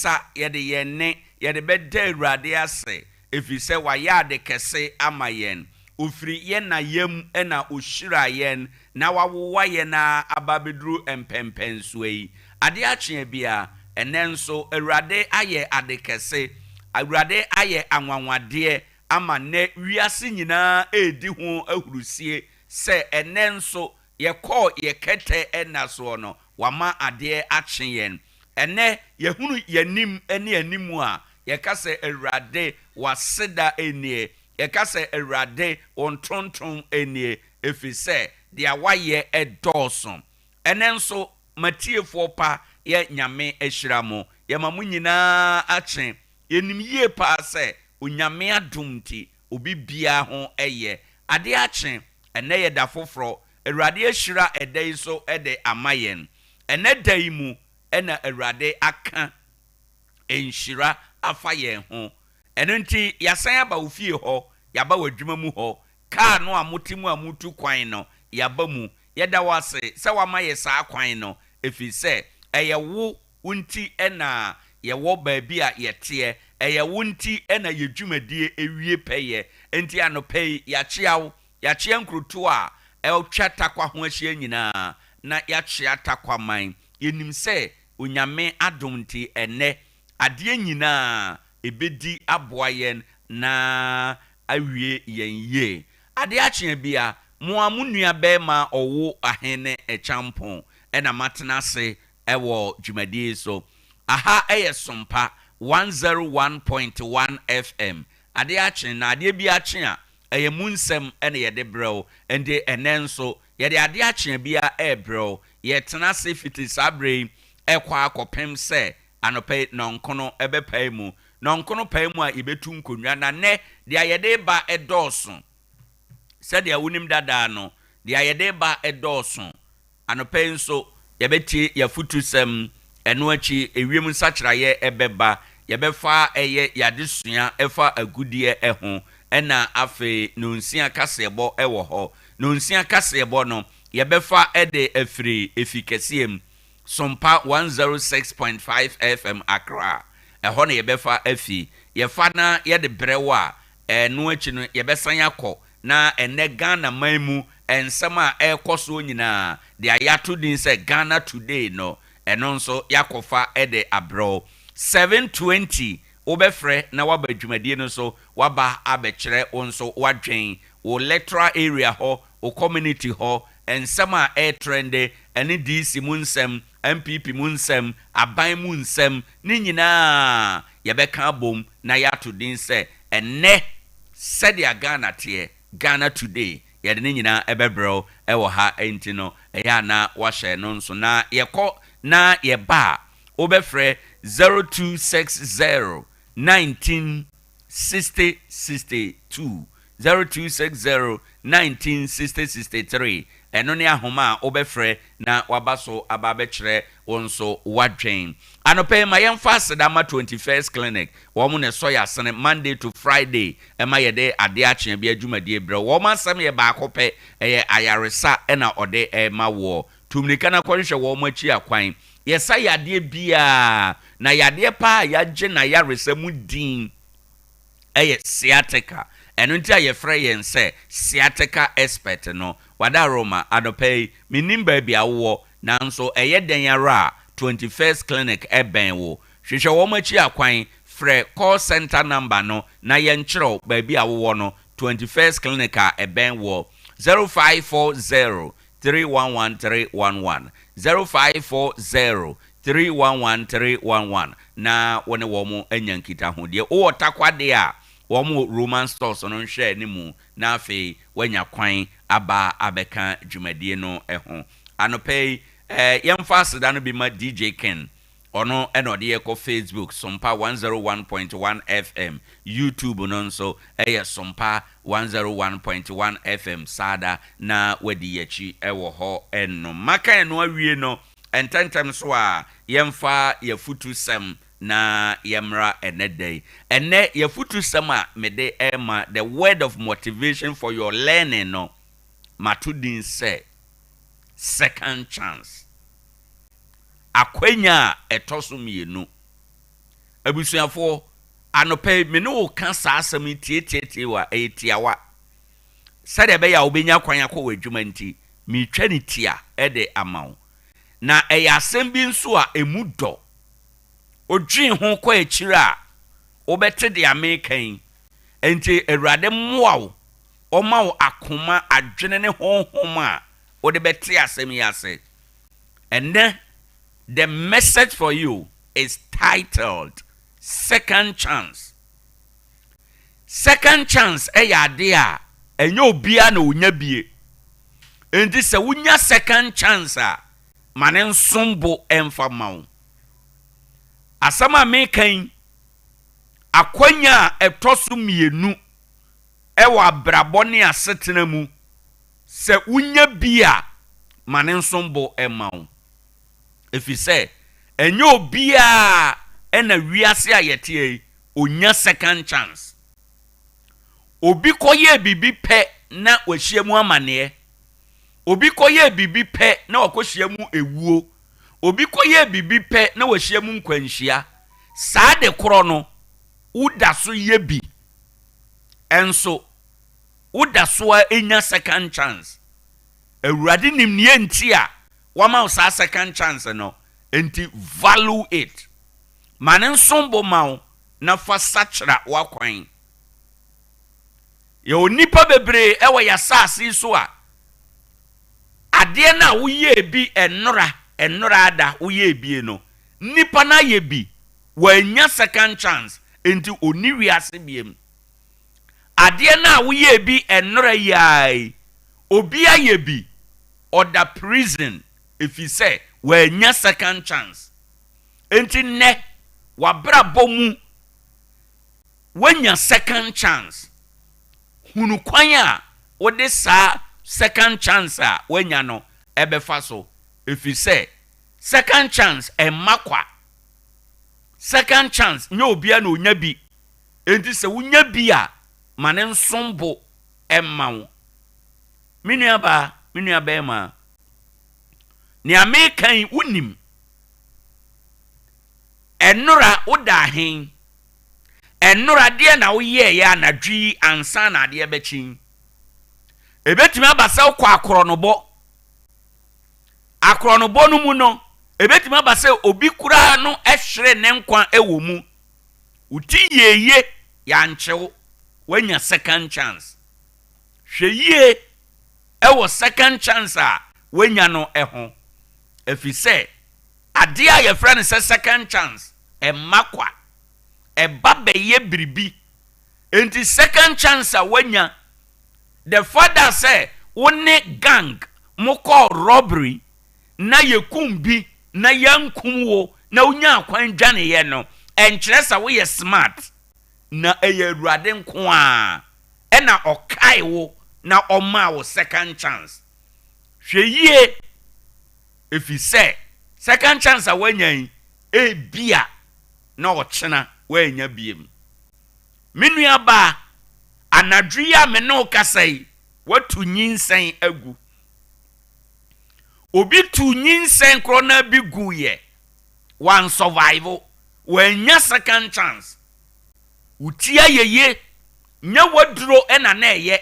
nsa, yɛde yɛn nne, yɛde bɛda Awurade ase, ɛfiri sɛ wayɛ ade kɛse ama yɛn. Ɔfiri yɛn na yam na ɔhyiraa yɛn, na wawowa yɛn ara aba abɛduru mpɛnpɛnsoɔ yi. Adeɛ akye biara, ɛnnɛ nso, Awurade ayɛ ade kɛse. Awurade ayɛ anwanwadeɛ ama nnɛ wiase nyinaa redi ho ahurusie sɛ ɛnnɛ nso yɛkɔɔ yɛn kɛtɛ nna soɔ no, wama adeɛ akye yɛn. Ɛnnɛ yɛhunu yɛn anim ne anim a, yɛka sɛ, Awurade, w'aseda nie. Yɛka sɛ, Awurade, wo ntontom nie, ɛfiri sɛ deɛ woayɛ dɔɔso. Ɛnnɛ nso, m'atiefoɔ pa, yɛ Nyame ahyira mo. Yɛma mo nyinaa akye. Yɛnim yie paa sɛ Onyame adom nti, obi biara ho yɛ. Adeɛ akye, ɛnnɛ yɛ da foforɔ. Awurade ahyira ɛda yi so de ama yɛn. Ɛnnɛ da yi mu na Awurade aka nhyira afa yɛn ho. Ɛno nti, yɛasan aba wo fie hɔ, yɛaba w'adwuma mu hɔ, kaa no a mote mu a moretu kwan no, yɛaba mu. Yɛda wo ase sɛ woama yɛ saa kwan no, ɛfiri sɛ ɛyɛ wo nti na yɛwɔ baabi a yɛteɛ, ɛyɛ wo nti na yɛn dwumadie wie pɛyɛ. Enti anɔpa yi, yɛakyea wo, yɛakyea nkurotoɔ a atwa Tarkwa ho ahyia nyinaa, na yɛakyea Tarkwa man. Yɛnim sɛ Onyame adom nti, ɛnnɛ, adeɛ nyinaa ɛbɛdi aboa yɛn na awie yɛn yie. Adeɛ akye bia, mo ara mo nua barima ɔwo Ahene Kyampong na matena ase wɔ dwumadie yi so. Aha yɛ Sompa 101.1 FM. Adeɛ akye, na adeɛ bi akye a, ɛyɛ mu nsɛm na yɛde brɛ wo. Enti ɛnnɛ nso, yɛde adeɛ akye biara rebrɛ wo. Yɛtena ase fiti saa berɛ yi kɔ ara kɔpem sɛ anɔpa yi nnɔnkono bɛpae mu. Nnɔnkono pae mu a, yɛbɛtu nkonnwa. Na nnɛ, deɛ yɛde reba dɔɔso. Sɛdeɛ wonim dadaa no, deɛ yɛde reba dɔɔso. Anɔpa yi nso, yɛbɛtie yɛn afotusɛm. Ɛno akyi, ewiem nsakyeraeɛ bɛba. Yɛbɛfa ɛyɛ yɛn adesua ɛfa agudeɛ ho. Ɛna afei, nnɔnsia kaseɛbɔ wɔ hɔ. Nnɔnsia kaseɛbɔ no, yɛbɛfa de afiri efi kɛseɛ mu, Sompa 106.5 FM Accra. Ɛhɔ na yɛbɛfa afi. Yɛfa na yɛde brɛ wo a, ɛno akyi no, yɛbɛsan akɔ na ɛnnɛ Ghana man mu nsɛm a ɛrekɔ soɔ nyinaa, deɛ yɛato din sɛ Ghana Today no, ɛno nso yɛakɔfa de abrɛ wo. 7:20 wobɛfrɛ na woaba dwumadie no so, woaba abɛkyerɛ wo nso w'adwen, wo electoral area hɔ, wo community hɔ, nsɛm a ɛretrende, ɛne DC mu nsɛm, NPP mu nsɛm, aban mu nsɛm, ne nyinaa yɛbɛka abom na yɛato din sɛ ɛnnɛ sɛdeɛ Ghana teɛ, Ghana Today, yɛde ne nyinaa ɛbɛbrɛ wo ɛwɔ ha. Nti no, ɛyɛ a na wahyɛ no nso na yɛkɔ na yɛba a, wobɛfrɛ 0260 19 60 62, 0260 19 60 63. Ɛno ne ahoma a wobɛfrɛ na waba so aba abɛkyerɛ wo nso w'adwen. Anɔpa yi, ma yɛmfa aseda ma 21st Clinic. Wɔn na ɛsɔ yɛ asene Monday to Friday ɛma yɛde adeɛ akyea bi adwumadie brɛ wɔn. Asɛm yɛ baako pɛ, ɛyɛ ayaresa ɛna ɔde ɛma woɔ. Tumirika na kɔhwehwɛ wɔn akyi akwan. Yɛsa yadeɛ biara, na yadeɛ paa a yɛagye na yaresa mu din ɛyɛ sciatica. Ɛno nti a yɛfrɛ yɛn sɛ sciatica expert no. Wada Roma, anɔpa yi, menim baabi a wowɔ, nanso ɛyɛ dɛn ara a, 21st Clinic ɛbɛn wo. Hwehwɛ wɔn akyi akwan, frɛ call center number no na yɛnkyerɛw baabi a wowɔ no, 21st Clinic a ɛbɛn wɔ 0540 311311, 0540 311311, na wɔne wɔn anya nkitahodeɛ. Wowɔ Takoradi a, wɔn wɔ Roman Stores no nhwɛ ne mu, na afei woanya kwan aba abɛka dwumadie no ho. Anɔpa yi, yɛmfa aseda no bi ma DJ Ken. Ɔno ɛna ɔde yɛkɔ Facebook, Sompa 101.1 FM, YouTube no nso ɛyɛ Sompa 101.1 FM saada na wadi yɛkyi ɛwɔ hɔ. Ɛno maka ɛno awie no, ntɛntɛm so a yɛmfa yɛfutu sɛm na yɛmmra ɛnɛ da yi. Ɛnɛ yɛfutu sɛm a mede ɛma, the word of motivation for your learning no, mato din sɛ "Second Chance", akwanya a ɛtɔ so mmienu. Abusuafoɔ, anɔpa yi me ne wo ka saa asɛm yi tiatiatia a ɛyɛ tiawa. Sɛdeɛ ɛbɛyɛ a wobɛnya kwan akɔ wɔ adwuma nti, meretwa ne tia de ama wo. Na ɛyɛ asɛm bi nso a ɛmu dɔ. Wodwen ho kɔ akyire a, wobɛte deɛ meka yi. Enti Awurade mmoa wo, ɔma wo akoma, adwene ne honhom a wode bɛte asɛm yi ase. Ɛnnɛ, the message for you is titled Second Chance. Second chance ɛyɛ adeɛ a ɛnyɛ obiara na onya bie. Enti sɛ wonya second chance a, ma ne nsom bo ɛmfa ma wo. Asɛm a meka yi, akwanya a ɛtɔ so mmienu ɛwɔ abrabɔ ne asetena mu, sɛ wonya bi a, ma ne nsom bo ɛma wo. Ɛfiri sɛ, ɛnyɛ obiara ɛna wiase a yɛte yi, onya second chance. Obi kɔyɛɛ biribi pɛ na wahyia mu amanneɛ. Obi kɔyɛɛ biribi pɛ na wakɔhyia mu ewuo. Obi kɔyɛɛ biribi pɛ na wahyia mu nkwanhyia. Saa de korɔ no, woda so yɛ bi. Ɛnso, woda so a enya second chance. Awurade nim nea nti a wama wo saa second chance no, nti value it. Ma ne nsom bo ma wo na fa sakyera w'akwan. Yɛwɔ nnipa bebree ɛwɔ yɛn asase yi so a, adeɛ no a woyɛɛ bi ɛnora, ɛnora ada woyɛɛ bie no, nnipa no ayɛ bi, wɔanya second chance, nti onni wiase biem. Adeɛ no a woyɛɛ bi ɛnora yi ara yi, obi ayɛ bi, ɔda prison, ɛfiri sɛ wɔanya second chance. Nti nnɛ, w'abrabɔ mu, woanya second chance. Hunu kwan a wode saa second chance a woanya no ɛbɛfa so, ɛfiri sɛ second chance ɛmma kwa. Second chance nyɛ obiara na onya bi. Enti sɛ wonya bi a, ma ne nsom bo ɛmma wo. Me nua baa, me nua bɛrima, nea meka yi wonim. Ɛnora woda ahen? Ɛnora deɛ na woyɛɛyɛ anadwo yi ansa na adeɛ bɛkye? Ebetumi aba sɛ wokɔ akorɔnobɔ. Akorɔnobɔ no mu no, ebetumi aba sɛ obi koraa no ɛhwere ne nkwa ɛwɔ mu. Wo ti yieye yɛankyew, woanya second chance. Hwɛ yie ɛwɔ second chance a woanya no ɛho. Ɛfiri sɛ, adeɛ a yɛfrɛ no sɛ second chance ɛmma kwa. Ɛba bɛyɛ biribi. Enti second chance a woanya, the fact sɛ wo ne gang mokɔɔ robbery na yɛkum bi na yɛnkum wo na wonya kwan dwaneeɛ no, ɛnkyerɛ sɛ woyɛ smart. Na ɛyɛ Awurade nko a ɛna ɔkae wo na ɔmaa wo second chance. Hwɛ yie, ɛfiri sɛ second chance a woanya yi, ebia na ɔkyena woanya biem. Me nua baa, anadwo yi a me ne wo kasa yi, woatu nyinsɛn agu. Obi tu nyinsɛn korɔ na bi guyɛ, wansurvive, wanya second chance. Wo ti ayɛ yie, nyɛ waduro ɛna na ɛyɛ.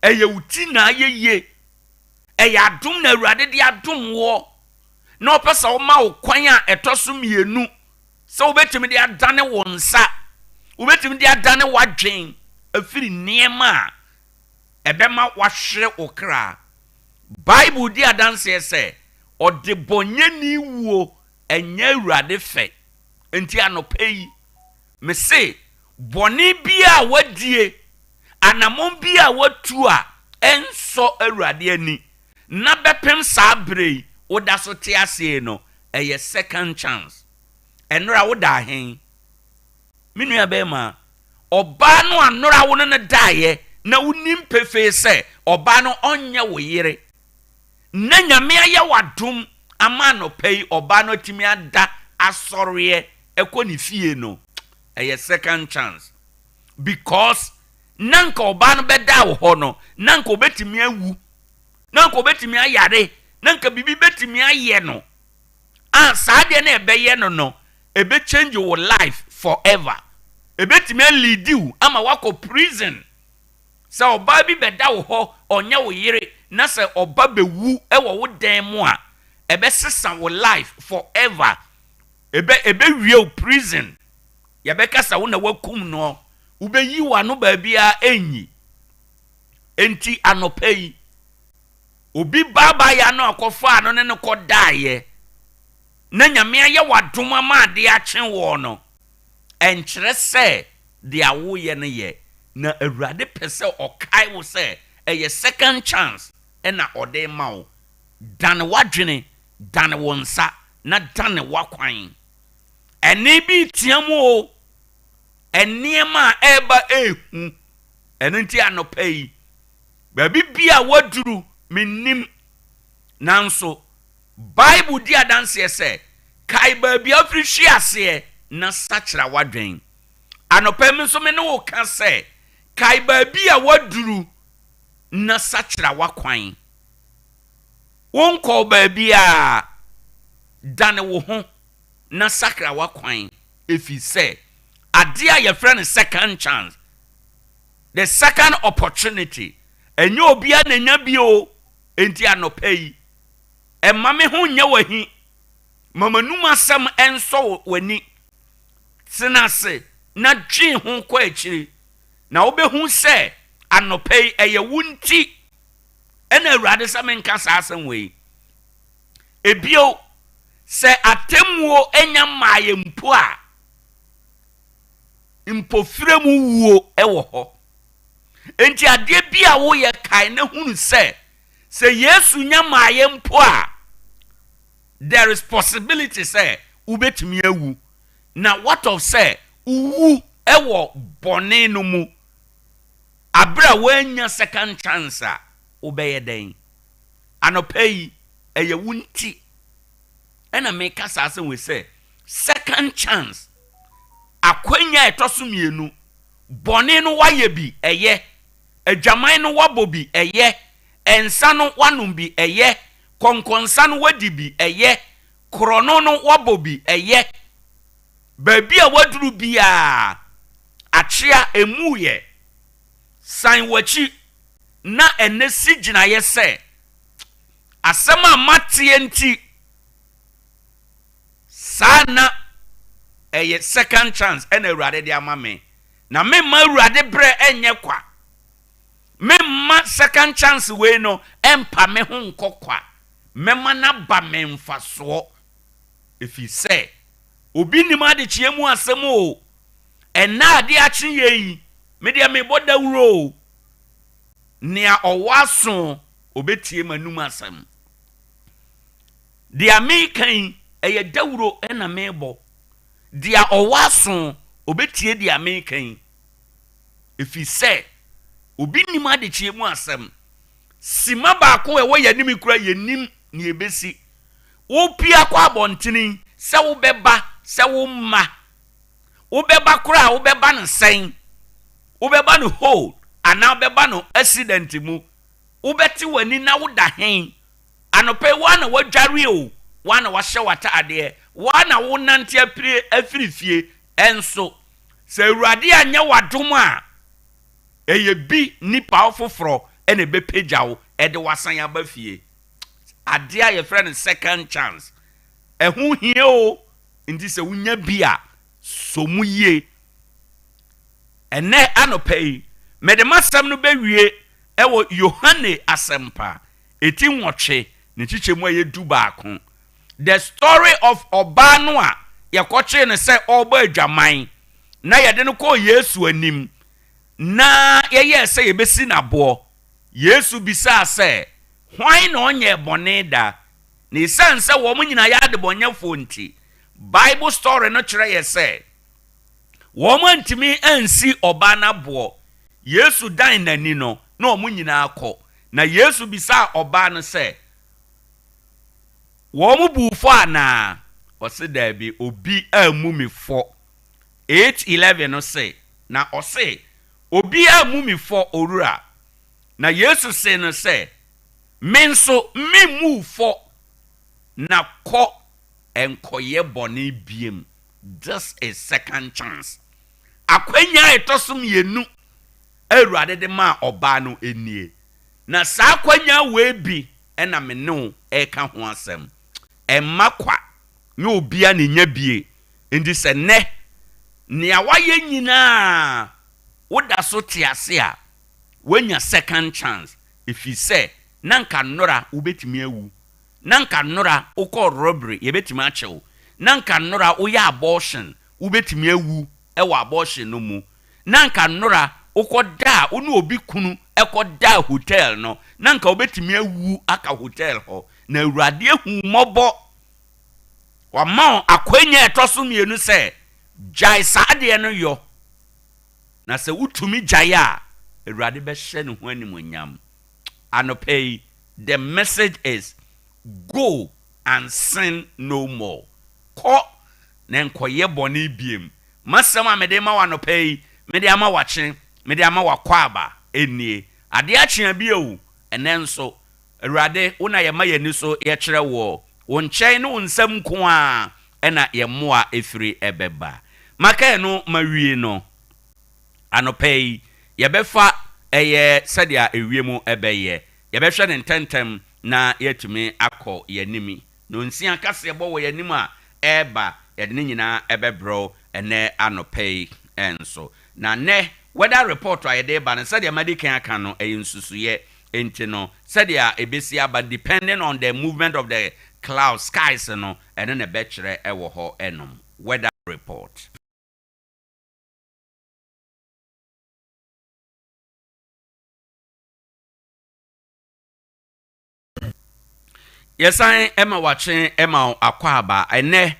Ɛyɛ wo ti na ayɛ yie. Ɛyɛ adom na Awurade de adom woɔ. Na ɔpɛ sɛ ɔma wo kwan a ɛtɔ so mmienu sɛ wobɛtumi de adane wo nsa, wobɛtumi de adane w'adwen afiri nneɛma a ɛbɛma wahwere wo kra. Bible di adanseɛ sɛ ɔdebɔnyɛni wuo ɛnyɛ Awurade fɛ. Nti anɔpa yi, mese bɔne bi a wadie, anammɔn bi a watu a ɛnsɔ Awurade ani, na bɛpem saa berɛ yi, woda so te aseɛ no, ɛyɛ second chance. Ɛnora woda ahen? Me nua bɛrima, ɔbaa no anora wo ne no daeɛ na wonim pefee sɛ ɔbaa no ɔnyɛ wo yere. Na Nyame ayɛ w'adom ama anɔpa yi ɔbaa no atumi ada asɔreɛ ɛkɔ ne fie no, ɛyɛ second chance. Because na nka ɔbaa no bɛda wɔ hɔ no, na nka ɔbɛtumi awu, na nka ɔbɛtumi ayare, na nka biribi bɛtumi ayɛ no. A saa deɛ no ɛbɛyɛ no no, Ɛbɛ change wo life forever. Ɛbɛtumi aleadi wo ama woakɔ prison. Sɛ ɔbaa bi bɛda wo hɔ, ɔnyɛ wo yere, na sɛ ɔba bɛwu wɔ wo dan mu a, ɛbɛsesa wo life forever. Ɛbɛ ɛbɛwie wo prison. Yɛbɛka sɛ wo na woakum noɔ. Wobɛyi w'ano baabiara ɛnyi. Enti anɔpa yi, obi baabaeɛ ano a kɔfaa no ne no kɔdaeɛ, na Nyame ayɛ wo adom ama adeɛ akye woɔ no, ɛnkyerɛ sɛ deɛ woyɛ no yɛ. Na Awurade pɛ sɛ ɔkae wo sɛ ɛyɛ second chance na ɔde rema wo. Dane w'adwene, dane wo nsa, na dane w'akwan. Ɛnne bi reteam o, nneɛma a ɛreba ɛrehu. Ɛno nti anɔpa yi, baabi bi a woaduru, mennim. Nanso, Bible di adanseɛ sɛ, kae baabi a wofiri hwe aseɛ na sakyera w'adwene. Anɔpa yi me nso me ne wo ka sɛ, kae baabi a woaduru na sakyera w'akwan. Wonkɔɔ baabiara, dane wo ho na sakra w'akwan, ɛfiri sɛ adeɛ a yɛfrɛ no second chance, the second opportunity, ɛnyɛ obiara na ɛnya bi o. Enti anɔpa yi, mma me ho nyɛ wo ahi, ma m'anum asɛm nsɔ w'ani. Tena ase na dwen ho kɔ akyiri, na wobɛhu sɛ anɔpa yi ɛyɛ wo nti na Awurade sɛ menka saa asɛm wei. Ebio, sɛ atemmuo nya mmaeɛ mpo a, mpofirem wuo wɔ hɔ. Enti adeɛ bi a woyɛ kae na hunu sɛ, sɛ Yesu nya mmaeɛ mpo a, there is possibility sɛ wobɛtumi awu. Na what of sɛ wowu wɔ bɔne no mu aberɛ a woannya second chance a, wobɛyɛ dɛn? Anɔpa yi, ɛyɛ wo nti ɛna meka saa asɛm wei sɛ, second chance, akwanya a ɛtɔ so mmienu, bɔne no woayɛ bi, ɛyɛ, adwaman no woabɔ bi, ɛyɛ, nsa no woanom bi, ɛyɛ, kɔnkɔnsa no woadi bi, ɛyɛ, korɔno no woabɔ bi, ɛyɛ. Baabi a woaduru biara, akyea, ɛmmuiɛ. San w'akyi na ɛnnɛ si gyinaeɛ sɛ, Asɛm a mateɛ nti, saa na ɛyɛ second chance ɛna Awurade de ama me. Na memma Awurade berɛ nyɛ kwa. Memma second chance wei no ɛmpa me ho nkɔ kwa. Mɛma no aba me mfasoɔ. Ɛfiri sɛ, obi nnim adekyeɛ mu asɛm o. Ɛnnɛ a adeɛ akye yɛn yi, me deɛ mebɔ dawuro o. Nea ɔwɔ aso, ɔbɛtie m'anom asɛm. Deɛ mereka yi, ɛyɛ dawuro na merebɔ. Deɛ ɔwɔ aso, ɔbɛtie deɛ mereka yi. Ɛfiri sɛ, obi nnim adekyeɛ mu asɛm. Simma baako a ɛwɔ yɛn anim yi koraa, yɛnnim nea ɛbɛsi. Wopue akɔ abɔntene yi, sɛ wobɛba, sɛ womma. Wobɛba koraa a, wobɛba no sɛn? Wobɛba no whole anaa wobɛba no accident mu? Wobɛte w'ani na woda he? Anɔpa yi, woa na woadware o, woa na woahyɛ w'ataadeɛ, woa na wonante apire afiri fie, nso sɛ Awurade anyɛ wo adom a, ɛyɛ bi nipa foforɔ na ɛbɛpagya wo de wo asan aba fie. Adeɛ a yɛfrɛ no second chance, ɛho hia o, nti sɛ wonya bi a, sɔ mu yie. Ɛnnɛ anɔpa yi, mede m'asɛm no bɛwie wɔ Yohane Asɛmpa, eti nwɔtwe, ne nkyekyɛmu a ɛyɛ dubaako. The story of ɔbaa no a yɛkɔkyee no sɛ ɔrebɔ adwaman na yɛde no kɔɔ Yesu anim na yɛyɛɛ sɛ yɛbɛsi no aboɔ. Yesu bisaa sɛ, Hwan na ɔnyɛɛ bɔne da? Na esiane sɛ wɔn nyinaa yɛ adebɔnyɛfoɔ nti, Bible story no kyerɛ yɛ sɛ wɔantumi ansi ɔbaa no aboɔ. Yesu dan n'ani no, na wɔn nyinaa kɔ. Na Yesu bisaa ɔbaa no sɛ, Wɔn buu fɔ anaa? Ɔse, Daabi, obi ammu me fɔ. 8:11 no se, Na ɔse, Obi ammu me fɔ, Owura. Na Yesu see no sɛ, Me nso memmu wo fɔ, na kɔ nkɔyɛ bɔne biom. This is second chance. Akwanya a ɛtɔ so mmienu a Awurade de maa ɔbaa no nie. Na saa akwanya wei bi na me ne wo reka ho asɛm. Ɛmma kwa, nyɛ obiara na ɛnya bie. Enti sɛ nnɛ, nea woayɛ nyinaa woda so te ase a, woanya second chance. Ɛfiri sɛ na nka nnora wobɛtumi awu. Na nka nnora wokɔ robbery, yɛbɛtumi akye wo. Na nka nnora woyɛ abortion, wobɛtumi awu wɔ abortion no mu. Na nka nnora wokɔda a, wo ne obi kunu kɔdaa hotel no, na nka wobɛtumi awu aka hotel hɔ. Na Awurade ahu wo mmɔbɔ. Wama wo akwanya a ɛtɔ so mmienu sɛ, gyae saa adeɛ no yɔ. Na sɛ wotumi gyae a, Awurade bɛhyɛ ne ho animuonyam. Anɔpa yi, the message is, go and sin no more. Kɔ na nkɔyɛ bɔne biem. M'asɛm a mede rema wo anɔpa yi, mede ama w'akye, mede ama w'akwaaba nie. Adeɛ akye a bio, ɛnnɛ nso, Awurade, wo na yɛma yɛn ani so yɛkyerɛ woɔ. Wo nkyɛn ne wo nsam nko ara na yɛn mmoa firi bɛba. Maka ɛno mawie no, anɔpa yi, yɛbɛfa ɛyɛ sɛdeɛ ewiem bɛyɛ. Yɛbɛhwɛ no ntɛmntɛm na yɛatumi akɔ yɛn anim. Nonsia kaseɛbɔ wɔ yɛn anim a ɛreba, yɛde ne nyinaa bɛbrɛ wo ɛnnɛ anɔpa yi nso. Na nnɛ weather report a yɛde reba no, sɛdeɛ madi kan aka no, ɛyɛ nsusuiɛ. Enti no, sɛdeɛ ɛbɛsi aba depending on the movement of the clouds, skies no, ɛno na ɛbɛkyerɛ wɔ hɔ nom. Weather report. Yɛsan ma wakye ma wo akwaaba. Ɛnnɛ,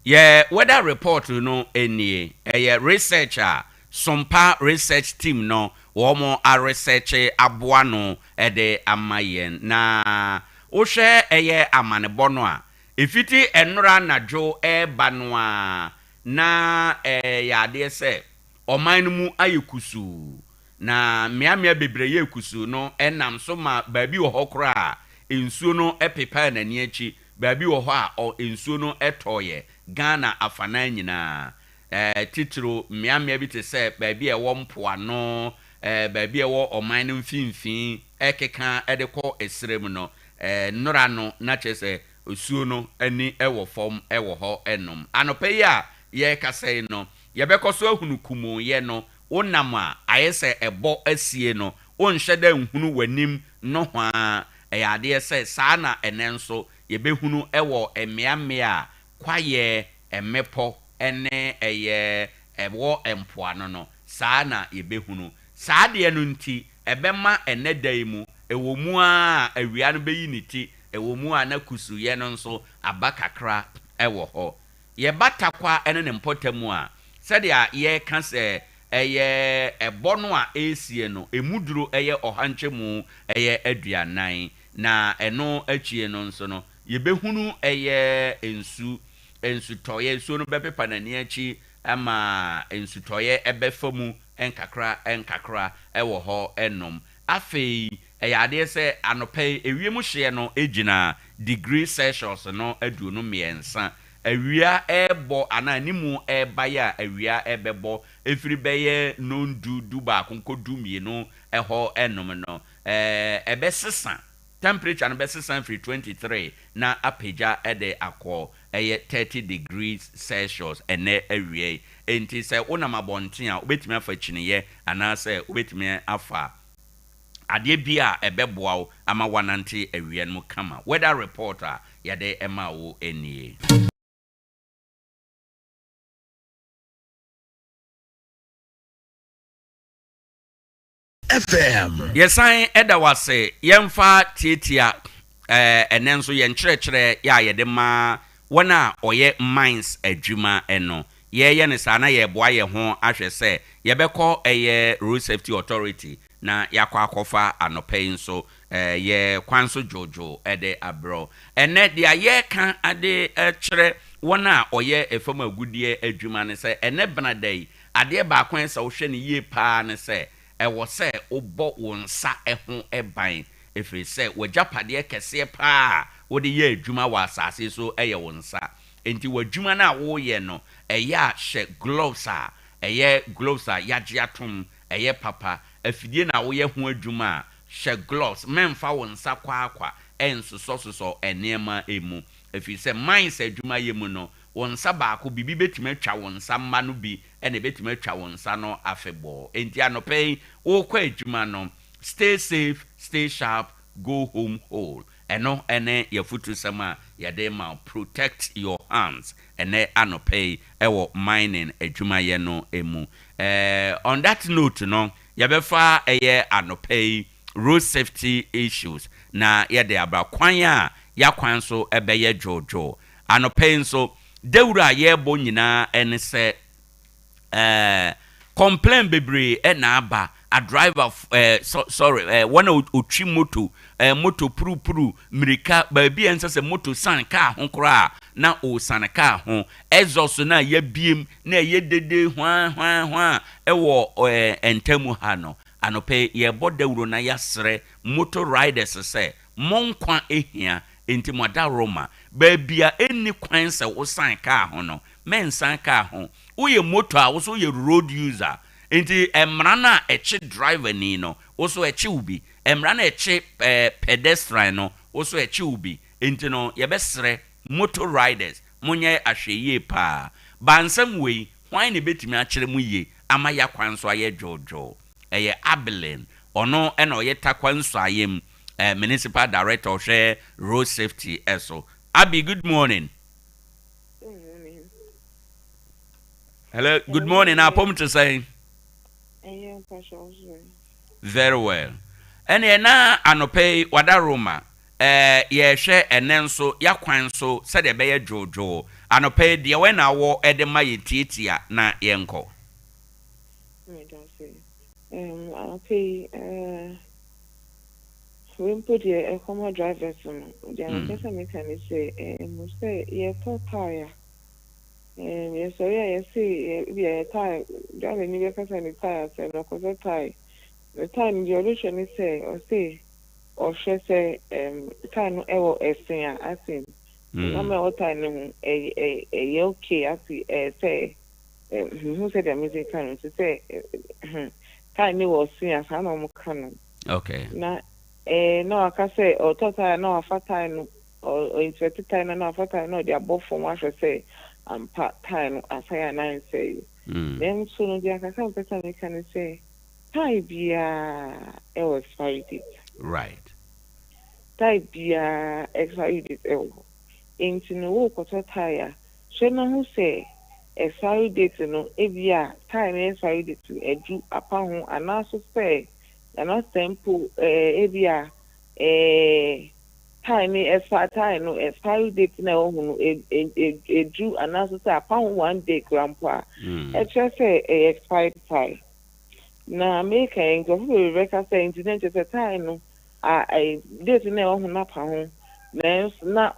yɛ weather report no nie. Ɛyɛ research a Sompa Research Team no wɔn aresɛɛkye aboa ano de ama yɛn. Na wohwɛ ɛyɛ amanebɔ no a, ɛfiti ɛnnora anadwo reba no ara na ɛyɛ adeɛ sɛ ɔman no mu ayɛ kusuu. Na mmeammea bebree yɛɛ kusuu no nam so ma baabi wɔ hɔ koraa a nsuo no pepaa n'ani akyi, baabi wɔ hɔ a ɔ nsuo no tɔeɛ, Ghana afanan nyinaa. Titiriw mmeammea bi te sɛ baabi a ɛwɔ mpoano, baabi a ɛwɔ ɔman no mfinimfini rekeka de kɔ ɛserɛ mu no, nnora no na kyerɛ sɛ osuo no ani wɔ fam wɔ hɔ nom. Anɔpa yi a yɛrekasa yi no, yɛbɛkɔ so ahunu kumuyɛ no Wonam a, ayɛ sɛ ɛbɔ asie no, wonhyɛ da nhunu w'anim nohoa. Ɛyɛ adeɛ sɛ saa na ɛnnɛ nso yɛbɛhunu wɔ mmeammea a kwaeɛ, mmepɔ ne ɛyɛ ɛwɔ mpoano no, saa na yɛbɛhunu. Saa adeɛ no nti, ɛbɛma ɛnnɛ da yi mu, ɛwɔ mu ara a awia no bɛyi ne ti, ɛwɔ mu a na kusuuyɛ no nso aba kakra wɔ hɔ. Yɛba Tarkwa ne ne mpɔtam a, sɛdeɛ yɛreka sɛ ɛyɛ ɛbɔ no a ɛresie no, ɛmu duro yɛ ɔha nkyɛmu yɛ aduanan. Na ɛno akyie no nso no, yɛbɛhunu ɛyɛ nsu, nsutɔeɛ, nsuo no bɛpepa n'ani akyi ma nsutɔeɛ bɛfa mu nkakra nkakra wɔ hɔ nom. Afei, ɛyɛ adeɛ sɛ anɔpa yi, ewiem hyeɛ no gyina degree Celsius no 23. Awia rebɔ anaa animu rebae a awia rebɛbɔ ɛfiri bɛyɛ nnɔndu, dubaako kɔ dumienu hɔ nom no, ɛbɛsesa, temperature no bɛsesa afiri 23 na apagya de akɔ ɛyɛ 30 degrees Celsius ɛnnɛ awia yi. Enti sɛ wonam abɔnten a, wobɛtumi afa kyiniiɛ anaasɛ wobɛtumi afa adeɛ bi a ɛbɛboa wo ama woanante awia no mu kama. Weather report a yɛde ma wo nie. FM. Yɛsan da wo ase. Yɛmfa tiatia ɛnnɛ nso yɛn nkyerɛkyerɛ yɛ a yɛde ma wɔn a wɔyɛ mines adwuma no. Yɛreyɛ no saa na yɛreboa yɛn ho ahwɛ sɛ yɛbɛkɔ ɛyɛ Road Safety Authority na yɛakɔ akɔfa anɔpa yi nso yɛ kwan so dwoodwoo de abrɛ wo. Ɛnnɛ deɛ yɛreka de kyerɛ wɔn a wɔyɛ fam agudeɛ adwuma ne sɛ ɛnnɛ benada yi Adeɛ baako a ɛsɛ sɛ wohwɛ no yie pa ara ne sɛ, ɛwɔ sɛ wobɔ wo nsa ho ban, ɛfiri sɛ w'agyapadeɛ kɛseɛ pa ara a wode yɛ adwuma wɔ asase so yɛ wo nsa. Enti w'adwuma no a woreyɛ no, ɛyɛ a hyɛ gloves a ɛyɛ gloves a yɛagye atom, ɛyɛ papa. Afidie na woyɛ ho adwuma a, hyɛ gloves. Mɛmfa wo nsa kwaakwa nsosɔsosɔ nneɛma mu. Ɛfiri sɛ mines adwumayɛ mu no, wo nsa baako, biribi bɛtumi atwa wo nsa mma no bi na ɛbɛtumi atwa wo nsa no afebɔɔ. Enti anɔpa yi, worekɔ adwuma no, stay safe, stay sharp, go home whole. Ɛno ne y'afutusɛm a yɛde rema wo, protect your hands, ɛnnɛ anɔpa yi wɔ mining adwumayɛ no mu. On that note no, yɛbɛfa ɛyɛ anɔpa yi road safety issues na yɛde aba, kwan a y'akwan so bɛyɛ dwoodwoo. Anɔpa yi nso, dawuro a yɛrebɔ nyinaa ne sɛ, Eh complain bebree na aba, a driver eh sorry eh wɔn a otwi moto eh moto purupuru mirika baabi a ɛnsɛ sɛ moto san kaa ho koraa na ɔresan kaa ho, exhaust no a yɛabiem na ɛyɛ dede hwaa hwaa hwaa ɛwɔ eh ntamu ha no. Anɔpa yi yɛrebɔ dawuro na yɛasrɛ moto riders sɛ mo nkwa hia enti mo adaworoma baabi a ɛnni kwan sɛ wosan kaa ho no mɛnsan kaa ho. Woyɛ motor a, wo nso woyɛ road user. Nti mmara no a ɛkye driver ni no, wo nso ɛkye wo bi. Mmara no a ɛkye pedestrian no, wo nso ɛkye wo bi. Nti no, yɛbɛsrɛ motor riders, monyɛ ahwɛyie paa. Ba nsɛm wei, hwan na ɛbɛtumi akyerɛ mo yie ama y'akwan so ayɛ dwoodwoo? Ɛyɛ Abilene. Ɔno na ɔyɛ Tarkwa Nsuaem Municipal Director, ɔhwɛ road safety so. Abi, good morning. Good morning. Hello, good morning. Na apɔm te sɛn? Ɛyɛ mpakyɛ wo so. Very well. Ɛneɛ na anɔpa yi wada Roma. Ɛɛ yɛrehwɛ ɛnɛ nso yakwan so sɛdeɛ ɛbɛyɛ dwoodwoo. Anɔpa yi deɛ wɛn na awɔ ɛde ma yɛ tietia na yɛnkɔ. Meda ase. Ɛɛm anɔpa yi ɛɛ wei mpo deɛ ɛkɔma drivers no. Deɛ mepɛ sɛ meka ne sɛ ɛɛm sɛ yɛtɔ tyre Ɛɛm, yɛsɔre a yɛse yɛ ebia yɛ tae, driver ni bɛka sɛ ne tae asɛe no, ɔkɔsɛ tae. Ne tae no deɛ ɔde hwɛ ne sɛ, ɔse ɔhwɛ sɛ ɛɛm tae no ɛwɔ ɛse a, ase nneɛma a ɛwɔ tae no ho ɛyɛ ɛyɛ ɛyɛ okay ase ɛyɛ sɛ ɛɛ mehu sɛdeɛ mesi ka no, te sɛ ɛɛ tae no wɔ se a, saa na wɔka no. Okay. Na ɛɛ na waka sɛ ɔtɔ tae a na wafa tae no Ɔ inspect tae no na wafa tae no na ɔde abɔ fam ahwɛ sɛ ampa tae no asɛe anaa ɛnsɛee. Nanso no, deɛ ankasa mepɛ sɛ meka ne sɛ, tae biara wɔ expiry date. Tae biara expiry date wɔ hɔ. Enti no worekɔtɔ tae a, hwɛ na hu sɛ expiry date no, ebia tae no expiry date no adu apa ho anaaso sɛ, anaasɛ mpo ebia Tae ne expire tae no expiry date no a ɛwɔ ho no edu anaaso sɛ apa ho one day koraa mpo a, ɛkyerɛ sɛ ɛyɛ expired tae. Na meka yi, nkurɔfo bebree bɛka sɛ nti na nkyerɛ sɛ tae no a date no a ɛwɔ ho no apa ho nanso na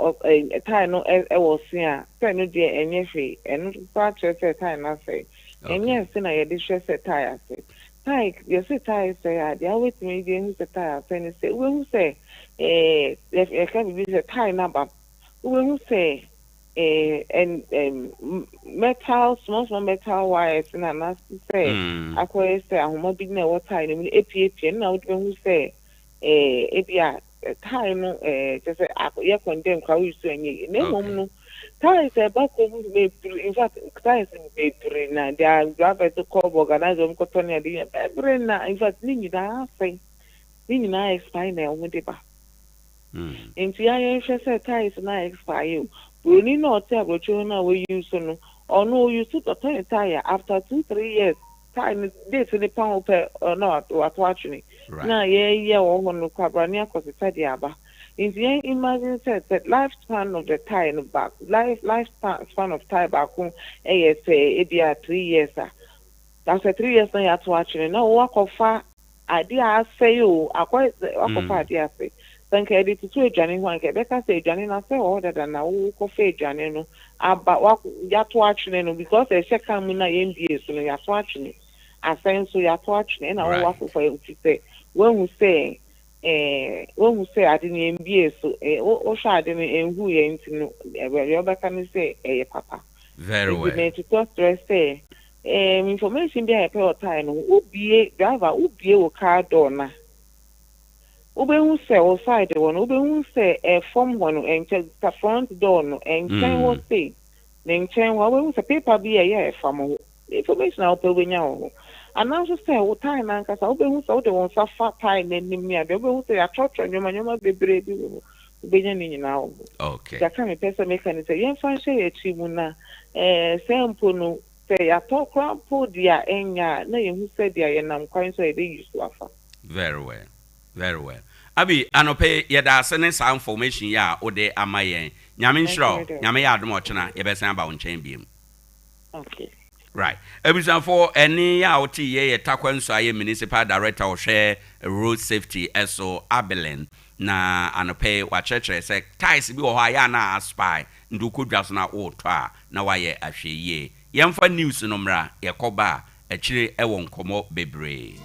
tae no wɔ se a, sɛ ɛno deɛ ɛnyɛ hwee. Ɛno koraa kyerɛ sɛ tae no asɛe. Ɛnyɛ se na yɛde hwɛ sɛ tae asɛe. Tae, yɛse tae sɛe a, deɛ wobɛtumi de ahu sɛ tae asɛe ne sɛ, wobɛhu sɛ eh, yɛka biribi sɛ tae no aba, wobɛhu sɛ eh, en, em, metal, small small metal wires no anaasɛ sɛ akɔyɛ sɛ ahoma bi na ɛwɔ tae no mu no apiapia no na wode bɛhu sɛ eh, ebi a Tae no ɛɛ kyerɛ sɛ yɛ condemn koraa woyi so ɛnyɛ yie na mmom no tae sɛ ɛba kurom bebree in fact tae sɛ bebree na they are drivers kɔ organize wɔn kɔtɔ ne ade yɛ bebree na in fact ne nyinaa asɛe ne nyinaa expire na wɔn de ba nti yɛn yɛnhwɛ sɛ tae na expire o buroni na ɔte aburokyire ho na wɔyi so no ɔno oyi so ɔtɔ ne tae after 2, 3 years tae no date ne pa ho pɛ na wato atwene na yɛyɛ wɔ hɔ no kwabrane akɔsesa de aba. Nti yɛn imagine sɛ the life span of the tyre no baako, life span of tyre baako yɛ sɛ ebi a 3 years a, after 3 years na yɛato atwene na wɔakɔfa adeɛ a asɛe o, akɔ wakɔfa adeɛ asɛe. Sɛ nka yɛde toto aduane ho a, nka yɛbɛka sɛ aduane no asɛe wɔ hɔ dada na wokɔfa aduane no aba yɛato atwene no because ɛhyɛ kan mu na yɛmbie so no, yɛato atwene asɛe nso yɛato atwene ɛna wɔwɔ akɔfa fi sɛ woahu sɛ Ɛɛ, woahu sɛ ade no yɛmbiee so. Ɛɛ, wo, wohwɛ ade no, ɛnhuiɛ nti no, deɛ wobɛka ne sɛ ɛyɛ papa. Very Nti well. metotɔ serɛ sɛ, ɛɛm, information bi a yɛpɛ wɔ tyre no ho, wobue, driver, wobue wo car door no a, wobɛhu sɛ wo side hɔ no, wobɛhu sɛ ɛfam hɔ no, ɛnkyɛ, front door no, ɛnkyɛn hɔ sei, Ne nkyɛn hɔ a, wobɛhu sɛ paper bi a ɛyɛ a ɛfam hɔ. Information a wopɛ wobɛnya wɔ hɔ. Anaa nso sɛ wo tae no ankasa, wobɛhu sɛ wode wo nsa fa tae no anim ne adeɛ, wobɛhu sɛ yɛatwerɛtwerɛ nneɛma nneɛma bebree bi wɔ hɔ. Wobɛnya ne nyinaa wɔ hɔ. Okay. Nti aka mepɛ sɛ meka ne sɛ yɛmfa nhyɛ yɛn tiri mu na eh, sɛ mpo no, sɛ yɛatɔ koraa mpo deɛ a ɛnyɛ a, na yɛhu sɛdeɛ yɛnam kwan so a yɛbɛ use afa. Very well. Very well Abi anɔpa yi yɛda ase ne saa information yi a wode ama yɛn. Nyame nhyira wo. Nyame yɛ adom a ɔkyena yɛbɛsan aba wo nkyɛn biom. Okay. Right. Abusuafoɔ, ɛnne yi a wote yɛ yɛ Tarkwa Nsuaeɛ Municipal Director ɔhwɛ Road Safety so, Abilene. Na anɔpa yi wakyerɛkyerɛ sɛ tyres bi wɔ hɔ a yɛ a na aspire nti wokɔ dwa so na woretɔ a na woayɛ ahwɛyie. Yɛmfa news no mmra, yɛkɔba a akyire wɔ nkɔmmɔ bebree.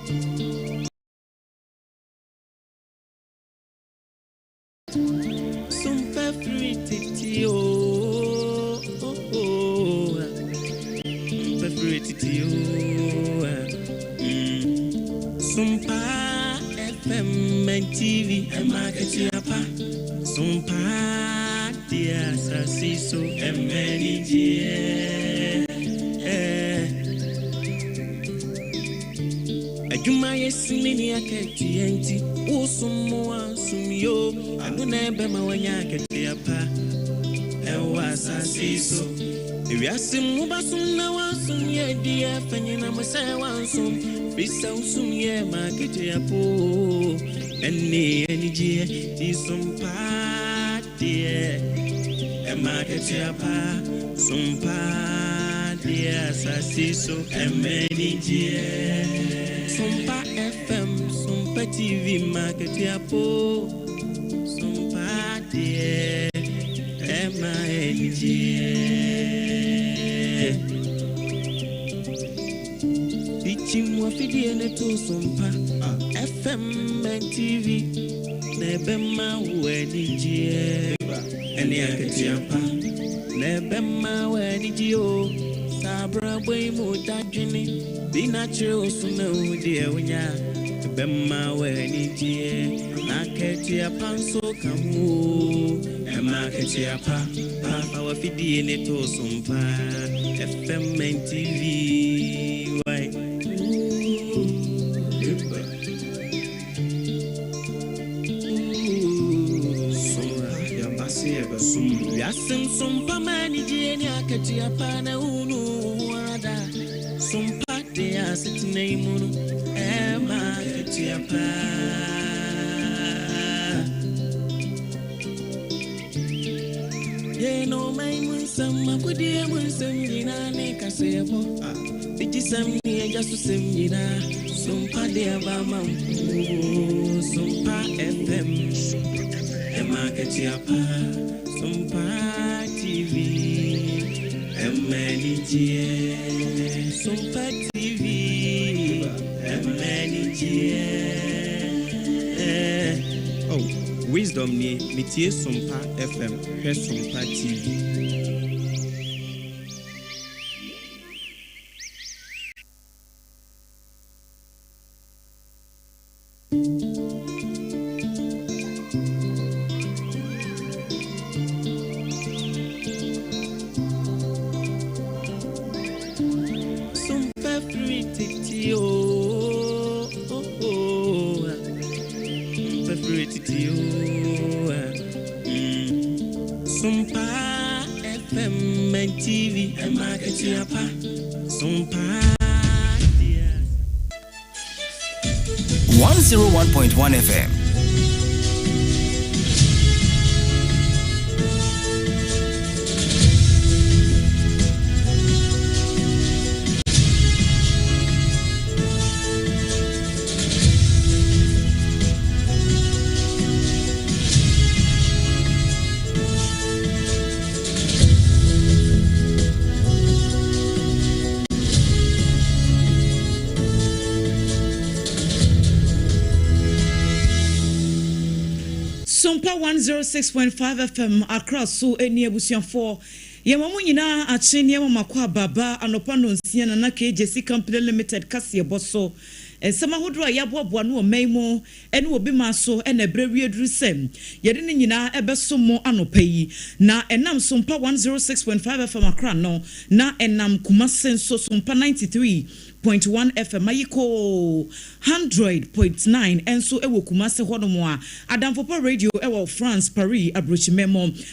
101.1 FM. Sompa 106.5 FM Accra so ni abusuafoɔ. Yɛma mo nyinaa akye nneɛma mako ababa anɔpa nonsia Nana KJC Company Limited kaseɛbɔ so. Nsɛm ahodoɔ a yɛaboaboa no wɔ man mu ne wɔ bi man so na ɛberɛ wie duru sɛ yɛde ne nyinaa ɛbɛso mo anɔpa yi. Na ɛnam Sompa 106.5 FM Accra no na ɛnam Kumase nso Sompa 93.1 FM Ayiko 100.9 nso wɔ Kumase hɔnom a Adamfopa Radio wɔ France Paris aburokyimɛ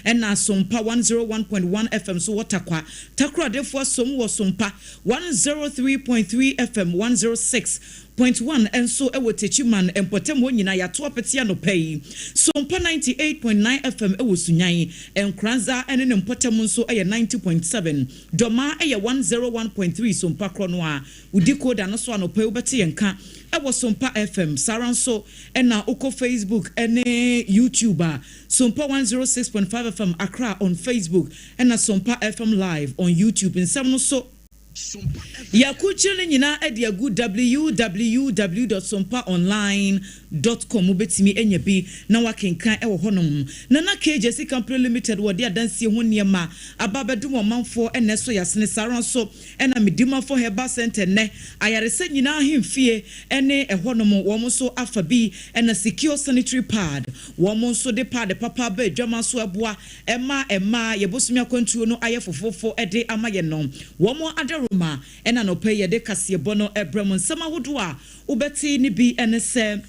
ɛna Sompa 101.1 FM so wɔ Takwa Takoradefoɔ asom wɔ Sompa 103.3 FM 106.1 nso wɔ Techiman mpɔtam hɔ nyinaa yɛato apete anɔpa yi. Sompa 98.9 FM wɔ Sunyan Nkoranza ne ne mpɔtam nso yɛ 90.7. Dɔmaa yɛ 101.3 Sompa korɔ no a wodi koda no so anɔpa yi wobɛte yɛn ka ɛwɔ Sompa FM. Saa nso ɛna wokɔ Facebook ne YouTube a, Sompa 106.5 FM Accra on Facebook ɛna Sompa FM Live on YouTube. Nsɛm no so yɛakokyere no nyinaa de agu www.sompaonline.com. Wobɛtumi anya bi na wakenkan ɛwɔ hɔnom. Nana KJC Company Limited wɔde adansie ho nneɛma aba bɛdom ɔmanfoɔ ɛnɛ so yɛasene. Saa ara nso ɛna Medimafo Herbal Center nnɛ ayaresa nyinaa ahemfie ɛne ɛhɔnom wɔn nso afa bi, ɛna Secure Sanitary Pad wɔn nso de pad papa ba adwama so ɛboa ɛma ɛma yɛbosome akwantuo no ayɛ fofofo ɛde ama yɛn no wɔn adaroma. Ɛna nɔpɛ yɛde kaseɛbɔ no ɛbrɛ mu. Nsɛm ahodoɔ a wobɛte ne bi ɛne sɛ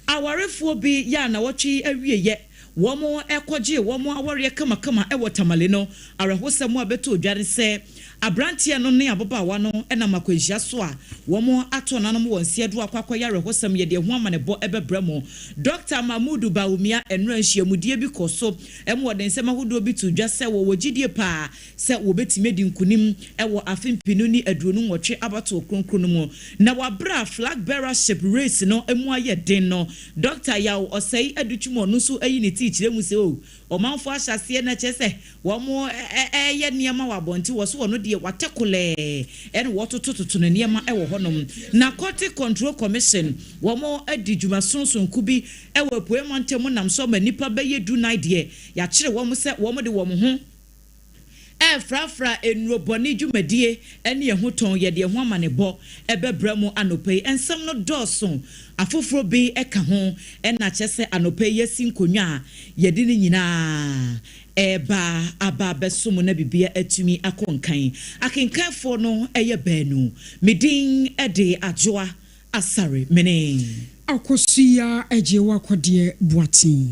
awarefoɔ bi yɛ a na wɔtwe awieyɛ wɔn ɛkɔgye wɔn awareɛ kamakama ɛwɔ Tamale no, awerɛhosɛm a bɛtɔ odwa ne sɛ aberanteɛ no ne ababaawa no ɛnam akwanhyia so a wɔn ato nanom wɔn nseɛ do akɔ akɔyɛ awerɛhosɛm. Yɛde ɛho amanebɔ ɛbɛbrɛ mu. Dr Mahmudu Bawumia nnura nhyiamudie bi kɔ so ɛmu wɔde nsɛm ahodoɔ bi to dwa sɛ wɔwɔ gyidie paa sɛ wɔbɛtumi adi nkunim ɛwɔ afe 2028 abatoɔ kronkron no mu. Na wabra flag bearership race no mu ayɛ den no, Dr Yaw Ɔsɛe Adutwum ɔno nso ayi ne tii kyerɛ mu sɛ o ɔmanfoɔ ahyɛ aseɛ na kyerɛ sɛ wɔn ɛyɛ nneɛma wɔ abɔnten wɔ so wɔ no deɛ watɛ kolɛɛ ɛna wɔtotototo ne nneɛma ɛwɔ hɔnom. Narcotic Control Commission wɔn adi dwuma sonsonko bi ɛwɔ Apuei mantam nam so ama nnipa bɛyɛ 14 deɛ yɛakyerɛ wɔn sɛ wɔn de wɔn ho ɛfrafra nnurobɔne dwumadie ne ɛho tɔn. Yɛde ɛho amanebɔ ɛbɛbrɛ mu anɔpa yi. Nsɛm no dɔɔso, afoforɔ bi ka ho ɛna kyerɛ sɛ anɔpa yi yɛsi nkonnwa a yɛde ne nyinaa ɛreba aba abɛsom na bibia atumi akɔ nkan. Akenkanfoɔ no ɛyɛ baanu. Medin ɛde Adwoa Asare mene Akosua Agye Wakɔdeɛ Boaten.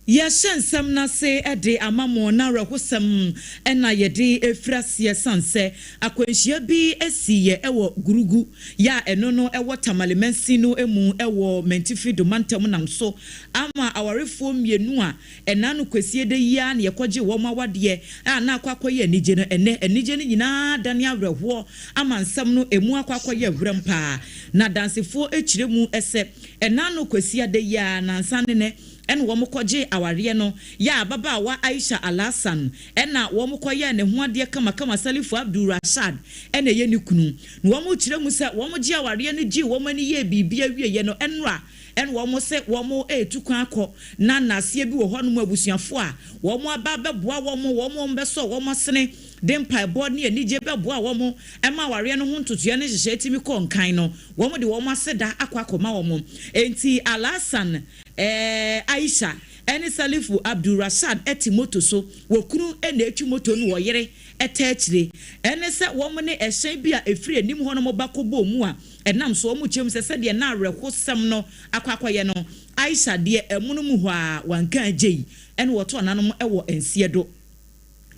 Yɛhyɛ nsɛm n'ase de ama mo na awerɛhosɛm ɛna yɛde efiri aseɛ san sɛ akwanhyia bi asi yɛ ɛwɔ Gurugu yɛ a ɛno no ɛwɔ Tamale mansin no mu ɛwɔ Mantifi do mantam nam so ama awarefoɔ mmienu a ɛna no kwasie de yia na yɛkɔgye wɔn awadeɛ a na akɔ akɔyɛ anigye no, ɛnɛ anigye no nyinaa dane awerɛhoɔ ama nsɛm no emu akɔ akɔyɛ awuram paa. Na dansefoɔ akyerɛ mu ɛsɛ ɛna no kwasie de yia nansa ne nɛ ɛna wɔn kɔgye awareɛ no yɛ ababaawa Aisha Alhassan ɛna wɔn kɔyɛ ne ho adeɛ kamakama. Salifu Abdul Rashad ɛna ɛyɛ ne kunu na wɔn kyerɛ mu sɛ wɔn gye awareɛ no gye wɔn ani yɛ biribi awieɛ no ɛnora ɛna wɔn sɛ wɔn etu kwan akɔ na nnaseɛ bi wɔ hɔnom abusuafoɔ a wɔn aba bɛboa wɔn wɔn bɛsɔ wɔn asene de mpaebɔ ne anigye bɛboa wɔn ɛma awareɛ no ho ntotoeɛ ne nhyehyɛ tumi kɔ nkan no, wɔn de wɔn ase da akɔ akɔma wɔn. Enti Alhassan Aisha ɛne Salifu Abdul Rashad ɛte moto so, wɔkunu ɛna etwi moto no, wɔ yere ɛtɛ akyire. Ɛne sɛ wɔn ne ɛhyɛn bi a efiri anim hɔ nom ba kɔ bɔ mu a ɛnam so wɔn kyɛm sɛ sɛdeɛ na awerɛhosɛm no akɔ akɔyɛ no, Aisha deɛ ɛmono mu hɔ a wanka agye yi ɛne wɔto ananom ɛwɔ nseɛ do.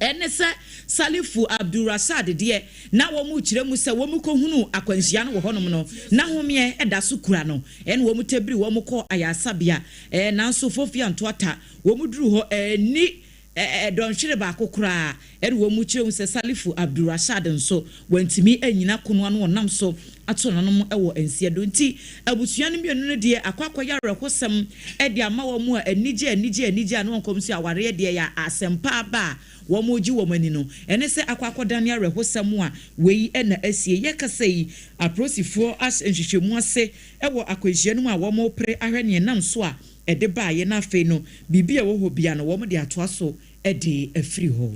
Ɛne sɛ Salifu Abdulrasad deɛ na wɔn kyerɛ mu sɛ wɔn kɔhunu akwanhyia no wɔ hɔnom no na homeɛ ɛda so kura no ɛne wɔn tɛbiri wɔn kɔ ayaresabea nanso fofia ntoata wɔn duru hɔ ɛni dɔnhwere baako koraa ɛne wɔn kyerɛ mu sɛ Salifu Abdulrasad nso wɔntumi anyina kono ano ɔnam so. ato nananom wɔ nseɛ do. Nti abusua no mmienu no deɛ akɔ akɔyɛ awerɛhosɛm de ama wɔn a anigye anigye anigye a na wɔnkɔm so awareɛ deɛ yɛ asɛmpa aba a wɔregye wɔn ani no, ɛne sɛ akɔ akɔdane awerɛhosɛm a wei na asie. Yɛkasa yi, apolisifoɔ ahyɛ nhwehwɛmu ase wɔ akwanhyia no mu a wɔrepere ahwɛ nea ɛnam so a ɛde baeɛ na afei no biribi a ɛwɔ hɔ biara no wɔde atoa so de afiri hɔ.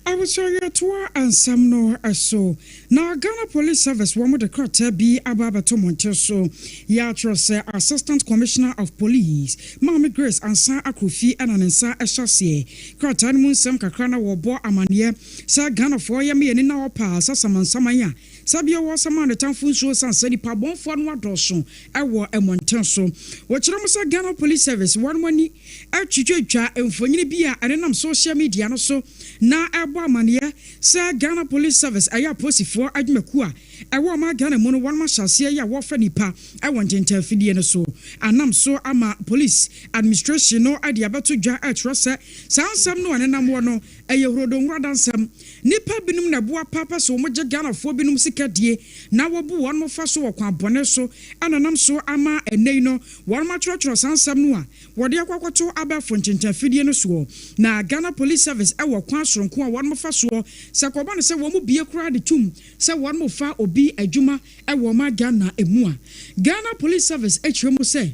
Abusua yɛtoa nsɛm no so. Na Ghana Police Service wɔn de krataa bi aba abɛto mmɔnten so yɛ atwerɛ sɛ Assistant Commissioner of Police Maame Grace Ansah Akrofi na ne nsa hyɛ aseɛ. Krataa no mu nsɛm kakra na wɔbɔ amaneɛ sɛ Ghanafoɔ yɛma yɛn ani nna hɔ paa sɛ samansaman a sɛdeɛ wɔsama ne tamfo nsuo ɛsiane sɛ nnipa abɔnfoɔ no adɔɔso wɔ mmɔnten so. Wɔkyerɛ mu sɛ Ghana Police Service wɔn ani twitwatwa mfonini bi a ɛnenam social media no so na ɛrebɔ amaneɛ sɛ Ghana Police Service ɛyɛ apolisifoɔ adwumakuo a ɛwɔ ɔman Ghana mu no wɔn ahyɛ aseɛ yɛ a wɔrefa nnipa wɔ ntentan afidie no so anam so ama Police Administration no de abɛto dwa ɛrekyerɛ sɛ saa nsɛm no a ɛnenam hɔ no ɛyɛ hurodonwurada nsɛm. Nnipa binom na ɛboa paa pɛ sɛ wɔgye Ghanafoɔ binom sika die na wɔbu wɔn fa so wɔ kwan bɔne so na ɛnam so ama ɛnnɛ yi no wɔn atwerɛtwerɛ saa nsɛm no a wɔde akɔ akɔto abɛɛfo ntentan afidie no soɔ. Na Ghana Police Service wɔ kwan soronko a wɔn fa soɔ sɛ kɔba no sɛ wɔn bue koraa de tum sɛ wɔn fa obi adwuma wɔ ɔman Ghana mu a. Ghana Police Service kyerɛ mu sɛ.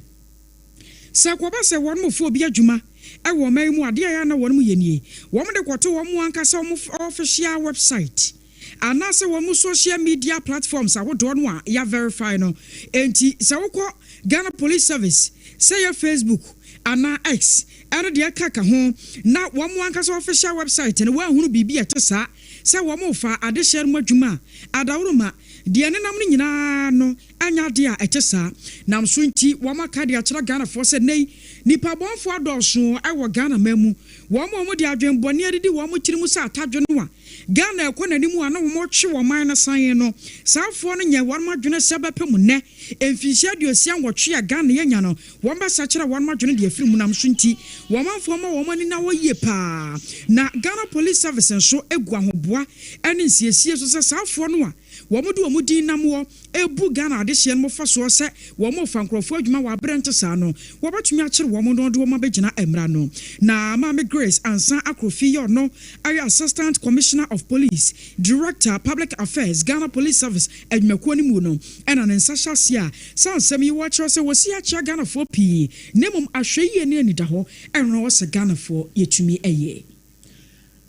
Sɛ ɛkɔba sɛ wɔn fa obi adwuma wɔ ɔman yi mu a, adeɛ a ɛyɛ a na wɔn yɛ nie, Wɔde kɔto wɔn ankasa wɔn official website anaasɛ wɔn social media platforms ahodoɔ no a yɛaverify no. Enti sɛ wokɔ Ghana Police Service, sɛ ɛyɛ Facebook anaa X ɛne deɛ ɛkeka ho, na wɔn ankasa official website no woanhunu biribi a ɛte saa sɛ wɔrefa adehyeɛ no mu adwuma a, adaworoma, deɛ ɛnenam no nyinaa no anyɛ adeɛ a ɛte saa. Nam so nti wɔaka de akyerɛ Ghanafoɔ sɛ nnɛ yi nnipa bɔnfoɔ adɔɔso wɔ Ghana man mu. Wɔn a wɔde adwen bɔne adidi wɔn tiri mu sɛ atadwe no a Ghana ɛkɔ n'anim a na wɔtwe wɔn man no san no, saa foɔ no nyɛ wɔn adwene sɛ bɛpɛ mu nnɛ mfinhyia 68 a Ghana yɛanya no wɔn bɛsakyera wɔn adwene de afiri mu. Nam so nti wɔn manfoɔ ma wɔn ani na hɔ yie paa. Na Ghana Police Service nso gu ahoboa ne nsiesie so sɛ saa foɔ no a wɔde wɔn din nam hɔ rebu Ghana adehyeɛ no mfasoɔ sɛ wɔrefa nkurɔfoɔ adwuma wɔ aberɛ nte saa no, wɔbɛtumi akyere wɔn na wɔde wɔn abɛgyina mmara no. Na Maame Grace Ansah Akrofi yɛ ɔno ayɛ Assistant Commissioner of Police, Director, Public Affairs, Ghana Police Service adwumakuo no mu no na ne nsa hyɛ aseɛ a saa nsɛm yi wɔkyerɛ sɛ wɔsi akyea Ghanafoɔ pii na mmom ahwɛyie ne anidahɔ ɛno wɔ sɛ Ghanafoɔ yɛtumi yɛ.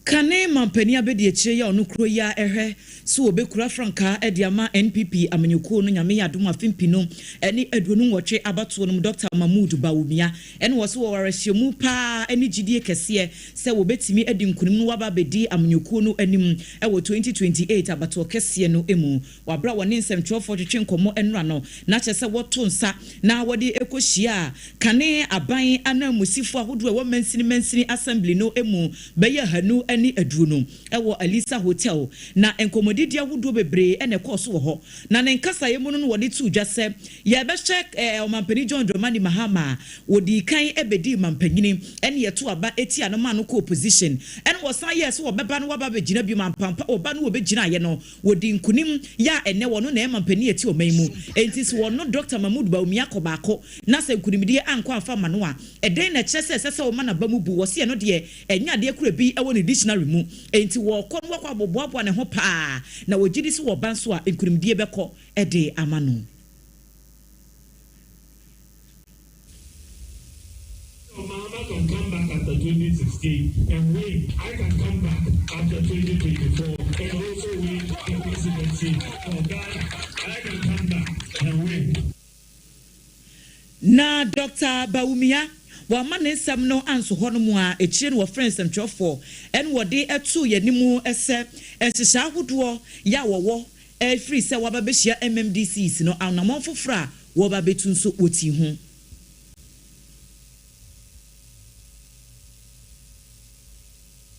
Kane mampanin abɛdiakyire yi a ɔno kuro yi ara ɛhwɛ sɛ wɔbɛkura frankaa de ama NPP amanyɔkuo no Nyame yɛ adom afe 2028 abatoɔ no mu Dɔkta Mahmood Bawumia ɛna wɔ so wɔ awerɛhyɛmu paa ne gyidie kɛseɛ sɛ wɔbɛtumi adi nkunim no waba abɛdi amanyɔkuo no anim wɔ 2028 abatoɔ kɛseɛ no mu. Wɔ aberɛ a wɔne nsɛmtwerɛfoɔ twetwe nkɔmmɔ nnora no, na kyerɛ sɛ wɔto nsa na wɔde kɔhyia kane aban ananmusifoɔ ahodoɔ a ɛwɔ mansini mansini assembly no mu bɛyɛ 220 wɔ Alisa Hotel. Na nkɔmmɔdidi ahodoɔ bebree na ɛkɔɔ so wɔ hɔ. Na ne nkasaeɛ mu no na wɔde too dwa sɛ yɛbɛhyɛ Ɔmampanin John Dramani Mahama a wɔdii kan bɛdii mampanyini ne yɛtoo aba tiaa no maa no kɔɔ opposition ɛna wɔsan yɛɛ sɛ wɔbɛba no waba abɛgyina bio ampampa wɔba no wɔbɛgyinaeɛ no Wɔdii nkunim yɛ a ɛnnɛ wɔno na ɛma mpanin a ɛte ɔman yi mu. Enti sɛ wɔno Dɔkta Mahmood Bawumia kɔ baako na sɛ nkunimdie ankɔ amfa amma no a, ɛdɛn na ɛkyerɛ sɛ ɛsɛ sɛ wɔma n'aba mu bu? Wɔse ɛno deɛ ɛnyɛ adeɛ koro bi wɔ ne dictionary mu. Enti wɔrekɔ no wakɔ abɔboaboa ne ho paa na wɔgye di sɛ wɔba nso a nkunimdie bɛkɔ de ama no. Obama can come back after 2016 and win. I can come back after 2024 and also win the presidency of Ghana. I can come back and win. Na Dɔkta Bawumia wamma ne nsɛm no anso hɔ nom a, akyire no wɔfrɛɛ nsɛmtwerɛfoɔ ɛna wɔde too yɛn anim sɛ nhyehyɛɛ ahodoɔ yɛ a wɔwɔ ɛfiri sɛ wɔaba bɛhyia MMDCs no anammɔn foforɔ a wɔreba abɛtu nso wɔtii ho.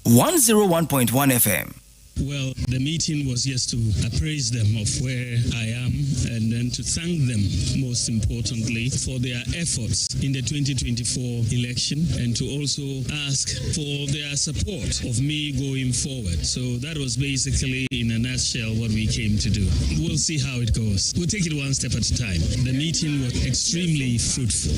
101.1 FM. Well, the meeting was just to appraise them of where I am and then to thank them, most importantly, for their efforts in the 2024 election and to also ask for their support of me going forward. So that was basically, in a nutshell, what we came to do. We'll see how it goes. We'll take it one step at a time. The meeting was extremely fruitful.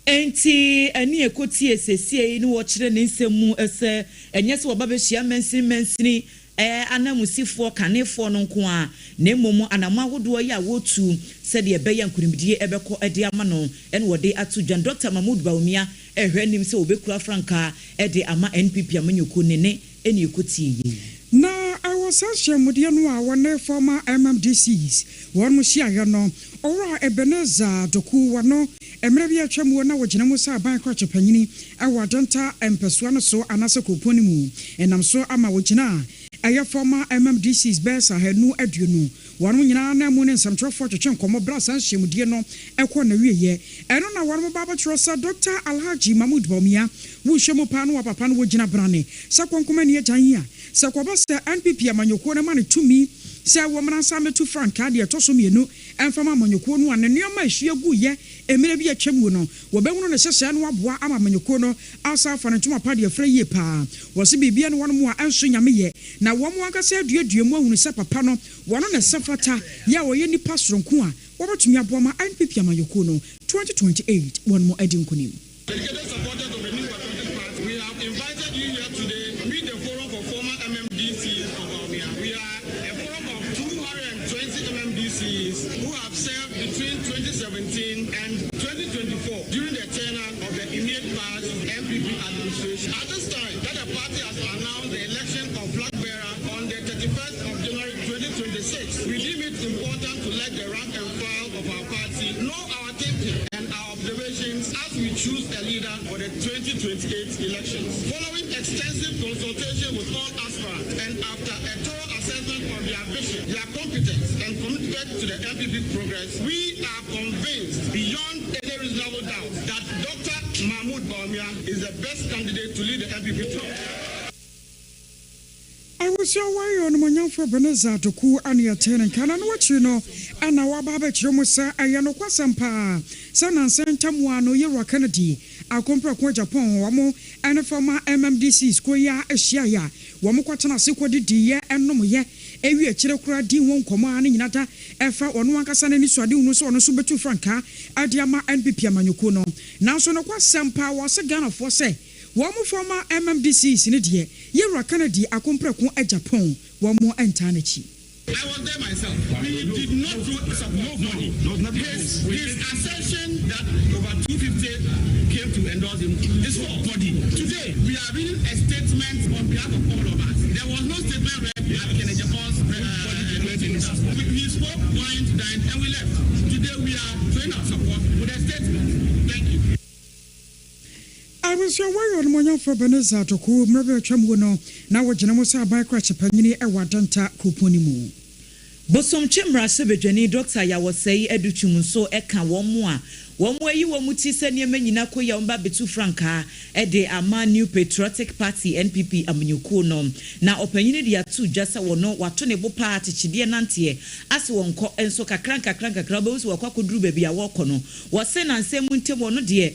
Enti ɛne ɛkɔtie sesie yi ne wɔkyerɛ ne nsɛm mu sɛ ɛnyɛ sɛ wɔba bɛhyia mansini mansini anamusifoɔ kanefoɔ no nko a, na mmom anamo ahodoɔ yi a wɔtu sɛdeɛ ɛbɛyɛ nkonimdie ɛbɛkɔ de ama no ɛne wɔde ato dwan. Dr Mahmood Bawumia ɛhwɛ anim sɛ wɔbɛkura frankaa ɛde ama NPP amanyɔkuo ne ne ɛne ɛkɔtie yi. Na ɛwɔ saa hyɛmudeɛ no a wɔne former MMDCs wɔn mo hyiaeɛ no, Owura Ebenezer Doku wano mmerɛ bi atwa mu na wɔgyina mu sɛ aban krakye panyini ɛwɔ Adenta mpɛsoa no so anaasɛ kuropɔn no mu, ɛnam so ama wɔgyina a ɛyɛ former MMDCs bɛyɛ sɛ 220 wɔn nyinaa na mu ne nsɛmtwerɛfoɔ twetwe nkɔmmɔ berɛ a saa nhyiamudie no ɛkɔ n'awieɛ. Ɛno na wɔn ba abɛtwerɛ sɛ Dr Alhaji Mahmood Bawumia wohwɛ mu paa no wɔ papa no wɔgyina brane sɛ kɔnkɔma ni agyan yi a sɛ kɔba sɛ NPP amanyɔkuo no ma no tumi sɛ wɔmmra nsa mɛtu frankaa deɛ ɛtɔ so mmienu ɛmfama amanyɔkuo no a, ne nneɛma ahyia gu yɛ mmerɛ bi atwa mu no, wɔbɛhunu ne hyehyɛ no aboa ama amanyɔkuo no asa afa ne ntoma pa deɛ frɛ yie paa. Wɔse biribia no wɔn mu a ɛnso Nyame yɛ na wɔn ankasa aduadua mu ahunu sɛ papa no wɔno ne sɛ fata yɛ a wɔyɛ nipa soronko a wɔbɛtumi aboa ma NPP amanyɔkuo no 2028 wɔn mu adi nkonim. Dedicated supporters of the New Patriotic Party, we have invited you here today to meet the forum for former MMDCs of Bawumia. We are a forum of 220 MMDCs who have served between 2017 and 2024 during the tenure of the immediate past NPP administration. At this time that the party has announced the election of flag bearer on the 31st of January 2026, we deem it important to let the rank and file of our party know our thinking and our observations as we choose a leader for the 2028 elections. Following extensive consultation with all aspirants and after a thorough assessment of their vision, their competence, and commitment to the NPP progress, we are convinced beyond any reasonable doubt that Dr. Mahmoud Bawumia is the best candidate to lead the NPP to. Abusua, wayɛ ɔnomonyamfo Ebenezer Adoku ane ɛte ne nka na no akyiri no ɛna waba abɛkyerɛ mu sɛ ɛyɛ nokwasɛm paa sɛ nansa ntam a no yɛwura Kennedy Akomprɛko Agyapong wɔn ɛne former MMDC kuo yi a ahyiaeɛ a wɔn kɔtena ase kɔdidiiɛ ɛnomyɛ ewi akyire koraa di wɔn nkɔmɔ a ne nyina da ɛfa ɔno ankasa n'ani so ade hunu sɛ ɔno nso bɛtu frankaa ɛde ama NPP amanyɔkuo no. Nanso nokwasɛm paa, wɔse Ghanafoɔ sɛ wɔn mo former MMDCs ne deɛ, yɛwura Kennedy Akomprɛko Agyapong wɔn mo ntaa n'akyi. I was there myself. We did not throw support. Nobody. His assertion that over 250 came to endorse him is false. Today, we are reading a statement on behalf of all of us. There was no statement read at Kennedy Agyapong's meeting. We spoke, wined, dined, and we left. Today, we are showing our support with a statement. Thank you. Abusua, wɔyɛ ɔnomonyamfo Ebenezer Atoko mmerɛ bi atwa mu no na wɔgyina mu sɛ aban krakye panyini ɛwɔ Adenta kuropɔn no mu. Bosomtwe mmarahyɛbadwani Dr Yaw Osei Adutwum nso ka wɔn mu a wɔn ayi wɔn ti sɛ nneɛma nyinaa kɔ yi a wɔn ba bɛtu frankaa de ama New Patriotic Party, NPP amanyɔkuo no. Na ɔpanyin de ato dwa sɛ wɔn wato ne bo paa akyekyedeɛ nanteɛ ase wɔn kɔ nso kakra nkakra nkakra wobɛhu sɛ wɔkɔ akɔduru baabi a wɔrekɔ no. Wɔse nansɛm mu ntɛm wɔn deɛ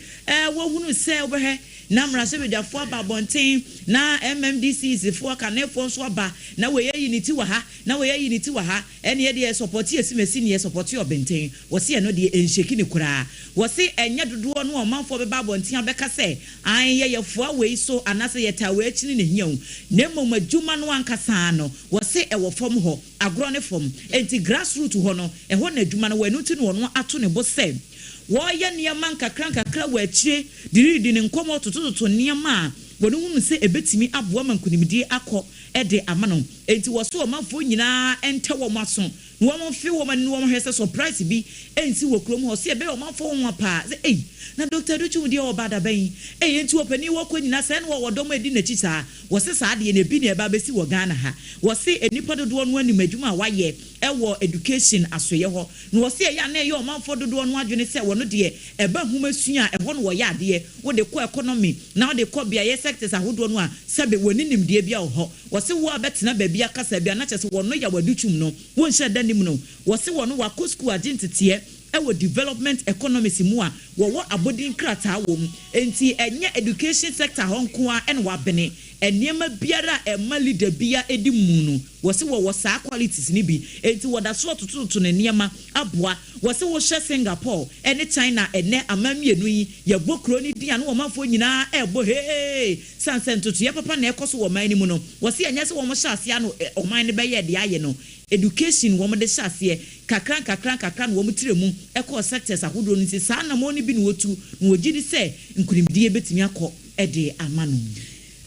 wɔhunu sɛ wobɛhwɛ na mmarahyɛbadwafoɔ aba abɔnten na MMDCs foɔ kanefoɔ nso aba na wɔyɛ yi ne ti wɔ ha na wɔyɛ yi ne ti wɔ ha, ɛne deɛ support esimesi ne yɛ support ɔbɛnten. Wɔsi ɛno deɛ nhyɛki ne koraa. Wɔsi ɛnyɛ dodoɔ no ɔmanfoɔ bɛba abɔnten abɛka sɛ an yɛ yɛfoa wei so anaasɛ yɛta wei akyi ne hia o, na mmom adwuma no ankasa no, wɔsi ɛwɔ fam hɔ, agorɔ ne fam, nti grassroot hɔ no ɛhɔ na adwuma no wɔ. Ɛno ti na wɔn ato ne bo sɛ wɔreyɛ nneɛma nkakra nkakra wɔ akyire de redi ne nkɔmɔ totototo nneɛma a wɔn hunu sɛ ebetumi aboa ma nkunimdie akɔ ɛde ama no. Nti wɔso ɔmanfoɔ nyinaa ɛntɛ wɔn aso na Na wɔn mfe wɔn ani na wɔn hwɛ sɛ surprise bi nsi wɔ kurom hɔ sɛ ɛbɛyɛ ɔmanfoɔ nwanwa paa sɛ ei na Doctor Adutwum deɛ ɔba da bɛn ei enti ɔpanin wɔ kɔ nyina sɛɛ na wɔwɔ dɔm a ɛdi n'akyi saa. Wɔse saa adeɛ no ebi na ɛba abɛsi wɔ Ghana ha. Wɔse nnipa dodoɔ no ara nim adwuma a wayɛ wɔ education asoeɛ hɔ. Na wɔse ɛyɛ a na ɛyɛ ɔmanfoɔ dodoɔ no adwene sɛ wɔno deɛ ɛba nhomasua a ɛhɔ na wɔyɛ adeɛ. Wode kɔ economy na wode kɔ beaeɛ sectors ahodoɔ no a sɛbe wɔnni nimdeɛ biara wɔ hɔ. Wɔse wo a bɛtena baabi akasa bi a na kyerɛ sɛ wɔno Yaw Adutwum no wonhyɛ da nnim no. Wɔse wɔno wakɔ sukuu agye nteteɛ wɔ development economics mu a wɔwɔ abɔdin krataa wɔ mu. Enti ɛnyɛ education sector hɔ nko ara na wabene. Nneɛma biara a ɛma leader biara di mu no, wɔse wɔwɔ saa qualities no bi. Enti wɔda so retotototo ne nneɛma aboa. Wɔse wohwɛ Singapore ne China ɛnnɛ aman mmienu yi, yɛbɔ kuro no din a na wɔn manfoɔ nyinaa rebɔ hee! Sane sɛ ntotoeɛ papa na ɛrekɔ so wɔ ɔman no mu no, wɔse ɛnyɛ sɛ wɔhyɛ aseɛ ano ɔman no bɛyɛɛ deɛ ayɛ no. Education wɔn de hyɛ aseɛ kakra nkakra nkakra na wɔn trɛ mu kɔɔ sectors ahodoɔ no nti saa anammɔn no bi na wɔtu na wɔgye di sɛ nkunimdie bɛtumi akɔ de ama no.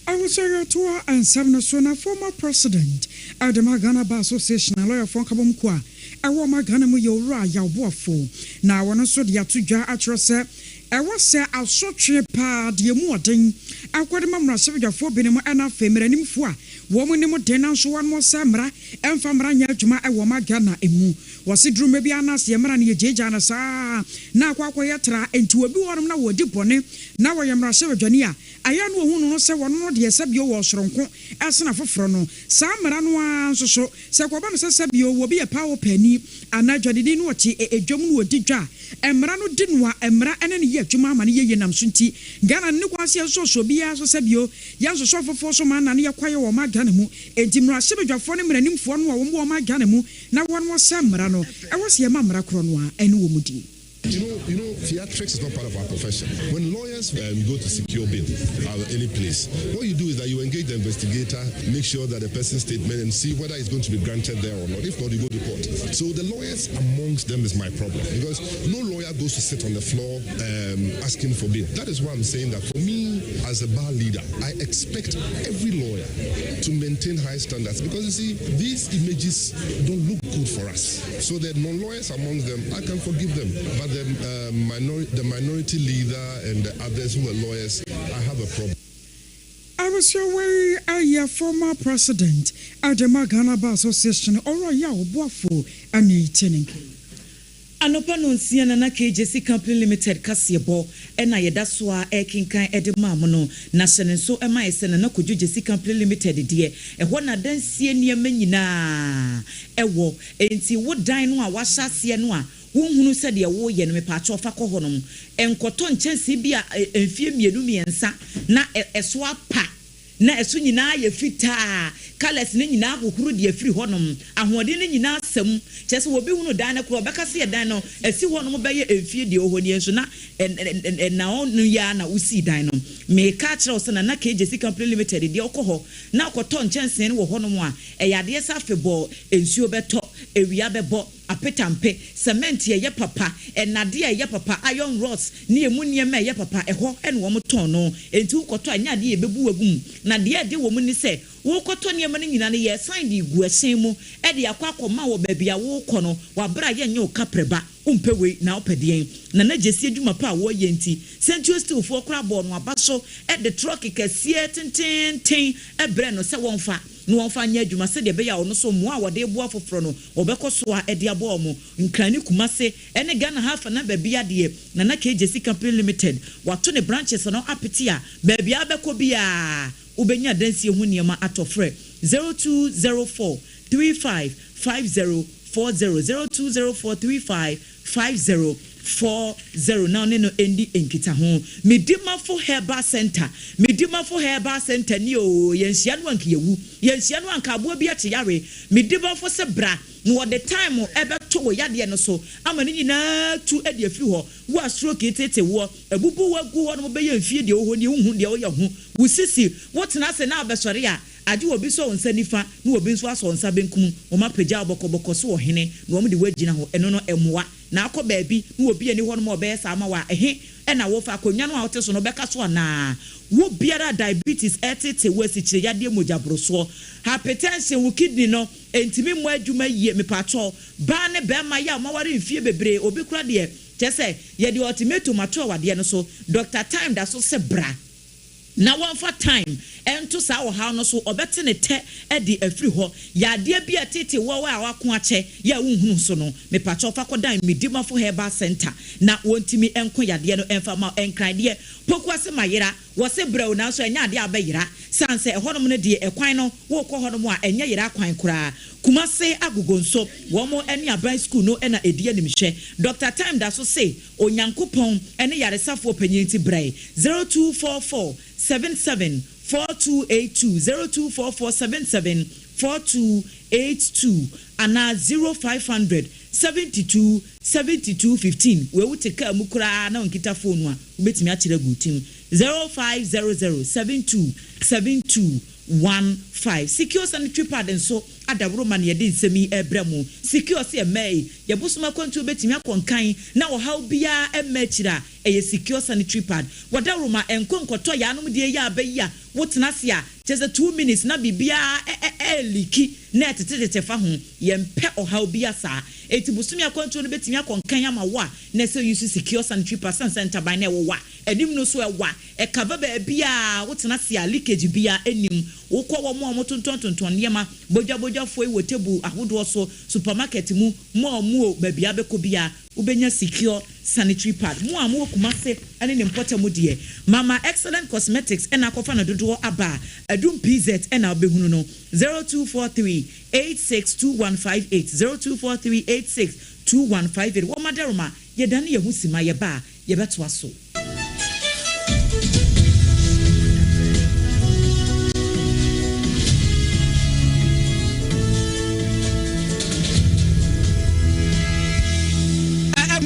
Ahosɛrɛtoa nsɛm no so na former president de ma Ghana Bar Association alɔyafoɔ nkabom kuo a ɛwɔ ɔman Ghana mu yɛ Owura Yaw Boafo na wɔno nso de ato dwa akyerɛ sɛ ɛwɔ sɛ asotwe paa de emu ɔden akɔ de ma mmarahyɛbadwafoɔ binom ɛna afei mmaranimfoɔ a wɔn nim den nanso wɔn sɛ mmara ɛmfa mmara nyɛ adwuma ɛwɔ ɔman Ghana mu. Wɔse duru mmerɛ bi ara na aseɛ mmara no yɛgyaagyaa no saa na akɔ akɔyɛ tra enti obi wɔ hɔnom na wɔdi bɔne na wɔyɛ mmarahyɛbadwani a Ayɛ a na wɔhu no no sɛ wɔno no deɛ sɛbio wɔ soronko sene afoforɔ no. Saa mmara no ara nso so, sɛ ɛkɔba no sɛ sɛbio obi yɛ pawo paani anaa dwadini na ɔte dwam na ɔdi dwa a, mmara no di no a mmara ne no yɛ adwuma ma no yɛ yie. Nam so nti, Ghana no nni kwan sɛ yɛsosɔsosɔ obiara so sɛbio yɛnsosɔ afoforɔ so ma nane yɛ kwaeɛ wɔ ɔman Ghana mu. Enti mmarahyɛbadwafoɔ ne mmaranimfoɔ no a wɔwɔ ɔman Ghana mu na wɔn sɛ mmara no, ɛwɔ sɛ yɛma mmara korɔ no ara ne wɔn di. You know, you know, theatrics is not part of our profession. When lawyers um, go to secure bail at any place, what you do is that you engage the investigator, make sure that the person's statement and see whether it's going to be granted there or not. If not, you go to court. So the lawyers amongst them is my problem because no lawyer goes to sit on the floor um, asking for bail. That is why I'm saying that for me as a bar leader, I expect every lawyer to maintain high standards because you see, these images don't look good for us. So the non-lawyers amongst them, I can forgive them. But the, minor- the minority leader and the others who are lawyers, I have a problem. Abusua wei ɛyɛ former president de ma Ghana Bar Association Owura Yaw Boafo ɛne te ne nka yi. Anɔpa nonsia Nana KJC Company Limited kaseɛbɔ na yɛda so ara rekenkan de maa mo no, na hyɛ no nso ma yɛ sɛ Nana Kojo Gyasi Company Limited deɛ, ɛhɔ na adansie nneɛma nyinaa wɔ. Enti wo dan no a woahyɛ aseɛ no a wonhunu sɛdeɛ woreyɛ no, mepaakyɛw fa kɔ hɔnom. Nkɔtɔ nkyɛnsee bi a mfeɛ mmienu mmiɛnsa na ɛso apa na ɛso nyinaa ayɛ fitaa, colours no nyinaa ahohoro de afiri hɔnom, ahoɔden no nyinaa asa mu. Kyerɛ sɛ obi hunu dan no koraa ɔbɛka sɛ dan no asi hɔnom bɛyɛ mfeɛ deɛ ɛwɔ hɔ nie nso na nnawɔno yi ara na wosii dan no. Mereka akyerɛ wo sɛ Nana K. Gyasi Company Limited deɛ wokɔ hɔ na wokɔtɔ nkyɛnsee no wɔ hɔnom a, ɛyɛ adeɛ sɛ afebɔɔ nsuo bɛtɔ, awia bɛbɔ, Apetampe, cement a ɛyɛ papa, nnade a ɛyɛ papa, iron rods ne emu nneɛma a ɛyɛ papa, ɛhɔ na wɔtɔn no. Enti wokɔtɔ a, ɛnyɛ adeɛ a yɛbɛbu wo agu mu. Na deɛ ɛde wɔ mu ne sɛ, worekɔtɔ nneɛma no nyinaa no, yɛresan de regu ɛhyɛn mu de akɔ akɔma wɔ baabi a worekɔ no, wɔ berɛ a yɛnyɛ wo kaprɛba. Wompɛ wei na wopɛ deɛn? Nana Gyasi adwuma pa a wɔreyɛ nti, Century Steel foɔ koraa bɔɔ no aba so de trɔke kɛseɛ tenteenten brɛɛ no sɛ wɔmfa. na wɔmfa nyɛ adwuma sɛdeɛ ɛbɛyɛ a ɔno nso mmoa a wɔde reboa afoforɔ no wɔbɛkɔ so ara de aboa wɔn. Nkran ne Kumase ne Ghana ha afa na baabi adeɛ Nana K Gyasi Company Limited wato ne branches no apete a baabi a wobɛkɔ biara wobɛnya adansie ho nneɛma atɔ. Frɛ 0204 35 50 40, 0204 35 50 40 na ɔne no ndi nkitaho. Medimafo Herbal Centre, Medimafo Herbal Centre nie oo, yɛnhyia no anka yɛwu, yɛnhyia no anka aboa bi akye yare. Medimafo se bra na wɔde time bɛto wo yadeɛ no so ama ne nyinaa atu de afiri hɔ. Wo a stroke retete woɔ, abubu wo agu hɔ nom bɛyɛ mfie deɛ wɔ hɔ nie, wonhu deɛ woyɛ ho, wo sisi, wotena ase na abɛsɔre a, Agye obi sɔ wo nsa nifa na obi nso asɔ wo nsa benkum, wɔapagya wo bɔkɔbɔkɔ so ɔhene na wɔde wo agyina hɔ, ɛno no ɛmmoa. Na akɔ baabi na obi nni hɔnom a ɔbɛyɛ saa ama wo a, ɛhe na wofa? Akonnwa no a wote so no, wobɛka so anaa? Wo biara a diabetes retete wo, asikyire yadeɛ, mogyaborosoɔ, hypertension, wo kidney no ntumi mmɔ adwuma yie, mepakyɛw, baa ne barima yɛ a moaware mfie bebree, obi koraa deɛ, kyerɛ sɛ, yɛde ultimatum ato awadeɛ no so, Doctor Time da so se bra. Na wɔmfa time nto saa ɔhaw no so, ɔbɛte ne tɛ de afiri hɔ. Yadeɛ bi a ɛtete wo a wako akyɛ yɛ a wonhunu nso no, mepakyɛw fa kɔdan Medimafo Herbal Centre na wɔntumi nko yadeɛ no mfa mma wo. Nkran deɛ, Pokuase mayera, wɔse brɛ o nanso ɛnyɛ adeɛ a wobɛyera, sane sɛ ɛhɔnom no deɛ ɛkwan no worekɔ hɔnom a ɛnyɛ yera kwan koraa. Kumase Agogo nso, wɔn ne aban sukuu no na ɛdi animhwɛ. Doctor Time da so se Onyankopɔn ne yaresafoɔ panyin nti brɛ 0244 77 4282, 0244 77 4282 anaa 0500 72 72 15. Wei wote kaa mu koraa na wonkita fon a, wobɛtumi akyerɛ agu wo tim 0500 72 72 15. Secure Sanitary Pad nso adaworo ma na yɛde nsɛm yi rebrɛ mo. Secure se ɛmmaa yi, yɛ bosom akwantuo bɛtumi akɔ nkan na ɔhaw biara mma akyire a, ɛyɛ Secure Sanitary Pad. W'adaworo ma ɛnkɔ nkɔtɔ yaanom deɛ yi a bɛyi a wotena ase a kyerɛ sɛ 2 minutes na biribiara ɛɛleaki na ɛtetetete fa ho. Yɛmpɛ ɔhaw biara saa. Enti bosome akwantuo no bɛtumi akɔ nkan ama wo a na ɛsɛ use Secure Sanitary Pad sane sɛ ntaban no ɛwowa anim no so ɛwa ɛcover baabiara wotena ase a leakage biara nnim. Wokɔ wɔn a wɔtontɔntontɔn nneɛma bodwabodwafoɔ yi wɔ table ahodoɔ so, supermarket mu, mall mu o, baabi a wobɛkɔ biara wobɛnya Secure Sanitary Pad. Mo a mowɔ Kumase ne ne mpɔtam deɛ, Mama Excellent Cosmetics na akɔfa no dodoɔ aba a, Adum PZ na wobɛhunu no, 0243 862158, 0243 862158. Wɔn adaworoma, yɛdane yɛn ho sima, yɛba a, yɛbɛtoa so.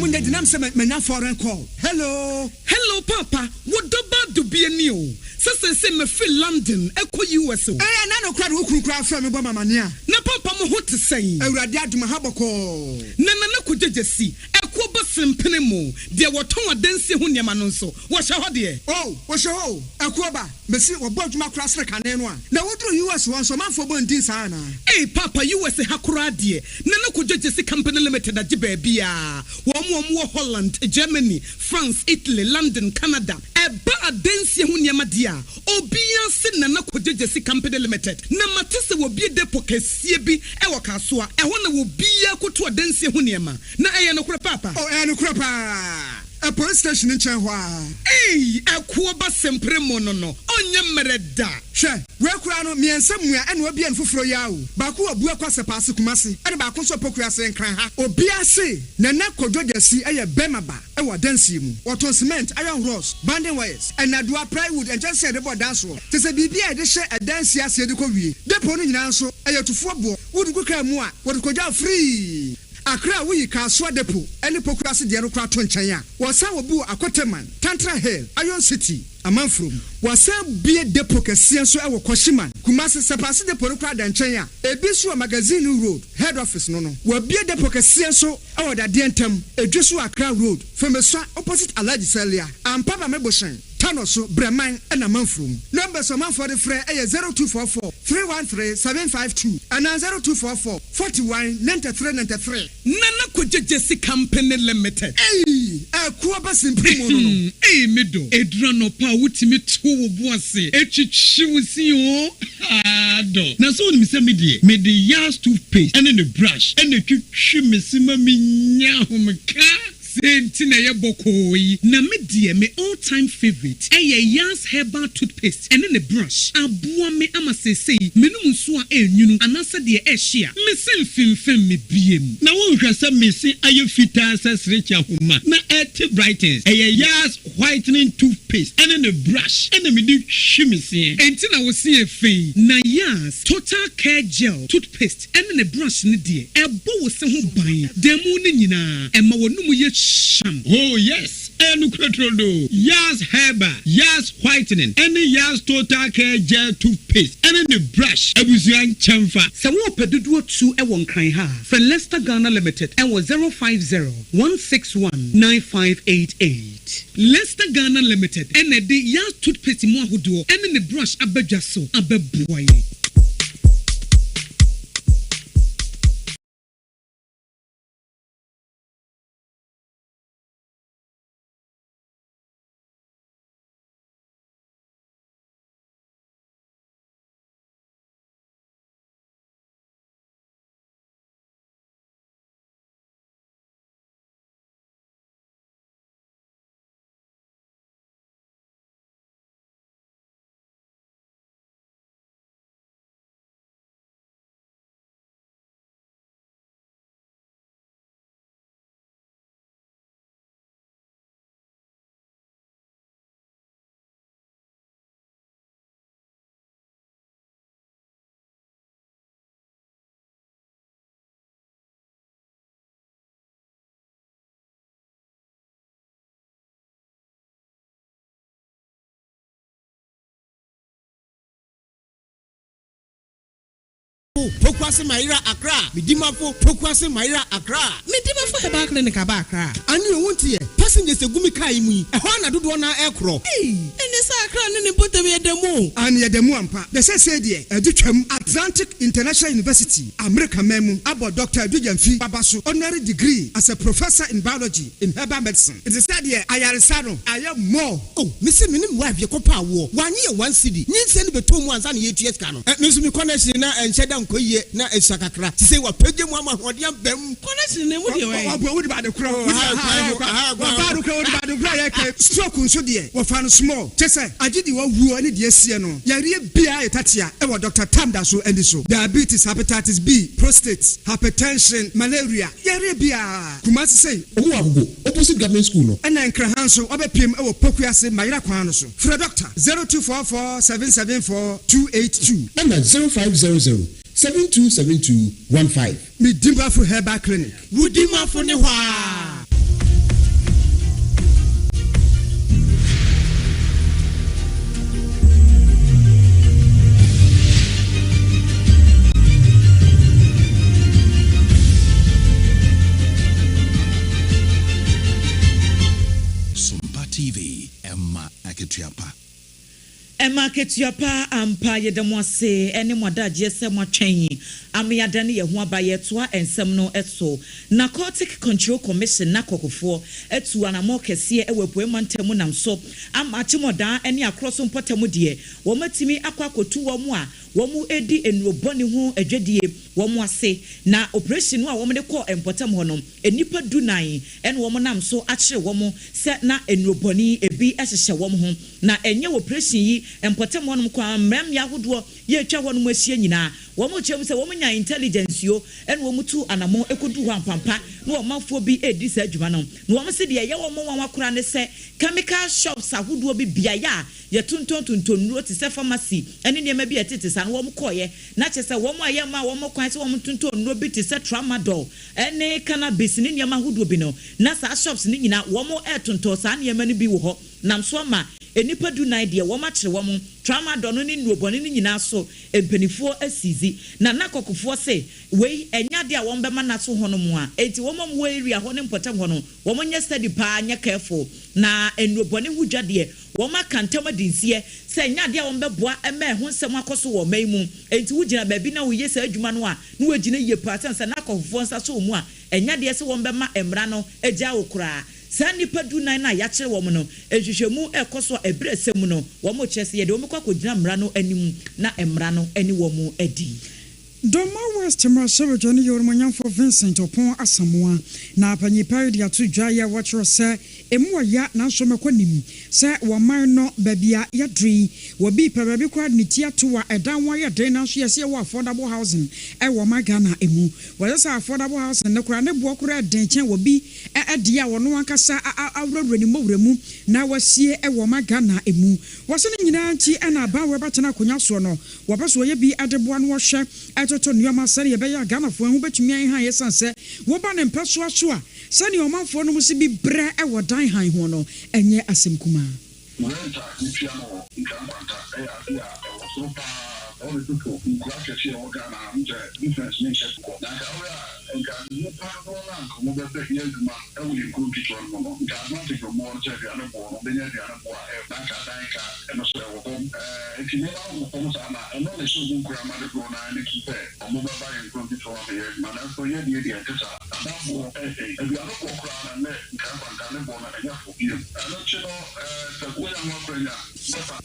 Munya gyinam sɛ manya foreign call. Hello. Hello, Papa. Wo dɔba dubie ni o. Sɛ sɛsɛ mefiri London ɛkɔ US o. Ɛyɛ na no kora de wo kunu koraa frɛ me bɔ mamane a. Na papa, mo ho te sɛn? Awurade adom, ha bɔkɔɔ. Na Nana Kogyegye si ɛkuo ba sempene mu deɛ wɔtɔn adansie ho nneɛma no nso, wɔhyɛ hɔ deɛ? Oh, wɔhyɛ hɔ o. Ɛkuo ba mesi wɔbɔ adwuma koraa sene kane no a. Na woduru US hɔ nso, ɔmanfoɔ bɔ ndin saa anaa? Ei Papa, US ha koraa deɛ, Nana Kogyegye si Company Limited agye baabiaa. Wɔn a wɔwɔ Holland, Germany, France, Italy, London, Canada. Ɛba adansie ho nneɛma deɛ a, obiara se Nana Kogyegye si Company Limited. Na mate sɛ wɔbue depot kɛseɛ bi wɔ Kasoa. Ɛhɔ na obiara kɔtu adansie ho nneɛma. Na ɛyɛ nokorɛ, Paapa? Oh, ɛyɛ nokorɛ paa. Ɛ police station nkyɛn hɔ ara. Ei, ɛkoɔ ba sempere mu no, ɔnyɛ mmerɛ da. Hwɛ, wei koraa no, mmiɛnsa mua ɛna wabue no foforɔ yi ara o. Baako wɔ Buakwa Sɛpaase Kumasi, ɛna baako nso wɔ Pokuase Nkran ha. Obiara se Nana Kojo Gyasi yɛ bɛrima ba wɔ adansie mu. Wɔtɔn cement, iron rods, bonding wires, nnadewa, plywood, nkyɛnsee a yɛde bɔ dan soɔ, te sɛ biribi a yɛde hyɛ adansie aseɛ de kɔ wie. Depot no nyinaa nso, ɛyɛ tufoɔ boɔ. Wode gu kaa mu a, wɔde kɔgya wo free. Accra a woyi Kasoa Depot ne Pokuase deɛ no koraa to nkyɛn a, wɔsan wɔ bi wɔ Akoteman, Tantra Hill, Iron City, Amanfurom. Wɔasan bue depot kɛseɛ nso wɔ Kwashiman, Kumasi. Sɛpaase depot no koraa da nkyɛn a, ebi nso wɔ Magazine Road, Head Office no no. Wɔabue depot kɛseɛ nso wɔ Dadeɛ Ntam, Edweso Accra Road, Femesua opposite Alhaji Salia, Ampaba Mebohyɛn, Tano so, Brɛman na Amanfurom. Numbers a ɔmanfoɔ de frɛ yɛ 0244 313 752 anaa 0244 41 93 93. Nana Kogyegye Company Limited. Ei! Ɛkoɔ ba simpiri mu no. Ei, me dɔ. Ɛduru anɔpa a wotumi to wo bo ase twitwi wo se o. Haa dɔ. Na sɛ wonim sɛ me deɛ, mede Yas toothpaste ne ne brush na ɛtwitwi me se ma menya ahomka. Sei nti na ɛyɛ bɔkɔɔ yi. Na me deɛ, me all time favourite ɛyɛ Yas herbal toothpaste ɛne ne brush. Aboa me ama seesei menom nsuo a ɛnwunu anaasɛ deɛ ɛhye a, me se mfemfem me biem. Na wonhwɛ sɛ me se ayɛ fitaa sɛ serekye ahoma na ɛte brightens. Ɛyɛ Yas whitening toothpaste ɛne ne brush ɛna mede hwi me seɛ. Enti na wo se yɛ fɛ yi. Na Yas total care gel toothpaste ɛne ne brush no deɛ, ɛbɔ wo se ho ban da mu no nyinaa, ɛma w'anomu yɛ hyam. Oh yes! Ɛyɛ nokorɛ turodoo. Yas Herbal, Yas Whitening ɛne Yas Total Care Gel Toothpaste ɛne ne brush abusua nkyɛnfa. Sɛ worepɛ dodoɔ tu wɔ Nkran ha a, frɛ Lester Ghana Limited wɔ 050 161 9588. Lester Ghana Limited na ɛde Yas Toothpaste mu ahodoɔ ɛne ne brush aba dwa so abɛboa yɛn. Pokuase Mayera Accra Medimafo Pokuase Mayera Accra. Medimafo Herbal Clinic aba Accra. Ane o wonte ɛ? Passengers egu me car yi mu yi, ɛhɔ ara na dodoɔ no ara ɛrekorɔ. Ei! Ɛne sɛ Accra ne ne mpɔtam yɛ da mu o. Aane yɛda mu ampa. Na seesei deɛ adu twam. Atlantic International University, Amerika man mu, abɔ Dɔkta Adu Gyamfi aba so honorary degree as a Professor in Biology in Herbal Medicine. Nti sɛdeɛ ayaresa no ayɛ more. Oh, mese me ne me wife yɛkɔ paa woɔ, wannye yɛn one cedi, nyinsɛn no bɛtɔɔ mu ansa na yɛretua sika no. Eh, me nso me connection na ɛnhyɛ da nkɔ yie, na ɛsua kakra, sesei wapagya mu ama ahoɔden aba mu. Connection no emu deɛ wɛn? Waboa wode ba ade korɔ, wode ba ha ha waba ade korɔ wode ba ade korɔ a yɛka stroke nso deɛ wɔfa no small kyɛ sɛ agye deɛ wawuo ne deɛ asie no yareɛ biara yɛ tatea ɛwɔ Doctor Tam da so ani so diabetes hepatitis B prostate hypertension malaria yareɛ biara Kumasi sei. Ɔmo wɔ Agogo opposite government school no. Ɛna Nkraha nso wabɛpiem wɔ Pokuase Mayera kwan no so. Frɛ Dɔkta 0244 774 282. Ɛna 0500 7272 15. Me Dimafo Herbal Clinic. Wo Dimafo ne hɔ aa. Sompa TV, ɛma akatua pa. Ɛma akatua pa ampa. Yɛda mo ase ne mo adagyeɛ sɛ moatwɛn ama yɛadane yɛn ho aba. Yɛretoa nsɛm no so. Narcotic Control Commission, NACOC, foɔ atu anammɔn kɛseɛ wɔ Apueɛ Mantam mu nam so ama Akyemɔdaa ne Akorɔ so mpɔtam deɛ wɔatumi akɔ akɔtu wɔn a wɔredi nnuro bɔne ho adwadie wɔn ase. Na operation no a wɔde kɔɔ mpɔtam hɔ no, nnipa dunan na wɔnam so akyere wɔn sɛ na nnuro bɔne bi hyehyɛ wɔn ho. Na ɛnyɛ operation yi mpɔtam hɔnom nko ara, mmeammea ahodoɔ yɛ atwa hɔnom ahyia nyinaa, wɔkyerɛ mu sɛ wɔnya intelligence yo na wɔtuu anamɔn kɔduu hɔ ampampa na ɔmanfoɔ bi redi saa adwuma no. Na wɔse deɛ ɛyɛ wɔn nwanwa koraa ne sɛ chemical shops ahodoɔ bi beaeɛ a yɛtontɔntontɔn nnuro te sɛ pharmacy ne nneɛma bi a ɛtete saa no wɔkɔeɛ na kyerɛ sɛ wɔn a yɛmmaa wɔn kwan sɛ wɔntontɔn nnuro bi te sɛ tramadol ne cannabis ne nneɛma ahodoɔ bi no na saa shops no nyinaa wɔretontɔn saa nneɛma no bi wɔ hɔ nam so ama nnipa dunan deɛ wɔakyere wɔn tramadol no ne nnuro bɔne no nyinaa so mpanimfoɔ asiizi na NACOCfoɔ se wei ɛnyɛ adeɛ a wɔbɛma no aso hɔnom a enti wɔn a wɔwɔ area hɔ ne mpɔtam hɔ no wɔnyɛ steady paa nyɛ careful na nnuro bɔne ho dwa deɛ wɔaka ntam adi nseɛ sɛ ɛnyɛ adeɛ a wɔbɛboa ma ɛho nsɛm akɔ so wɔ ɔman yi mu. Enti wogyina baabi na woyɛ saa adwuma no a, na woagyina yie paa sɛne sɛ NACOCfoɔ nsa sɔ wo mu a, ɛnyɛ adeɛ sɛ wɔbɛma mmara no agyaa wo koraa. Saa nnipa dunan no a yɛakyere wɔn no, nhwehwɛmu rekɔ so a ɛberɛ sɛ mu no, wɔrekyerɛ sɛ yɛde wɔn bɛkɔ akɔgyina mmara no anim na mmara no ne wɔn adi. Dormaa West mmarahyɛbadwani yɛ Onimuonyamfoɔ Vincent Oppong Asamoah na panyin pa yi de ato dwa yi a wɔkyerɛ sɛ emu wɔ ya nanso mɛkɔ nim sɛ wɔ man no baabi a yɛaduru yi wɔ bi pɛ baabi koraa de ne ti ato a ɛdan ho ayɛ den nanso yɛse yɛwɔ affordable housing wɔ ɔman Ghana mu. Wɔyɛ sɛ affordable housing no koraa ne boɔ koraa den kyɛn wɔ bi deɛ a ɔno ankasa awurawura ne mmɔwura mu na wasie wɔ ɔman Ghana mu. Wɔse ne nyinaa nti na aban wei bɛtena akonwa soɔ no wɔpɛ sɛ wɔyɛ bi de boa no wɔhwɛ. retoto nneɛma sɛdeɛ ɛbɛyɛ a Ghanafoɔ ho bɛtumi ayɛ hann ɛsiane sɛ woba ne mpɛsoa so a sɛdeɛ ɔmanfoɔ nom si bi brɛ wɔ dan hann ho no ɛnyɛ asɛm kumaa. Rent a yɛtua no wɔ Nkran Nkwanta yɛ adeɛ a ɛwɔ soro pa ara. Sɛ wode toto nkuro akɛseɛ a ɛwɔ Ghana a, wohu sɛ difference no nhyɛ kɔ. Na anka wohwɛ a, nka nnipa dodoɔ no a anka wɔbɛpɛ yɛ adwuma wɔ yɛn nkuro nketewa no mu no, nka advantage a wɔwɔ no sɛ aduane boɔ no, wɔbɛnya aduane boɔ a ɛyɛ, na anka adan ka ɛno nso ɛwɔ fam. Ɛɛ, nti nneɛma no wɔ fam saa na ɛno na ɛhyɛ wɔn nkuran ma dodoɔ no ara ani gye sɛ wɔbɛba yɛn nkuro nketewa mu abɛyɛ adwuma. Nanso yɛn deɛ deɛ ɛnte saa. Adan boɔ yɛ den. Aduane boɔ koraa no, ɛnnɛ Nkran Nkwanta ne boɔ no ɛnyɛ fo bio. Ɛno nti no, sɛ wonya ho akwanya bɛfa.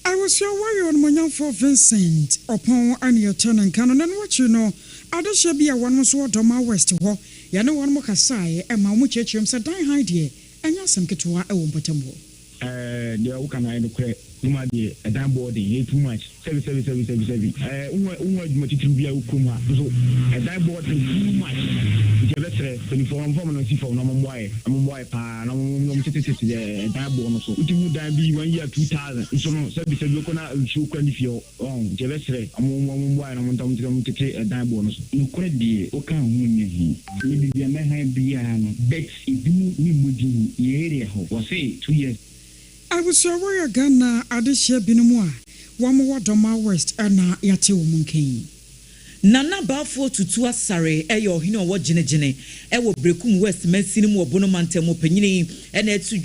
Abusua Warrior Onimuonyamfoɔ Vincent Ɔpɔn ne yɛtɛ ne nka no na ɛno akyiri no adehyeɛ bi a wɔnom nso wɔ Dormaa West hɔ yɛne wɔnom kasaeɛ ma wɔn kyerɛkyerɛɛ mu sɛ dan hann deɛ ɛnyɛ asɛm ketewa wɔ mpɔtam hɔ. Ɛɛ deɛ woka no ayɛ nokorɛ Numa deɛ ɛdan boɔ den ɛyɛ too much sɛbi sɛbi sɛbi sɛbi sɛbi ɛɛ wohu wohu adwuma titiriw bi a ɛwɔ kurom ha nso ɛdan boɔ den too much nti yɛbɛsrɛ mpanyinfoɔ wɔn mfa wɔn nan si fam na wɔn mmoa yɛ wɔn mmoa yɛ paa na wɔn wɔn tete tete ɛdan boɔ no so wote hu dan bi one year 2000 nso no sɛbi sɛbi wokɔ na nsuo kura ne fie hɔ wɔn nti yɛbɛsrɛ wɔn wɔn mmoa yɛ na wɔn ntam tete wɔn tete ɛdan boɔ no so. Nokorɛ deɛ woka ho nyɛ he. Me baabi a mɛhan biaa no bet ebinom me mmɔ din yɛ area hɔ wɔse 2 years. Abusua wɔyɛ Ghana adehyeɛ binom a wɔn wɔ Dormaa West na yɛate wɔn nka yi. Nana Baffour Tutu Asare yɛ ɔhene a ɔwɔ Gyinagyina wɔ Berekum West mansini mu wɔ Bono mantam mu. Panyin yi na ɛto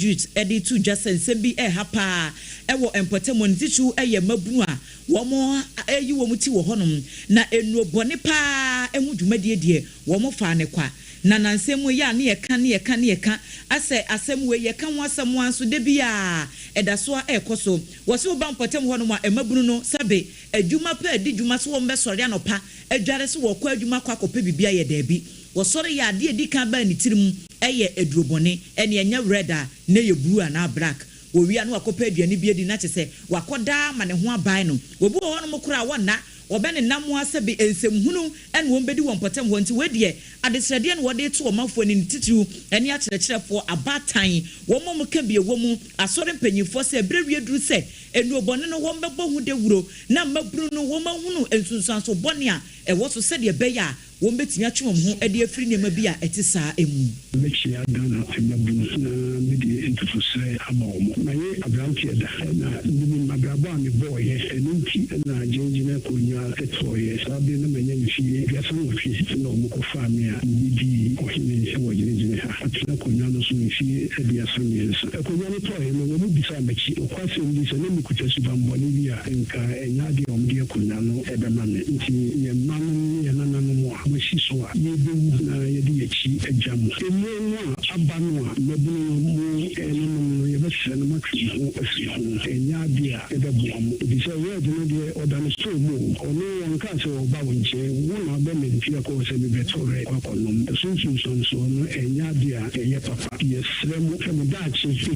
de to dwa sɛ nsɛm bi reha paa wɔ mpɔtam hɔ, ne titiriw yɛ mmabunu a wɔayi wɔn ti wɔ hɔnom, na nnuro bɔne paa ho dwumadie deɛ wɔfaa no kwa. Na nnansa mu yi a ne yɛka ne yɛka ne yɛka asɛ asɛm wei, yɛka ho asɛm ara nso da biara ɛda so ara ɛrekɔ so. Wɔse woba mpɔtam hɔnom a mmabunu no sɛbe adwuma pɛ adi dwuma sɛ wɔbɛsɔre anɔpa adware sɛ wɔrekɔ adwuma akɔ akɔpɛ biribi ayɛ daabi. Wɔsɔre yɛ adeɛ a ɛdi kan baa ne tirim yɛ aduro bɔne, ɛnneɛ ɛnyɛ red a na ɛyɛ blue anaa black. Wɔwie a na wakɔpɛ aduane bi adi na kyerɛ sɛ wakɔda ama ne ho abae no. Obi wɔ hɔnom koraa a wɔnna, wɔbɛnenam ara sɛbe nsɛmhunu na wɔbɛdi wɔ mpɔtam hɔ. Nti wei deɛ adesrɛdeɛ na wɔde reto ɔmanfoɔ ani, ne titiriw ne akyerɛkyerɛfoɔ, abaatan, wɔn a wɔka bi wɔ mu, asɔre mpanyimfoɔ sɛ berɛ wie duru sɛ nnurobɔne no wɔbɛbɔ ho dawuro na mmabunu no wɔahunu nsunsuanso bɔne a ɛwɔ so sɛdeɛ ɛbɛyɛ a wɔbɛtumi atwe wɔn ho de afiri nneɛma bi a ɛte saa mu. Mɛkyea Ghana mmabunu na mede ntotosrɛ ama wɔn. Mayɛ abranteɛ da na menim abrabɔ a mebɔɔeɛ, ɛno nti na gyinagyina akonnwa tɔɔeɛ. Saa bere no na manya mfie 38 na wɔkɔfaa me a mebɛdii ɔhene wɔ gyinagyina ha. Atena akonnwa no so mfie 33. Akonnwa no tɔɔeɛ no, wɔbisaa m'akyi nokwasɛm bi sɛ na mekuta subammɔne bi a nka ɛnyɛ adeɛ a wɔde akonnwa no bɛma me. Nti yɛn mmanom ne yɛn nananom a moasi so a yɛrebɛwu na yɛde yɛn akyi agya mo. Mmerɛ no a aba no a mmabunu no, mo ɛnanom no, yɛbɛsrɛ na moatwe mo ho afiri ho. Ɛnyɛ adeɛ a ɛbɛboa mo. Ɛfiri sɛ red no deɛ ɔda ne store mu o. Ɔno ɔnkaa sɛ ɔreba wo nkyɛn. Wo na wobɛmente akɔ hɔ sɛ mebɛtɔ red akɔ akɔnom. Ɛso nsunsuansoɔ no ɛnyɛ adeɛ a ɛyɛ papa. Yɛsrɛ mo sɛ mo daakye.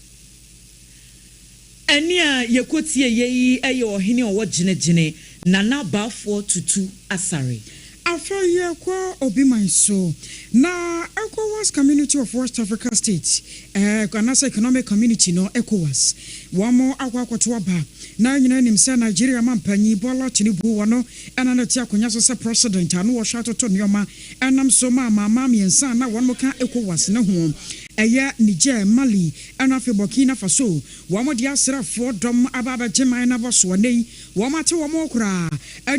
Ɛnne a yɛkɔtieeɛ yi yɛ ɔhene a ɔwɔ Gyinagyina, Nana Baffour Tutu Asare. Afei yɛkɔ obi man so, na ECOWAS Community of West Africa States, eh, anaasɛ Economic Community no, ECOWAS, wɔn akɔ akɔto aba. Na yɛn nyinaa nim sɛ Nigeria mampanyin Bola Tinubu, wɔno na na ɛte akonnwa so sɛ President a na wɔhwɛ atoto nneɛma ɛnam so ma amanaman mmiɛnsa a na wɔn ka ECOWAS no ho, ɛyɛ Niger, Mali, ɛna afei Burkina Faso, wɔn de asraafoɔ dɔm aba abɛgye man no abɔsoɔ. Nnɛ yi, wɔn ate wɔn ho koraa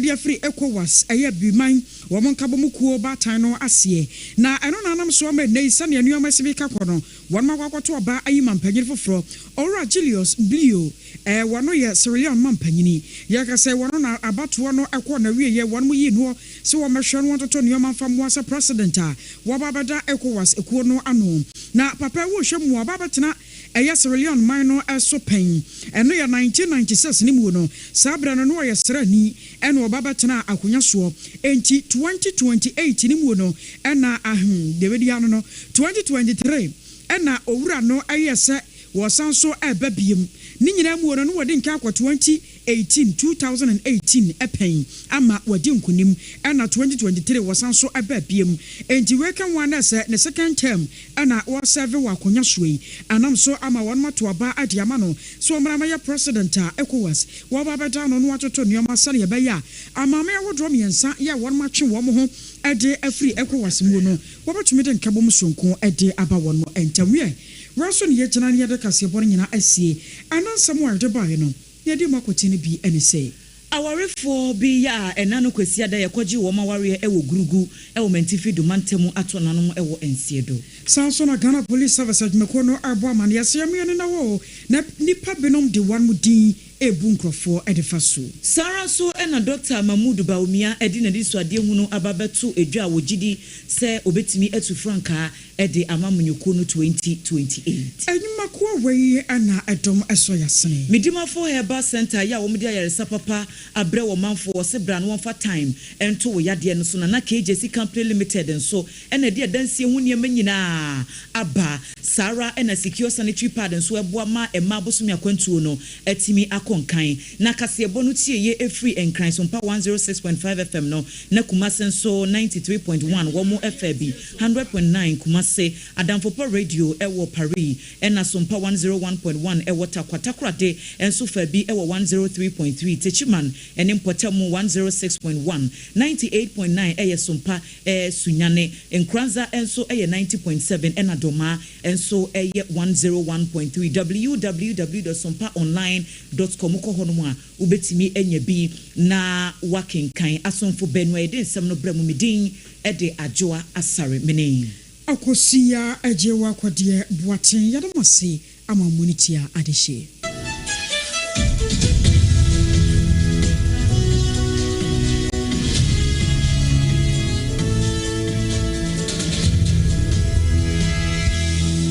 de afiri ECOWAS, ɛyɛ Abibiman, wɔn nkabom kuo baatan no aseɛ. Na ɛno na anam so ama nnɛ yi sɛdeɛ nneɛma si reka kɔ no, wɔn akɔ akɔto aba ayi mampanyin foforɔ, Owura Julius Bio, wɔno yɛ Sierra Leone mampanyini. Yɛka sɛ wɔno na abatoɔ no kɔɔ n'awieɛ, wɔn yii noɔ sɛ wɔmmɛhwɛ na wɔntoto nneɛma mfa mmoa sɛ President a waba abɛda ECOWAS kuo no ano. Na papa yi wohwɛ mu a, ɔba abɛtena ɛyɛ Sierra Leone man no so pɛn. Ɛno yɛ 1996 no mu no, saa berɛ no na ɔyɛ sraani ɛna ɔba bɛtenaa akonya soɔ. Enti 2028 no mu no ɛna ahem deɛ bɛdi ano no, 2023 ɛna owura no yɛɛ sɛ. wɔsan nso reba biom. Ne nyinaa mu no, na wɔadi nkan akɔ 2018, 2018 pɛn ama wɔadi nkunim, ɛna 2023 wɔsan nso baa biom. Enti wei ka ho a na ɛsɛ ne second term na ɔresɛve wɔ akonwa soɔ yi. Anam so ama wɔnom ato aba de ama no sɛ ɔmmra mmɛyɛ President a Ecowas wɔreba abɛda ano na watoto nnoɔma sɛdeɛ ɛbɛyɛ a amanaman ahodoɔ mmiɛnsa yɛ a wɔnom atwe wɔn ho de afiri Ecowas mu no wɔbɛtumi de nkabom soronko de aba wɔn ntam. Wiɛ, wei so na yɛgyina na yɛde kaseɛbɔ no nyinaa asie. Ɛno nsɛm a yɛde baeɛ no, nea ɛdi mu akoten no bi ne sɛ. Awarefoɔ bi yɛ a ɛna no Kwasiada yɛkɔgyee wɔn awareɛ wɔ Gurugu wɔ Mantifi do mantamu ato nanom wɔ Nseɛdo. Saa nso na Ghana Police Service adwumakuo no rebɔ amaneɛ sɛ yɛmmea no na wɔ na nnipa binom de wɔn din rebu nkurɔfoɔ de fa so. Saa ara nso na Dɔkta Mahmood Bawumia de n'anisoadehunu aba abɛto dwa a wɔgye di sɛ ɔbɛtumi atu frankaa de ama amanyɔkuo no 2028. Nnwumakuo wei na ɛdɔm sɔ yasene. Medimafo Herbal Centre yɛ a wɔde ayaresa papa abrɛ wɔ manfoɔ, wɔse bra na wɔmfa time nto wo yadeɛ no so. Nana KJC Company Limited nso na ɛde adansie ho nneɛma nyinaa aba. Saa ara na Secure Sanitary Pad nso ɛboa ma mmaa bosome akwantuo no atumi akɔ nkan. Na kaseɛbɔ no tieɛ ɛfiri Nkran Sompa 106.5 FM no na Kumase nso 93.1 wɔn faa bi. 100.9 Kumase, Adamfo Pa Radio wɔ Paris ɛna Sompa 101.1 wɔ Tarkwa Takoradi nso faa bi wɔ 103.3 Techiman ne mpɔtamu 106.1 98.9 yɛ Sompa Sunyani Nkoranza nso yɛ 90.7 ɛna Dormaa nso yɛ 101.3 www dot sompaonline dot com Wokɔ hɔnom a wobɛtumi anya bi na woakenkan. Asomfo baanu a yɛde nsɛm no brɛ mo, me din de Adwoa Asare Mene. Akosua Agyewa Kɔdeɛ Boateng yɛda mo ase ama mo ani tua adehyeɛ.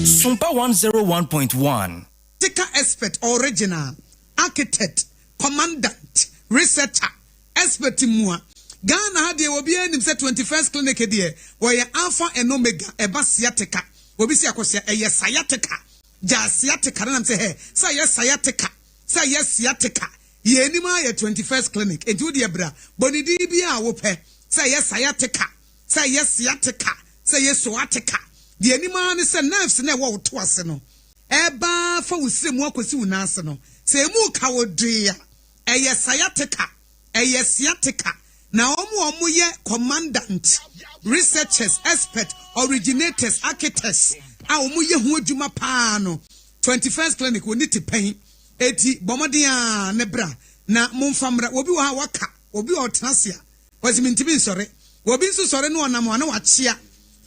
Sompa 101.1. Tika expert, original, architect, commandant, researcher, expert mua. Ghana ha deɛ obiara nim sɛ 21st clinic deɛ wɔyɛ alpha and omega ɛba sciatica. Obi si akɔsia ɛyɛ sciatica. Gyaa sciatica no nam sɛ hɛ sɛ ɛyɛ sciatica sɛ ɛyɛ sciatica. Yɛn anim ara yɛ 21st clinic enti wo deɛ bra bɔ ne din biara a wopɛ sɛ ɛyɛ sciatica sɛ ɛyɛ sciatica sɛ ɛyɛ soatica. Deɛ anim ara ne sɛ nerves no a ɛwɔ wo to ase no ɛreba ara fa wo srɛ mu akɔsi wo nan ase no, sɛ emu reka wo dwee a, ɛyɛ sciatica, ɛyɛ sciatica. Na wɔn a wɔyɛ commandant, researchers, expert, originators, architects a wɔyɛ ho adwuma paa no, 21st Clinic, wɔnni tipɛn. Enti bɔ mmɔden ara ne bra na momfa mmra. Obi wɔ ha a waka, obi wɔ ɔtena ase a, Ɔse mentumi nsɔre. Obi nso sɔre na ɔnam a na wakyea.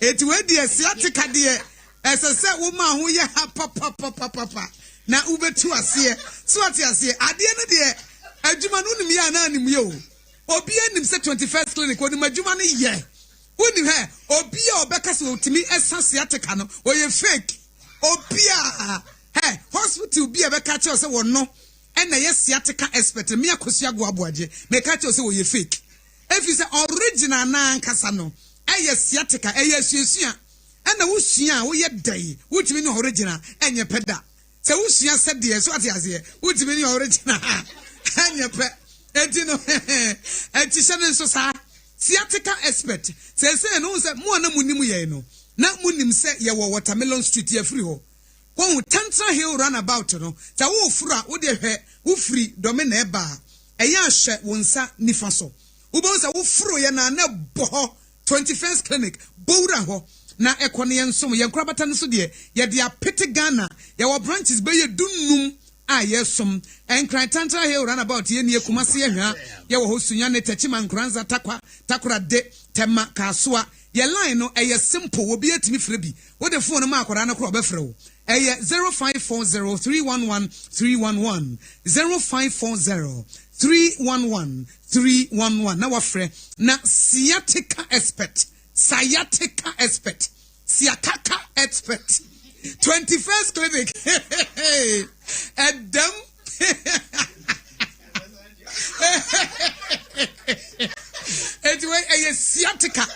Enti wei deɛ sciatica deɛ ɛsɛ sɛ woma ho yɛ ha papapapapa na wobɛtu aseɛ. So wate aseɛ? Adeɛ no deɛ adwuma no wonim yɛ anaa nim yɛ o. Obiara nim sɛ 21st clinic onim adwuma no yɛ. Wonim hɛ obi a ɔbɛka sɛ ɔtumi sa sciatica no ɔyɛ fake. Obiara hɛ hospital bi a ɛbɛka kyerɛ sɛ wɔno ɛna ɛyɛ sciatica expert no me Akosua Agoa Aboagye meka kyerɛ wo sɛ ɔyɛ fake ɛfiri sɛ original no ankasa no ɛyɛ sciatica ɛyɛ asuasua ɛna wosua a woyɛ dɛn wotumi ne original ɛnyɛ pɛ da sɛ wosua sɛdeɛ so ate aseɛ wotumi ne original ɛnyɛ pɛ enti no ɛnti hyɛ no nso saa sciatica expert sɛsɛ no sɛ mo a na monim yɛn no na monim sɛ yɛwɔ watermelon street yɛfiri hɔ Woahu Tantra Hill Runabout no? Sɛ woreforo a, wo deɛ hwɛ, wofiri Dome na ɛreba a, ɛyɛ a hwɛ wo nsa nifa so. Wobɛhu sɛ woforoeɛ no a na ɛbɔ hɔ, 21st Clinic, bɔ wura hɔ na ɛkɔ na yɛnsom. Yɛn nkorabata no so deɛ, yɛde apete Ghana. Yɛwɔ branches bɛyɛ du-nnum a yɛsom. Nkran Tantra Hill Runabout yɛ nie, Kumasi Ahwea, yɛwɔ hɔ, Sunyani, Techiman, Nkoranza, Tarkwa, Takorade, Tema, Kasoa. Yɛ line no, ɛyɛ simple, obiara tumi frɛ bi. Wode phone no ma akwadaa no koraa ɔbɛfrɛ wo. Ɛyɛ 0540 311 311, 0540 311 311 na wafrɛ. Na sciatica expert, sciatica expert, siakaka expert, 21st clinic, ɛdɛm. Eti wei ɛyɛ sciatica.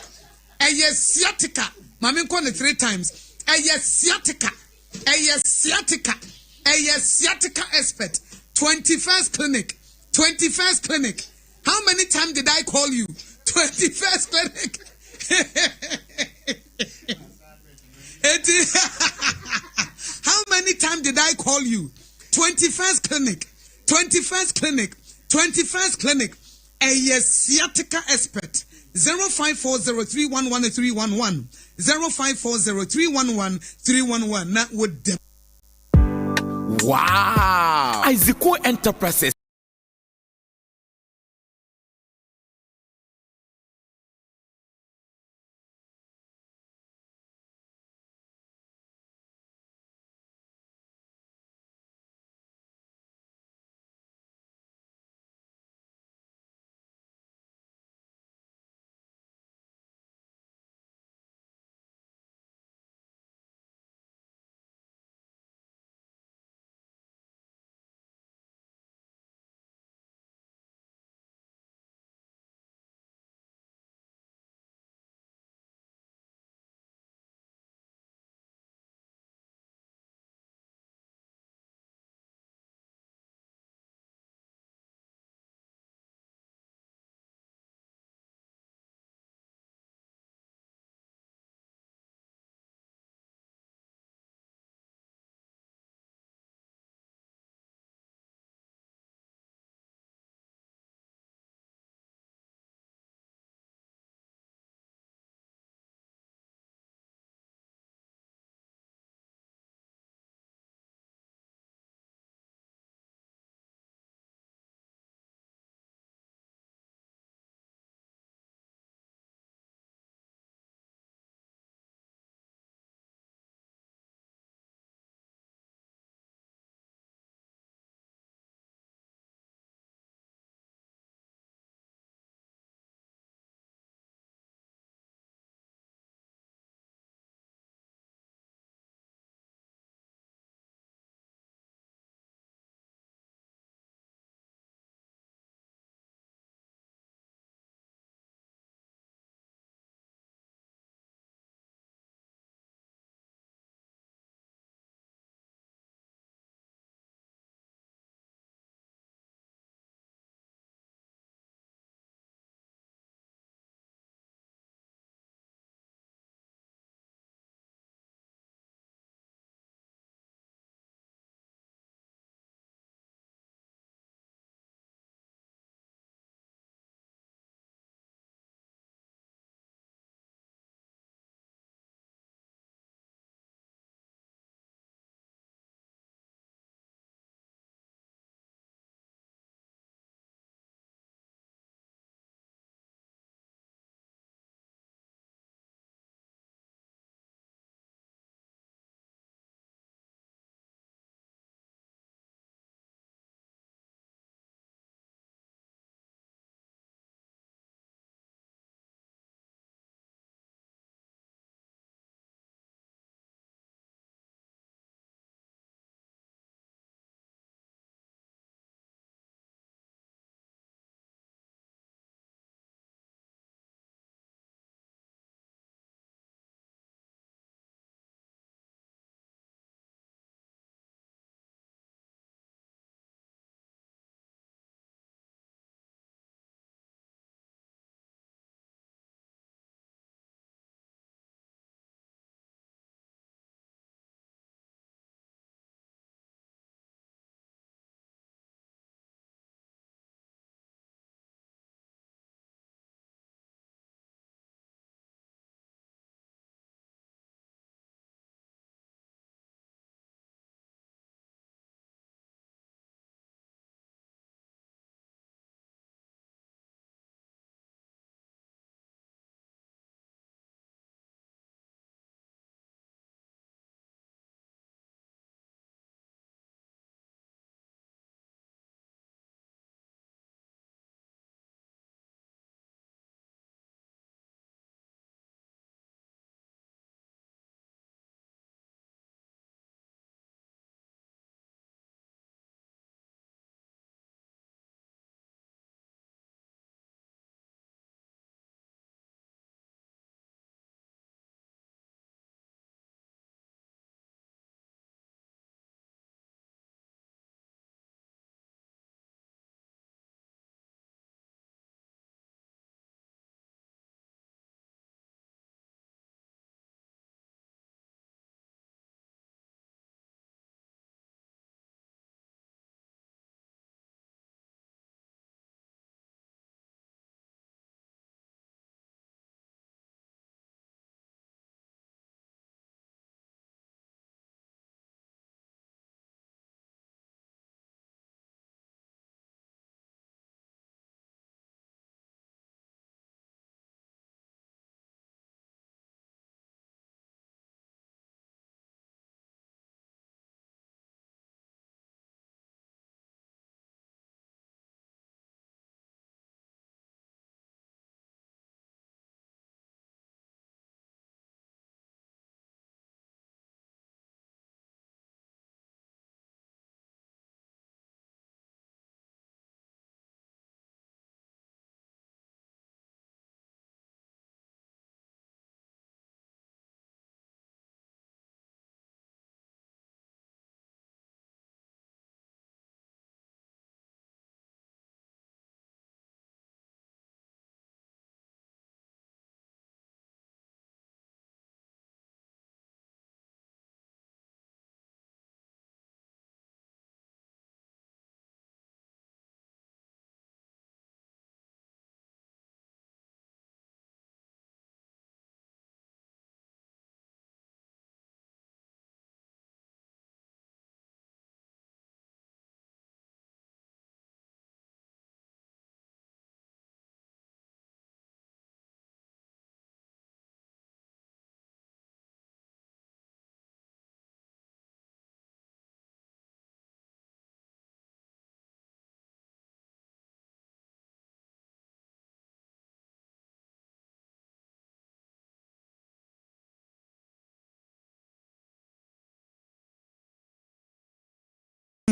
Ɛyɛ sciatica. Ma me nkɔ no three times. Ɛyɛ sciatica. Ɛyɛ sciatica. Ɛyɛ sciatica expert, 21st Clinic, 21st Clinic. How many times did I call you? 21st Clinic. Eti, how many times did I call you? 21st Clinic, 21st Clinic, 21st Clinic. Ɛyɛ sciatica expert. 0540311311, 0540311311 na wo dɛm. Wow! Isaac Enterprises.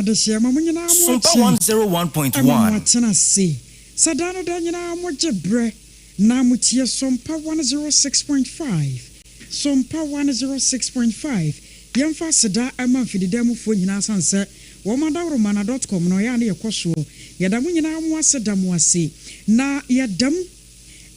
Adehyeɛ ma mo nyinaa mo Sompa akye 101.1. Ɛma mo atena ase sɛ daa no daa nyinaa mo gye berɛ na mo tie Sompa 106.5 Sompa 106.5 Yɛmfa aseda ma mfididan mufoɔ nyinaa sane sɛ wɔn adaworoma na dot com no ɛyɛ a na yɛkɔ soɔ. Yɛda mo nyinaa mo ase da mo ase na yɛda mu.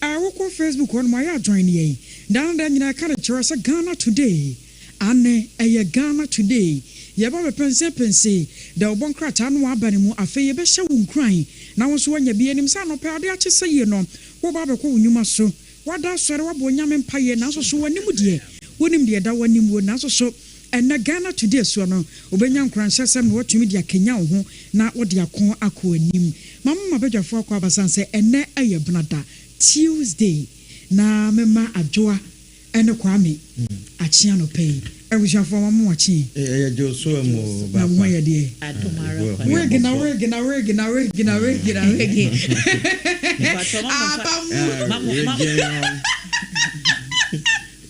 A wokɔ Facebook hɔ nom a yɛ a join yɛn. Daa no daa nyinaa yɛka de kyerɛ sɛ Ghana Today. Aane ɛyɛ Ghana Today. Yɛba bɛpɛnsɛnpɛnse dawubɔ nkrataa no aba no mu. Afei yɛbɛhyɛ wo nkuran na wo nso woanya bi. Yɛnim sɛ anɔpa ade akye sɛ yie no woreba abɛkɔ wo nnwuma so. Woada asɔre, woabɔ Onyame mpaeɛ nanso so w'anim deɛ, wonim deɛ ɛda w'anim o. Nanso so ɛnnɛ Ghana Today soɔ no wobɛnya nkuranhyɛsɛm na woatumi de akanyan wo ho na wode ako akɔ anim. Ma mema badwafoɔ akɔ aba sane sɛ ɛnnɛ yɛ Benada, Tuesday, na mema Adwoa ne Kwame akye anɔpa yi. Abusuafoɔ ma mo akye. Ɛyɛ Joshua mu o, Na mo ho Bapa. yɛ deɛ? Adom ara kwa. Wig na wig na wig na wig na wig na wig. Aba mu.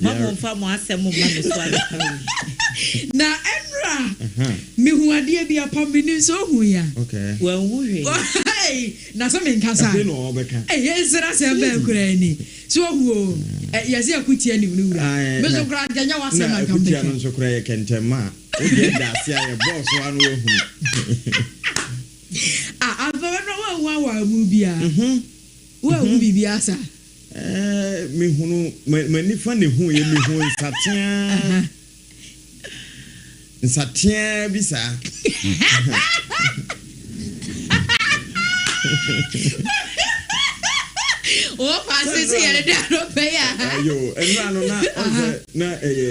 Ma mo nfa mo asɛm mma me so anɔpa wei. Na ɛnora mehu adeɛ bi apam menim sɛ ohu ya. Wanhu hwee. Hey, na sɛ menkasa. Afei na ɔbɛka. Hey, nsira sɛ bɛn koraa ni. So ohu o, yɛse akutia nim no wura. Me nso koraa nka ɛnyɛ w'asɛm na nka mebɛka. Na akutia no nso koraa yɛ kɛntɛnma a, wo deɛ da ase a yɛbɔɔ so ara na woahunu. Ah, ampa w'ano woanhu awaamu biara? Woanhu biribiara saa? Ɛɛ, mehunu, m'ani fa na ehuiɛ, mehuu nsateaa. Nsateaa bi saa. Wɔfa ase sɛ yɛde da no pɛ yɛ. Ayo, ɛnura no na ɔsɛ na ɛyɛ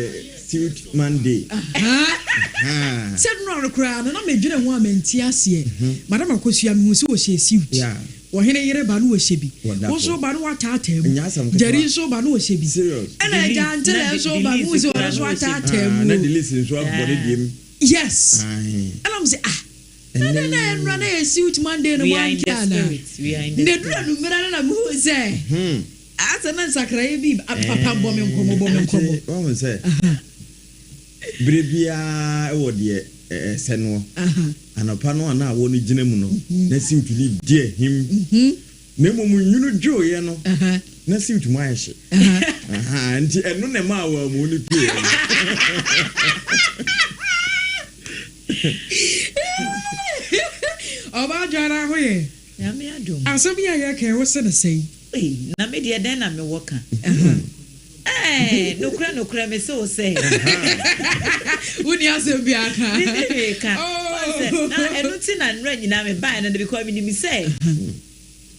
suit Monday. Sɛ nnura no koraa no na medwene ho a mente aseɛ. Madam Akosua mehu sɛ ɔhyɛ suit. Ɔhene yere ba no ɔhyɛ bi. Wo nso ba no woataataa mu. Jerry nso ba no ɔhyɛ bi. Ɛna Agya Antele nso ba mehu sɛ ɔno nso ataataa mu. Na Delise nso abɔ ne deɛ mu. Yes. Ɛna mo sɛ ah. Na dɛn na ɛnora na yɛ suit Monday no mo anke ana. Na ɛduru anummerɛ no na mehu sɛ asɛ na nsakraeɛ bi papa bɔ me nkɔmmɔ bɔ me nkɔmmɔ. Wahu sɛ Berɛ biara wɔ deɛ ɛsɛ noɔ. Anɔpa no a na awɔ no gyina mu no, na siwt no di ahim. Na mmom nwunu dwoeɛ no, na siwt mu ayɛ hye. Nti ɛno na ɛmaa awaamu no pueeɛ no. Ɔbaa Dwara ho yɛ. Nyame adom. Asɛm yi a yɛreka yi, wo se no sɛn? Ei, na me deɛ dɛn na mewɔ ka? Ɛɛ, nokorɛ nokorɛ mese wo sɛ. Wonni asɛm biara ka. Menni hwee ka. Woahu sɛ, na ɛno nti na nnora nyinaa mebaeɛ no, because menim sɛ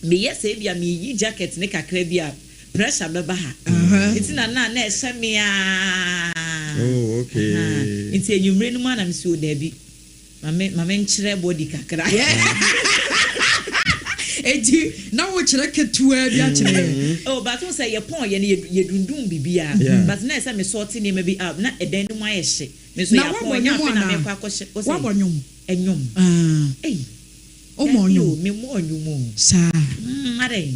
meyɛ sɛ ebia meyi jacket no kakra bi a, pressure bɛba ha. Nti na na na ɛhyɛ me ara. Oh, okay. Nti anwummere no mu ara na mese, oh, daabi. Ma me ma menkyerɛ body kakra. Enti na wokyerɛ ketewaa bi akyerɛ yɛn. Oh but wohu sɛ yɛpɔn yɛ no yɛ dundum biribiara but na ɛsɛ me sort nneɛma bi out na ɛdan no mu ayɛ hye me nso Na yɛapɔn woabɔ ɛnyɛ nnwom afei na anaa? mekɔ akɔhyɛ wo sɛ Woabɔ nnwom? Nnwom? Ah. Ei Womɔ dabi o nnwom? memmɔɔ nnwom o. Saa. Mm adɛn?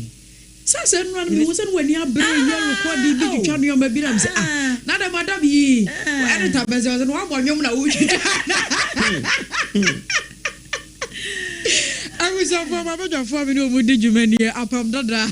Sɛ sɛ nnora no mehu sɛ no w'ani abere yɛ rekɔdi bi twitwa nneɛma bi na mesɛ ah na dɛ madam yi ɛne ta bɛsɛ ɔsɛ no wabɔ nnwom na wotwitwa. Abusuafoɔ mabadwafoɔ a me ne wɔn di dwuma nie, Apam Dada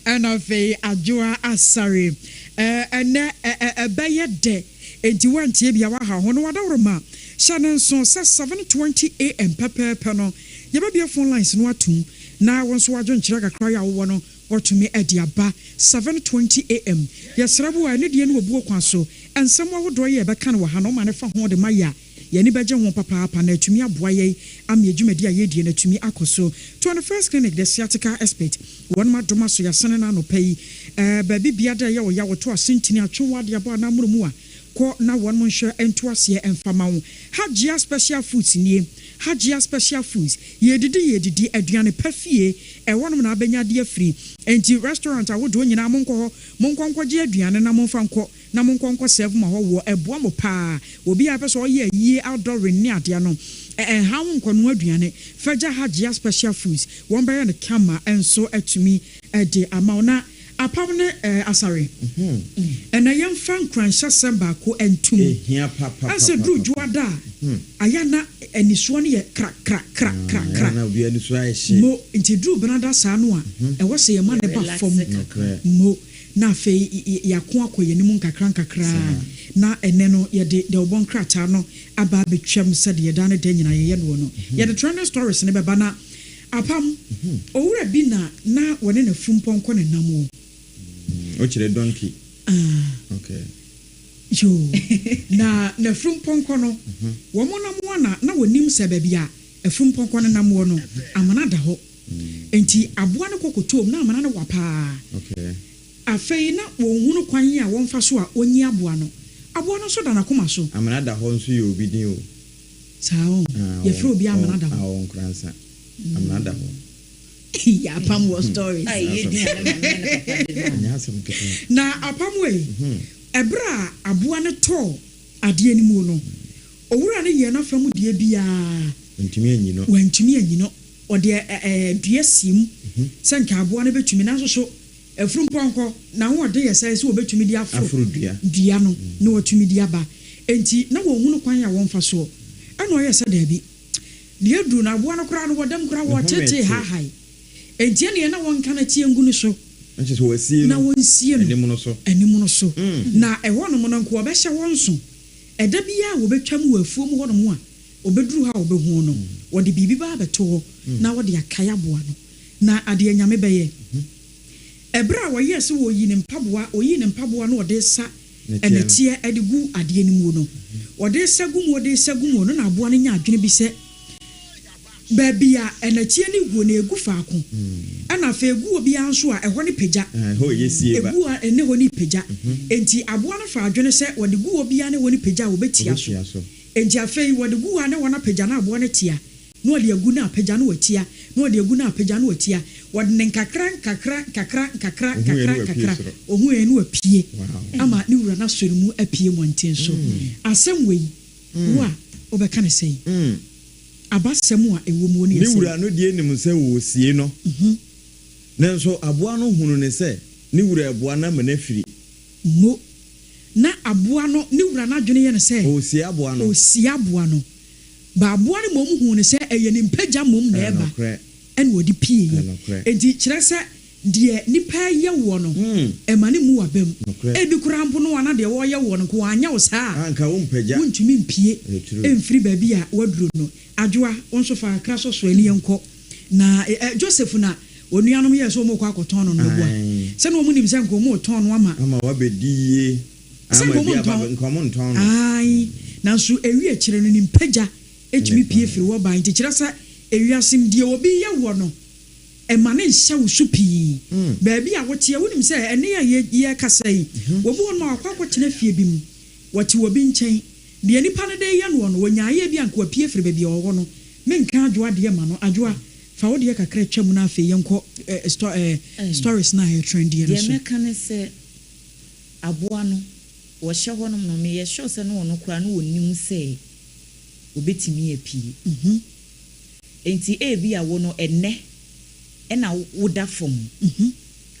ɛna afei Adwoa Asare. Ɛnɛ ɛbɛyɛ dɛ enti woantie bi a woaha ho no wadaworoma. Hyɛ no nso sɛ 7:20 AM pɛpɛɛpɛ no yɛbɛbue phone lines no atom Na wo nso w'adwenkyerɛ kakra yi a wowɔ no watumi de aba. 7:20 AM. Yɛsrɛ wo a, anidie ne obuo kwan so, nsɛm ahodoɔ yi a yɛbɛka no wɔ ha no, woma no fa ho de ma yɛ a, yɛn ani bɛgye ho papaapa na atumi aboa yɛn ama yɛn dwumadi a yɛredie no atumi akɔ so. 21st Clinic, The Sciatica Expert, wɔnom adom aso yɛasene no anɔpa yi. Ɛɛ, baabi biara dɛ ɛyɛ wo ya, woto asentini, atwe wo adeɛ abɔ anaa mono mu a, kɔ na wɔnom nhwɛ nto aseɛ mfa ma wo. Hajia Special Foods nie. Hajia Special Foods. Yɛredidi yɛredidi, aduane pa fie, ɛhɔnom na abɛnya adeɛ afiri. Enti restaurant ahodoɔ nyinaa monkɔ hɔ, monkɔ nkɔgye aduane na momfa nkɔ na monkɔ nkɔ serve mo ahɔhoɔ, ɛboa mo paa. Obi a pɛ sɛ ɔyɛ ayie, outdooring ne adeɛ no, ɛnha wo nkɔnoa aduane. Fa gya Hajia Special Foods, wɔn bɛyɛ no kama nso atumi de ama wo. Na. Apam ne eh, Asare. Ɛnɛ yɛmfa nkuranhyɛsɛm baako ntom. Ehia papapapa. Ɛsɛ duru dwoada a, ayɛ a na anisoɔ no yɛ kra kra kra kra kra. Ayɛ a na obiara ani so ayɛ hye. Mo, nti duru benada saa no a, ɛwɔ sɛ yɛma no ba fam. Nokorɛ. Mo, na afei yɛako akɔ yɛn anim nkakra nkakra. Na ɛnɛ no yɛde dawubɔ nkrataa no aba abɛtwam sɛdeɛ daa ne da nyinaa yɛyɛ noɔ no. Yɛde trending stories no bɛba na Apam, owura bi na na wɔne n'afurumpɔnkɔ na nam o. Wokyerɛ donkey? Ah. Okay. Yoo. Na n'afurumpɔnkɔ no, wɔn nam a na na wɔnim sɛ baabi a afurumpɔnkɔ no nam wɔ no, amena da hɔ. Enti aboa no kɔ kɔtɔɔ mu, na amena no wa paa. Okay. Afei na wɔnhunu kwan a wɔmfa so a wɔnyi aboa no. Aboa no nso da n'akoma so. Amena da hɔ nso yɛ obi din o. Saa o, yɛfrɛ obi amena da hɔ. Ah, ɔwɔ Nkoransa. Amena da hɔ. Eii apam wɔ stories. Ai yɛ din a ne maame ne ne papa de maa no. Ɛnyɛ asɛm ketewa. Na apam ei, ɛberɛ a aboa no tɔɔ adeɛ no mu no, owura no yɛɛ n'afa mu deɛ biara. Wantumi anyi no. Wantumi anyi no. Ɔde dua sii mu sɛ nka aboa no bɛtumi, nanso so Afurumpɔnkɔ, n'ahoɔden yɛ sɛn sɛ wɔbɛtumi de aforo dua no na wɔatumi de aba? Enti na wɔnhunu kwan a wɔmfa soɔ. Ɛnna ɔyɛɛ sɛ, Dabi. Deɛ aduru no, aboa no koraa no, wɔdam koraa, wɔteetee haahae. Enti ɛnneɛ na wɔnka no atie ngu ne so, na wɔnsie no animono so. Na ɛhɔnom no, nka wɔbɛhyɛ hɔ nso. Ɛda biara a wɔbɛtwam wɔ afuom hɔnom a wɔbɛduru hɔ a wɔbɛhu no, wɔde biribi ba abɛto hɔ na wɔde akae aboa no. Na adeɛ Nyame bɛyɛ. Ɛberɛ a wɔyɛɛ sɛ wɔreyi ne mpaboa, ɔyii ne mpaboa na ɔde resa nnɛteɛ de gu adeɛ no muo no, ɔde resa gu mu, ɔde resa gu muo no na aboa no nyaa adwene bi sɛ, baabi a nnɛteɛ no guo no, ɛgu faako, ɛna afei ɛgu obiara nso a, ɛhɔ no pagya, ɛgu a ɛne hɔ no repagya. Enti aboa no faa adwene sɛ wɔde gu hɔ biara ne hɔ no pagya a, wɔbɛtia so. Enti afei wɔde gu hɔ a ne hɔ no apagya na aboa no atia. Na ɔde agu na apagya na watia, na ɔde agu na apagya na watia. Wɔde no nkakra nkakra nkakra nkakra nkakra nkakra, ohuiɛ na wapue ama ne wura no asɔ ne mu apue mmɔnten so. Asɛm wei, wo a wobɛka no sɛn? Abasɛm a ɛwɔ muo no yɛ Ne sɛn? wura no deɛ nim sɛ wɔresie no, nanso aboa no hunu no sɛ ne wura reboa no ama no afiri. Mo. Na aboa no, ne wura no adwene yɛ no sɛ. Ɔresie aboa no. Ɔresie aboa no. But aboa no mmom huu no sɛ ɛyɛ ne mpagya mmom na ɛreba ɛna ɔde pieeɛ. Enti kyerɛ sɛ deɛ nipa reyɛ woɔ no ɛma no mmu w'abam. Ebi koraa mpo no a na deɛ ɔreyɛ woɔ no nka wanyɛ wo saa a wontumi mpue mfiri baabi a woaduro no. Adwoa, wo nso fa kakra sɔ so ani yɛnkɔ. Na Joseph na onuanom yɛɛ sɛ wɔrekɔ akɔtɔn no no mɛboa. Sɛ na wɔnim sɛ nka wɔretɔn no ama. Ama wabɛdi yie. Sɛ Ama nka bi aba wɔntɔn. nka wɔntɔn no. Aane, nanso ewi akyire no ne mpagya tumi pue firi hɔ ba. Enti kyerɛ sɛ ewiase mu deɛ obi yɛ woɔ no, mma no nhyɛ wo so pii. Baabi a woteɛ, wonim sɛ ɛnnɛ yi a yɛrekasa yi, obi wɔ hɔnom a wakɔ akɔtena fie bi mu, wɔte obi nkyɛn. Deɛ nipa no de reyɛ noɔ no, ɔnyaeɛ a ebia nka wapue afiri baabi a ɔwɔ no. Menka Adwoa deɛ mma no. Adwoa, fa wo deɛ kakra twa mu na afei yɛnkɔ stories no a ɛretrendeɛ no Deɛ so. mɛka ne sɛ, Aboa no, wɔhyɛ hɔ nom no, meyɛ sure sɛ na ɔno koraa na ɔnim sɛ ɔbɛtumi apue. Enti ebia wo no, ɛnnɛ na woda fam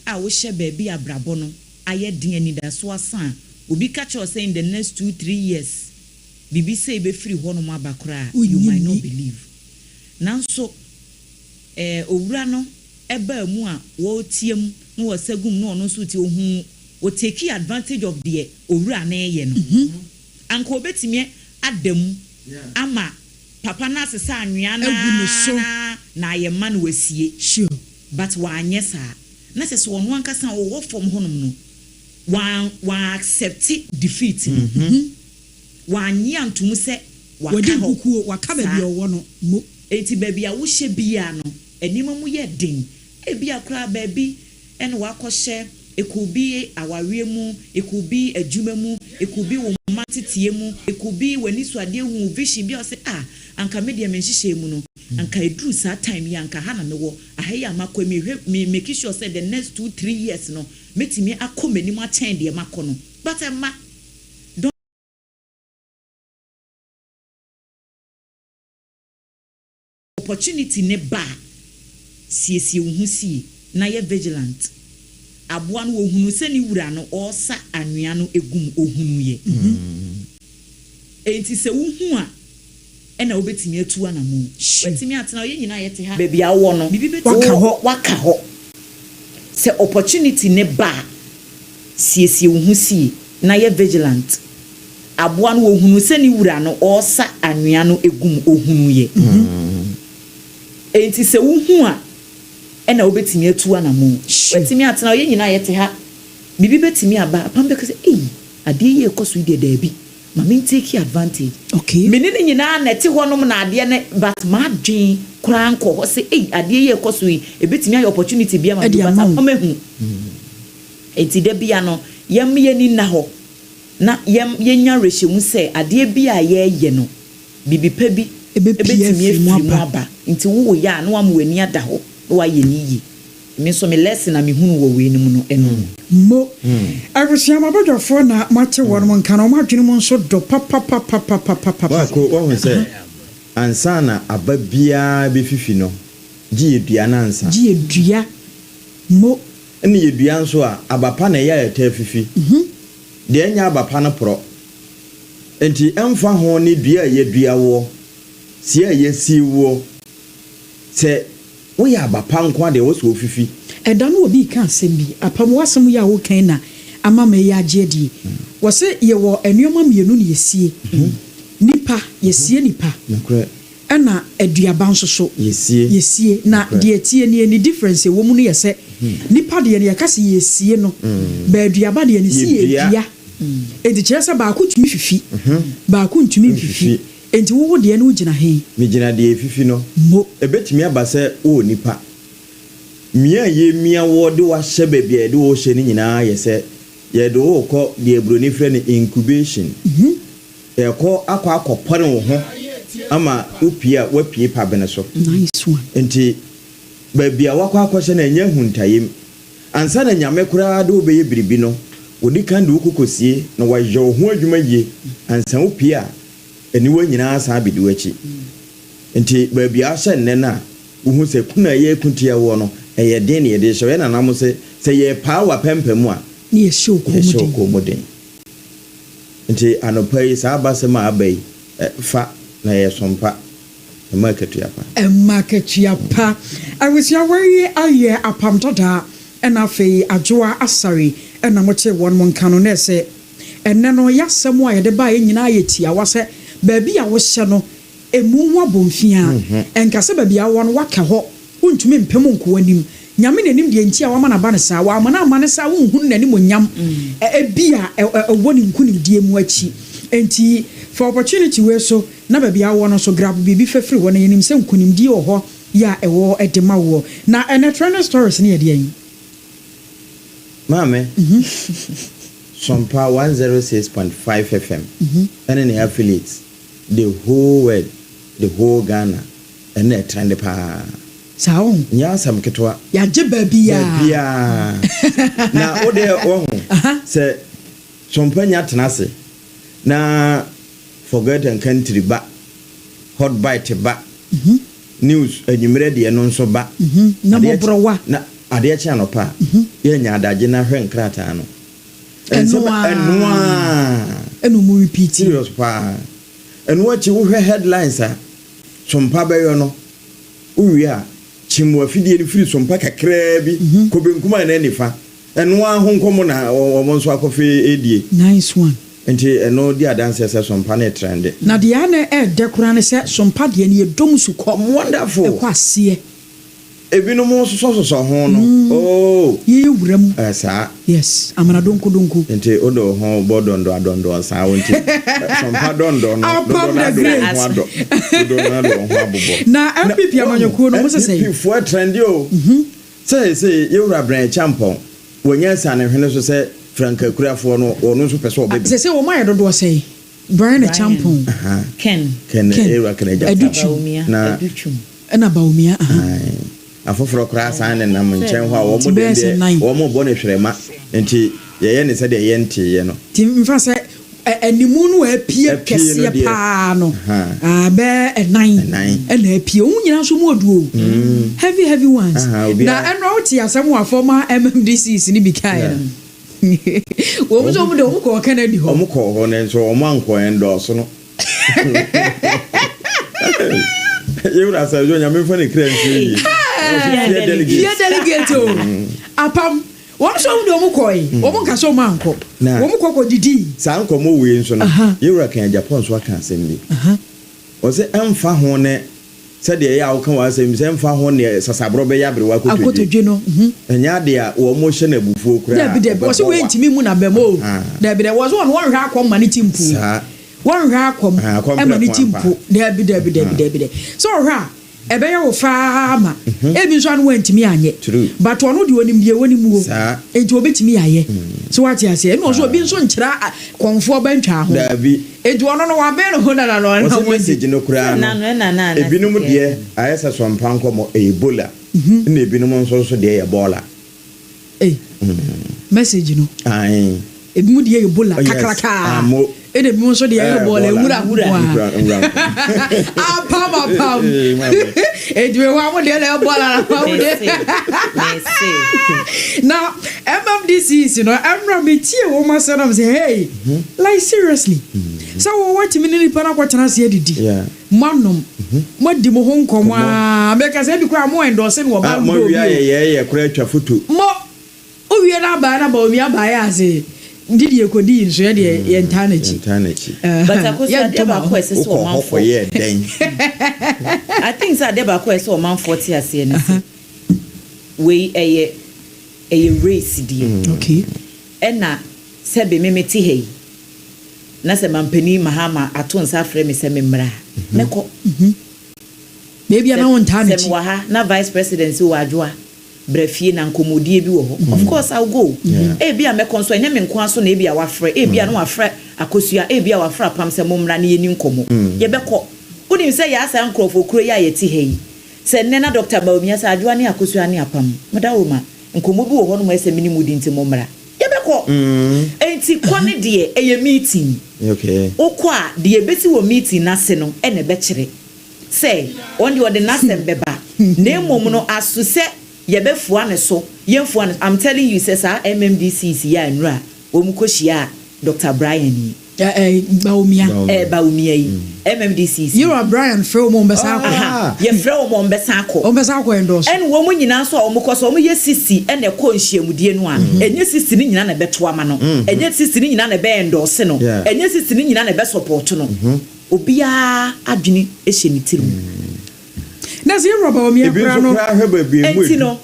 a wohyɛ baabi a abrabɔ no ayɛ den, anidaso asa a, obi ka kyerɛ wo sɛ in the next two, three years, biribi sei bɛfiri hɔnom aba koraa a, you might not believe. Nanso, eh, owura no baa mu a wɔreteam na wɔresa gu mu na ɔno nso retie, ɔhuu, ɔ takee advantage of deɛ owura no reyɛ no. Anka ɔbɛtumi ada mu ama papa no asesa anwea no Agu ne so. ara na ayɛ ma no wasie. But wanyɛ saa. Na kyerɛ sɛ ɔno ankasa ɔwɔ fam hɔnom no, wan, wan accept defeat no. Wannye antom sɛ waka Wadi hɔ. nkukuo, waka baabi a Saa. ɔwɔ no mo. Enti baabi a wohyɛ biara no, nneɛma mu yɛ den. Ebia koraa baabi na woakɔhyɛ, it could be awareɛ mu, it could be adwuma mu, it could be wo mma nteteɛ mu, it could be w'anisoadeɛ hu, wo vision bi a wose ah, anka me deɛ me nhyehyɛɛ mu no, anka ɛduru saa time yi a anka ha na mewɔ, aha yi a makɔ yi, mehwɛ, me make sure sɛ the next two, three years no, mɛtumi akɔ m'anim akyɛn deɛ makɔ no. But ɛmma. Don't. Opportunity no ba a, siesie wo ho sie na yɛ vigilant. Aboa no ɔhunuu sɛ ne wura no ɔresa anwea no gu mu, ɔhunuiɛ. Enti sɛ wohu a, ɛna wobɛtumi atu anamon. Woatumi atena hɔ, yɛn nyinaa yɛte ha. Baabi a wowɔ no, biribi bɛtumi. Waka hɔ. Waka hɔ. Sɛ opportunity no ba a, siesie wo ho sie na yɛ vigilant. Aboa no ɔhunuu sɛ ne wura no ɔresa anwea no gu mu, ɔhunuiɛ. Enti sɛ wohu a, ɛna wobɛtumi atu anamon. Woatumi atena hɔ, yɛn nyinaa yɛte ha. Biribi bɛtumi aba, apam bɛka sɛ, ei, adeɛ yi a ɛrekɔ so yi deɛ daabi, ma me ntake advantage. Me ne no nyinaa na ɛte hɔnom na adeɛ no, but m'adwene koraa nkɔ hɔ sɛ, ei, adeɛ yi a ɛrekɔ so yi, ɛbɛtumi ayɛ opportunity bi ama me, but apam ahu. Enti da biara no, yɛmma yɛn ani nna hɔ na yɛm, yɛnya awerɛhyɛmu sɛ adeɛ bi a yɛreyɛ no, biribi pa bi bɛtumi afiri mu aba. Nti woreyɛ a na woama w'ani ada hɔ na woayɛ no yie. Me nso me lesson a mehunu wɔ wei no mu no, ɛno no. Mo abusua mo abadwafoɔ na moate wɔnom nka no, wɔn adwene mu nso dɔ papapapapapapa. Woako, woahu sɛ ansa na aba biara bɛfifi no, gye yɛ dua no ansa. Gye yɛ dua, mo. Ɛna yɛ dua nso a, aba pa na ɛyɛ a ɛtaa fifi. Deɛ ɛnyɛ aba pa no porɔ. Enti ɛmfa ho ne dua a yɛadua woɔ, sie a yɛasie woɔ, sɛ woyɛ aba pa nko ara deɛ, ɛwɔ sɛ wofifi. Ɛda no obi reka asɛm bi, Apam w'asɛm yi a woreka yi na ama mayi agye adie. Wɔse yɛwɔ nnoɔma mmienu na yɛsie, nipa, yɛsie nipa, ɛna aduaba nso so Yɛsie. yɛsie. Na deɛ ɛteɛ nie, ne difference a ɛwɔ mu no yɛ sɛ, nipa deɛ no yɛka sɛ yɛsie no, but aduaba deɛ no se Yɛdua. yɛdua. Enti kyerɛ sɛ baako tumi fifi, baako ntumi mfifi. Enti wo wo deɛ no wogyina he? Megyina deɛ ɛfifi no. Mo. Ɛbɛtumi aba sɛ wowɔ nipa. Mia a yɛmia woɔ de wo ahyɛ baabi a yɛde wo rehyɛ no nyinaa yɛ sɛ yɛde wo rekɔ deɛ buroni frɛ no incubation. Yɛrekɔ akɔ akɔpɔne wo ho ama wopue a woapue pabene so. Nice one. Enti baabi a woakɔ akɔhyɛ no ɛnyɛ ahuntayem. Ansa na Nyame koraa de wo bɛyɛ biribi no, wɔdi kan de wo kɔkɔsie na wɔayɛ wo ho adwuma yie ansa wopue a, aniwa nyinaa san abɛdi w'akyi. Nti baabi a wohyɛ nnɛ no a, wohu sɛ kuna a yɛreko tia woɔ no, ɛyɛ den na yɛde rehyɛ wo. Yɛn nananom se, sɛ yɛrepaa wo apampam a, Ne yɛhyɛ wo kɔn mu yɛhyɛ wo den. kɔn mu den. Nti anɔpa yi, saa abasɛm a aba yi, fa na yɛ sompa. Ɛma akatua pa. Ɛma akatua pa. Abusua wei ayɛ apam dadaa ɛna afei Adwoa Asare ɛna mo tee wɔn mo nka no na ɛsɛ ɛnɛ no yasɛm a yɛde baeɛ nyinaa yɛ tiawa sɛ baabi a wohyɛ no ɛmu ho abonfiaa ɛnka sɛ baabi a wowɔ no woaka hɔ wontumi mpem nkɔ w'anim Nyame na nim deɛ nti a wama no aba no saa wamma no amma no saa wonhunu n'animuonyam ɛbi a ɛwɔ ne nkunimdie mu akyi enti fa opportunity wei so Na baabi a wowɔ no nso, grab biribi fa firi hɔ, na yɛnim sɛ nkunimdie wɔ hɔ yɛ a ɛwɔ de ma woɔ. Na ɛnnɛ trending stories no yɛ deɛn? Maame, Sompa 106.5 FM ɛne ne affiliates, the whole world, the whole Ghana, ɛno na ɛtrɛnde paa. Saa wohu. Nyɛ asɛm ketewa. Yɛagye baabiaa. Baabiaa. Na wo deɛ wahu, sɛ Sompa nya tena ase na Forget Nkantiri ba, Hot Bite ba, News anwummerɛ deɛ no nso ba. Na Adeɛ kye mmɔborɔwa. na adeɛ kye anɔpa a, yɛanya adagye na hwɛ nkrataa no. Ɛno Nsɛm ara. ɛno ara. Ɛna ɔmo repeat. Serious paa. Ɛno akyi wohwɛ headlines a Sompa bɛyɔ no, wowie a, kyim w'afidie no firi Sompa kakraa bi kɔ benkum anaa nifa. Ɛno ara ho nkɔmmɔ na wɔn nso akɔfe redie. Nice one. Nti ɛno di adanseɛ sɛ Sompa no retrɛnde. Na deɛ a na ɛɛdɛ koraa ne sɛ Sompa deɛ no yɛdɔ mu sukɔ. Wonderful. Ɛkɔ aseɛ. Ebinom sosɔsosɔ ho no ooh. Yɛyɛ wura mu. Ɛɛ saa. Yes, amena donko donko. Nti wode wo ho bɔ dɔndɔ adɔndɔ saa wo nti Sompa dɔndɔ no Apam dodoɔ no the ara de wo great. ho adɔ dodoɔ no ara de wo ho abobɔ. Na NPP amanyɔkuo no wɔn sɛ sɛn? NPP foɔ trɛnde o. Seesei yɛn wura Bryan Acheampong, wanya asiane hwene so sɛ frankakurafoɔ no, ɔno nso pɛ sɛ ɔba bi. Seesei wɔn ayɛ dodoɔ sɛn? Bryan Acheampong. Ken. Ken, Ken. Yɛwura Ken Agyapong. Adutwum. Na. Adutwum. Ɛna Bawumia, aha. Ae. Afoforɔ koraa san nenam nkyɛn hɔ a wɔn Nti deɛ bɛyɛ sɛ deɛ nan. wɔn rebɔ no hwerɛma. Nti yɛyɛ no sɛdeɛ yɛnteeɛ no. Nti mfa sɛ ɛ. animu no a apue Apue no kɛseɛ deɛ, paa no, ahaa. ah, bɛyɛ ɛnan Ɛnan. ɛna apue. Wɔn nyinaa nso mu ɔdu o. Heavy heavy ones. Ahaa, obiara. Na ɛnora wote asɛm a former MMDCs no bi kaeɛ Yeah. no. Wɔn nso wɔn deɛ wɔn kɔɔ Kennedy hɔ. Wɔn kɔɔ hɔ nanso wɔn ankɔ endorse no. Yɛwura Asɛdwo Nyame mfa ne kra nsie yie. Fie delegate. Fie delegate o. Apam. Wɔn nso wɔn deɛ wɔn kɔe. Wɔn nka sɛ wɔn ankɔ. Wɔn kɔ kɔ didii. Saa nkɔmmɔ wei nso no, Yɛwura Ken Agyapong nso aka asɛm bi. Ɔse ɛmfa ho ne sɛdeɛ ɛyɛ a woka w'asɛm bi sɛ ɛmfa ho neɛ sasaborɔ bɛyɛ aberewa akotodwe. Akotodwe no. Ɛnyɛ adeɛ a wɔhyɛ no abufuo koraa a, Dabi dabi, wɔse ɔbɛbɔ wei wa. ntumi mmu n'abam o. Dabi dabi, wɔse wɔn wɔnhwɛ akɔm ma ne ti mpu. Saa. Wɔnhwɛ akɔm Akɔm ma ne prɛko ti ampa. mpu. Dabi dabi dabi dabi dabi. Sɛ ɔhwɛ a, ɛbɛyɛ wo fɛ ara ma ebi nso a na wantumi anyɛ. True. But ɔno deɛ ɔnim deɛ ɛwɔ ne mu o. Saa. Enti ɔbɛtumi ayɛ. So wate aseɛ? Ɛna ɔso obi nso nkyerɛ kɔmfoɔ ba ntwaa ho. Daabi. Enti ɔno no wabɛn ne ho dada na ɔnam Ɔse hɔ message di. no koraa no, ebinom deɛ ayɛ sɛ sɔmpa nkɔmɔ, ɛyɛ Ebola. Ɛna ebinom nso nso deɛ yɛ bɔɔla. Ei, message no. Ae. Ebinom deɛ yɛ Ebola Oh, yes. kakraka. Amo. Ɛna ebinom nso deɛ yɛ Eh, bɔɔla, bɔɔla. nwura Nwura, nkoa. nwura nkoa. Apam, apam. Eh, maame. Enti me hɔ a mo deɛ na ɛyɛ bɔɔla na mo deɛ. Mese. Na MMDCs no, ɛmra me tie wɔn asɛm na me sɛ, hey, like seriously, sɛ wo watumi ne nipa no akɔtena ase adidi. Yeah. Moanom, moadi mo ho nkɔmmɔ aa, meka sɛ ebi koraa mo endorse no wɔ Ah, Bible moawie obi o. ayɛyɛɛyɛ koraa atwa foto. Mo, wowie no abaa na Bawumia baeɛ ase, didi yɛkɔdii nso yɛdeɛ yɛntaa n'akyi. Yɛntaa n'akyi. But Akosua, adeɛ Yɛnto ma baako a ɛsɛ sɛ Wokɔɔ hɔ ɔmanfoɔ kɔyɛɛ dɛn? I think sɛ adeɛ baako a ɛsɛ sɛ ɔmanfoɔ te aseɛ ne sɛ, wei ɛyɛ ɛyɛ race deɛ. Okay. Ɛna sɛbe me mete ha yi, na sɛ Mampanin Mahama ato nsa afrɛ me sɛ memmra a, mɛkɔ. Baabi a na wontaa Sɛ n'akyi. mewɔ ha na Vice President sɛ o Adwoa, bra fie na nkɔmmɔdie bi wɔ hɔ, of course I will go. Ebia mɛkɔ nso, ɛnyɛ me nko ara so na ebia wafrɛ, ebia na wafrɛ Akosua, ebia wafrɛ Apam sɛ mommra na yɛnni nkɔmmɔ. Yɛbɛkɔ. Wonim sɛ yɛa saa nkurɔfoɔ kuro yi a yɛte ha yi, sɛ nnɛ na Doctor Bawumia sɛ Adwoa ne Akosua ne Apam, Modaworoma, nkɔmmɔ bi wɔ hɔnom a ɛsɛ sɛ me ne mo di nti mommra. Yɛbɛkɔ. Enti kɔ no deɛ, ɛyɛ meeting. Wokɔ a, deɛ ɛbɛsi wɔ meeting no ase no na ɛbɛkyerɛ sɛ ɔno deɛ ɔde n'asɛm bɛba. Na mmom no, aso sɛ yɛbɛfoa ne so, yɛmfoa ne so. I'm telling you sɛ saa MMDCs yi a nnura a wɔkɔhyiaa Doctor Brian yi, Ɛɛ Bawumia. Ɛɛ Bawumia yi, MMDCC. Yewura Brian frɛ wɔn a wɔn bɛsan akɔ. Aha, yɛfrɛ wɔn a wɔn bɛsan akɔ. Wɔn bɛsan akɔ endorse. Ɛna wɔn nyinaa nso a wɔn kɔ sɛ wɔn yɛ sisi ɛna ɛkɔ nhyiamudie no a, ɛnyɛ sisi no nyinaa na ɛbɛto ama no, ɛnyɛ sisi no nyinaa na ɛbɛ endorse no, ɛnyɛ sisi no nyinaa na ɛbɛ support no. Obiara adwene hyɛ ne tirim. Na sɛ Yewura Bawumia Ebi koraa nso no. koraa hwɛ baabi emu Ɛnti edu. no.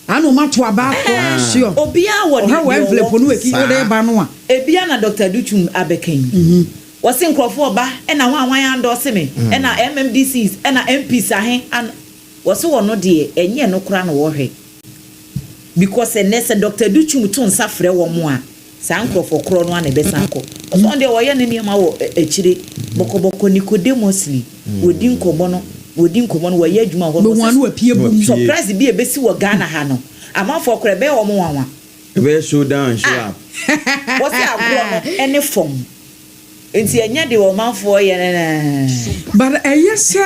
Ana ɔmo ato aba akɔ sure. Obiara wɔ Ɔhwɛ deɛ wɔ envelope ɔwɔ. no eki wode ba no a. Ebia na Doctor Adutwum abɛka yi. Wɔse nkurɔfoɔ ba ɛna hwan hwan andɔse me ɛna MMDCs ɛna MPs ahe an wɔse ɔno deɛ ɛnyɛ ɛno koraa na wɔhwɛ because ɛnɛ sɛ Doctor Adutwum to nsa frɛ wɔn a Saa nkorɔfoɔ korɔ no ara na ɛbɛsan akɔ. Ɔsɛ ɔno deɛ ɔyɛ ne nneɛma wɔ akyire bɔkɔbɔkɔ Nicodemusly wɔdi nkɔmmɔ no wɔdi nkɔmmɔ no wɔyɛ adwuma wɔ hɔ no Bɛhu ano apue bum. Surprise bi a ɛbɛsi wɔ Ghana ha no amanfoɔ koraa ɛbɛyɛ wɔn nwanwa. Ɛbɛyɛ show down and show Ah up. wɔse agorɔ no ne fam nti ɛnyɛ deɛ ɔmanfoɔ yɛ no na. But ɛyɛ sɛ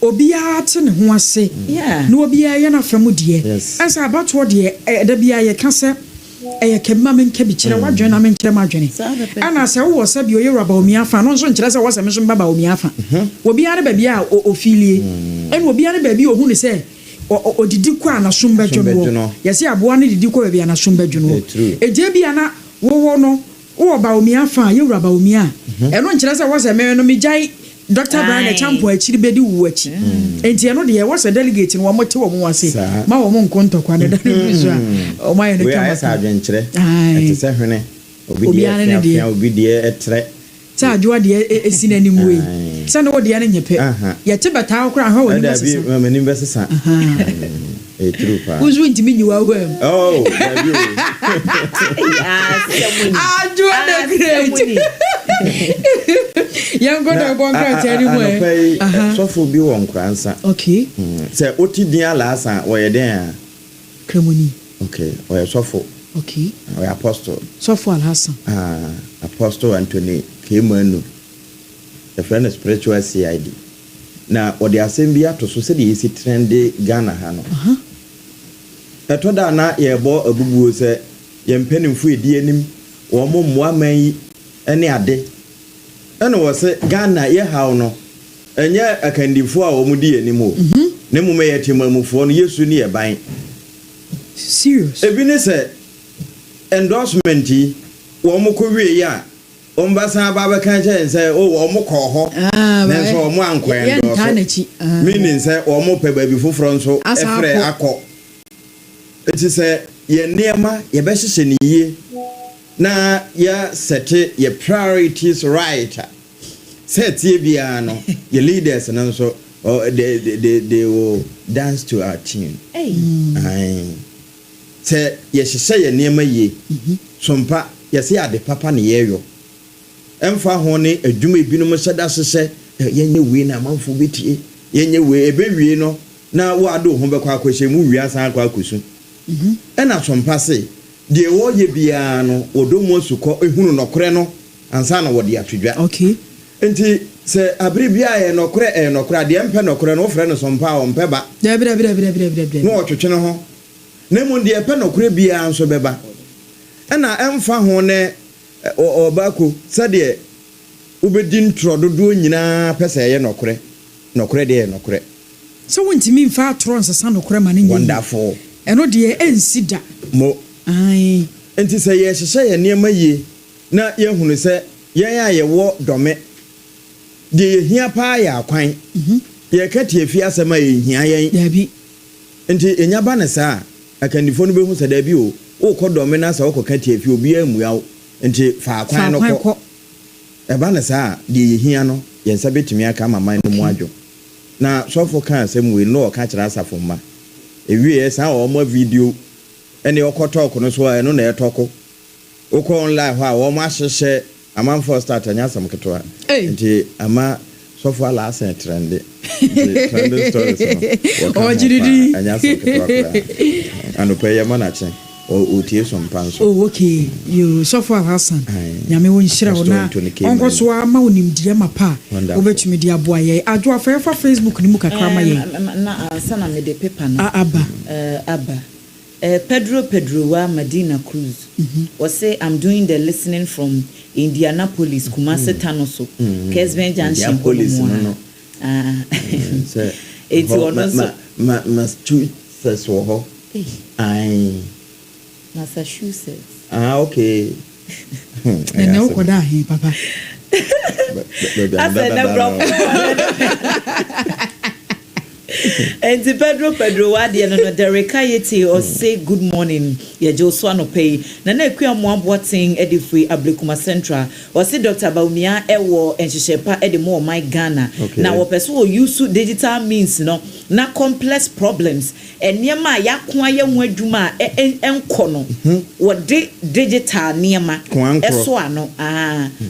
obiara te ne ho ase na obiara yɛ n'afa mu deɛ. Ɛsɛ abatoɔ deɛ da biara yɛka sɛ Ɛyɛ ka bi ma menka bi, kyerɛ w'adwene na menkyerɛ m'adwene. Ɛna sɛ wowɔ sɛbi ɔyɛ wura Bawumia afa no nso nkyerɛ sɛ wɔsɛ me nso meba Bawumia afa. Obiara ne baabi a ɔfiilie. Ɛna obiara ne baabi a ɔhu no sɛ ɔdidi kɔ a n'asom bɛdwo noɔ. Yɛse aboa no didi kɔ baabi a n'asom bɛdwo noɔ. Enti ebia na wowɔ no Wowɔ Bawumia fa a, yɛwura Bawumia a, ɛno nkyerɛ sɛ wɔsɛ me no megyae Dɔkta Brian Acheampong akyiri bɛdi wo akyi. Enti ɛno deɛ ɛwɔ sɛ delegate no wɔn te wɔn ho ase ma wɔn nko ntɔkwa no da no duru so a wɔn ayɛ no Wei kama ayɛ sɛ kama. adwenkyerɛ. Ae. Ɛte sɛ hwene. Obi deɛ Obiara ne ne deɛ. ɛfeafea, obi deɛ ɛtrɛ. Sɛ adwoa deɛ ɛsi n'anim wei. Ae. Sɛ ne wo deɛ no nyɛ pɛ. Aha. Yɛte bɛtaa wo koraa a hwɛ w'anim Dabi, bɛsesa. m'anim bɛsesa. Ahaa. Ɛyɛ true paa. Wo nso wontumi nyi w'ahoa mu. Oh, dabi o. Adwoa the great. Yɛnkɔ dɛ bɔ nkrataa no mu ɛ. Anɔpa yi, sɔfo bi wɔ Nkoransa. Okay. Sɛ wote din Alaasa a, ɔyɛ dɛn a? Kramoni. Okay, ɔyɛ sɔfo. Okay. Ɔyɛ apostle. Sɔfo Alhassan. Ah, Apostle Anthony. K-Manu. Yɛfrɛ no Spiritual CID. Na wɔde asɛm bi ato so sɛdeɛ yɛsi trɛnde Ghana ha no. Ɛtɔ da a na yɛrebɔ abubuo sɛ yɛn mpanimfoɔ ɛdi anim, wɔn mmoa man yi ne ade. Ɛna wɔse Ghana yɛ haw no, ɛnyɛ akandifoɔ a wɔn di yɛn anim o, na mmom ɛyɛ temamufoɔ no, yɛ su ne yɛ ban. Serious. Ebi ne sɛ endorsement yi, wɔn kɔ wieɛ a, wɔn bɛsan aba abɛka akyerɛ yɛn sɛ oh wɔn kɔɔ hɔ nanso wɔn ankɔ endorse, meaning sɛ wɔn pɛ baabi foforɔ nso frɛ akɔ. Nti sɛ yɛn nneɛma yɛbɛhyehyɛ no yie na yɛ sɛte yɛ priorities right a, sɛ ɛteɛ biara no yɛ leaders no nso they, they, they will dance to our tune. Ae. Sɛ yɛhyehyɛ yɛn nneɛma yie, sompa yɛse ade papa na yɛyɔ. Ɛmfa ho ne adwuma ebinom hyɛ da hyehyɛ, yɛnyɛ wei na amanfoɔ bɛtie, yɛnyɛ wei, ɛbɛwie no na wo ara de wo ho bɛkɔ akɔhyɛ mu, wowie asan akɔ akɔsu. Ɛna sompa se, deɛ wɔyɛ biara no wɔdɔ mu asukɔ hunu nɔkorɛ no ansa na wɔde ato dwa. Nti sɛ abere biara ɛyɛ nɔkorɛ, ɛyɛ nɔkorɛ a, deɛ mpɛ nɔkorɛ no wofrɛ no sompa a ɔmpɛ ba. Dabi dabi dabi dabi dabi dabi. Na ɔtwetwe ne ho. Na mmom deɛ ɛpɛ nɔkorɛ biara nso bɛba. Ɛna ɛmfa ho ne ɔbaako sɛdeɛ wobɛdi ntorɔ dodoɔ nyinaa pɛ sɛ ɛyɛ nɔkorɛ. Nɔkorɛ deɛ ɛyɛ nɔkorɛ. Sɛ wontumi mfa atorɔ nsesa nokorɛ ma no nyɛ yie. Wonderful. Ɛno deɛ ɛnsi da. Mo. Ae. Enti sɛ yɛrehyehyɛ yɛn nneɛma yie na yɛahunu sɛ yɛn a yɛwɔ Dɔme, deɛ yɛhia pa ara yɛ akwan. Yɛreka tiafi asɛm a, ɛnhia yɛn. Daabi. Enti ɛnya ba no saa a, akandifoɔ no bɛhu sɛ daabi o, worekɔ Dɔme na sɛ wokɔka tiafi a, obiara mmua wo. Enti fa akwan no kɔ. Ɛba no saa a, deɛ yɛhia no, yɛn nsa bɛtumi aka ama man no mu adwo. Na sɔfo kaa asɛm wei no na ɔka kyerɛ asafo mma. Ɛwieɛ saa a wɔn video ne ɔkɔ tɔk no so a ɛno na ɛtɔko. Wokɔ online hɔ a wɔn ahyehyɛ amanfoɔ start ɛnyɛ asɛm ketewa. Nti ama sɔfo Alaasen trɛnde. Nti trending stories no wɔka ho paa ɛnyɛ asɛm ketewa koraa. Anɔpa yi yɛma no akye. Ɔtie som pa nso. Oh okay yoo sɔfo Alhassan Nyame ɔnhyira wo na ɔnkɔ so ara ma wo nimdeɛ mapa a wobɛtumi de aboa yɛn. Adwoa fa yɛfa Facebook no mu kakra ma yɛn. Na ansa na mede paper no aba. Aba. Pedro Pedrowa Madina Cruz ɔse I'm doing the listening from Indianapolis Kumasi Tanoso Kesben Junction hɔ nom a. Enti ɔno nso. Massachusetts wɔ hɔ. Ae. Massachusetts. Ah okay. Na nɛ wokɔ da he papa? Asɛ nɛ brɔfo Enti Pedro Pedro w'adeɛ no no Derek Ayete ɔse good morning yɛgye wo so anɔpa yi Nana Akua Amoah Boateng de firi Ablekuma Central Ɔse Doctor Bawumia wɔ nhyehyɛɛ pa de ma ɔman Ghana na wɔpɛ sɛ wɔ use digital means no na complex problems, nneɛma a yɛako ayɛ ho adwuma a ɛnkɔ no wɔde digital nneɛma sɔ ano.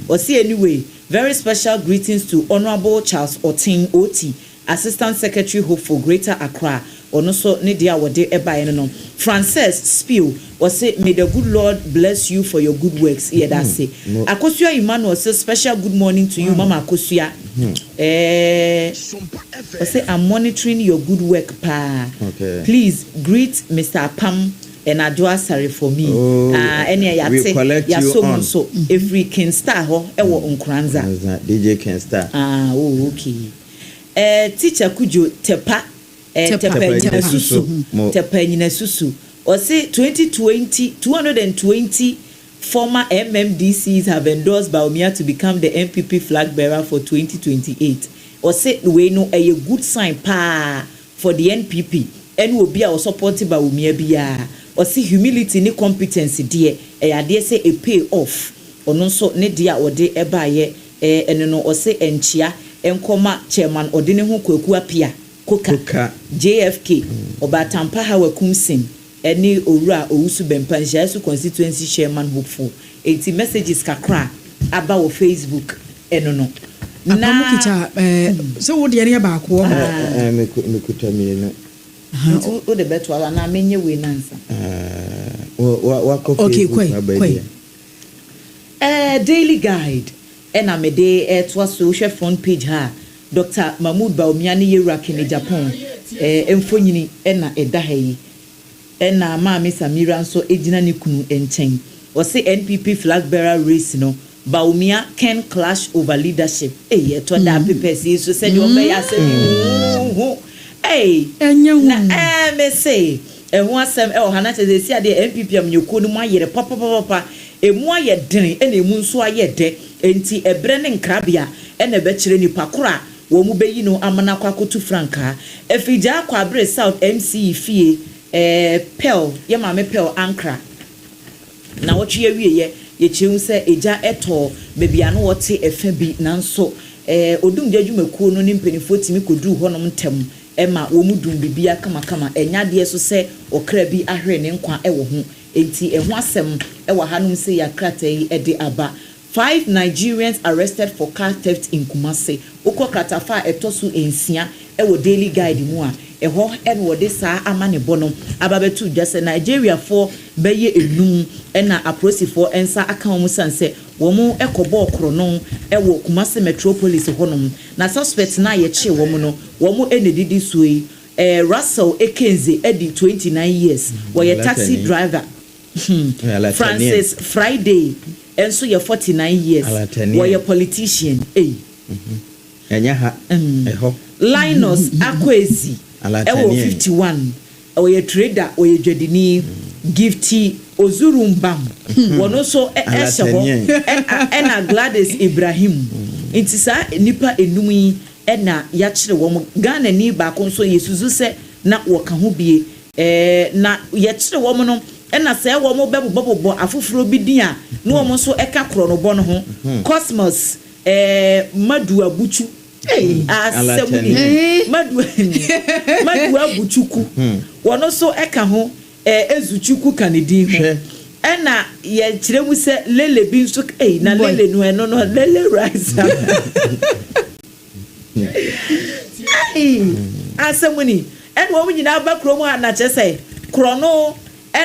Ɔse anyway very special greetings to Honourable Charles Oteng, OT, Assistant Secretary Hopeful Greater Accra, ɔno nso ne deɛ a wɔde baeɛ no no. Frances Spill, ɔse May the good Lord bless you for your good works, yɛda ase. Akosua Emmanuel se Special good morning to you Mama Akosua, eh, ɔse I'm monitoring your good work paa, please greet Mister Apam and Adwoa Asare for me, ah, ɛneɛ yɛate, yɛasɔ mu nso, ɛfiri King Star hɔ wɔ Nkoranza. DJ King Star. Ah, oh okay. Eh, teacher Kudjo Tepa, eh, Tepa Nyinasusu, Tepa Nyinasusu. Ɔse 2020, 220 former MMDCs have endorsed Bawumia to become the NPP flag bearer for 2028. Ɔse wei no ɛyɛ good sign paa for the NPP ɛne obi a ɔsupporte Bawumia biara. Ɔse humility ne competence deɛ ɛyɛ adeɛ sɛ ɛpay off. Ɔno nso ne deɛ a ɔde baeɛ Ɛɛ ɛno no ɔse ɛnkyea nkɔma Chairman Ɔdeneho Kwaku Apia, Koka, JFK, Ɔbaatanpa Hawa Kumsin ɛne Owura Owusu Bɛmpa Nhyiaeso Constituency Chairman hopeful. Enti messages kakra a aba wɔ Facebook ɛno no. Apa Na. mo kita ɛɛ sɛ wo deɛ no yɛ baako wɔ hɔ. Ɛɛ me kuta mienu. Nti wo de bɛtoa so anaa menyɛ wei no ansa? Ɛɛ wa wakɔ Okay Facebook kɔe aba yi kɔe. deɛ. Ɛɛ Daily Guide. na mede retoa so. Wohwɛ front page ha a, Doctor Mahmood Bawumia ne Yewura Kenneth Agyapong mfonyini na ɛda ha yi. Ɛna Maame Samira nso gyina ne kunu nkyɛn. Wɔse NPP flag bearer race no, Bawumia Ken clash over leadership. Ei, ɛtɔ da a papers yi nso sɛdeɛ wɔbɛyɛ asɛm yi huhuuhu. Ei, na ɛɛ mese ɛho asɛm ɛwɔ ha na kyerɛ sɛ ɛsi adeɛ NPP amanyɔkuo no mu ayere papapapapa. Ɛmu ayɛ dene ɛna ɛmu nso ayɛ dɛ. Enti ɛberɛ ne nkrabea ɛna ɛbɛkyerɛ nipa koro a wɔn bɛyi no ama no akɔ akɔtu frankaa. Ɛfiri Gyaa Kwaabere South MC fie ɛɛ Pearl, yɛ maame Pearl Ankrah. Nnawɔtwe awieeɛ, yɛkyerɛ mu sɛ egya tɔɔ baabi a na wɔte ɛfa bi, nanso odumgya adwumakuo no ne mpanimfoɔ tumi kɔduruu hɔnom ntɛm ma wɔdum biribiara kamakama. Ɛnyɛ adeɛ nso sɛ ɔkra bi ahwere ne nkwa wɔ ho, enti ɛho asɛm wɔ hanom sei a krataa yi de aba. Five Nigerians arrested for car theft in Kumasi. Wokɔ kratafa a ɛtɔ so nsia wɔ Daily Guide mu a, ɛhɔ na wɔde saa amanebɔ no aba abɛto dwa sɛ Nigeriafoɔ bɛyɛ nnum na apolisifoɔ nsa aka wɔn esiane sɛ wɔkɔbɔɔ korɔno wɔ Kumasi Metropolis hɔnom. Na suspects no a yɛkyee wɔn no, wɔn na ɛdidi soɔ yi, Russell Ekenze adi 29 years, wɔyɛ taxi driver. Francis Friday nso yɛ 49 years, wɔyɛ politician. Ei. Ɛnyɛ ha, ɛhɔ. Linus Akwezi wɔ 51, ɔyɛ trader, ɔyɛ dwadini. Gifty Ozurumbam, wɔn nso hyɛ hɔ, ɛna Gladys Ibrahim. Nti saa nnipa nnum yi na yɛakyere wɔn. Ghanani baako nso yɛsusu sɛ na wɔka ho bie. Ɛɛ, na yɛkyere wɔn no, ɛna sɛ wɔbɛbobɔbobɔ afoforɔ bi din a, na wɔn nso ka korɔnobɔ no ho. Cosmos, ɛɛ, Maduabuchu, ei, asɛm ni, Madu, Maduabuchuku, wɔn nso ka ho, ɛɛ, Ezuchuku ka ne din ho. Ɛna yɛkyerɛ mu sɛ Lele bi nso, ei, na Lele no, ɛno no, Lele Rice. Ei, asɛm ni. Ɛna wɔn nyinaa ba kurom ha na kyerɛ sɛ korɔno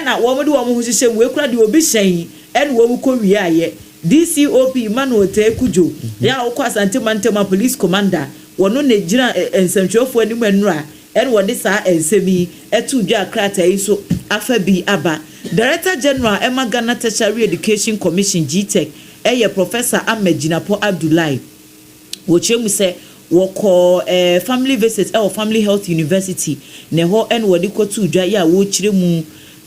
na wɔn de wɔn ho hyehyɛ mu. Wei koraa deɛ obi hyɛn ɛna wɔn kɔ wiaeɛ. DCOP Emmanuel Tei Kudjo yɛ a ɔkɔ Asante Mantam a Police Commander, wɔno na ɛgyina nsɛmtwerɛfoɔ anim nnora ɛna wɔde saa nsɛm yi too dwa a krataa yi nso afa bi aba. Director General ɛma Ghana Tertiary Education Commission, GTEC, ɛyɛ Professor Ahmed Jinapor Abdullahi. Wɔkyerɛ mu sɛ wɔkɔɔ family visit wɔ Family Health University na ɛhɔ na wɔde kɔtoo dwa yi a wɔrekyerɛ mu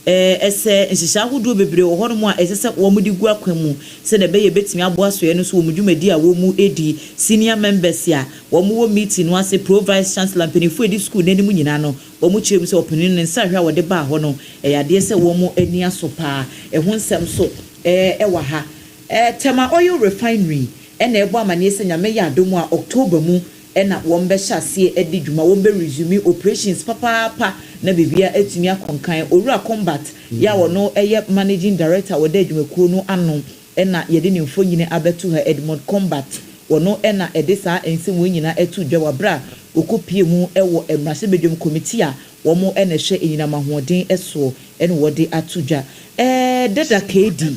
sɛ nhyehyɛe ahodoɔ bebree wɔ hɔnom a ɛsɛ sɛ wɔde gu akwan mu sɛdeɛ ɛbɛyɛ ɛbɛtumi aboa asoɛeɛ no so wɔ wɔn dwumadi a wɔredi. Senior members a wɔwɔ meeting no ase, Pro Vice Chancellor, mpanimfoɔ a ɛdi sukuu no anim nyinaa no, wɔkyerɛ mu sɛ ɔpanin no ne nsrahwɛ a wɔde baa hɔ no, ɛyɛ adeɛ sɛ wɔn ani asɔ pa ara. Ɛho nsɛm nso wɔ ha. Tema Oil Refinery na ɛbɔ amaneɛ sɛ Nyame yɛ adom a October mu na wɔn bɛhyɛ aseɛ adi dwuma, wɔn bɛ resume operations papaapa na biribiara atumi akɔ nkan. Owura Combat yɛ a ɔno yɛ Managing Director a ɔda adwumakuo no ano na yɛde ne mfonyini abɛto ha, Edmond Combat, ɔno na ɛde saa nsɛm wei nyinaa too dwa wɔ aberɛ a ɔkɔpue mu wɔ mmarahyɛbadwam committee a wɔn na ɛhwɛ anyinam ahoɔden soɔ na wɔde ato dwa. Ɛɛ Dada Kedi,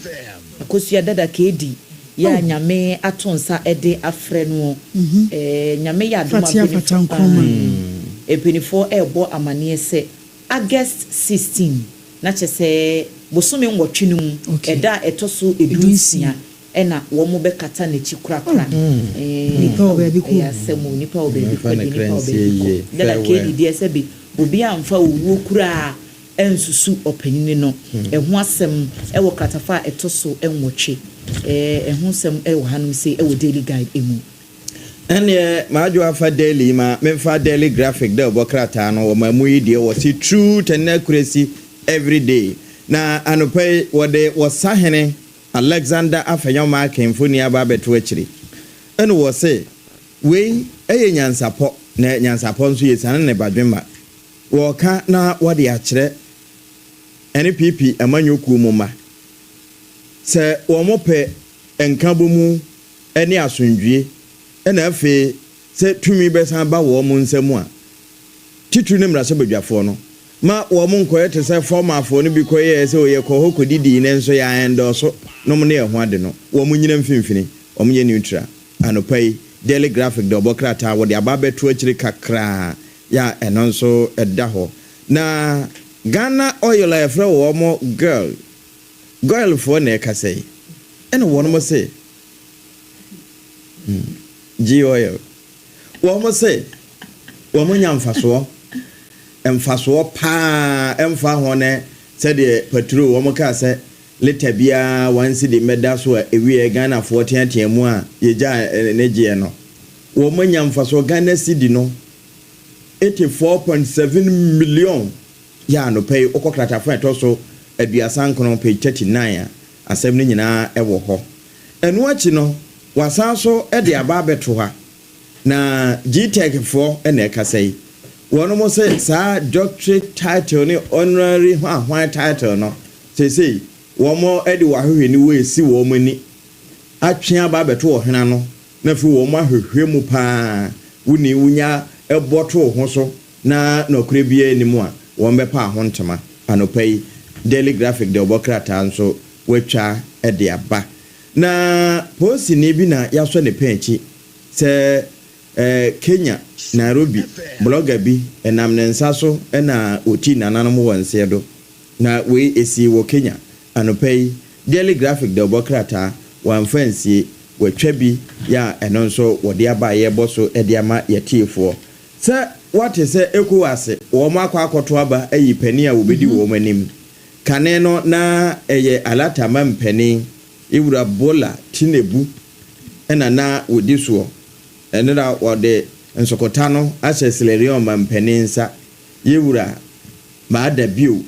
Akosua Dada Kedi yɛ a Nyame ato nsa de afrɛ noɔ. Ɛɛ Nyame yɛ adom a Fatia Fata Nkrumah. mpaninfoɔ rebɔ amaneɛ sɛ August 16, na kyerɛ sɛ bosome nwɔtwe no mu, ɛda a ɛtɔ so du-nsia na wɔbɛkata n'akyi korakora. Nipa wɔ baabi kɔ Ɛyɛ asɛm o, nipa wɔ baabi kɔ deɛ, nipa wɔ baabi kɔ. Dada Kedi deɛ sɛbe obiara mfa owuo koraa ansusu ɔpanyin no. Ɛho asɛm wɔ kratafa a ɛtɔ so nwɔtwe. Ɛho nsɛm wɔ hanom sei wɔ Daily Guide mu. Ɛnneɛ m'adwo afa Daily yi ma memfa Daily Graphic dɛ ɔbɔ krataa no wɔ ma mu yi deɛ wɔse Truth and Accuracy Everyday. Na anɔpa yi wɔde Ɔsahene Alexander Afenyo-Markin mfoni aba abɛto akyiri. Ɛna wɔse wei yɛ nyansapɔ na nyansapɔ nso yɛsiane ne badwemma. Wɔreka na wɔde akyerɛ NPP amanyɔ kuo mu mma sɛ wɔpɛ nkabomu ne asomdwie na afei sɛ tumi bɛsan ba wɔn nsa mu a, titiriw ne mmarahyɛbadwafoɔ no, ma wɔn nkɔyɛ te sɛ fɔmafoɔ no bi kɔyɛɛ sɛ o yɛkɔɔ hɔ kɔdidii nanso yɛanndɔɔso nom ne yɛn ho ade no, wɔn nnyina mfimfini. Wɔnyɛ neutral. Anɔpa yi, Daily Graphic de ɔbɔ krataa a wɔde aba abɛto akyire kakraa yɛ a ɛno nso da hɔ. Na Ghana Oil a yɛfrɛ wɔn Goil, Goil foɔ na ɛrekasa yi, ɛna wɔn se, hmm, G Oil, wɔn se wɔn nya mfasoɔ, mfasoɔ paa ɛmfa ho ne sɛdeɛ paturo wɔn kaa sɛ Lita biara one cedi mmɛda so a ɛwieɛ Ghanafoɔ teatea mu a yɛgyaa ne gyeɛ no wɔn anya mfasoɔ Ghana cedi no 84.7 million yɛ anɔpa yi wokɔ kratafa a ɛtɔ so 39 page 39 a asɛm no nyinaa wɔ hɔ ɛno akyi no wasan so de aba abɛto ha na GTEC foɔ na ɛkasa yi wɔnom se saa doctorate title ne honorary hwanhwan title no Seesei wɔde wɔn ahwehwɛniwa resi wɔn ani atwe aba abɛto ɔhene ano, na afei wɔahwehwɛ mu pa ara. Wo ni, wunya bɔ to wo ho so na nɔkorɛ biara nni mu a, wɔbɛpa ho ntoma. Anɔpa yi, Daily Graphic de ɔbɔ krataa nso wɔatwa de aba. Na polisini bi na yɛasɔ ne pɛn akyi sɛ Kenya, Nairobi, blogger bi nam ne nsa so na ɔtii nananom wɔ nseɛ do. Na wei esii wɔ Kenya anɔpa yi, Daily Graphic dawubɔ krataa, wɔamfa ansie, wɔatwa bi yɛ a ɛno nso wɔde aba a yɛrebɔ so de ama yɛatiefoɔ. Sɛ woate sɛ ECOWAS wɔn akɔ akɔto aba ayi panin a wɔbɛdi wɔn anim. Kane no na ɛyɛ Alata mampanin, Ewura Bola Tinubu na na wɔdi soɔ. Ɛnora wɔde nsokota no ahyɛ Sierra Leone mampanin nsa, Yewura Maada bio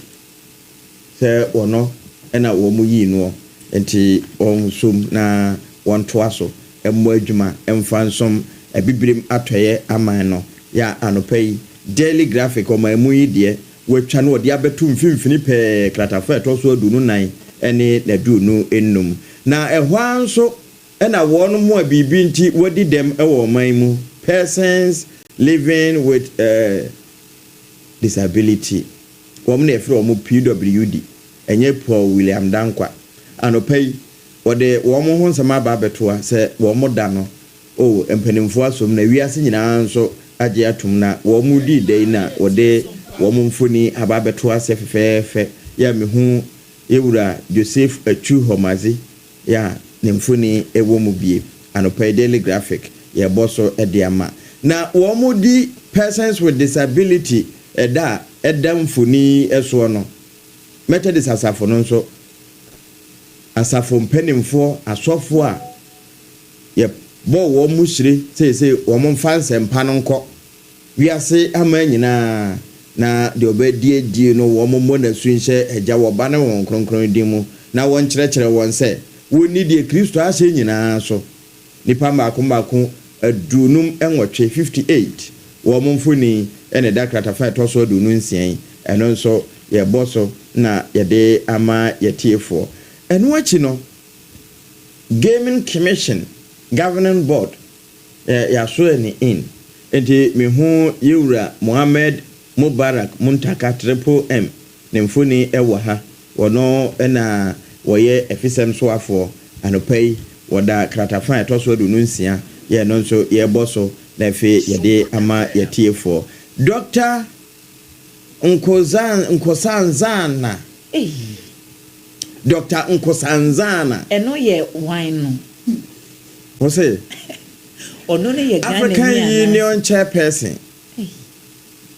sɛ wɔno na wɔn yii noɔ, nti wɔnsom na wɔntoa so mmɔ adwuma mfa nsom Abibirem Atɔeɛ aman no. Yɛ a anɔpa yi Daily Graphic ɔman mu yi deɛ wɔatwa no wɔde abɛto mfimfini pɛɛ kratafa a ɛtɔ so 24 ne n'aduonu nnum. Na ɛhɔ ara nso na wɔn a biribi nti wɔadi dɛm wɔ ɔman mu, persons living with disability, wɔn na yɛfrɛ wɔn PWD, ɛnyɛ Paul William Dankwa. Anɔpa yi, wɔde wɔn ho nsɛm aba abɛtoa sɛ wɔn da no, oh, mpanimfoɔ asom na wiase nyinaa nso agye atom na wɔn dii da yi na wɔde wɔn mfoni aba abɛto aseɛ fɛfɛɛfɛ. Yɛ a mehu Yɛwura Joseph Atsu Hɔmadze yɛ a ne mfoni wɔ mu bie. Anɔpa yi Daily Graphic yɛbɔ so de ama. Na wɔn di Persons with Disability ɛda a ɛda mfoni yi soɔ no, Methodist asafo no nso, asafo mpanimfoɔ, asɔfoɔ a yɛbɔ wɔn mu hyire seesei wɔn mfa nsɛmpa no nkɔ wiase aman nyinaa, na deɛ ɔbɛdi adie no wɔn mmɔ no asu nhyɛ Agya, wɔ Ɔba ne Honhom Kronkron din mu, na wɔnkyerɛkyerɛ wɔn sɛ wɔnni deɛ Kristo ahyɛ nyinaa so. Nnipa mmaako mmaako 58, 58, wɔn mfoni na ɛda kratafa a ɛtɔ so 26 yi, ɛno nso yɛbɔ so na yɛde ama yɛatiefoɔ. Ɛno akyi no, Gaming Commission Governing Board, yɛasoɛ ne in, enti mehu Yɛwura Mohammed Mubarak Muntaka Triple M ne mfoni wɔ ha. Wɔno na wɔyɛ afisɛm soafoɔ. Anɔpa yi, wɔda kratafa a ɛtɔ so 26, yɛ ɛno nso yɛrebɔ so na afei yɛde ama yɛatiefoɔ. Dɔkta Nkosanzana. Dɔkta Nkosanzana. Ɛno yɛ hwan no? Wo se? Ɔno no yɛ Ghanani African anaa? Union Chairperson.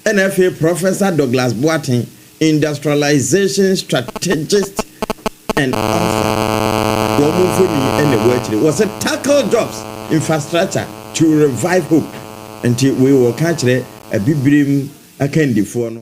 Ɛna afei Professor Douglas Boateng, Industrialization Strategist and Author, wɔn mfoni na ɛwɔ akyire. Wɔse Tackle Jobs Infrastructure to Revive Hope. Nti wei wɔka akyerɛ Abibirem akandifoɔ no.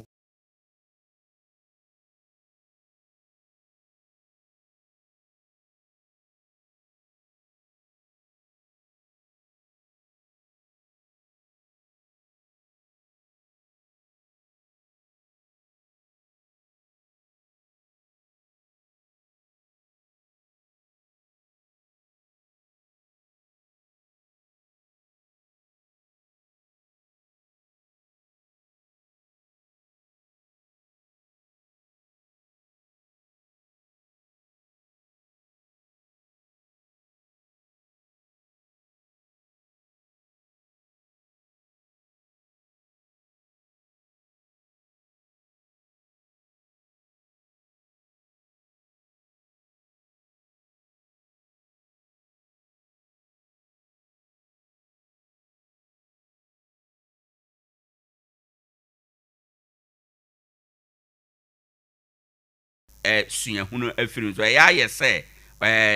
suahunu afiri mu. So ɛyɛ ayɛ sɛ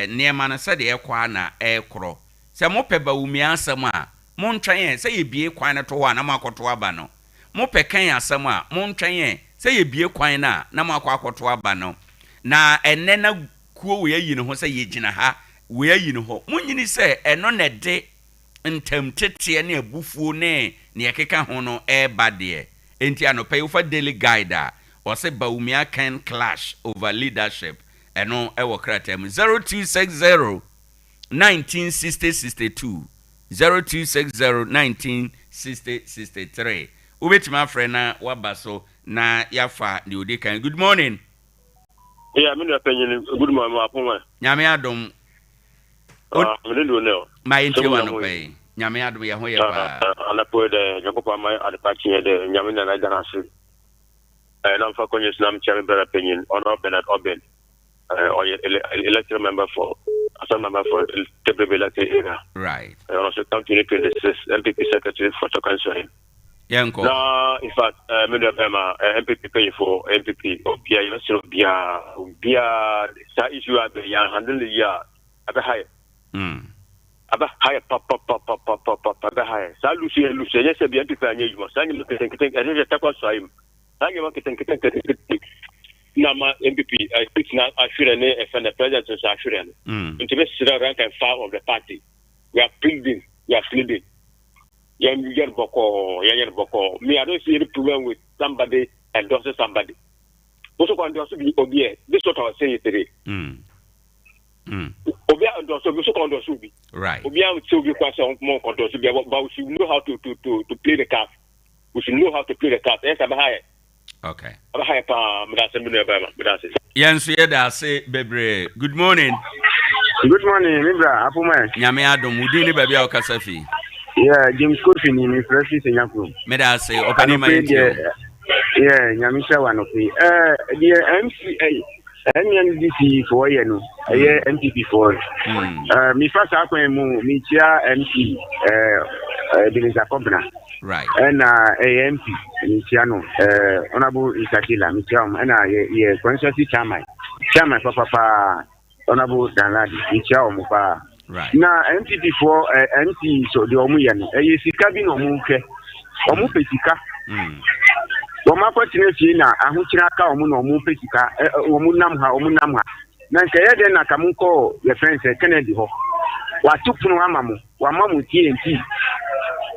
nneɛma no sɛdeɛ ɛkɔ ara na ɛrekorɔ? Sɛ mopɛ Bawumia asɛm a, montwɛn ɛ, sɛ yɛbue kwan no to hɔ a na moakɔto aba no. Mopɛ Ken asɛm a, montwɛn ɛ, sɛ yɛbue kwan no a na moakɔ akɔto aba no. Na ɛnnɛ na kuo wei ayi ne ho sɛ yɛgyina ha, wei ayi ne hɔ. Monyini sɛ ɛno na ɛde ntamteteɛ ne abufuo ne nea ɛkeka ho no reba deɛ. Enti anɔpa yi wofa Daily Guide a, ɔse Bawumia Ken clash over leadership. Ɛno wɔ krataa mu. 0260 1960 62, 0260 1960 63. Wobɛtumi afrɛ na woaba so na yɛafa deɛ ɔdi kan. Good morning. Yeah, me nua panyin, good morning, mo apon. Nyame adom. Ah, me de Lionel. Ma yɛntie wɔ anɔpa yi. Nyame adom yɛ ho yɛ paa. Anɔpa yi dɛ Nyankopɔn ama adepa kyeɛ dɛ Nyame na n'agya n'ase. Eh, na mfa kɔnyɛ so na mekyia me brother panyin, ɔno Bernard Obin. Eh, ɔyɛ electoral member for assembly member for Tebrebe electoral area. Right. Eh, ɔno so come 2026 MPP secretary for Tokansuahin. Yɛnkɔ. Na in fact, eh, me nua bɛrima eh, MPP panyinfo, MPP obia yɛbɛsrɛ obia obia saa issue a bɛ yɛn handle yi a ɛbɛha yɛ. Ɛbɛha yɛ papapapapapa ɛbɛha yɛ. Saa lusu yɛ lusu ɛnyɛ sɛ bi MPP anyɛ adwuma saa nneɛma nketenkete ɛsɛ sɛ takwa so ayɛ mu saa nneɛma nketenkete nketenkete na ma MPP seat na ahwerɛ ne ɛfɛ na president nso ahwerɛ no. Nti bɛsrɛ rank and file of the party. We are pleading, we are pleading. Yɛn yɛ no bɔkɔɔ, yɛn yɛ no bɔkɔɔ. Me, I don't see any problem with somebody endorsing somebody. Wo so kɔ endorse bi obi ɛ. This is what I was saying yesterday. Obi a endorse obi so kɔ endorse obi. Right. Obi a sɛ obi kɔ sɛ ɔnkɔmɔ nkɔ endorse obi but we should know how to to to to play the card. We should know how to play the card. Ɛyɛ sɛ bɛha yɛ. Okay. Bɛha yɛ paa. Meda ase me nua bɛrima. Meda ase. Yɛn nso yɛda ase bebree. Good morning. Good morning, me bra, apoma. Nyame adom, wo din ne baabi a wokasa fi? Yeah, James Kofi ni me frɛ fi Senya kurom. Meda ase, ɔpɛni ma yɛntie o. Yeah, nyame hyɛ wa nɔpe. Eh, deɛ MC, eh, NNDC foɔ yɛ no, ɛyɛ NPP foɔ. Eh, mefa saa kwan mu, mekyia MC, eh, Ebenezer Kɔbena. Right. Ɛna ɛyɛ MP, mekyia no, eh, Honorable Isakila, mekyia wɔn, ɛna yɛ, yɛ constituency chairman, chairman papapaa. Honourable Danladi, mekyia wɔn paa. Right. Na NPP foɔ eh, MC so deɛ wɔn yɛ no, ɛyɛ sika bi na wɔn hwɛ. Wɔn pɛ sika. Wɔn akɔtena fie na ahokyere aka wɔn na wɔn pɛ sika. Wɔn nam ha, wɔn nam ha. Na nka ɛyɛ dɛn na ka mo kɔ yɛ fɛn sɛ Kennedy hɔ. Wato pono ama mo, wama mo TNT.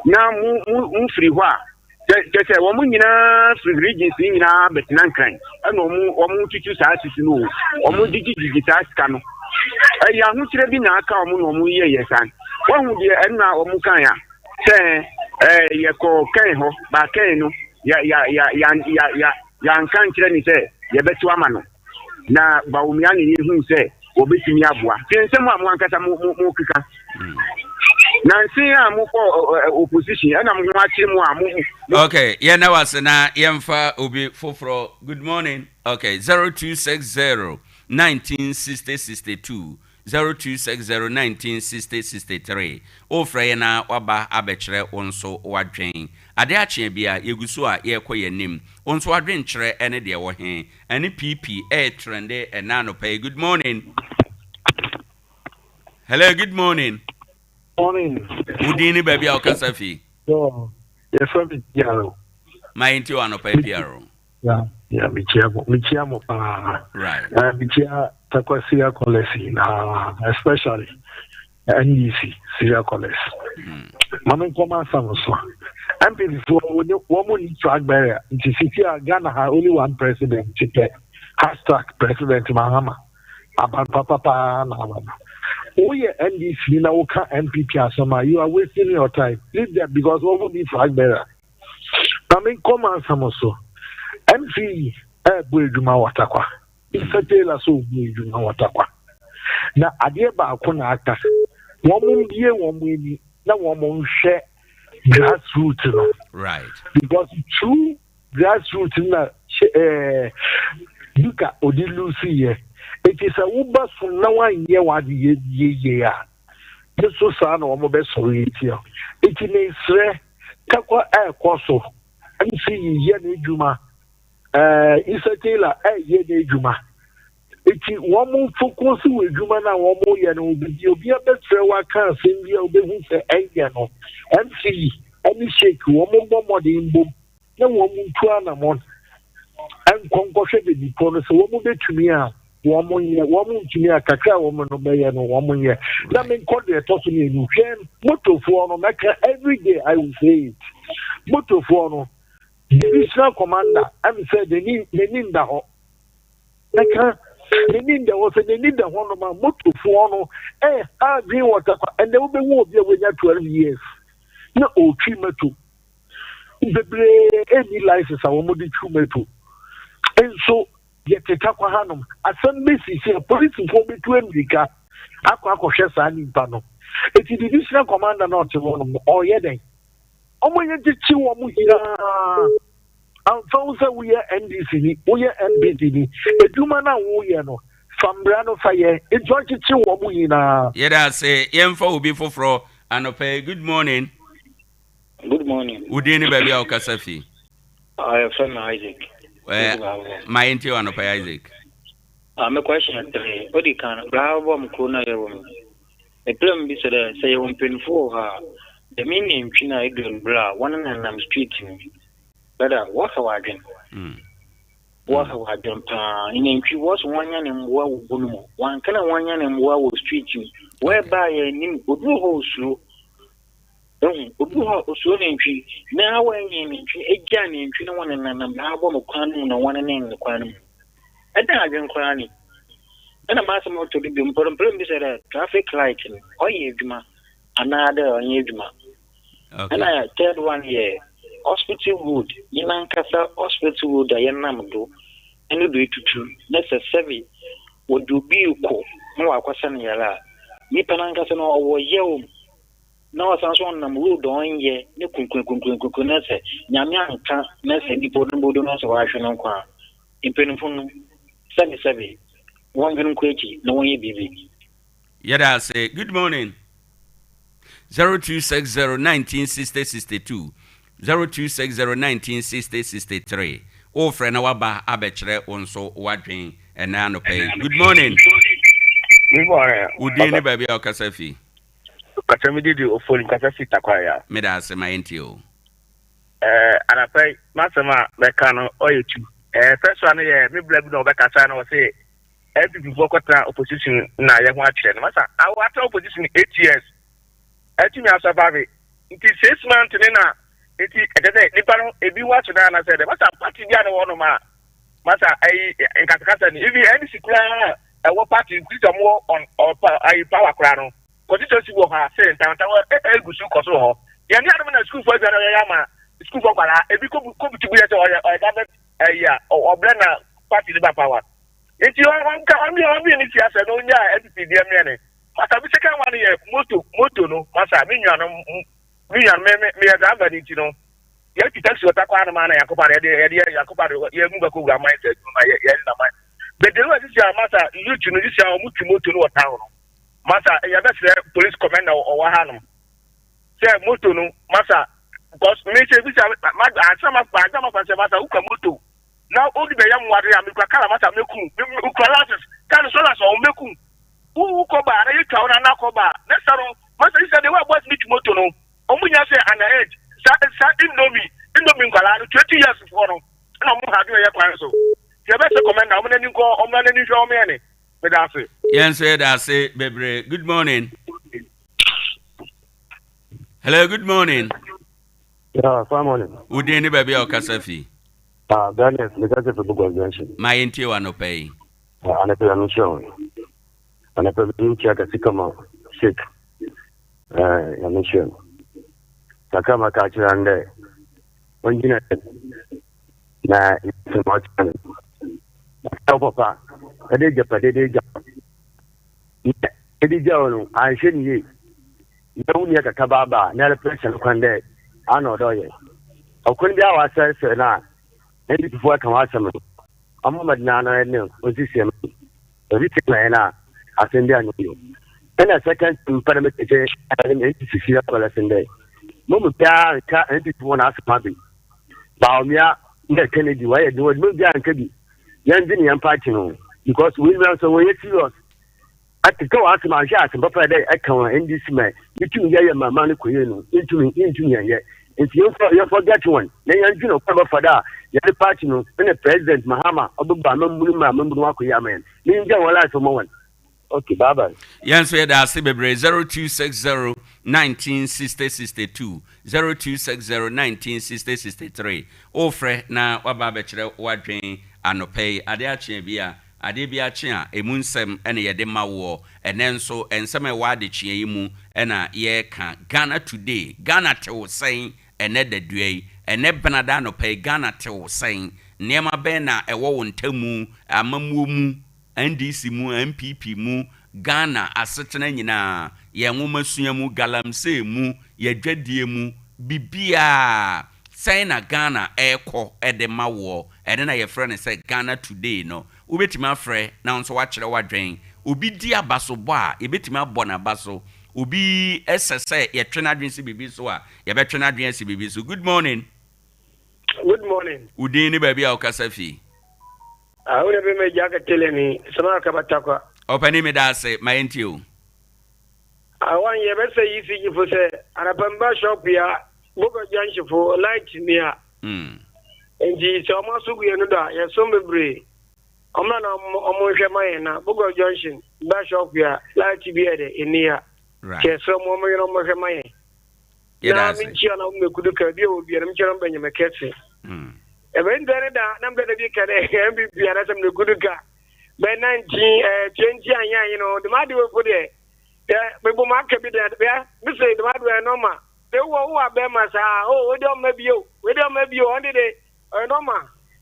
Na mo mo mo firi hɔ a, Kyɛ kyɛ sɛ wɔn nyinaa firi regions no nyinaa bɛtena Nkran ɛna wɔn wɔn tutu saa sisi no o wɔn gyigyigyigyi saa sika no ɛyɛ ahokyerɛ bi na aka wɔn na wɔn yɛ yɛ saa wɔn ho deɛ ɛna wɔn kan a sɛ ɛɛ yɛkɔ kɛn hɔ ba kɛn no ya ya ya ya ya ya yanka nkyerɛ ne sɛ yɛbɛto ama no. Na Bawumia ne yɛhuu sɛ wɔbɛtumi aboa. Hwɛ nsɛm a mo ankasa mo mo mokeka. Nanse a mokɔ opposition ɛna mo ho akyere mo a mo. Okay, yɛn na wase na yɛmfa obi foforɔ. Good morning. Okay, 0260 1960 62 0260 1960 63. Wofrɛ yɛn na waba abɛkyerɛ wo nso w'adwen. Ade akye bi a yɛgu so a yɛrekɔ yɛn anim. Wo nso w'adwenkyerɛ ne deɛ ɛwɔ he? Ɛne PP ɛretrende ɛnɛ anɔpa yi. Good morning. Hello, good morning. Morning. Wo din ne baabi a wokasa fi? Yɛfrɛ me PRO. Ma yɛntie wɔ anɔpa yi PRO. Yeah, yeah, mekyia mo, mekyia mo paa. Right. Mekyia Tarkwa Syria College nyinaa, especially NDC Syria College. Ma me nkɔma asɛm so. MPP foɔ wɔn mu ni flag bearer nti sisi a Ghana ha only one president pɛ hashtag president Mahama aban papa paa na aba no. Woyɛ NDC na woka NPP asɛm a you are wasting your time. Leave them because wɔn mu ni flag bearer. Ma me nkɔma asɛm so. MC ɛɛbɔ adwuma wɔ Tarkwa. Mr. Taylor sɛ ɔbu adwuma wɔ Tarkwa. Na adeɛ baako na aka, wɔn mbie wɔn ani na wɔn nhwɛ grassroot no. Right. Because true grassroot na ɛɛ Duka odi lusi yɛ. Eti sɛ woba so na wanyɛ w'ade yɛ yie a, ne so saa na wɔn bɛsɔre etia. Eti mesrɛ Tarkwa ɛɛkɔ so, MC yɛ n'adwuma. Ɛɛ Issa Taylor ɛyɛ n'adwuma. Eti wɔn focus wɔ adwuma no a wɔyɛ no ho. Baabi a obiara bɛfrɛ wo aka asɛm bi a wobɛhu sɛ ɛnyɛ no, MC ne Sheik wɔn mmɔ mmɔden mbom na wɔn ntu anamɔn nkɔ nkɔhwɛ baabi korɔ no sɛ wɔn bɛtumi a wɔn nyɛ, wɔn ntumi a kakra a wɔn no bɛyɛ no wɔn nyɛ. Na menkɔ deɛ ɛtɔ so mmienu, hwɛ motofoɔ no mɛka everyday I will say it, motofoɔ no divisional commander ɛm sɛ n'ani n'ani nda hɔ. Mɛka n'ani nda hɔ sɛ n'ani da hɔnom a motofoɔ no ɛha adwene wɔ takwa. Ɛnɛ wobɛhu obi a wanya 12 years na ɔretwi moto. Bebree ɛnni license a wɔde twi moto. Nso yɛte takwa hanom asɛm bɛsisi a polisifoɔ bɛtu mmirika akɔ akɔhwɛ saa nipa no. Eti divisional commander na ɔte hɔnom no ɔreyɛ dɛn? Wɔn yɛ gyekye wɔn nyinaa. Amfa ho sɛ woyɛ NDC ni, woyɛ NPP ni, adwuma no a woyɛ no, fa mmara no fa yɛ. Nti ɔnkyekye wɔn nyinaa. Yɛda ase. Yɛmfa obi foforɔ anɔpa yi. Good morning. Good morning. Wo din ne baabi a wokasa fi? Ah, yɛfrɛ me Isaac. Eh, ma yɛntie wo anɔpa yi Isaac. Ah, me question three. Odi kan, bra bɔ me kuro na yɛwɔ mu. Mepɛ mu bisa dɛ, sɛ yɛwɔ mpanyinfo wɔ hɔ a, dɛm nantwi no a edu mber a wɔnenam street mu, brother, wɔhaw adwen. Wɔhaw adwen paa. Nantwi, wɔse wɔnyan mbowa wɔ bun mu. Wɔannka dɛ wɔnyan mbowa wɔ street mu. Wɔreba a yɛnnyim. Obi wɔ hɔ a osuro. Ehu, obi wɔ hɔ a osuro nantwi, na wɔanyan nantwi, egyaa nantwi na wɔnenam abɔ no kwan no mu na wɔnenam kwan no mu. Ebɛn adwen koraa ni? Nna m'asɛm a ɔtɔ do bio, mpo no mepɛ dɛ mibisa dɛ traffic light no ɔyɛ edwuma anaa dɛ ɔnnyɛ edwuma? Nna third one yɛ hospital road, hɛnankasa hospital road a yɛnam do no do etutu na sɛ sɛbe wɔdze obi rokɔ na ɔakɔsa no yar a, nyimpa nankasa no ɔwɔ yaw mu na ɔsan so ɔnam road a ɔnnyɛ ne kunkun na sɛ Nyame annka na sɛ nyimpa no bodu na sɛ ɔahwe no nkwa a, Mpanyimfo no, sɛbesɛbe, wɔndwen nkɔ ekyir na wɔnyɛ biribi. Yɛda ase. Good morning. 0260 1960 62 0260 1960 63 Wofrɛ na waba abɛkyerɛ wo nso w'adwen ɛnɛ anɔpa yi. Good morning. Good morning. Wo din ne baabi a wokasa fi? Kasa mi didi ofori kasa fi takwaya. Meda ase ma yɛntie o. Eh, anapa yi, m'asɛm a mɛka no ɔyɛ tu. Eh, first one no yɛ me bla bi na ɔbɛkasa na ɔse NPP foɔ kɔtena opposition na yɛ ho akyerɛ no. Masa, awo atena opposition 8 years, atumi asurvive. Nti 6 months ne na nti ɛkyɛ sɛ nipa no ebi ho aso na anasɛ dɛ. Masa, party bi a na wɔ nom a, masa, ayi nkasakasa ni. Even NDC koraa ɛwɔ party, nti sɛ ɔmo wɔ on, ayi power koraa no. Constituency wɔ hɔ a sɛ ntawantawa egu so kɔ so wɔ hɔ. Yɛn nuanom na sukuufoɔ adwuma na yɛyɛ ama sukuufoɔ nkwadaa. Ebi kɔ kɔ butu bu yɛ sɛ ɔyɛ ɔyɛ government ɛyi a ɔbrɛ na party ne ba power. Nti ɔnka ɔnwi ɔnwi ne si asɛ no ɔnya NPP deɛ mmeɛ ne. Masa mi second one yɛ moto moto no masa me nuanom me nuanom me me meyɛ driver ne nti no yɛtwi taxi wɔ takwa no ma na yɛakɔpa no yɛde yɛde yɛ yɛakɔpa no yɛ mu bɛkɔ wura man sɛ adwuma ma yɛ yɛ nna man. Bedewu a sisi a masa youth no sisi a wɔn twi moto no wɔ town no. Masa yɛbɛsrɛ police commander ɔwɔ ha nom sɛ moto no masa because me sɛ bisa ma ansa ma ansa ma fa sɛ masa wokura moto na wode bɛyɛ mmoade a mekura kala masa mɛku mekura license kaa no solas ɔho mɛku wo kɔ ba na yɛtwa wo na na kɔ ba ne sa no masa yi sɛ de wa boys ne twi moto no ɔmo nya sɛ ana age sa sa indomie indomie nkwalaa no 20 years foɔ no na ɔmo ha adwene yɛ kwan so yɛbɛsɛ commander ɔmo n'ani nkɔ ɔmo n'ani hwɛ ɔmo yɛ ne Meda ase. Yɛn nso yɛda ase bebree. Good morning. Hello, good morning. Yeah, fine morning. Wo din ne baabi a ɔkasa fi? Ah, Daniel, mekasa fi Bugos Junction. Ma yɛntie wɔ anɔpa yi. Ah, anɔpa yi ano nhyira wo. Anɔpa bi nkyia kɛse kama shake. Eh, nyame nhyira no. Kakra ma ka kyerɛ no dɛ ɔngyina na yɛsɛ ma ɔkyerɛ no. Na wo papa ɛde agyapade de agya na ɛde gya wo no anhwɛ ne yie na wo nua kaka baaba na ɛreprɛhyɛ no kwan dɛ ana ɔdɔ yɛ ɔkwan bi a wasɛesɛe no a NDP foɔ ɛka ho asɛm no ɔmo mmɔden ano ɛne ɔnsisi ɛma ɔsi ti ma yɛn a asɛm bi anyɛ yɛ ɛna second mpɛ na mɛtɛkyɛ ɛne NDP fi akɔlɛ sen dɛ mo mu biara nka NDP foɔ na asɛm abe Bawumia na Kennedy wɔyɛ de wɔn mu biara nka bi yɛn de ne yɛn party no. Because wei nyinaa sɛ wɔyɛ serious akeka wɔ asɛm ahwɛ asɛm papa dɛ ɛka wɔn NDC ma yɛtumi yɛyɛ ma ma no kɔ yie no yɛntumi yɛntumi yɛnyɛ nti yɛmfa yɛmfa get wɔn na yɛndwene ɔkwan bɛfa da a yɛde party no ne president Mahama ɔbɛbɔ amamunu ma amamunu akɔ yie ama yɛn ne yɛngya wɔn life ma wɔn. Okay, bye bye. Yɛn nso yɛda ase bebree 0260 19 60 62 0260 19 60 63 Wofrɛ na waba abɛkyerɛ w'adwen anɔpa yi adeɛ akye bi a adeɛ bi akye a ɛmu nsɛm na yɛde ma woɔ ɛnɛ nso nsɛm a ɛwɔ adekyeɛ yi mu na yɛreka Ghana Today Ghana te wo sɛn ɛnɛ dadua yi ɛnɛ benada anɔpa yi Ghana te wo sɛn nneɛma bɛn na ɛwɔ wo ntamu amammuo mu NDC mu, NPP mu, Ghana asetena nyinaa, yɛn nwomasua mu, galamsey mu, yɛn dwadie mu, biribiara, sɛn na Ghana ɛrekɔ de ma woɔ? Ɛno na yɛfrɛ no sɛ Ghana Today no. Wobɛtumi afrɛ na wo nso woakyerɛ w'adwene. Obi di abasobɔ a, yɛbɛtumi abɔ n'abaso. Obi sɛ sɛ yɛtwe n'adwene si biribi so a, yɛbɛtwe n'adwene asi biribi so. Good morning. Good morning. Wo din ne baabi a wokasa fi? Ah, wo bɛ mɛ jaka tele ni sama ka batakwa. Ɔpani me da ase, ma yɛntie o. Ah, wan yɛ bɛ sɛ ECG fo sɛ anapamba shop ya boga junction fo light ni a. Nti sɛ ɔmo aso gu yɛn no do a yɛsom bebree. Ɔmo na ɔmo nhwɛ ma yɛn na boga junction ba shop ya light bi yɛ dɛ ɛni ya. Right. Kyɛ sɛ ɔmo ɔmo yɛn ɔmo hwɛ ma yɛn. Yɛda Na ase. menkyia na mekudu ka bi a wɔ bia na menkyia na mbɛnyɛ me kɛse. Ɛbɛn dɛ ne da na mbɛ da bi ka dɛ MPP anasɛ mekudu ka bɛ 19 eh 20 anyɛ anyi no dɛm ade wɔ po deɛ dɛ mebɔ mu aka bi dɛ bɛ mese dɛm ade wɔ nɔma de wɔ wɔ abɛma saa o wei de ɔmma bio wei de ɔmma bio ɔnde de ɔyɛ nɔma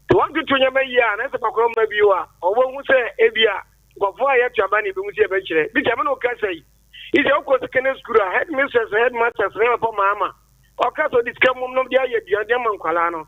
te wɔn tutu nyɛma yie a na sɛ bakora ɔmma bio a ɔbɛhu sɛ ebi a nkɔfoɔ a yɛto aba ne ebihu sɛ yɛbɛkyerɛ bi sɛ me na ɔkasa yi Isɛ wokɔ secondary school a headmistress ne headmasters ne papa maama ɔka sɛ ɔde sika mmom na ɔde ayɛ aduane de ama nkwadaa no.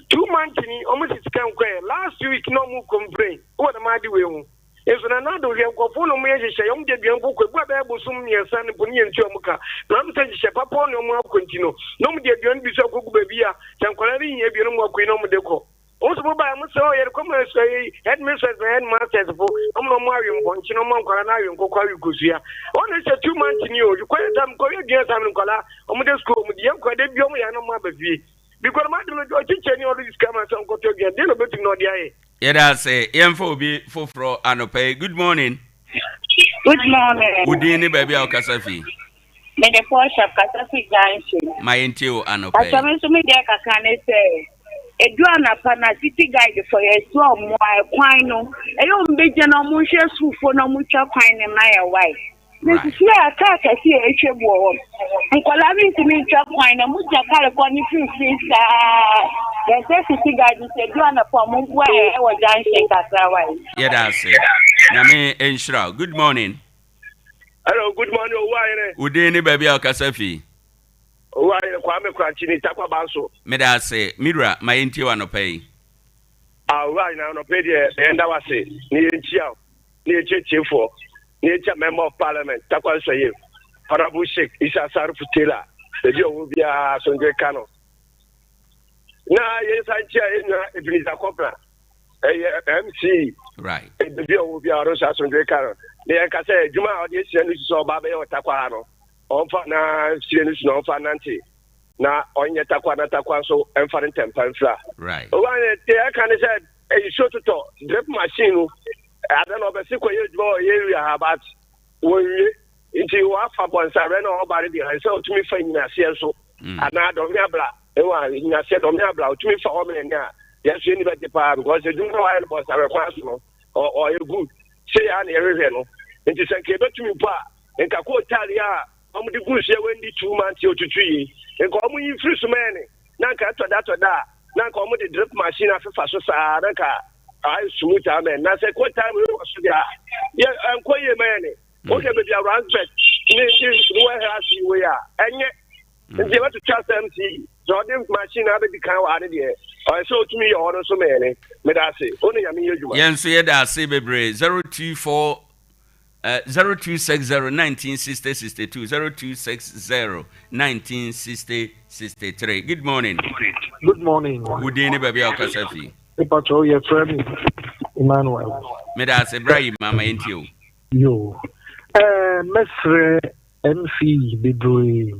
2 months ni ɔmo si sika nkɔɛ last week na ɔmo complain wɔ dɛm ade wei ho. Nso na nado hwɛ nkɔfoɔ na ɔmo yɛ nhyehyɛ ɔmo de aduane mpo kɔ ebu a bɛyɛ bosom 3 no mpo ne yɛn ntua ɔmo ka. Na ɔmo sɛ nhyehyɛ papa ɔne ɔmo akɔ nti no na ɔmo de aduane bi so akɔgu baabi a sɛ nkwadaa no hia aduane ɔmo akɔ yi na ɔmo de kɔ. Wɔn nso mobaeɛ mo sɛ ɔyɛ kɔma ɛyi headmistress na headmasters fo wɔn na wɔn awe mpɔnkye na wɔn nkwadaa na awe nkokɔ awe kosua wɔn na sɛ 2 months ni o kɔ yɛ tam kɔ yɛ dua sam nkwadaa wɔn de school wɔn de yɛ nkwadaa bi wɔn yɛ na wɔn aba fie because wɔn adi no ɔkyekyɛ ni ɔde sika ma sɛ nkɔtɔ aduane deɛ na obetumi na ɔde ayɛ. Yɛda ase. Yɛmfa obi foforɔ anɔpa yi. Good morning. Good morning. Wo din ne baabi a wokasa fi? Mede Portia kasa fi junction. Ma yɛntie wo anɔpa yi. Pastor me nso me deɛ kakra ne sɛ edu anapa na city guide fo yɛ so ɔmo a ɛkwan no ɛyɛ ɔmo bɛgya na ɔmo nhwɛ sukuufoɔ na ɔmo twa kwan no ma yɛ wae. Na sisi a kaa kɛse a etwa mu wɔ hɔ nkwadaa bi ntumi ntwa kwan na ɔmo gya kar kɔ ne mfimfini saa yɛsɛ city guide sɛ edu anapa ɔmo mboa yɛ ɛwɔ junction kakra wae. Yɛda ase. Nyame nhyira wo. Good morning. Hello, good morning, Owó Ayere. Wo din ne baabi a wokasa fi? Owó Ayere, Kwame Krakye ni Tarkwa Banso. Meda ase, me wura, ma yɛntie wo anɔpa yi. Ah, Owó Ayere, anɔpa yi deɛ yɛnda wo ase na yɛnkyia wo, na yɛnkyia tiefoɔ, na yɛnkyia Member of Parliament, Tarkwa Nsɔye, Honorable Sheikh Issa Sarifo Taylor, baabi a ɔwɔ biara asomdwoe ka no. Na yɛnsan nkyia yɛn nua Ebenezer Kɔbena, ɛyɛ MC, right. Baabi a ɔwɔ biara ɔno nso asomdwoe ka no. Na yɛnka sɛ adwuma a ɔde ahyia no si sɛ ɔba bɛyɛ wɔ Tarkwa ha no, ɔmfa na sie no si na ɔmfa nante na ɔnyɛ Tarkwa na Tarkwa nso ɛmfa ne ntɛmpa mfira. Right. Owura ne deɛ ɛka ne sɛ nsuo totɔ drip machine no ada na ɔbɛsi kɔyɛ adwuma wɔ area ha but wɔnwie nti wɔafa bɔnsawrɛ na ɔba no deɛ ɛsɛ ɔtumi fa nyinaseɛ nso anaa dɔme abla ɛwɔ a nyinaseɛ dɔme abla ɔtumi fa hɔ mene ne a yɛnso yɛni bɛgye paa because adwuma na wɔayɛ no bɔnsawrɛ kwan so no ɔyɛ good sɛ yɛ a na yɛhwehwɛ no nti sɛ nka yɛbɛtumi mpo a nka kootaale a wɔde gu nsuo wɔndi 2 months otutu yi nka wɔn yi firi so mɛne na nka ɛtɔ da tɔ da a na nka wɔn de drip machine afefa so saa na nka ayɛ smooth amen na sɛ kootaale wɔ so deɛ a yɛ nkɔ yie mɛne wohwɛ baabi a ransbet ne ne warehouse yi wɔ yi a ɛnyɛ nti yɛbɛtoto asɛm si sɛ ɔde machine abɛdi kan wɔ ha ne deɛ ɔyɛ sɛ ɔtumi yɛ hɔ no nso mɛne meda ase wo ne Nyame yɛ adwuma. Yɛn nso yɛda ase bebree. 024 0260 19 60 62 0260 19 60 63. Good morning. Good morning. Wo din ne baabi a wokasa fi? Mepakyɛw yɛfrɛ me Emmanuel. Meda ase, bra yi ma ma yɛntie o. Yo, eh, mɛsrɛ MC bebree.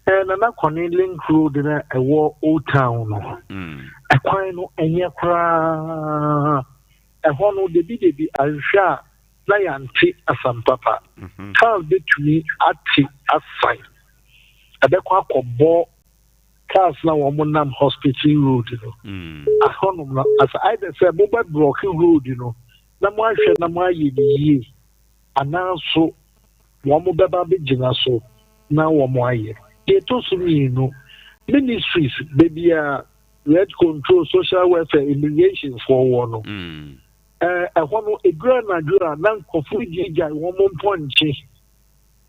Eh, Nana Kɔne Link Road na ɛwɔ Old Town no. Ɛkwan no ɛnyɛ koraa. Ɛhɔ no debi debi anhwɛ a na yɛante asam papa. Cars betumi ate asan. Ɛbɛkɔ akɔbɔ cars na wɔn nam Hospital Road no. Ahɔnom no asa either sɛ mobɛ blɔke road no na moahwɛ na moayɛ no yie anaa nso wɔn bɛba abɛgyina so na wɔn ayɛ. Deɛ ɛtɔ so mmienu, ministries baabi a rent control, social welfare, immigration foɔ wɔ no, ɛhɔ no ɛduru anadwo a na nkurɔfoɔ gyaegyae wɔn mpɔnkye.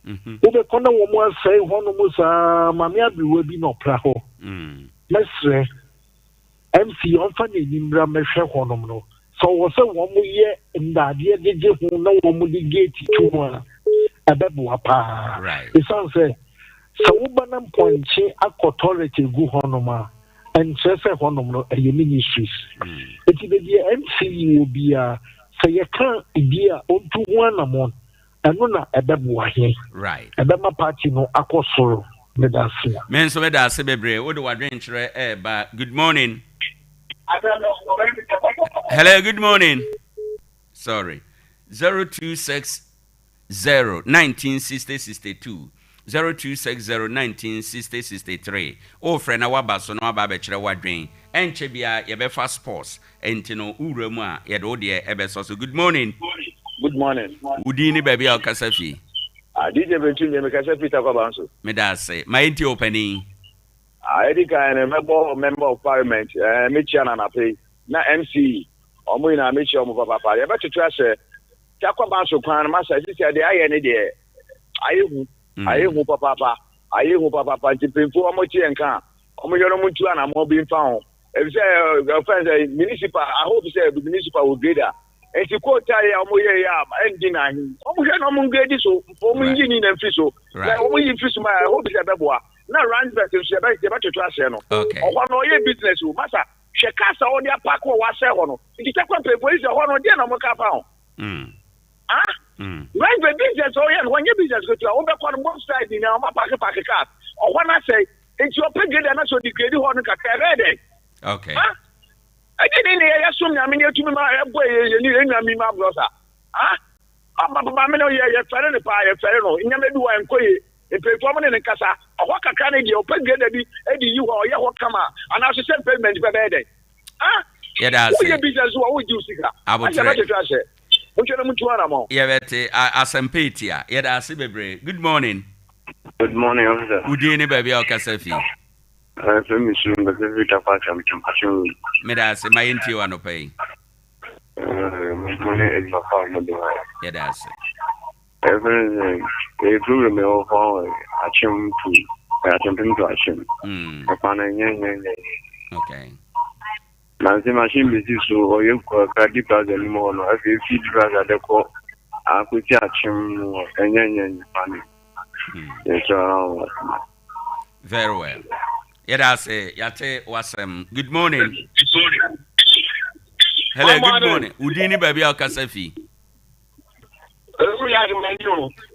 Wobɛkɔ na wɔn asɛe hɔnom saa, maame aberewa bi na ɔpra hɔ. Mɛsrɛ MC ɔmfa n'ani mmra mmɛhwɛ hɔnom no, sɛ ɔwɔ sɛ wɔyɛ nnadeɛ de gye ho na wɔde gate to mu a, ɛbɛboa paa. Ɛsiane sɛ, sɛ woba na mpɔnkye akɔ toilet egu hɔnom a, ɛnkyerɛ sɛ hɔnom no ɛyɛ ministries. Enti baabi a MC wɔ biara, sɛ yɛka bi a, ɔntu ho anammɔn. Ɛno na ɛbɛboa he. Right. Ɛbɛma party no akɔ soro. Meda ase. Me nso meda ase bebree. Wode w'adwenkyerɛ ɛreba. Good morning. Hello, good morning. Sorry. 0260 1960 62 0260 1960 63. Wofrɛ na woaba so na woaba abɛkyerɛ w'adwen. Ɛnkyɛ biara yɛbɛfa sports. Ɛnti no wo wura mu a yɛde wo deɛ ɛbɛsɔ so. Good morning. Good morning. Wo din ne baabi a wokasa fi? Ah, DJ Bentu nie, mekasa firi Tarkwa Banso. Meda ase. Ma yɛntie wo panin. Ah, edi kan no mɛbɔ member of parliament, eh, mekyia no anapa yi, na MC, wɔn nyinaa mekyia wɔn papaapa. Yɛbɛtoto ahyɛ Tarkwa Banso kwan no, masa sisi a deɛ ayɛ ne deɛ ayɛ hu, ayɛ hu papaapa, ayɛ hu papaapa, nti mpanyinfoɔ wɔn te yɛn nka a, wɔn hwɛ no wɔn ntu anamɔ bi mfa ho. Efisɛ ɔfɛn sɛ municipal, I hope sɛ municipal wɔ grader. Nti quota yi a wɔn yɛ yi a ɛndi na ahi. Wɔn hwɛ na wɔn grade so, wɔn yi ni na nfi so. Na wɔn yi nfi so ma I hope sɛ ɛbɛboa. Na Randburg nso yɛbɛ yɛbɛtoto aseɛ no. Ɔhɔ no ɔyɛ business o. Masa hwɛ cars a wɔde apaake wɔ wɔasɛe hɔ no. Nti kyɛ kɔ mpanyinfoɔ yi sɛ hɔ no deɛ na wɔn ka fa ho. Ah? Randburg business a ɔyɛ no wɔnyɛ business ketewa. Wobɛkɔ no both side nyinaa wɔn apaake paake cars. Ɔhɔ no asɛe. Nti ɔpɛ grade anaasɛ ɔde grade hɔ no kakra ɛbɛyɛ dɛn? Okay. Ha? Ɛgye ne ne yɛyɛ som nyame ne yɛtumi ma ɛbɔ yɛ yɛ yɛ nua mi ma agorɔ sa. Ha? Ɔma maame no yɛ yɛfɛre no paa yɛfɛre no nneɛma bi wɔ ɛnkɔ yie mpanyinfoɔ mo ne ne nkasa ɔhɔ kakra ne deɛ ɔpɛ grade bi ɛde yi hɔ ɔyɛ hɔ kama anaasɛ sɛ pavement pɛ bɛyɛ dɛn? Ha? Yɛda ase. Woyɛ business wɔ wogye wo sika. Abotrɛ. Ahyɛ bɛtwetwe ahyɛ. Montwe na montu anamɔ. Yɛbɛte asɛmpa etia. Yɛda ase bebree. Good morning. Good morning, officer. Wo din ne baabi a wokasa fi? Ɛfɛ mi su mbɛsɛ fi takwa asɛm kyɛm ahyɛn wei. Meda ase ma yɛntie wo anɔpa yi. Mo ne adwuma pa a mode ma. Yɛda ase. Ɛfɛ ne sɛ ɛyɛ program ɛwɔ fa wɔ akyem to akyempem to akyem. Ɛkwan no nyɛ nyɛ nyɛ. Okay. Nanse machine besi so ɔyɛ kakra di plaza no mu hɔ no afei efi di plaza de kɔ akosi akyem mu hɔ ɛnyɛ nyɛ nyɛ pa ne yɛsrɛ ara wɔ asɛm. Very well. Yɛda ase yɛate w'asɛm. Good morning. Hello, good morning. Wo din ne baabi a wokasa fi?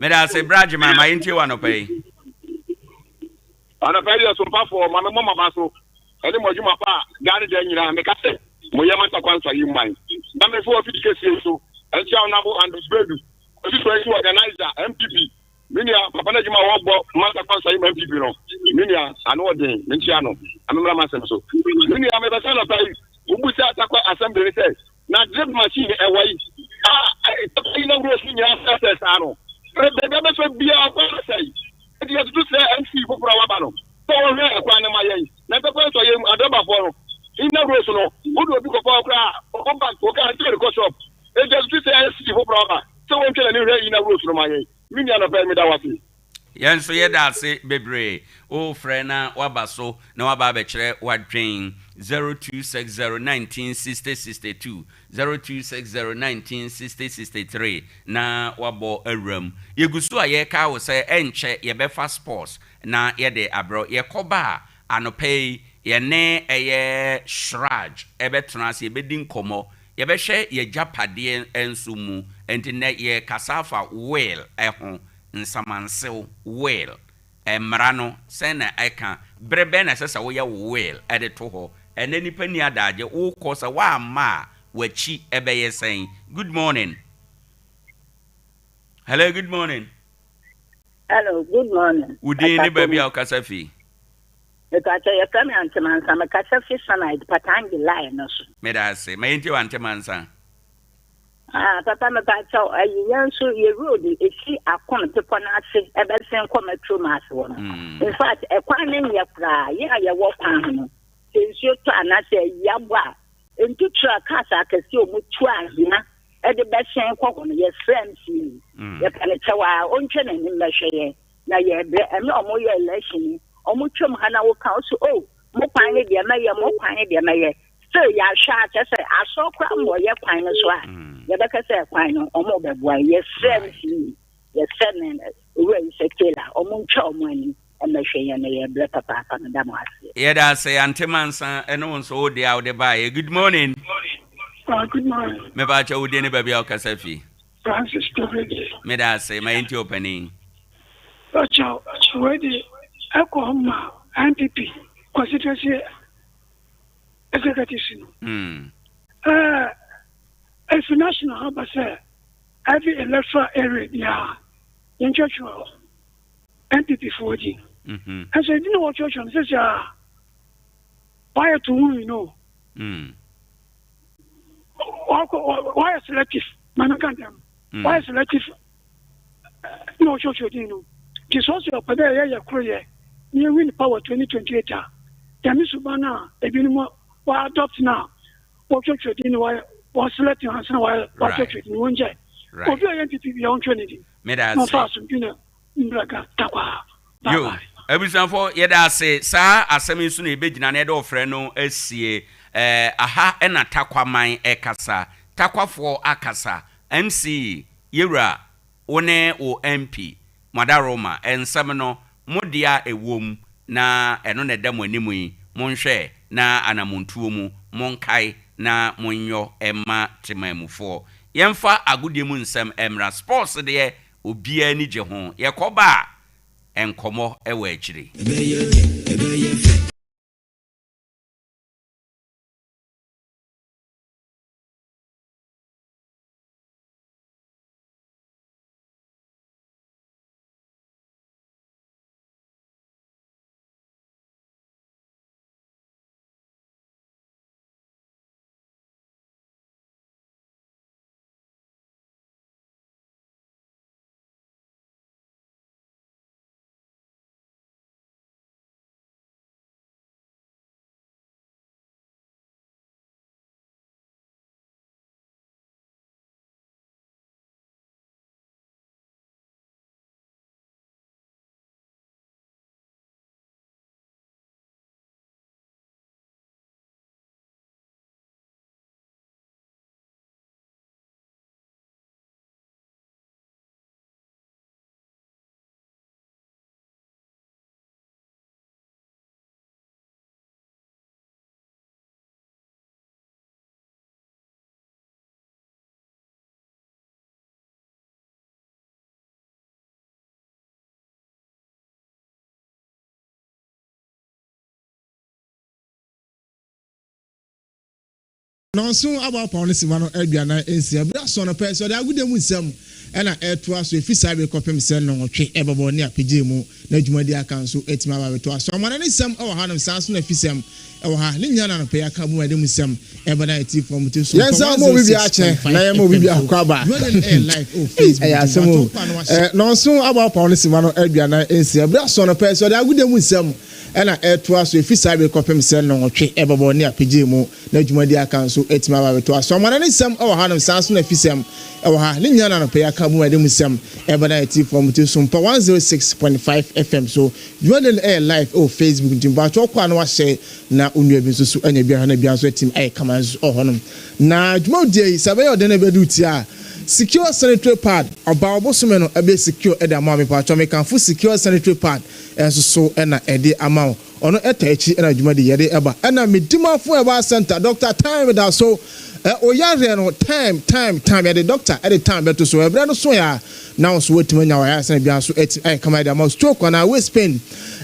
Meda ase bra Gyima ma yɛntie wo anɔpa yi. Anɔpa yi deɛ sompafoɔ ma memmɔ m'aba so ɛne mo adwuma pa a daa ne daa nyinaa meka sɛ moyɛ ma Ntakwa yi mman na memfa wɔ afidi kɛseɛ yi so nkyia Honourable Andrews Bedu Constituency Organiser MPP me nua papa no adwuma a wɔbɔ ma Ntakwa yi ma MPP no me nua ano ɔden menkyia no na memmra m'asɛm so me nua mebɛsɛ anɔpa yi wobu sɛ Atakwa Assembly ne sɛ na drip machine ɛwɔ yi a Atakwa yi na wuro so nyinaa sɛsɛ saa no baabi abɛfɛ biara kɔ sɛe Enti yɛtutu srɛ MC foforɔ a waba no sɛ ɔnhwɛ ɛkwan no ma yɛn na mpɛpɛ nsɔ yɛn mu. Adrɔbafoɔ no, inner roads no, wode obi kɔfa hɔ koraa a, ɔkɔ bank, wo kaa nti ɔde kɔ shop. Enti yɛtutu srɛ MC foforɔ a waba sɛ ɔntwa n'ani nhwɛ inner roads no ma yɛn. Me nua anɔpa yi meda wo ase. Yɛn nso yɛda ase bebree. Wo frɛ na waba so na waba abɛkyerɛ w'adwen. 0260 19 60 62, 0260 19 60 63 na wabɔ awura mu. Yɛgu so a yɛrekae wo sɛ ɛnkyɛ yɛbɛfa sports na yɛde abrɛ wo. Yɛkɔba a, anɔpa yi yɛne ɛyɛ Shraj bɛtena ase, yɛbɛdi nkɔmmɔ. Yɛbɛhwɛ y'agyapadeɛ nso mu. Nti nnɛ yɛrekasa afa will ho, nsamansew, will. Mmara no, sɛn na ɛka? Bere bɛn na ɛsɛ sɛ woyɛ wo will de to hɔ? Ɛnnɛ nnipa nni adagye, wokɔ sɛ woamma a w'akyi bɛyɛ sɛn? Good morning. Hello, good morning. Hello, good morning. Wo din ne baabi a wokasa fi? Mepatwa yɛfrɛ me Ante Mansa, mekasa fi Sanide, Patangi line no so. Meda ase. Ma yɛntie wo Ante Mansa. Ah, papa mepatwa ayi yɛn nso yɛ road esi akon pepɔ no ase ɛbɛsen kɔ metro mass wɔ no. Mm. In fact, ɛkwan no nyɛ koraa, yɛn a yɛwɔ kwan ho no, sɛ nsuo tɔ anaasɛ awia bɔ a, ntuturo a cars akɛse a wɔtu ahwea de bɛhyɛn kɔ hɔ no, yɛsrɛ MC yi, mm. yɛpɛ no kyɛw a ɔntwa n'anim bɛhwɛ yɛn na yɛbrɛ ɛmɛ a wɔyɛ election yi, wɔtwam ha na woka wo so o oh, mo kwan ne deɛ mɛyɛ mo kwan ne deɛ mɛyɛ still yɛahwɛ a kyɛ sɛ asɔ koraa ma ɔyɛ kwan no so a mm. yɛbɛka sɛ kwan no wɔn bɛboa yɛsrɛ MC yi yɛsrɛ ne owura yi sɛ Taylor wɔn ntwa wɔn anim mmɛhwɛ yɛn no yɛbrɛ papaapa meda mo ase. Yɛda ase Ante Mansa ɛne wo nso wo deɛ a wode baeɛ. Good morning. Uh, good morning. Mepaakyɛ wo din ne baabi a wokasa fi. Francis Tobede. Meda ase ma yɛntie ɔpanin. Pakyɛw wei de ɛkɔ hɔ ma NPP constituency executives no. Mm. Uh, efi national hɔ ba sɛ every electoral area biara yɛntwerɛtwerɛ NPP foɔ din. Nso edin a wɔtwerɛtwerɛ no sɛsɛ a wɔayɛ to ho you know. Wɔayɛ selective maame nka ntɛm. Wɔayɛ selective na wɔtwerɛtwerɛ din no. Nti sɛ ɔsɛ ɔpɛ dɛ yɛyɛ koro yɛ na yɛ win power 2028 a dɛm suban no a ebinom wɔ adopt no a wɔtwerɛtwerɛ din no wɔayɛ wɔ select ansa na wɔayɛ wɔatwerɛtwerɛ din no wɔngyae. Obi a ɔyɛ NPP biara ɔntwerɛ ne din Meda na ase. ɔmfa asomdwe na Yo, abusuafo, yɛda ase. Saa asɛm yi so na yɛbɛgyina na yɛde ɔfrɛ no asie. Eh, aha na Tarkwa man ɛkasa. Tarkwafoɔ akasa. MC, yɛwura, wo ne wo MP, mo adaworoma, nsɛm no, mo dea ɛwom, na ɛno na ɛda mo anim yi, monhwɛ na anamontuo mu, monkae na monyɔ mma temanmufoɔ. Yɛmfa agodie mu nsɛm mmra. Sports deɛ, Obiara ani gye ho. Yɛkɔba a, nkɔmmɔ wɔ akyiri. Ɛbɛyɛ dɛ, ɛbɛyɛ fɛ. Nnɔnson abɔ apɔw no simma no 46. Bere ason no pɛ, sɛ ɔde agodie mu nsɛm na ɛretoa so efi saa bere kɔpem sɛ nnɔnwɔtwe bɛbɔ ne apɛgyae mu na dwumadi aka nso atumi aba abɛtoa so. Amana ne nsɛm wɔ hanom, saa nso na afisɛm wɔ ha. Ne nyinaa na anɔpa yi aka abom a yɛde mu nsɛm ɛba na atiefoɔ mo ti so. Yɛn nsa ma obi biara kyɛ na yɛma obi biara kɔ aba. Dwumadi no ɛyɛ live ɛwɔ Ei, Facebook ɛyɛ nti asɛm o. mpakyɛw kɔ a na wahyɛ. Eh, Nnɔnson abɔ apɔw no simma no 46. Bere ason no pɛ, sɛ ɔde agodie mu nsɛm na ɛretoa so efi saa bere kɔpem sɛ nnɔnwɔtwe bɛbɔ ne apɛgyae mu na dwumadi aka nso atumi aba abɛtoa so. Amana ne nsɛm wɔ hanom, saa nso na afisɛm wɔ ha. Ne nyinaa na anɔpa yi aka abom a yɛde mu nsɛm ɛba na atiefoɔ mo ti so mpa 106.5 FM so. Dwumadi no ɛyɛ live ɛwɔ Facebook nti mpakyɛw kɔ a na wahyɛ na wo nua bi nso so anya bi ahwɛ na bia nso atim ayɛ kama nso wɔ hɔnom. Na dwumadie yi sɛ ɛbɛyɛ ɔdɛn na ɛbɛdu tie a, Secure Sanitary Pad, ɔbaa ɔbosome no ɛbɛyɛ secure de ama wo. Mepakyɛw mekamfo Secure Sanitary Pad nso so na ɛde ama wo. Ɔno ɛtɔ akyi na dwumadi yɛde ɛba. Ɛna me dimafo herbal center Doctor Time da so. Ɛ o yareɛ no time time time yɛde doctor ɛde time bɛto so ɛberɛ no so a na wo nso woatumi anya w'ayaresa no biara nso atumi ayɛ kama de ama wo. Stroke anaa waist pain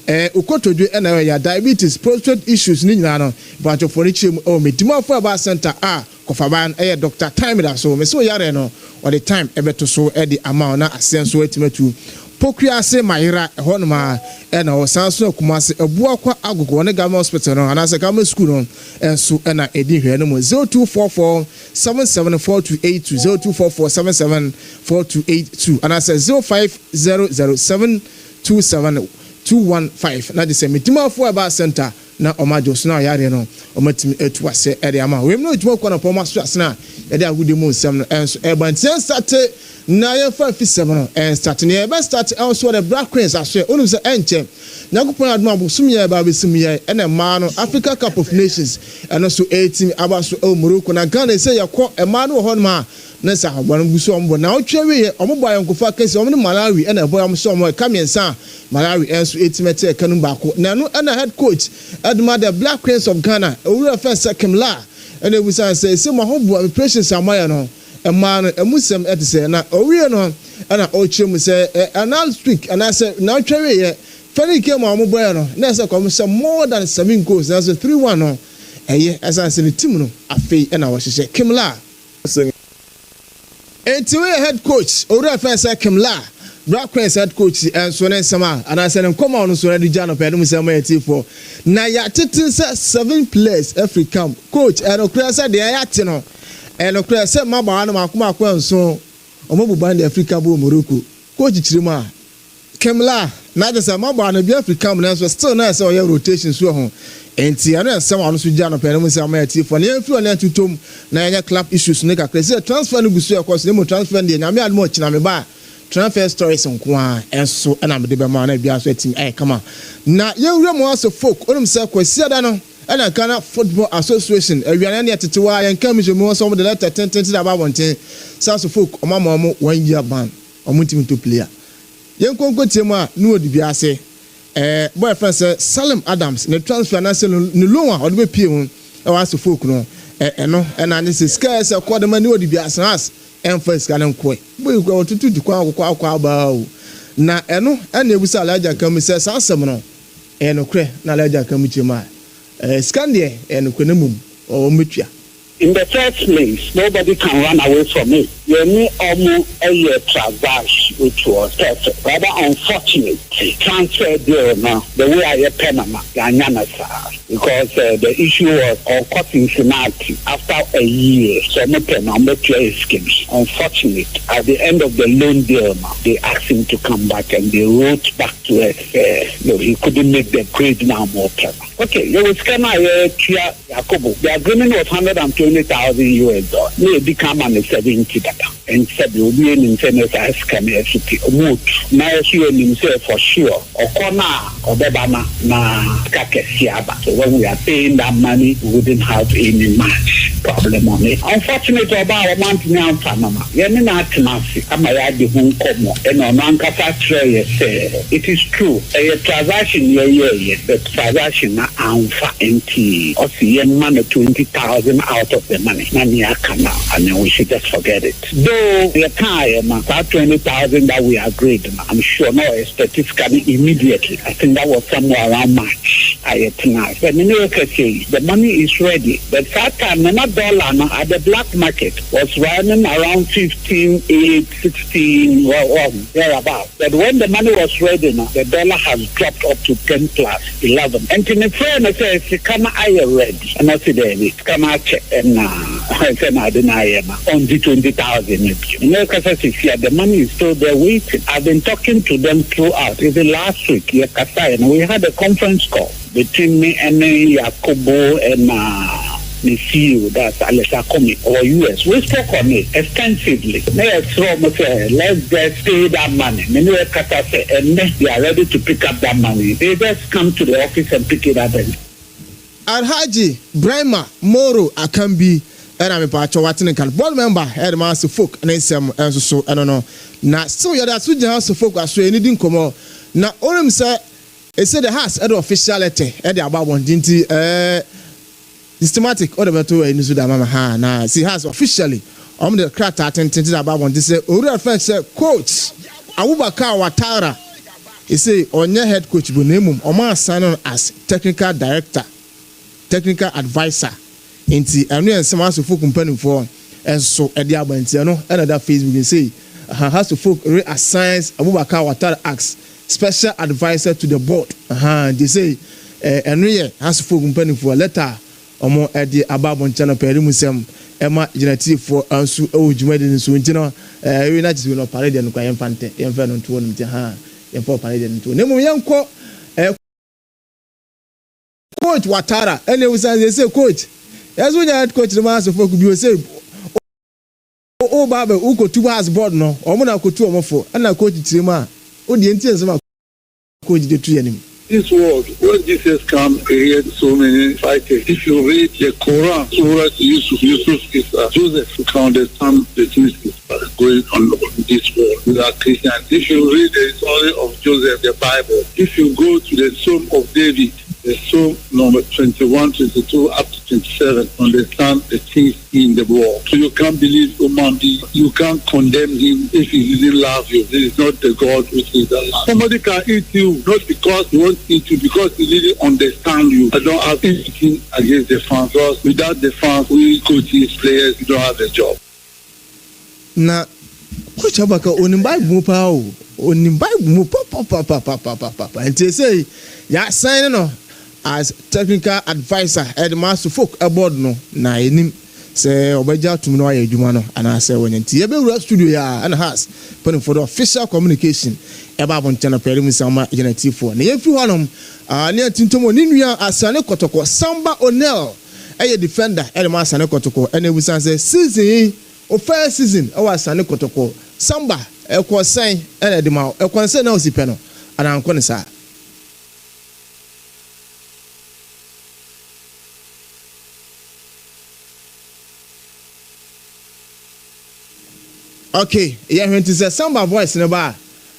ɛ wo kotodwe ɛna ɛyɛ ya, diabetes, prostate issues ne nyinaa no mpakyɛw no kyerɛ mu ɛwɔ Medimafo Herbal Center a Kɔfaban no ɛyɛ Doctor Time da so. Mese wo yareɛ no ɔde time ɛbɛto so de ama wo na aseɛ nso atumi atu. Pokuase Mayera ɛhɔ nom ara ɛna ɔwɔ san nso na Kumase Abuakwa Agogo ɔne Government Hospital no anaasɛ Government School no nso ɛna ɛdi nhwɛɛ no mu 0244 77 4282 0244 77 4282 anaasɛ 0500 727 215 na gye sɛ Medimafo Herbal Center na wɔn agye wo so na ɔyareɛ no wɔatumi atu aseɛ de ama wo. Wei mu na adwuma kuo anɔpa wɔn aso ase no a yɛde agodie mu nsɛm no nso ɛreba. Nti yɛn starte na yɛmfa mfisɛm no ɛnstarte. Nea yɛbɛ starte nso wɔ the Black Queens asoɛ. Wonim sɛ ɛnkyɛ Nyankopɔn adom a bosome yi a ɛreba abɛsi mu yi ɛna mmaa no Africa Cup of Nations ɛno nso ɛretumi aba so ɛwɔ Morocco. Na Ghana ɛsɛ yɛkɔ mmaa no wɔ hɔnom a na sɛ ahobɔ no gu so a wɔbɔ. Naawɔtwe awieɛ wɔbɔ ayɔnkofa kɛseɛ wɔn ne Malawi ɛna ɛbɔeɛ wɔn hyɛ wɔn ɛka mmiɛnsa a Malawi nso ɛtumi ɛte ɛka no mu baako. Na ɛno ɛna head coach ɛde ma the Black Queens of Ghana Owura Fɛsɛ Kemla ɛna ɛbisa no sɛ ɛsɛ mo ahoboa preparations a moayɛ no mmaa no ɛmu sɛm ɛte sɛ na ɔwie no ɛna ɔkyerɛ mu sɛ ɛ last week anaasɛ naawɔtwe awieɛ friendly game a wɔbɔeɛ no na ɛsɛ kɔm hyɛ more than 7 goals nanso 3-1 no ɛyɛ ɛsiane sɛ ne team no afei ɛna wɔhyehyɛ Kemla. Enti woyɛ head coach, owura fɛn sɛ Kim La, Black Queens head coach nso ne nsɛm a anaasɛ ne nkɔmmɔ a ɔno nso de gya anɔpa yi no mu sɛ ma atiefoɔ. Na yɛatete sɛ 7 players afiri camp. Coach, ɛyɛ nokorɛ sɛ deɛ yɛate no, ɛyɛ nokorɛ sɛ mmabaawa no mmaako mmaako nson, wɔabu ban de afiri camp wɔ Morocco. Coach kyerɛ mu a, Kemla, na kyerɛ sɛ mabɔ ano bi afiri camp nanso still na ɛsɛ ɔyɛ rotation so ɛho nti ɛno yɛ nsɛm a ɔno nso gya no pɛɛ no mu sɛ ama atiefoɔ na yɛmfiri ɔne atutom na yɛnyɛ club issues no kakra sɛ transfer no gu so ɛkɔ so na mmom transfer no deɛ Nyame adom a ɔkyena meba a transfer stories nko ara ɛnso ɛna mede bɛma na biribiara nso atumi ayɛ kama na yɛnwura mu ase folk onim sɛ Kwasiada no ɛna Ghana Football Association awia no ɛne ɛtete hɔ a yɛnka mu hyɛ mu hɔ sɛ wɔde letter tententen aba abɔnten sɛ ase folk wɔn ama wɔn 1 year ban. Ɔmo ntumi ntɔ player. Yɛnkɔ nkɔtie mu a ne wɔ dibea ase. Ɛɛ boy a yɛfrɛ no sɛ Salim Adams ne transfer anaasɛ ne loan a ɔde bɛpie mu wɔ Ase Folk no ɛ ɛno ɛna ne sɛ sika a ɛsɛ kɔ de ma ne wɔ dibea ase no as ɛmfa sika no nkoɛ. Boy yi koraa ɔtutu di kwan akokɔ akɔ aba ara o. Na ɛno ɛna ɛbisa Alhaji Akanmu sɛ saa asɛm no ɛyɛ nokorɛ na Alhaji Akanmu kyerɛ mu a ɛɛ sika no deɛ ɛyɛ nokorɛ na mmom ɔmo bɛtua. In the first place, nobody can run away from it. Yɛne ɔmo yɛ transaction which was perfect. Rather unfortunate, transfer deal no, the way a yɛpɛ no no, yɛannya no saa because the issue was ɔkɔ Cincinnati after a year, sɛ ɔmo pɛ no a, ɔmo bɛtua yɛ sika bi. Unfortunate, at the end of the loan deal no, they asked him to come back and they wrote back to us sɛ no, he couldn't make the grade na ɔmo pɛ no. Okay, yɛwɔ sika no a yɛtua Yakobo, the agreement was 120,000 US dollars. Na yɛdi kan ma no 70 dada. And sɛbi obi anim sɛ ne saa sika no ɛso te ɔmo otu. Na yɛso yɛnim sɛ for sure ɔkɔ no a ɔbɛba na na sika kɛseɛ aba. So when we are paying that money, we wouldn't have any much problem on it. Unfortunately, ɔbaa a wɔn antumi amfa no ma yɛne no atena ase ama yɛadi ho nkɔmmɔ ɛna ɔno ankasa kyerɛ yɛ sɛ it is true, ɛyɛ transaction yɛyɛɛyɛ, but transaction na amfa nti ɔsi yɛmma no 20,000 out of the money na nea aka no, I mean, we should just forget it. Though yɛkaeɛ no saa 20,000 that we agreed no, I'm sure na ɔyɛ expect sika no immediately. I think that was somewhere around March a yɛtena but me ne wo kɛseɛ yi, the money is ready, but saa time no na dollar no at the black market was running around 15 8 16, well, thereabout, but when the money was ready no, the dollar has dropped up to 10 plus 11. Nti me frɛ no sɛ sika no ayɛ ready ɛna ɔsi dɛbi, sika no akyɛ ɛna sɛ na ade no ayɛ ma ɔngye 20,000 no bio. Ɛna ɛkasa sisi a the money is still there waiting. I've been talking to them throughout. Even last week yɛkasaeɛ no, we had a conference call between me and Yakubu and the CEO, that's Alex Akomi, or US. We spoke on it extensively. Na yɛsrɛ ɔmo sɛ let's just pay that money. Me ne yɛkasa sɛ ɛnnɛ they are ready to pick up that money. They just come to the office and pick it up and Alhaji Brahma Moro Akambi ɛna mepaakyɛw watene nka no board member ɛde ma Ase Folk ne nsɛm ɛnso so ɛno no na still yɛde aso gyina Ase Folk aso yɛne di nkɔmmɔ na onim sɛ ɛsɛ the Hearts ɛde official letter ɛde aba abɔnten nti. Systematic ɔde bɛto ani so de ama me haa na si has officially wɔn de krataa tenten de aba abɔnten sɛ owura fɛn sɛ coach Abubakar Ouattara ese ɔnyɛ head coach bo na mmom wɔn assign no as technical director, technical adviser. Nti ɛno yɛ nsɛm Hearts of Oak mpanimfoɔ nso de aba. Nti ɛno ɛna ɛda Facebook nsei aha, Hearts of Oak reassigns Abubakar Ouattara as special adviser to the board. Aha, nti sei ɛno yɛ Hearts of Oak mpanimfoɔ letter a wɔn ɛde aba abɔnten no pɛɛre mu nsɛm ɛma gyinatiefoɔ nso ɛwɔ dwumadi no so. Nti no ɛɛ na kyerɛ sɛ no ɔpare deɛ no kora yɛmfa ntɛ yɛmfa no ntoɔ no. Nti ha yɛmfa ɔpare deɛ no ntoɔ na mmom yɛnkɔ coach Ouattara ɛna ewusan sɛ coach yɛsɛ wonya head coach no ma Hearts of Oak bi o sɛ o ba bɛ wokɔtu Hearts board no ɔmo na akɔtu ɔmo fo. Ɛna coach tiri mu a o deɛ nti nsɛm a coach de tu yɛ nim. This world, when Jesus came, he had so many fighters. If you read the Quran, Surah Yusuf, Yusuf is Joseph. You can understand the things going on in this world. We are Christians. If you read the story of Joseph, the Bible, if you go to the Psalm of David, the Psalm number 21, 22, up to 27, understand the things in the world. So you can't believe human being. You can't condemn him if he didn't love you. This is not the God which is the love. Somebody can eat you not because he wants to eat you, because he didn't understand you. I don't have anything against the fans. Because without the fans, we coaches, players, we don't have a job. Na coach Abaka onim Bible mu paa o, onim Bible mu papapapapapapa. Nti ese yɛasan no as technical adviser ɛde ma Hearts of Oak board no na enim sɛ ɔbɛgye atum na wayɛ adwuma no anaasɛ wɔnyɛ. Nti yɛbɛwura studio yi a ɛna Hearts mpanimfoɔ de official communication ɛba abɔnten no pɛɛre mu nsɛm ma gyina tifoɔ na yɛmfiri hɔnom ne atintom ne nua Asane Kɔtɔkɔ. Samba O'Neil ɛyɛ defender ɛde ma Asane Kɔtɔkɔ ɛna ebusan sɛ season yi o, first season ɛwɔ Asane Kɔtɔkɔ, Samba, ɛkɔ sɛn ɛna ɛde ma ɛkɔ sɛn na osi pɛ no anaa nkɔ ne saa? Okay, yɛhwɛ nti sɛ Samba voice ne ba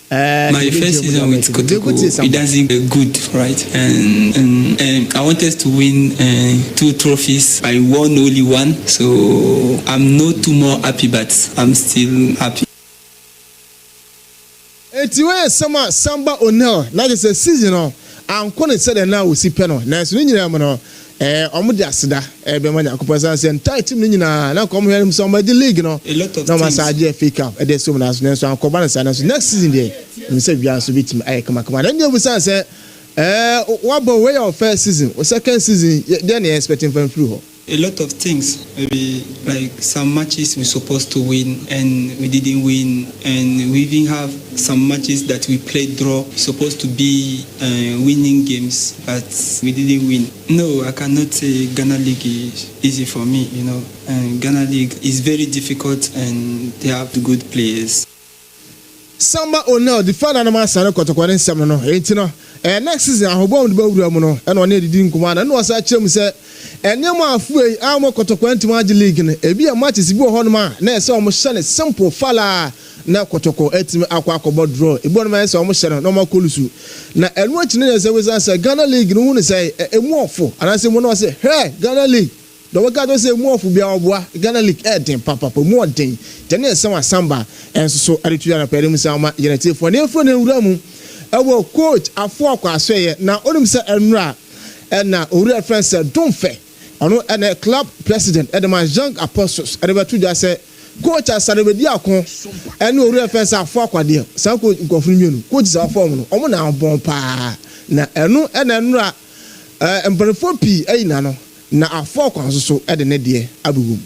a. My first season with Kotoko, it doesn't good, right? And I wanted to win two trophies. I won only one, so I'm not too more happy, but I'm still happy. Eti wɔyɛ sɛm a Samba O'Neil na gye sɛ season no ankɔ ne sɛdeɛ na osi pɛ no, nanso ne nyinaa mu no ɔmo de aseda bɛma Nyankopɔn san sɛ entire team no nyinaa na nkɔmɔ hwɛ sɛ ɔmo agye league no na ɔmo asa agye FA Cup ɛde ɛso mu nanso ankɔba ne saa. Nanso next season deɛ ɛmu sɛ wia nso bɛtumi ayɛ kamakama na ɛnna ebusan sɛ wabɔ wei yɛ first season o, second season deɛ na yɛ expect nfa nfiri hɔ. A lot of things, maybe like some matches we supposed to win and we didn't win, and we even have some matches that we played draw, supposed to be winning games, but we didn't win. No, I cannot say Ghana League is easy for me. And Ghana League is very difficult and they have good players. Samba O'Neil, defender no ma Asane Kɔtɔkɔ ne nsɛm no, enti no next season ahobɔ mu de bɛwura mu no ɛna ɔne adidi nkɔmɔ ana ɛna ɔsa kyerɛ mu sɛ nneɛma afoe a wɔn Kɔtɔkɔ ntoma agye league no, ebi yɛ matches bi wɔ hɔnom a na ɛsɛ wɔn hyɛ ne simple falaa na Kɔtɔkɔ atumi akɔ akɔbɔ draw, ebi wɔn ayɛ sɛ wɔn hyɛ no na wɔn akɔ lose. Na ɛno akyi no yɛ sɛ wosan sɛ Ghana League no hu ne sɛ emu ɔfo anaasɛ emu no ɔsɛ hwɛ Ghana League na wɔka to sɛ emu ɔfo bia ɔboa Ghana League ɛɛden papapa, emu ɔden gyene ɛsɛm asamba ɛnso so ɛde tu yɛ anapɛ mu sɛ ɔma yɛn tiefoɔ ne efuro ne nwura mu ɛwɔ coach afo akɔ asoɛyɛ. Na onim sɛ ɛnura ɛna owura fɛn sɛ Domfɛ, ɔno ɛna club president ɛde ma Young Apostles, ɛde bɛto dwa sɛ coach Asare bɛdi ako ɛne owura fɛn sɛ afo akwadeɛ saa coach nkɔfo no mmienu coach saa fɔm no ɔmo na abɔn paa. Na ɛno ɛna ɛnura mpanimfoɔ pii ɛyi na no na afo akwa nso so ɛde ne deɛ abɛwɔ mu.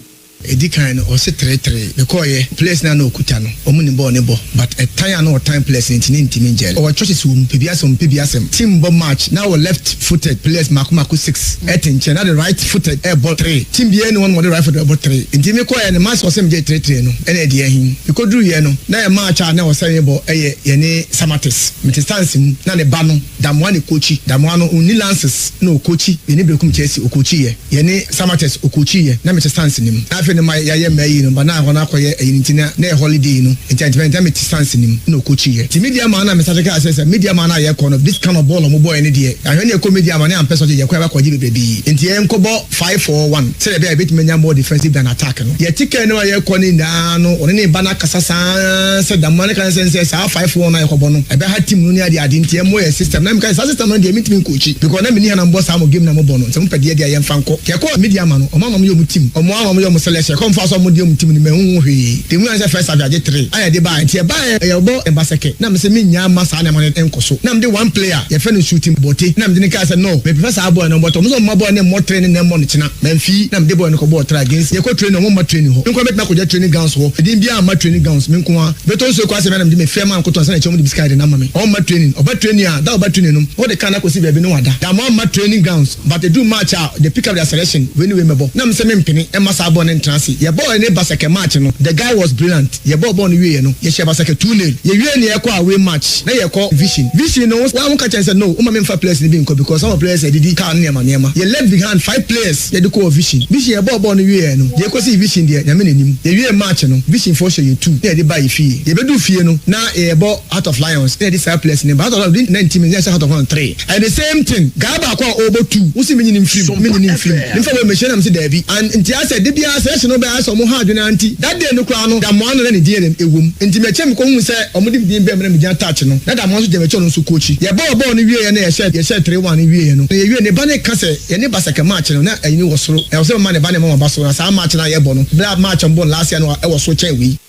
Edi kan no ɔsi 3-3 mekɔɔyɛ players na na okuta no ɔmo ni bɔɔl ne bɔ, but ɛtan a na ɔtan players ne ntumi ntumi ngyɛl ɔwɔ churches wɔ mu pɛ bi asɛm pɛ bi asɛm. Team bɔ match na wɔ left footed players mako mako six ɛte nkyɛn na the right footed ɛbɔ three. Team biara ni wɔn wɔde right footed ɛbɔ three. Nti mekɔɔyɛ no match ɔsɛ megye 3-3 no ɛna ɛdi ɛhin mekoduru yɛ no na yɛ match a na ɔsɛ yɛ bɔ ɛyɛ yɛne Samartex. Mete stands mu na ne ba no Damoa ne coach Damoa no onni license na ocoach yɛne Berekum Chelsea ocoach yɛ yɛne Samartex ocoach yɛ na mete stands ne mu na afei. FA no ma yɛayɛ mmaa yi no but na hɔ no akɔyɛ ayi no nti na na ɛyɛ holiday no nti antumi nti na mete sans no mu na ɔkɔkyiiɛ. Nti Medeama no na mesate kaa sɛ sɛ Medeama no a yɛkɔ no this kind of ball a wɔbɔeɛ no deɛ ahwɛ ne yɛkɔ Medeama ne ampɛ sɛ ɔgye yɛkɔ a yɛbɛkɔgye bebrebe nti yɛnkɔbɔ 5 4 1 sɛdeɛ ɛbɛyɛ a yɛbɛtumi anya more defensive than attack no. Yɛte kaa no a yɛrekɔ no nyinaa no ɔne ne ba no akasa saa ara sɛ Damoah no ka sɛ sɛ saa 5 4 1 a yɛkɔbɔ no ɛbɛha team no ne ade ade nti yɛmmɔ yɛn system na meka sɛ saa system no deɛ mentumi nkɔkyi because na menni ha na mobɔ saa mo game na mobɔ no sɛ mopɛ deɛ deɛ a yɛmfa nkɔ. Yɛkɔɔ Medeama no ɔmo ama ɔmo yɛ ɔmo team ɔmo ama ɔmo yɛ ɔmo selection ɛkɔ mfa so ɔmo de ɔmo team no manhu ho hwee deɛ mehu ara ne sɛ first half yɛagye three a yɛde baeɛ nti yɛbaeɛ yɛbɔ Baseke na mese mennyaa mma saa nneɛma no nkɔ so na mede one player yɛfrɛ no Shooting Bortey na mede no kaa sɛ no me prefer saa boy no but ɔmo sɛ ɔmo mma boy no mmɔ three no na ɛmmɔ no kyena Mamfi na mede boy no kɔbɔɔ try against yɛkɔ training ɔmo mma training hɔ me nkoa mɛtumi akɔgya training grounds hɔ edin biaa mma training grounds me nkoa bɛtɔ nsuo kɔ asɛm na mede me fɛ maa nkoto ansa na ɛkyɛ ɔmo de bisika de no ama me ɔmo mma training ɔba training a da ɔba training no wɔde car no akɔsi baabi na wada da ɔmo amma training grounds but ɛduru match a they pick up their selection wei ne wei mɛbɔ na mesɛ mempene mma saa bɔɔl no ntena ase yɛbɔɔ ɛne Baseke match no the guy was brilliant Yɛbɔɔ bɔɔl no wieeɛ no, yɛhyɛɛ Basake 2-nil. Yɛwiee no yɛkɔ away match na yɛkɔ Vision. Vision no, wo ara woka kyerɛ no sɛ no, woma memfa players no bi nkɔ because some of players adidi, car no nneɛma nneɛma. Yɛ left behind five players yɛde kɔɔ Vision. Vision yɛbɔɔ bɔɔl no wieeɛ no, deɛ ɛkɔsii Vision deɛ, Nyame na nim. Yɛwiee match no, Vision foɔ hyɛ yɛn two na yɛde baa yɛ fie. Yɛbɛduu fie no, na yɛrebɔ Heart of Lions na yɛde saa players no ba. Heart of Lions within 90 minutes na yɛhyɛ Heart of Lions three. Ɛyɛ the same thing guy baako a ɔrebɔ two wo se menyi no mfiri mu menyi no mfiri mu memfa wei mmehyɛ na mese daabi and nti ayɛ sɛ da biara selection no bɛyɛ ayɛ sɛ ɔmo ha adwene ara nti that day no koraa no Damoah no na ne din yɛ dɛn ɛwom nti mekyɛ mekɔ huu sɛ ɔmo de me din bɛɛ mu na megyina touch no na Damoah nso gyina m'akyi ɔno nso coachi yɛbɔɔ bɔɔl no wieɛ na yɛhyɛ yɛhyɛɛ 3-1 no wieɛ no na yɛwie ne ba no ka sɛ yɛne Basake match no na ɛyi no wɔ soro ɛwɔ sɛ mema ne ba no ma maba soro na saa match no a yɛbɔ no berɛ a match a ɔmo bɔɔ no last year no ɛwɔ soro kyɛn wei.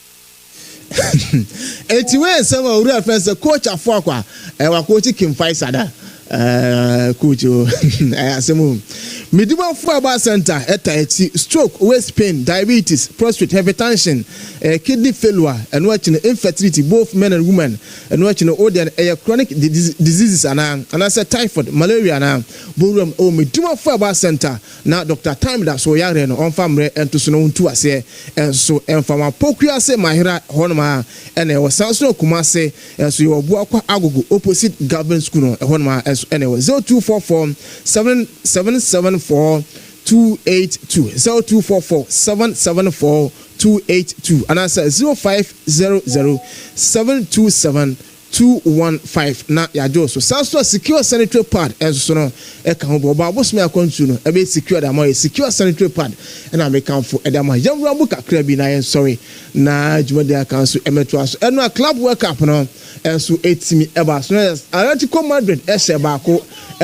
Enti wei yɛ nsɛm a owura frɛ sɛ coach Afoakwa ɛwɔ akɔkyi King Faisal da ɛɛ coach o ɛyɛ asɛm o. Medimafo Herbal Center ɛta akyi stroke, waist pain, diabetes, prostate, hypertension, ɛɛ kidney failure, ɛno akyi no infertility both men and women, ɛno akyi no o deɛ no ɛyɛ chronic diseases anaa anaasɛ typhoid, malaria anaa bowuram ɛwɔ Medimafo Herbal Center. Na Dɔkta Time da so yareɛ no ɔmfa mmerɛ nto so na ɔntu aseɛ nso mfa ma Pokuase Mahera hɔnom ara na ɛwɔ saa nso na Kumase nso yɛwɔ Boakwa Agogo opposite Government School no ɛhɔnom ara nso na ɛwɔ 0244 774 282 0244 774 282 anaasɛ 0500 727 215 na yɛagye wo so. Saa nso na Secure Sanitary Pad nso so no ka ho bi. Ɔbaa bosome akwantuo no ɛbɛyɛ secure de ama yɛ. Secure Sanitary Pad na mekamfo de ama. Yɛnwura mu kakra bi na yɛnsɔre na dwumadi aka nso mmɛtoa so. Ɛno a Club World Cup no nso tumi ba so. Na Atletico Madrid hyɛ baako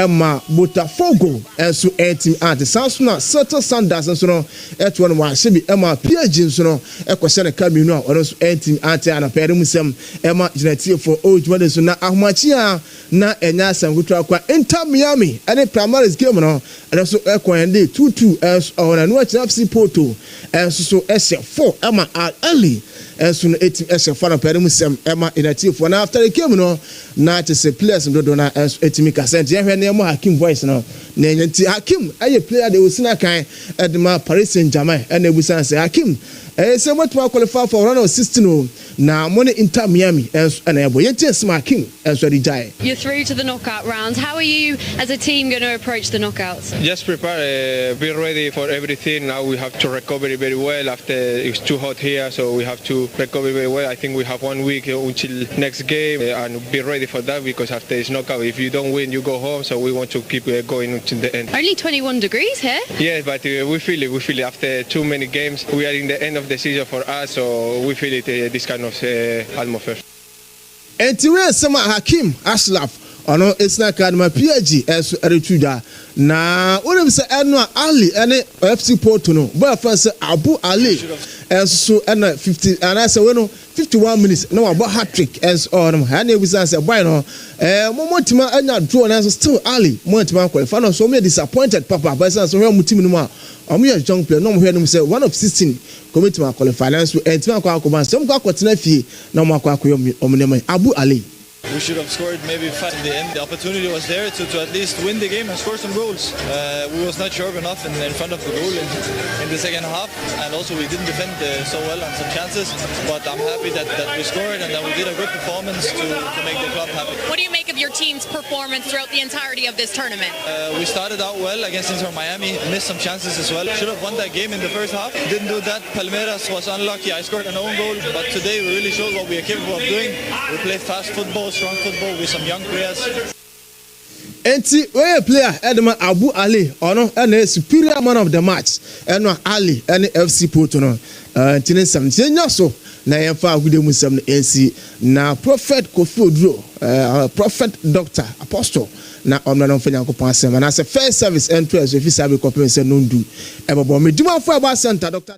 ma Botafogo nso antumi ante. Saa nso na Seattle Sounders nso no toa no wɔahyɛ bi ma PSG nso no kɔhyɛ no ka mmienu a ɔno nso antumi ante. Anɔpa yi mu nsɛm Ɛma gyinatiefoɔ ɔwɔ dwumadi so na ahomakye a na ɛnyɛ asɛm ketewa koraa. Inter Miami ne Palmeiras game no ɛno nso ɛkɔ ɛnde 2-2 ɛnso ɛhɔ na ɛno akyi FC Porto ɛnso so ɛhyɛ 4 ɛma Al Ahly ɛnso no ɛtim ɛhyɛ 4 anɔpa no mu sɛm ɛma gyinatiefoɔ na after the game no na kyɛ sɛ players no dodoɔ no ɛnso ɛtumi kasa nti yɛhwɛ na yɛmmɔ Hakim voice no na ɛnyɛ nti Hakim ɛyɛ player de ɔsi n'akan ɛde ma Paris Saint-Germain ɛna ɛbusan sɛ Hakim ɛyɛ sɛ mobɛtumi aqualify for round of 16 o Na mo ne Inter Miami nso na ɛbɔ. Yɛntie nsɛm a King nso de gyae. You're through to the knockout rounds. How are you as a team going to approach the knockouts? Just prepare, be ready for everything. Now we have to recover very well after it's too hot here, so we have to recover very well. I think we have one week until next game and be ready for that because after it's knockout, if you don't win, you go home. So we want to keep going until the end. Only 21 degrees here. Yes, but we feel it. We feel it after too many games. We are in the end of the season for us, so we feel it this kind of atmosphere. Enti wei nsɛm a Hakeem Ashraf ɔno esina kaa no ma PSG nso reto dwa. Na wonim sɛ ɛno a Ahly ne FC Porto no bɔ a yɛfrɛ no sɛ Abu Ali nso so na 50 anaasɛ wei no 51 minutes na wabɔ hat-trick nso ɔwɔ nom. Ɛna ebisa sɛ boy no ɛɛ mo mo tumi anya draw nanso still Ahly mo antumi anqualify no so wɔn yɛ disappointed papa ɛsiane sɛ wɔhwɛ wɔn team no mu a wɔn yɛ young player na wɔn hwɛ no mu sɛ one of 16 kɔmɛtumi aqualify nanso ɛntumi akɔ akɔba sɛ wɔn kɔ akɔtena fie na wɔn akɔ akɔyɛ wɔn nneɛma. Abu Ali. We should have scored maybe five in the end. The opportunity was there to at least win the game and score some goals. We was not sharp enough in front of the goal in the second half, and also we didn't defend so well on some chances. But I'm happy that we scored and that we did a good performance to make the club happy. What do you make of of your team's performance throughout the entirety of this tournament? Uh, we started out well against Inter Miami, missed some chances as well. Should have won that game in the first half. Didn't do that. Palmeiras was unlucky. I scored an own goal, but today we really showed what we are capable of doing. We play fast football, strong football with some young players. Enti wei yɛ player ɛde ma Abu Ali ɔno ɛna ɛyɛ superior man of the match ɛno a Ali ɛne FC Porto no nti ne nsɛm nti yɛnya so na yɛmfa agodie mu nsɛm no nsi na Prophet Kofi Oduro Prophet Doctor Apostle na ɔmmra na ɔmfa Nyankopɔn asɛm anaasɛ first service ɛnto ɛso ɛfi saa bere kɔpem sɛ nondu ɛbɛbɔ Medimafo Ɛbɔ Center Doctor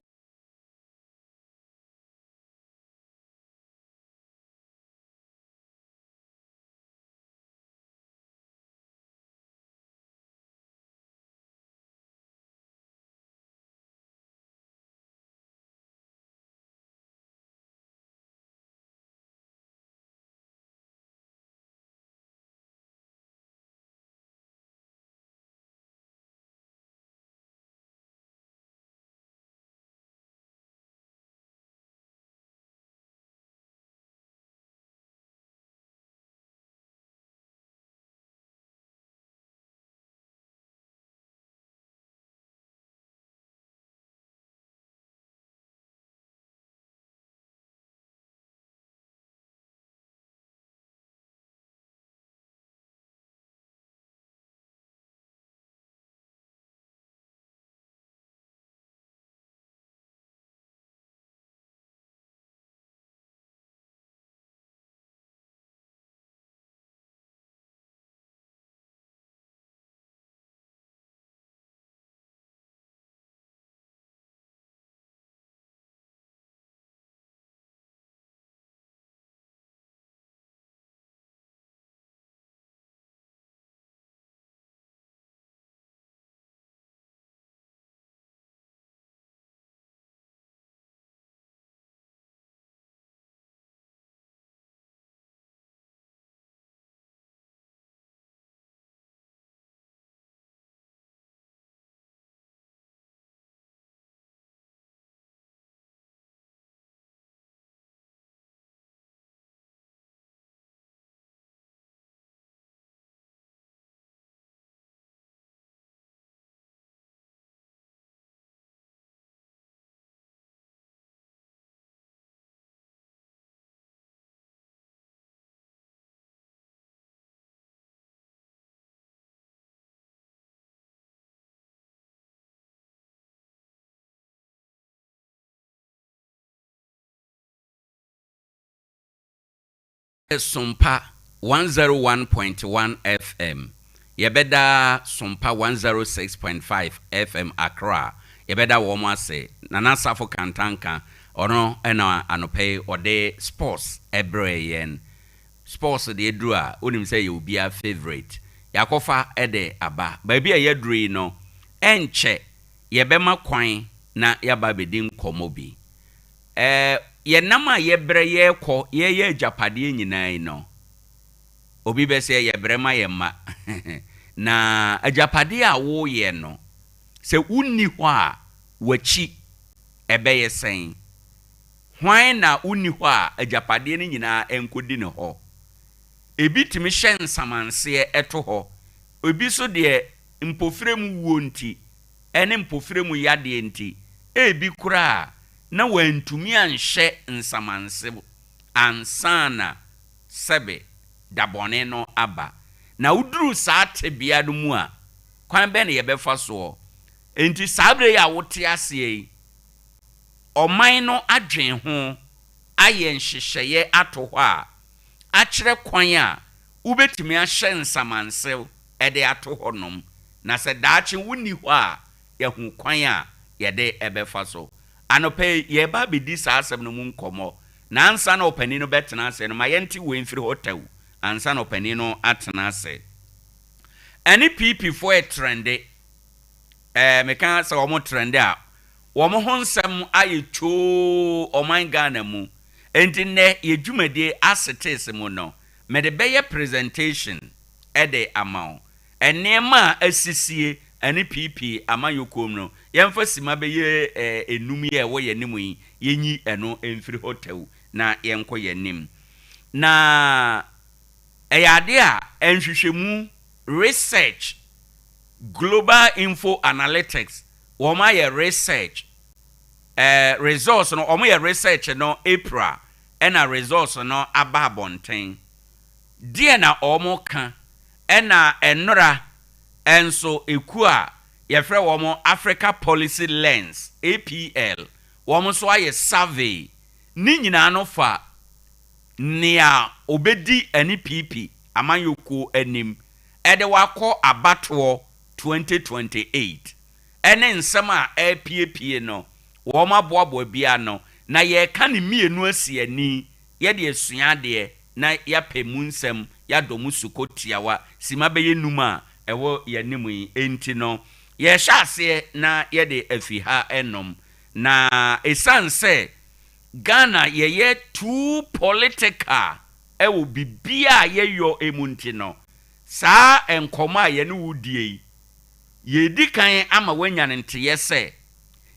Sompa 101.1 FM, Yɛbɛda Sompa 106.5 FM Accra, yɛbɛda wɔn ase. Nana Safo Kantanka, ɔno na anɔpa yi ɔde sports brɛɛ yɛn. Sports deɛ duru a, wonim sɛ ɛyɛ obiara favourite. Yɛakɔfa de aba. Baabi a yɛaduru yi no, ɛnkyɛ yɛbɛma kwan na yɛaba abɛdi nkɔmmɔ bi. Ɛɛ, yɛn nam a yɛbrɛ yɛrekɔ yɛreyɛ agyapadeɛ nyinaa yi no, obi bɛsɛ yɛbrɛ ma yɛn mma. Na agyapadeɛ a woreyɛ no, sɛ wonni hɔ a, w'akyi ɛbɛyɛ sɛn? Hwan na wonni hɔ a agyapadeɛ no nyinaa nkɔdi ne hɔ? Ebi tumi hyɛ nsamanseɛ to hɔ, ebi nso deɛ mpofirem wuo nti ne mpofirem yadeɛ nti, ebi koraa na wantumi anhyɛ nsamansew ansa na sɛbe da bɔne no aba. Na woduru saa tebea no mu a, kwan bɛn na yɛbɛfa soɔ? Enti saa berɛ yi a wote aseɛ yi, ɔman no adwen ho ayɛ nhyehyɛeɛ ato hɔ a akyerɛ kwan a wobɛtumi ahyɛ nsamansew de ato hɔnom, na sɛ daakye wonni hɔ a, yɛahu kwan a yɛde bɛfa so. Anɔpa yi, yɛreba abɛdi saa asɛm no mu nkɔmmɔ. Na ansa na ɔpanin no bɛtena ase no, ma yɛnte wei mfiri hɔ tɛw ansa na ɔpanin no atena ase. Ɛne PP foɔ ɛtrɛnde. Ɛɛ, meka sɛ wɔn trɛnde a, wɔn ho nsɛm ayɛ twoo ɔman Ghana mu. Enti nnɛ, yɛ dwumadie asetees mu no, mede bɛyɛ presentation de ama wo. Nneɛma a asisie ne PP amanyɔkuo mu no, yɛmfa simma bɛyɛ nnum yi a ɛwɔ yɛn anim yi, yɛnyi ɛno mfiri hɔ tɛw na yɛnkɔ yɛn anim. Na Ɛyɛ adeɛ a nhwehwɛmu, research, Global Info Analytics wɔn ayɛ research, ɛɛ results no wɔn yɛ research no April ɛna results no aba abɔnten. Deɛ na wɔn ka ɛna ɛnora nso ekuo a yɛfrɛ wɔn Africa Policy Lens, APL, wɔn nso ayɛ survey. Ne nyinaa no fa nea ɔbɛdi NPP amanyɔkuo anim de wakɔ abatoɔ 2028 ɛne nsɛm a ɛrepiepie no, wɔn aboaboa bi ano na yɛreka ne mmienu asi ani, yɛde asua adeɛ na yɛapɛ mu nsɛm, yɛadɔ mu sukɔ tiawa, sima bɛyɛ num a ɛwɔ yɛn anim yi nti no, yɛrehyɛ aseɛ na yɛde afi ha nom. Na ɛsiane sɛ Ghana yɛyɛ too political wɔ biribiara a yɛyɔ mu nti no, saa nkɔmmɔ a yɛne wo redie yi, yɛredi kan ama woanya no nteyɛ sɛ,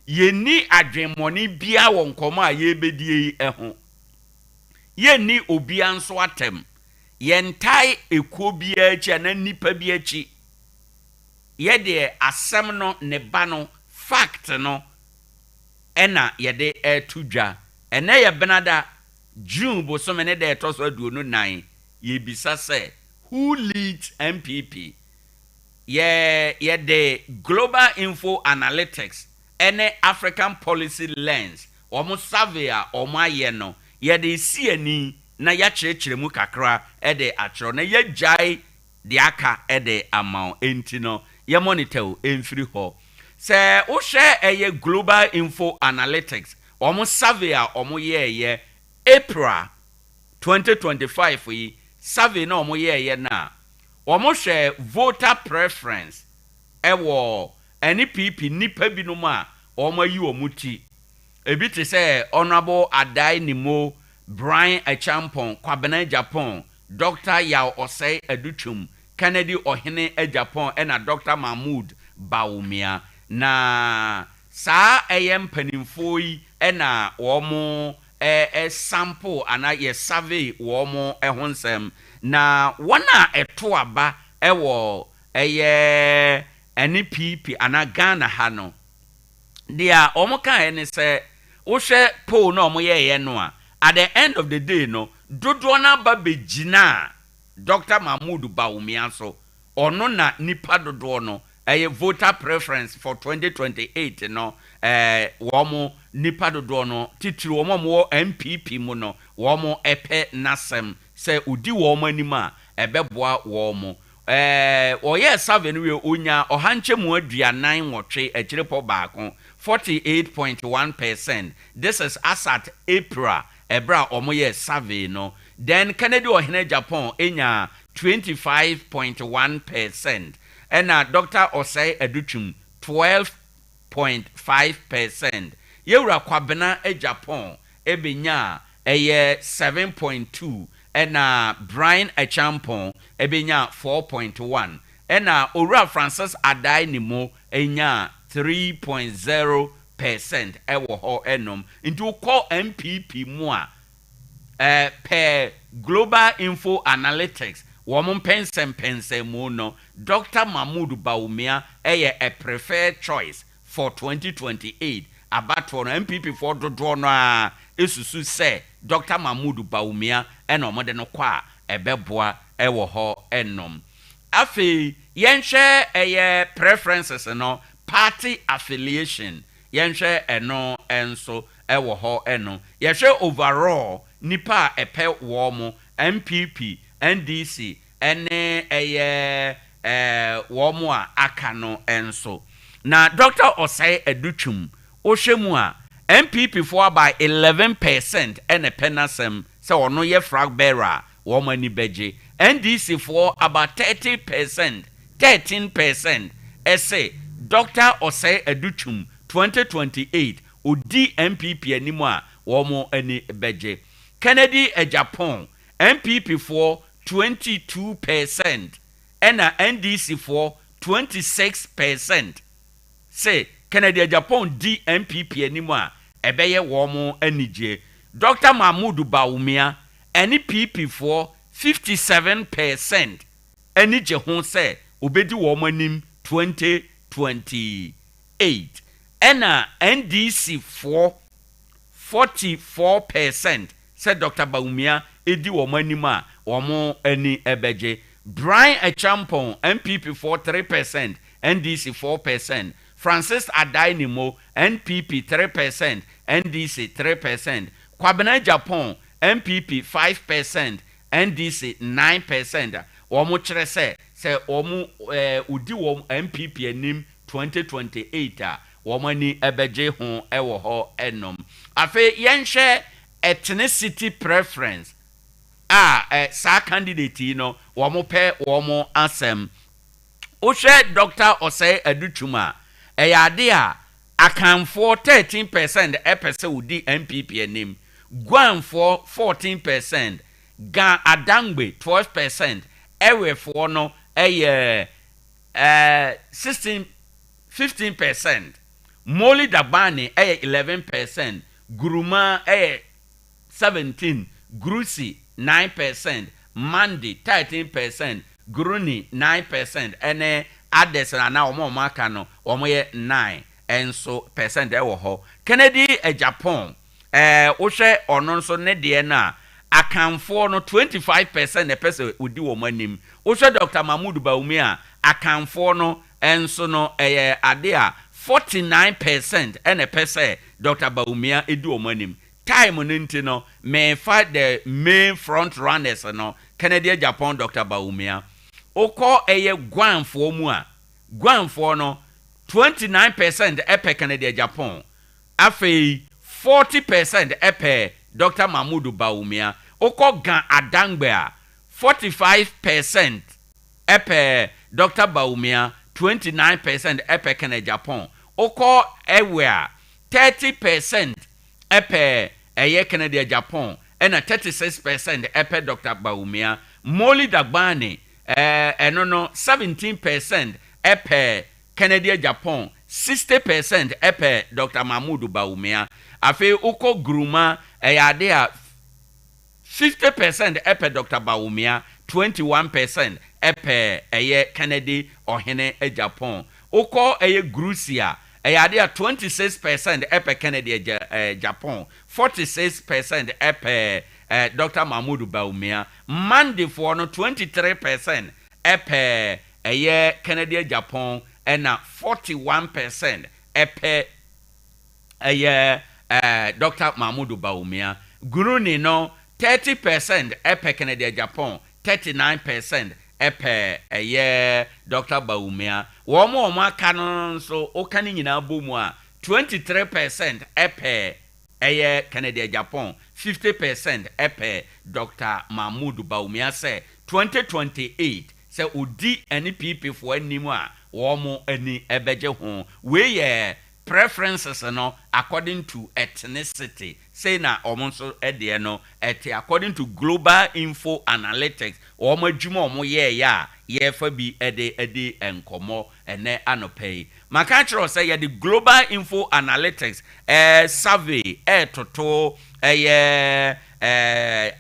yɛnni adwemmɔne biara wɔ nkɔmmɔ a yɛrebɛdie yi ho. Yɛnni obiara nso atɛm. Yɛntae ekuo biara akyi anaa nnipa bi akyi. Yɛdeɛ asɛm no, ne ba no, fact no, na yɛde reto dwa. Ɛnnɛ yɛ Benada, June bosome ne da a ɛtɔ so 24. Yɛrebisa sɛ, Who leads NPP? Yɛ yɛde Global Info Analytics ne African Policy Lens wɔn survey a wɔayɛ no, yɛde resi ani na yɛakyerɛkyerɛ mu kakra de akyerɛ wo na yɛagyae deɛ aka de ama wo. Enti no, yɛ monitor wo mfiri hɔ. Sɛ wohwɛ ɛyɛ Global Info Analytics wɔn survey a wɔyɛeɛ April 2025 yi, survey no a wɔyɛeɛ no a, wɔhwɛɛ voter preference wɔ NPP nnipa binom a wɔayi wɔn ti. Ebi te sɛ Honourable Adai Nimo, Bryan Acheampong, Kwabena Agyapong, Dɔkta Yaw Osei Adutwum, Kennedy Ohene Agyapong ɛna Dɔkta Mahmood Bawumia. Na saa ɛyɛ mpanimfoɔ yi na wɔn sample anaa yɛ survey wɔn ho nsɛm. Na wɔn a ɛto aba wɔ ɛyɛ NPP anaa Ghana ha no, deɛ wɔn kaeɛ ne sɛ, wohwɛ poll no a wɔyɛeɛ no a, at the end of the day no, dodoɔ no aba bɛgyinaa Doctor Mahmood Bawumia so. Ɔno na nnipa dodoɔ no, ɛyɛ voter preference for 2028 no, ɛɛ wɔn nnipa dodoɔ no, titiri wɔn a wɔwɔ NPP mu no, wɔn pɛ n'asɛm sɛ ɔdi wɔn anim a, ɛbɛboa wɔn. Ɛɛ wɔyɛɛ survey no wie, ɔnyaa ɔha nkyɛmu 48 akyirepɔ baako, 48.1 percent. This is as at April, ɛberɛ a wɔyɛɛ survey no. Then Kennedy Ohene Agyapong nyaa 25.1 percent, ɛna Dr. Osei Adutwum 12.5 percent. Yɛwura Kwabena Agyapong ɛbɛnyaa ɛyɛ 7.2, ɛna Bryan Acheampong ɛbɛnya 4.1, ɛna Owura Francis Adai Nimo ɛnya 3.0 percent ɛwɔ hɔ ɛnom. Nti wokɔ NPP mu a, pɛ Global Info Analytics wɔn mpɛnsɛmpɛnsɛmu no, Dr. Mahmood Bawumia ɛyɛ a preferred choice for 2028 abatoɔ no. NPP foɔ dodoɔ no a esusu sɛ Dr. Mahmood Bawumia ɛna wɔde no kɔ a ɛbɛboa ɛwɔ hɔ ɛnom. Afei yɛnhwɛ ɛyɛ preferences no, party affiliation, yɛnhwɛ ɛno nso ɛwɔ hɔ ɛno. Yɛhwɛ overall nipa a ɛpɛ wɔn mo, NPP, NDC ɛne ɛyɛ wɔn a aka no nso, na Dr. Osei Adutwum, wohwɛ mu a, NPP foɔ aba 11 percent ɛna ɛpɛ n'asɛm sɛ ɔno yɛ flag bearer a wɔn ani bɛgye. NDC foɔ about 30 percent, 13 percent ɛsɛ Dr. Osei Adutwum 2028 odi NPP anim a wɔn ani bɛgye. Kennedy Agyapong, NPP foɔ 22 percent ɛna NDC foɔ 26 percent sɛ Kennedy Agyapong di NPP anim a ɛbɛyɛ wɔn anigye. Dr. Mahmood Bawumia, NPP foɔ. 57% ani gye ho sɛ obedi wɔn anim 2028. Ɛna NDC foɔ 44% sɛ Dɔkta Bawumia di wɔn anim a wɔn ani bɛgye. Bryan Acheampong, NPP foɔ 3%, NDC 4%, Francis Addai Nimo, NPP 3%, NDC 3%, Kwabena Agyapong, NPP 5%, NDC 9% a wɔkyerɛ sɛ sɛ wɔn ɔdi wɔn NPP anim 2028 a wɔn ani bɛgye ho wɔ hɔ nom. Afei yɛnhwɛ ethnicity preference a saa candidate yi no wɔpɛ wɔn asɛm. Wohwɛ Dɔkta Osei Adutwum a, ɛyɛ ade a Akanfoɔ 13% pɛ sɛ ɔdi NPP anim, Guanfoɔ 14%, Ga Adangbe 12%, Ewefoɔ no yɛ 16, 15%, Moli Dagbani yɛ 11%, Guruma yɛ 17, Grusi 9%, Mandi 13%, Guruni 9% ɛne others anaa wɔn a wɔaka no wɔyɛ 9 nso percent wɔ hɔ. Kennedy Agyapong, ɛɛ wohwɛ ɔno nso ne deɛ no a, Akanfoɔ no 25% na ɛpɛ sɛ ɔdi wɔn anim. Wohwɛ Doctor Mahmood Bawumia a, Akanfoɔ no nso no ɛyɛ ade a 49% na ɛpɛ sɛ Doctor Bawumia di wɔn anim. Time no nti no, mefa the main front runners no, Kennedy Agyapong, Doctor Bawumia. Wokɔ ɛyɛ Guanfoɔ mu a, Guanfoɔ no, 29% pɛ Kennedy Agyapong. Afei 40% pɛ Doctor Mahmood Bawumia. Wokɔ Ga Adangbe a, 45% pɛ Doctor Bawumia, 29% pɛ Kennedy Agyapong. Wokɔ Ewe a, 30% pɛ ɛyɛ Kennedy Agyapong ɛna 36% pɛ Doctor Bawumia. Moli Dagbani, ɛno no 17% pɛ Kennedy Agyapong, 60% pɛ Doctor Mahmood Bawumia. Afei wokɔ Guruma, ɛyɛ ade a 50% pɛ Doctor Bawumia, 21% pɛ ɛyɛ Kennedy Ɔhene Agyapong. Wokɔ ɛyɛ Grusi a, ɛyɛ ade a 26% pɛ Kennedy Agyapong, 46% pɛ Doctor Mahmood Bawumia. Mandefoɔ no 23% pɛ ɛyɛ Kennedy Agyapong ɛna 41% pɛ ɛyɛ Doctor Mahmood Bawumia. Guruni no 30% pɛ Kennedy Agyapong, 39% pɛ ɛyɛ Doctor Bawumia. Wɔn a wɔn aka no nso woka ne nyinaa bɔ mu a 23% pɛ ɛyɛ Kennedy Agyapong, 50% pɛ Doctor Mahmood Bawumia sɛ 2028 sɛ ɔdi NPP foɔ anim a wɔn ani bɛgye ho. Wei yɛ preferences no according to ethnicity. Sei na wɔn nso deɛ no ɛte according to Global Info Analytics wɔn adwuma a wɔn yɛɛyɛ a yɛrefa bi de adi nkɔmmɔ ɛnnɛ anɔpa yi. Maka akyerɛ wo sɛ yɛde Global Info Analytics survey retoto ɛyɛ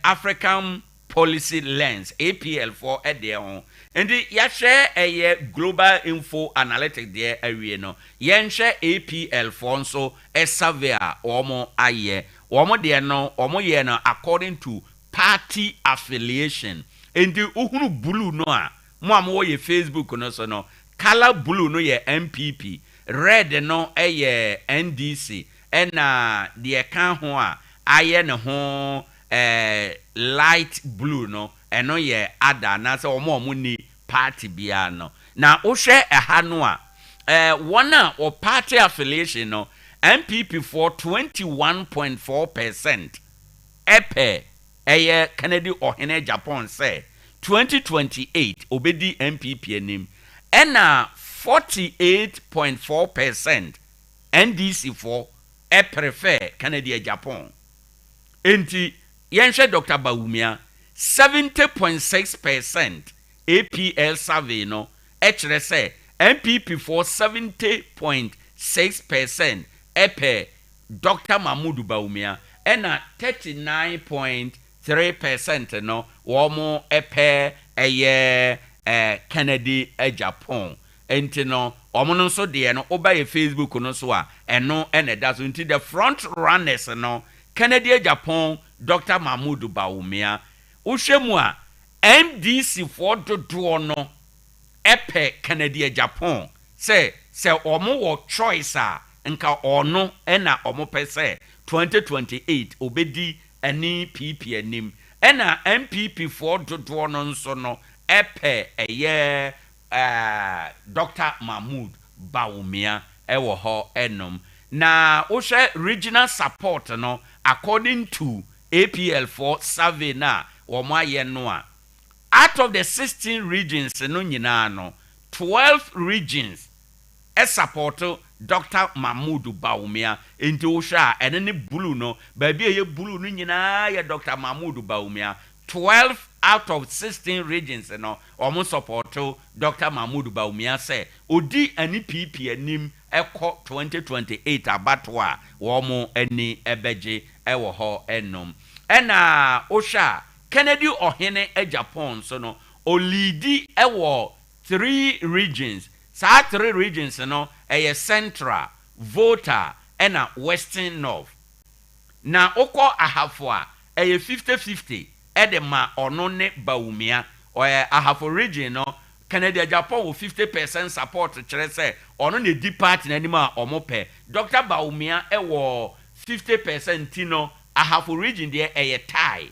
African Policy Lens, APL, foɔ deɛ ho. Nti yɛahwɛ ɛyɛ Global Info Analytics deɛ awie no, yɛnhwɛ APL foɔ nso survey a wɔn ayɛ. Wɔn deɛ no, wɔn yɛɛ no according to party affiliation. Nti wohunu blue no a, mo a mowɔ yɛ Facebook no so no, colour blue no yɛ NPP, red no yɛ NDC, ɛna deɛ ɛka ho a ayɛ ne ho light blue no, ɛno yɛ other anaasɛ wɔn a wɔnni party biara no. Na wohwɛ ɛha no a, wɔn a wɔ party affiliation no, NPP foɔ 21.4% pɛ ɛyɛ Kennedy Ɔhene Agyapong sɛ 2028 ɔbɛdi NPP anim, ɛna 48.4% NDC foɔ prefer Kennedy Agyapong. Enti yɛnhwɛ Dɔkta Bawumia, 70.6% APL survey no kyerɛ sɛ NPP foɔ 70.6% pɛ Dɔkta Mahmood Bawumia ɛna 39. 3% no wɔn pɛ ɛyɛ Kennedy Agyapong. Nti no wɔn no nso deɛ no woba yɛ Facebook no so a, ɛno na ɛda so. Nti the front runners no, Kennedy Agyapong, Doctor Mahmood Bawumia. Wohwɛ mu a, NDC foɔ dodoɔ no pɛ Kennedy Agyapong sɛ sɛ wɔn wɔ choice a nka ɔno na wɔn pɛ sɛ 2028 ɔbɛdi ɛne PP anim. Ɛna NPP foɔ dodoɔ no nso no pɛ ɛyɛ Doctor Mahmood Bawumia wɔ hɔ nom. Na wohwɛ regional support no according to APL foɔ survey no a wɔn ayɛ no a, out of the 16 regions no nyinaa no, 12 regions support Doctor Mahmood Bawumia. Nti wohwɛ a, ɛno ne blue no, baabi a ɛyɛ blue no nyinaa yɛ Doctor Mahmood Bawumia. 12 out of 16 regions no, wɔn support Doctor Mahmood Bawumia sɛ ɔdi ɛne PP anim kɔ 2028 abatoɔ a, wɔn ani bɛgye wɔ hɔ nom. Ɛna wohwɛ a, Kennedy Ohene Agyapong nso no, ɔleadi wɔ three regions. Saa three regions no, ɛyɛ Central, Volta ɛna Western North. Na wokɔ Ahafo a, ɛyɛ 50-50 de ma ɔno ne Bawumia. Ɔyɛ Ahafo region no, Kennedy Agyapong wɔ 50% support, kyerɛ sɛ ɔno na ɛdi party no anim a wɔpɛ. Doctor Bawumia wɔ 50% nti no, Ahafo region deɛ ɛyɛ tie.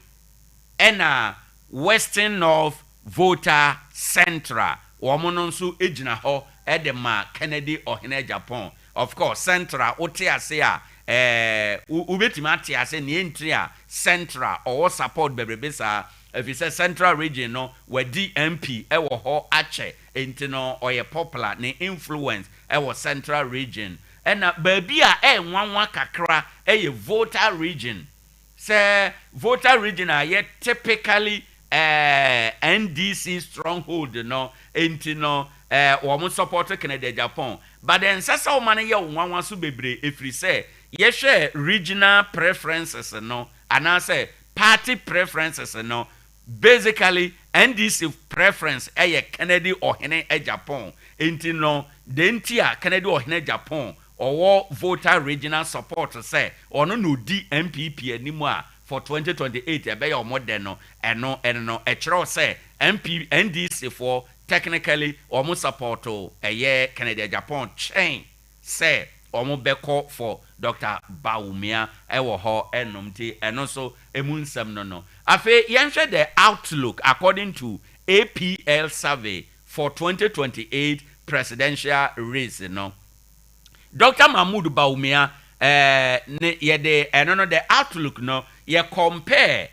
Ɛna Western North, Volta, Central, wɔn no nso gyina hɔ de ma Kennedy Ohene Agyapong. Of course, Central, wote ase a, ɛɛ, wobɛtumi ate ase nea ntiri a Central ɔwɔ support bebrebe saa, ɛfiri sɛ Central region no, wadi MP wɔ hɔ akyɛ, nti no ɔyɛ popular, ne influence wɔ Central region. Ɛna baabi a ɛyɛ nwanwa kakra yɛ Volta region. Sɛ Volta region a yɛ typically NDC stronghold no, nti no wɔn support Kennedy Agyapong. But ɛnsɛ sɛ wɔma no yɛ wo nwanwa so bebree, ɛfiri sɛ yɛhwɛ regional preferences no anaasɛ party preferences no, basically NDC preference ɛyɛ Kennedy Ohene Agyapong. Nti no de nti a Kennedy Ohene Agyapong ɔwɔ Volta regional support sɛ ɔno na odi NPP anim a for 2028 ɛbɛyɛ ɔmo dɛ no, ɛno no ɛkyerɛw sɛ MP NDC foɔ technically ɔmo support ɛyɛ Kennedy Agyapong kyɛn sɛ ɔmo bɛkɔ for Dr. Bawumia ɛwɔ hɔ ɛnom. Nti ɛno nso emu nsɛm no. Afei yɛnhwɛ the outlook according to APL survey for 2028 presidential race no. Dr. Mahmood Bawumia ne yɛde ɛno no, the outlook no, yɛ compare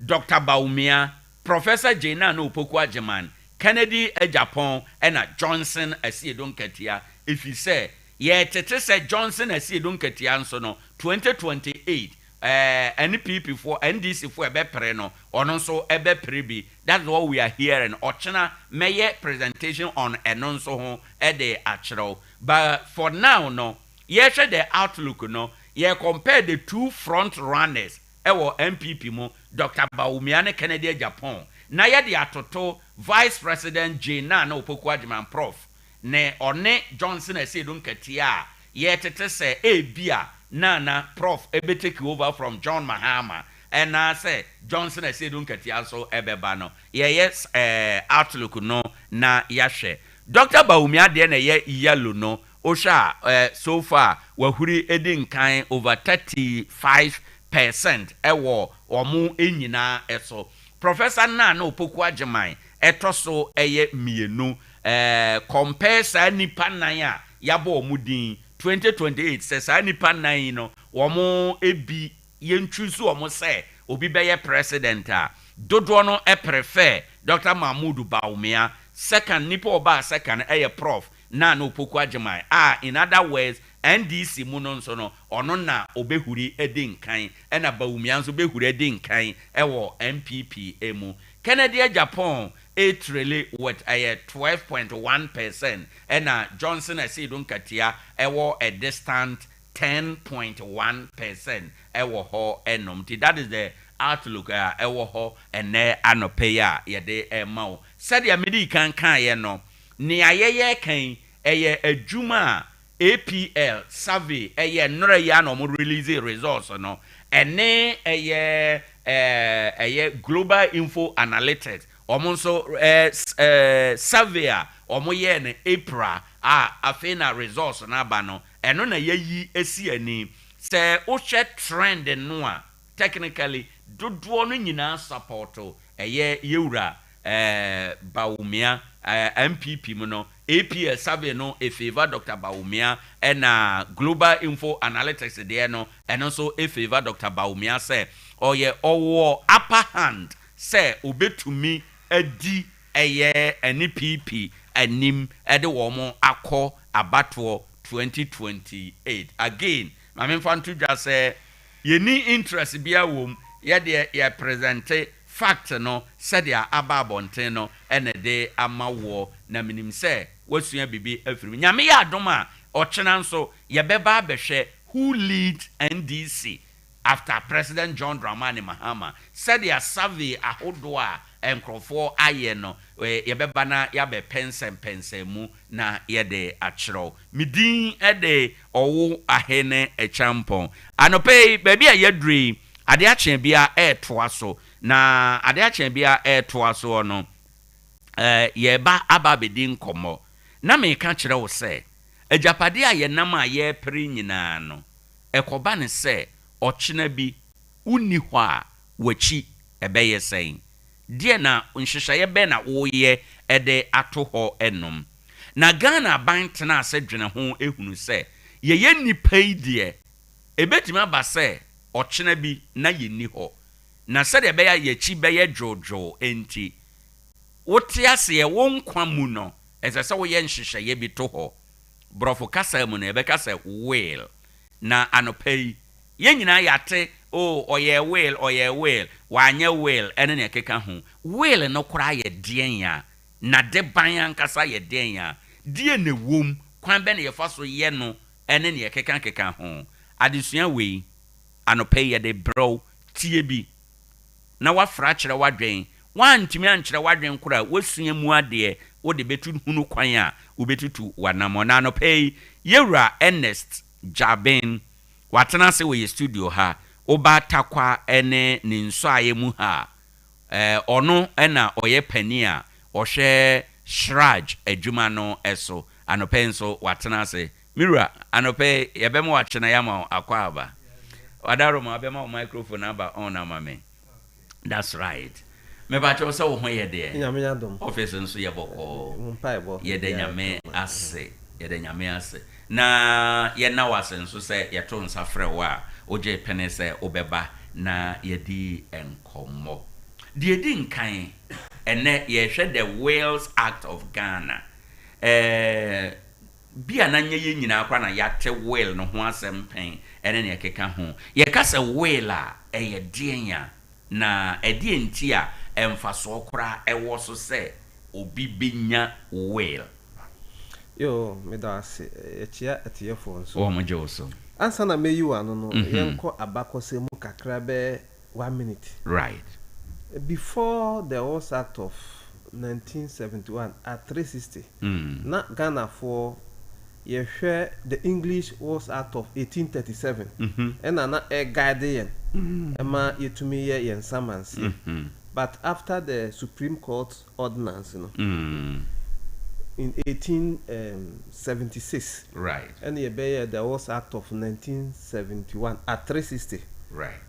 Dr. Bawumia, Professor Jane Naana Opoku Agyeman, Kennedy Agyapong ɛna Johnson Asiedu Nketia, ɛfiri sɛ yɛtete sɛ Johnson Asiedu Nketia nso no 2028 NPP foɔ, NDC foɔ ɛbɛpere no, ɔno nso ɛbɛpere bi. That's what we are hearing. Ɔkyena mɛyɛ presentation on ɛno nso ho ɛde akyerɛw, but for now no, yɛhwɛ the outlook no, yɛ compare the two front runners ɛwɔ NPP mu, Dr. Bawumia ne Kennedy Agyapong, na yɛde atoto Vice President Jane Naana Opoku Agyeman, Prof, ne ɔne Johnson Asiedu Nketia a yɛtete sɛ ebi a Nana Prof ebe take over from John Mahama, ɛna sɛ Johnson Asiedu Nketia nso ɛbɛba no, yɛyɛ outlook no na yɛahwɛ. Dr. Bawumia deɛ na ɛyɛ yellow no. Wohwɛ a, so far wahuri edi nkan over 35% ɛwɔ wɔn nyinaa. Ɛso Professor Naana Opoku Agyeman ɛtɔ so ɛyɛ mmienu. Compare saa nipa nan a yabɔ wɔn din, 2028 sɛ saa nipa nan yi no wɔn ebi yɛntwi so wɔn sɛ obi bɛyɛ president a, dodoɔ no prefer Dr. Mahmood Bawumia. Second nipa ɔbaa second ɛyɛ Prof Naana Opoku Agyeman a, in other words, NDC mu no nso no, ɔno na ɔbɛhuri adi nkan, ɛna Bawumia nso bɛhuri adi nkan ɛwɔ NPP mu. Kennedy Agyapong ɛtrail with ɛyɛ 12.1%, ɛna Johnson Asiedu Nketia ɛwɔ a distant 10.1% wɔ hɔ nom. Nti that is the outlook a ɛwɔ hɔ ɛnnɛ anɔpa yi a yɛde rema wo. Sɛdeɛ medii kan kaeɛ no, nea yɛyɛ yi, ɛyɛ adwuma a APL survey ɛyɛ nnora yi a na wɔn release results no, ɛne ɛyɛ ɛyɛ Global Info Analytics wɔn nso ɛɛ survey a wɔn yɛɛ no April a afei na results no aba no, ɛno na yɛyi esi ani. Sɛ wohwɛ trend no a, technically dodoɔ no nyinaa support ɛyɛ yɛwura Bawumia. NPP mu no, APL survey no e favour Dr. Bawumia, ɛna Global Info Analytics deɛ no, ɛno nso e favour Dr. Bawumia sɛ ɔyɛ ɔwɔ upper hand sɛ obetumi adi ɛyɛ NPP anim ɛde wɔn akɔ abatoɔ 2028. Again, maame nfa nto dwa sɛ yɛni interest biara wɔ mu, yɛdeɛ yɛ present fact no sɛdeɛ aba abɔnten no ɛna de ama woɔ, na menim sɛ wasua biribi afiri mu. Nyame yɛ adom a, ɔkyena nso yɛbɛba abɛhwɛ who lead NDC after President John Dramani Mahama, sɛdeɛ survey ahodoɔ a nkurɔfoɔ ayɛ no, yɛbɛba na yɛabɛpɛnsɛmpɛnsɛn mu na yɛde akyerɛw. Me din de Ɔwo Ahene Akyampɔn. Anɔpa yi, baabi a yɛaduru yi, adeɛ akyea bia ɛretoa so, na adeɛ akyea bia ɛretoa soɔ no, yɛreba aba abɛdi nkɔmmɔ. Na meka kyerɛ wo sɛ, agyapadeɛ a yɛnam a yɛrepere nyinaa no, ɛkɔba ne sɛ ɔkyena bi wonni hɔ a, w'akyi ɛbɛyɛ sɛn? Deɛ na nhyehyɛeɛ bɛn na woyɛ de ato hɔ nom? Na Ghana aban tena ase dwene ho ehunu sɛ yɛyɛ nnipa yi deɛ, ɛbɛtumi aba sɛ ɔkyena bi na yɛnni hɔ. Na sɛdeɛ ɛbɛyɛ a yɛakyi bɛyɛ dwoodwoo nti, wote aseɛ, wo nkwa mu no, ɛsɛ sɛ woyɛ nhyehyɛeɛ bi to hɔ. Borɔfo kasa mu no, yɛbɛka sɛ will. Na anɔpa yi, yɛn nyinaa yɛate, oh, ɔyɛɛ will, ɔyɛɛ will, wanyɛ will, ɛne nea ɛkeka ho. Will no koraa yɛ deɛn a? N'adeban ankasa yɛ deɛn a? Deɛn na ɛwom? Kwan bɛn na yɛfa so yɛ no, ɛne nea ɛkekakeka ho? Adesua wei, anɔpa yi yɛde brɛ wo, tie bi na woafra akyerɛ w'adwen. Woantumi ankyerɛ w'adwen koraa a, woasua mu adeɛ, wode bɛtu hunu kwan a wobɛtutu w'anammɔn. Na anɔpa yi, yɛwura Ernest Gyabin, watena ase wɔ yɛ studio ha, woba Tarkwa ne ne nsɔaeɛ mu ha a, ɔno na ɔyɛ panin a ɔhwɛ CHRAJ adwuma no so. Anɔpa yi nso, watena ase. Me wura, anɔpa yi, yɛbɛma wakye na yɛama wo akwaaba. Wadaroma, wabɛma wo microphone aba on ama me. That's right. Mepakyɛw sɛ wo ho yɛ deɛ? Nyame adom. Office nso yɛ bɔkɔɔ. Mo mpaebɔ. Yɛda Nyame ase. Yɛda Nyame ase. Na yɛna wo ase nso sɛ yɛto nsa frɛ wo a, wogye pene sɛ wobɛba na yɛadi nkɔmmɔ. Deɛ ɛdi nkan, ɛnnɛ yɛrehwɛ The Wills Act of Ghana. Ɛɛ, bi a na nyɛ yɛn nyinaa koraa na yɛate will no ho asɛm pɛn ne nea ɛkeka ho. Yɛka sɛ will a, ɛyɛ deɛn a? Na ɛdeɛn nti a mfasoɔ koraa wɔ so sɛ obi bɛnya will? Yoo, meda wo ase. Yɛkyea atiefoɔ nso. Wɔn gye wo so. Ansa na mɛyi wo ano no, yɛnkɔ abakɔsɛm mu kakra bɛyɛ one minute. Right. Before the Wills Act of 1971, Act 360, na Ghanafoɔ yɛhwɛ the English Wills Act of 1837 ɛna na ɛ guide yɛn ɛma yɛtumi yɛ yɛn nsamanseɛ. But after the Supreme Court ordinance no in 1876, ɛna yɛbɛyɛ the Wills Act of 1971, Act 360.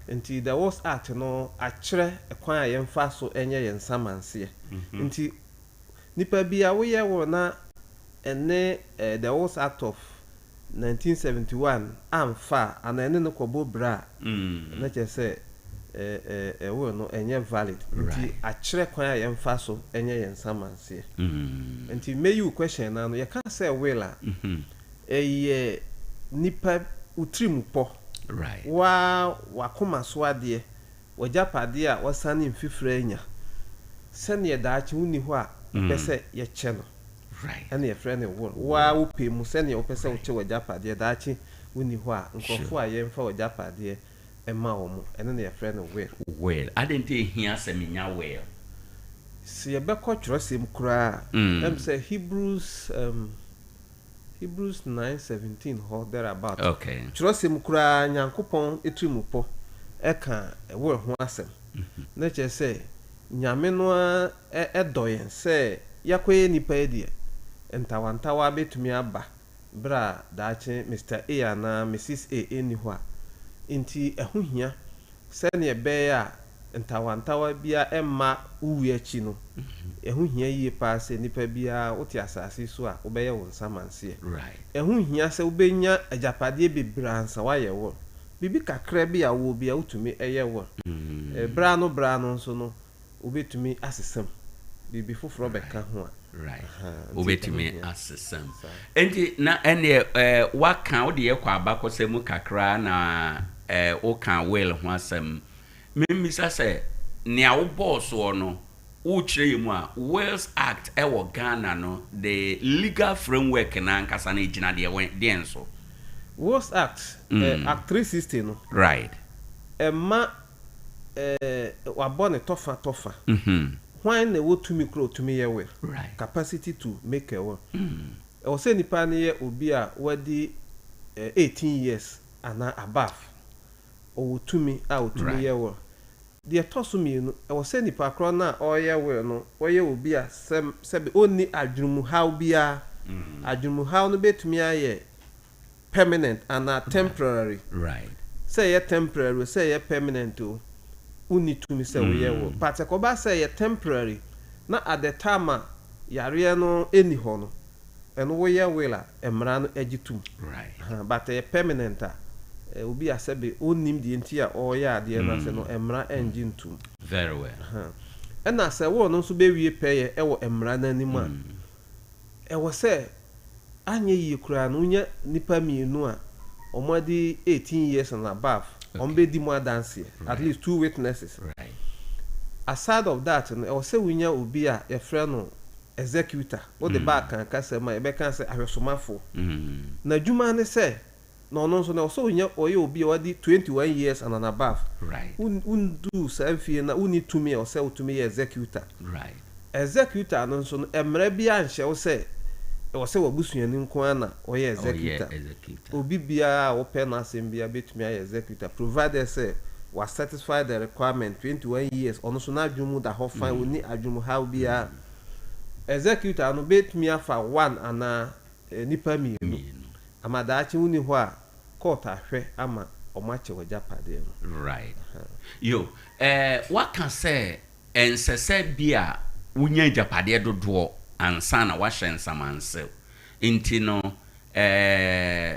Nti the Wills Act no akyerɛ kwan a yɛmfa so nyɛ yɛn nsamanseɛ. Nti nipa bi a woyɛ wo na ɛne the Wills Act of 1971 amfa a, anaa ɛne no kɔbɔ bra a, na kyerɛ sɛ will no ɛnyɛ valid. Nti akyerɛ kwan a yɛmfa so nyɛ yɛn nsamanseɛ. Nti mɛyi wo question no ano, yɛka sɛ will a, ɛyɛ nipa wo tirim pɔ, woa w'akoma so adeɛ, w'agyapadeɛ a wasane mfifire anya, sɛneɛ daakye wonni hɔ a wopɛ sɛ yɛkyɛ no, ɛna yɛfrɛ no will. Woa wopɛ mu sɛneɛ wopɛ sɛ wokyɛ w'agyapadeɛ daakye. wonni hɔ a, nkurɔfoɔ a yɛmfa w'agyapadeɛ mma wɔn, ɛno na yɛfrɛ no will. Will. Adɛn nti ɛhia sɛ menya will? Sɛ yɛbɛkɔ twerɛsɛm koraa a, ɛm sɛ Hebrews, um, Hebrews 9:17 hɔ there about. Okay. Twerɛsɛm koraa Nyankopɔn tirimupɔ ɛka will ho asɛm. Na kyerɛ sɛ Nyame no ara dɔ yɛn sɛ yɛakɔyɛ nnipa yi deɛ, ntawantawa bɛtumi aba berɛ a daakye Mister A anaa Misis A nni hɔ a. Enti ɛho hia sɛdeɛ ɛbɛyɛ a ntawantawa biara mma wo wuo akyi no, ɛho hia yie pa ara sɛ nipa biara wote asase yi so a wobɛyɛ wo nsamanseɛ. Ɛho nhia sɛ wobɛnya agyapadeɛ bebree ansa woayɛ will. Biribi kakra bi a wowɔ biara wotumi yɛ will. Berɛ ano berɛ ano nso no wobɛtumi asesa mu. Biribi foforɔ bɛka ho a. Right. Wobɛtumi asesa mu. Enti na ɛnneɛ eh, woaka, wode yɛkɔ abakɔsɛm mu kakra na eh, woka will ho asɛm. Memmisa sɛ, nea wobɔɔ soɔ no, worekyerɛ yɛn mu a, Wills Act wɔ Ghana no, the legal framework no ankasa no, ɛgyina deɛ wɛn, deɛn so? Wills Act, eh, Act 360 no, Right. ɛma eh, wabɔ ne tɔfa tɔfa. Hwan na ɛwɔ tumi koro a ɔtumi yɛ will? Right. Capacity to make a will. Ɛwɔ sɛ nipa no yɛ obi a wadi eh, 18 years anaa above. Ɔwɔ tumi a ɔtumi yɛ will. Deɛ ɛtɔ so mmienu, ɛwɔ sɛ nipa korɔ no a ɔreyɛ will no, ɔyɛ obi a sɛ, sɛbe ɔnni adwenemuhaw biara. Adwenemuhaw no bɛtumi ayɛ permanent anaa temporary. Sɛ ɛyɛ temporary o, sɛ ɛyɛ permanent o, wonni tumi sɛ woyɛ will. But ɛkɔba sɛ ɛyɛ temporary na at the time a yareɛ no nni hɔ no, ɛno woyɛ will a, mmara no gye tom. But ɛyɛ permanent a, obi a sɛbe ɔnnim deɛ nti a ɔreyɛ adeɛ no ase no, mmara nngye ntom. Very well. Ɛna sɛ will no nso bɛwie pɛyɛ wɔ mmara no anim a, ɛwɔ sɛ anyɛ yie koraa no wonya nnipa mmienu a wɔadi 18 years and above, wɔbɛdi mu adanseɛ, at least two witnesses. Aside of that no, ɛwɔ sɛ wonya obi a yɛfrɛ no executor, wode ba Akan kasa mu a yɛbɛka sɛ ahwɛsomafoɔ. N'adwuma ne sɛ Na ɔno nso no, ɛwɔ sɛ ɔnya ɔyɛ obi a wadi 21 years and an above. Right. Wo wonduu saa mfie no a, wonni tumi a ɛwɔ sɛ wotumi yɛ executor. Right. Executor no nso no, mmara biara nhyɛ wo sɛ ɛwɔ sɛ w'abusuani nko ara na ɔyɛ executor. Ɔyɛ executor. Obi biara a wopɛ n'asɛm biara bɛtumi ayɛ executor provided sɛ wa satisfy the requirement, 21 years, ɔno nso n'adwene mu da hɔ fine, ɔnni adwene mu haw biara. Executor no bɛtumi afa one anaa nnipa mmienu. Ama daakye wonni hɔ a court ahwɛ ama ɔmo akyɛ w'agyapadeɛ no. Right. Yo, eh, woaka sɛ ɛnsɛ sɛ bi a wonya agyapadeɛ dodoɔ ansa na woahyɛ nsamansew. Nti no, eh,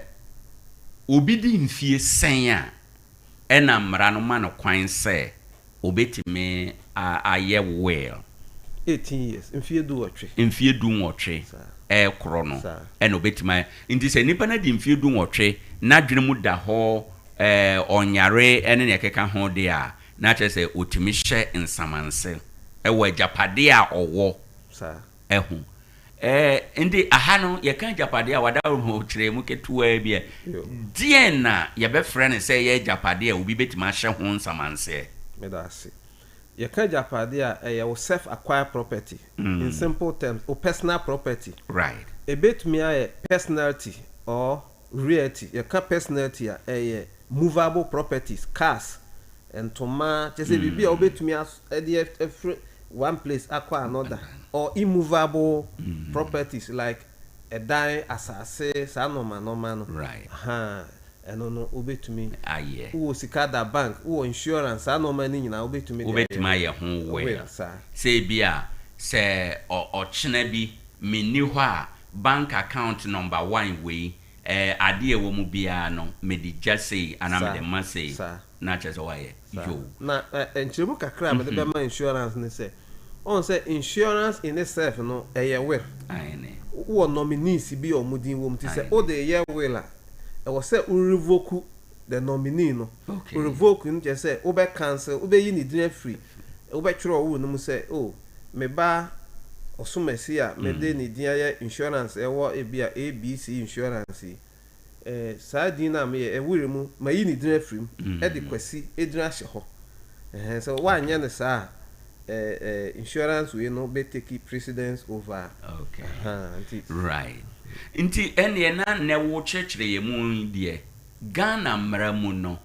obi di mfie sɛn a ɛna mmara no ma no kwan sɛ obetumi ayɛ will. 18 years, mfeɛ dunwɔtwe. Mfeɛ dunwɔtwe rekorɔ no ɛna obetumi ayɛ. Nti sɛ nipa no adi mfeɛ dunwɔtwe, n'adwene mu da hɔ, ɔnyare ne nea ɛkeka ho deɛ a, na kyerɛ sɛ otumi hyɛ nsamanse wɔ agyapadeɛ a ɔwɔ ho. Ɛɛ, nti aha no, yɛka agyapadeɛ a, w'adaworo mu kyerɛ mu ketewaa bi ɛ. Deɛn na yɛbɛfrɛ no sɛ ɛyɛ agyapadeɛ a obi bɛtumi ahyɛ ho nsamanseɛ? Meda ase. Yɛka agyapadeɛ a, ɛyɛ wo self acquired property. In simple terms, wo personal property. Right. Ɛbɛtumi ayɛ personalty or realty. Yɛka personalty a, ɛyɛ movable properties, cars, ntoma, kyerɛ sɛ biribi a wobɛtumi de afiri one place akɔ another, or immovable properties like ɛdan, asase, saa nnoɔma nnoɔma no. Right. Ahaa, ɛno no wobɛtumi ayɛ. Wowɔ sika da bank, wowɔ insurance, saa nnoɔma no nyinaa wobɛtumi de ayɛ. Wobɛtumi ayɛ ho will. Saa. Sɛ ebia sɛ ɔkyena bi menni hɔ a, bank account number one wei, ɛɛ adeɛ a ɛwɔ mu biara no mede gya sei anaa mede ma sei. Saa. Na kyerɛ sɛ woayɛ. Saa. Yoo. Na ɛ nkyerɛmu kakra a mede bɛma insurance ne sɛ, woahu sɛ insurance in itself no ɛyɛ will. Aane. Wowɔ nominees bi a wɔn din wɔ mu nti sɛ Aane. wode reyɛ will a, ɛwɔ sɛ wo revoke the nominee no. Okay. Wo revoke no kyerɛ sɛ wobɛ cancel, wobɛyi ne din afiri, wobɛtwerɛ wɔ will no mu sɛ oh, me ba Ɔsomasi a mede ne din ayɛ insurance ɛwɔ ebia ABC insurance yi, Eh, saa din no a meyɛ, ɛwere mu, mayi ne din afiri mu, de Kwasi din ahyɛ hɔ. Ɛhɛn, sɛ woanyɛ no saa a, eh, eh, insurance wei no bɛ take precedence over. Okay. Ahaa, nti. Right. Nti ɛnneɛ na nnɛ wokyerɛkyerɛ yɛn mu yi deɛ, Ghana mmara mu no,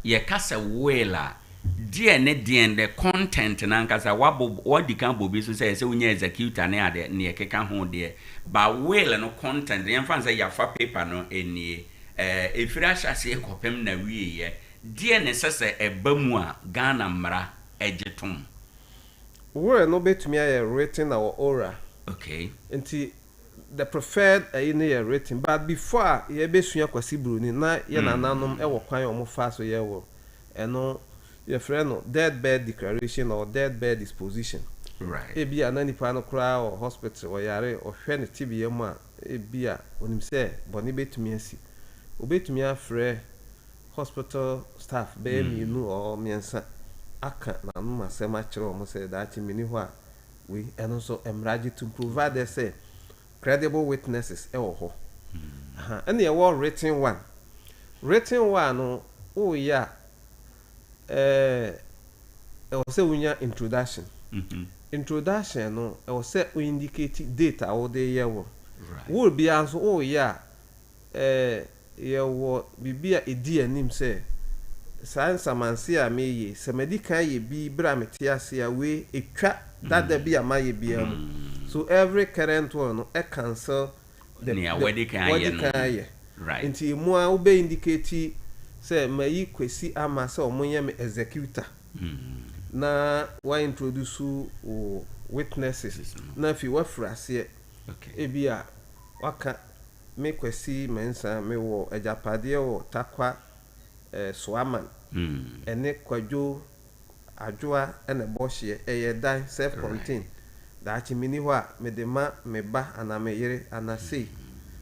yɛka sɛ will a, deɛn ne deɛn, the content no ankasa, woabɔ, woadi kan abɔ bi so sɛ ɛsɛ sɛ wonya executor ne adeɛ, deɛ ɛkeka ho deɛ, but will no content no, yɛmfa no sɛ yɛafa paper no nie, ɛɛ, ɛfiri ahyɛaseɛ kɔpem n'awieɛ, deɛn na ɛsɛ sɛ ɛba mu a Ghana mmara gye tom? Will no bɛtumi ayɛ written or oral. Okay. Nti the preferred ayi no yɛ written but before a yɛbɛsua Kwasi Broni na yɛ nananom wɔ kwan a wɔfaa so yɛ will. Ɛno yɛfrɛ no death bed declaration or death bed disposition. Ebia na nipa no koraa wɔ hospital, ɔyare, ɔhwɛ ne tebea mu a, ebia onim sɛ bɔne bɛtumi asi. Obɛtumi afrɛ hospital staff bɛyɛ mmienu or mmiɛnsa aka n'anom asɛm akyerɛ wɔn sɛ daakye menni hɔ a wei. Ɛno nso mmara gye tom provided sɛ credible witnesses wɔ hɔ. Aha, ɛna yɛwɔ written one. Written one no, woreyɛ a, ɛɛ, ɛwɔ sɛ wonya introduction. Introduction no, ɛwɔ sɛ wo indicate date a wode reyɛ will. Will biara nso woreyɛ a, Ɛɛ, yɛwɔ biribi a edi anim sɛ, saa nsamanseɛ a mereyɛ yi, sɛ madi kan ayɛ bi berɛ a mete ase a, wei ɛtwa dada bi a mayɛ biara mu. So every current one no cancel the Nea wadi kan ayɛ wadi no. kan ayɛ. Nti emu ara wobɛ indicate sɛ mayi Kwesi ama sɛ wɔnyɛ me executor, na wa introduce wo witnesses, na afei woafiri aseɛ. Ebia waka Me Kwasi Mensah me wɔ agyapadeɛ wɔ Tarkwa eh, Soaman ɛne Kwadwo Adwoa na ɛbɔ hyeɛ, ɛyɛ dan, self contain, daakye menni hɔ a mede ma me ba anaa me yere anaa sei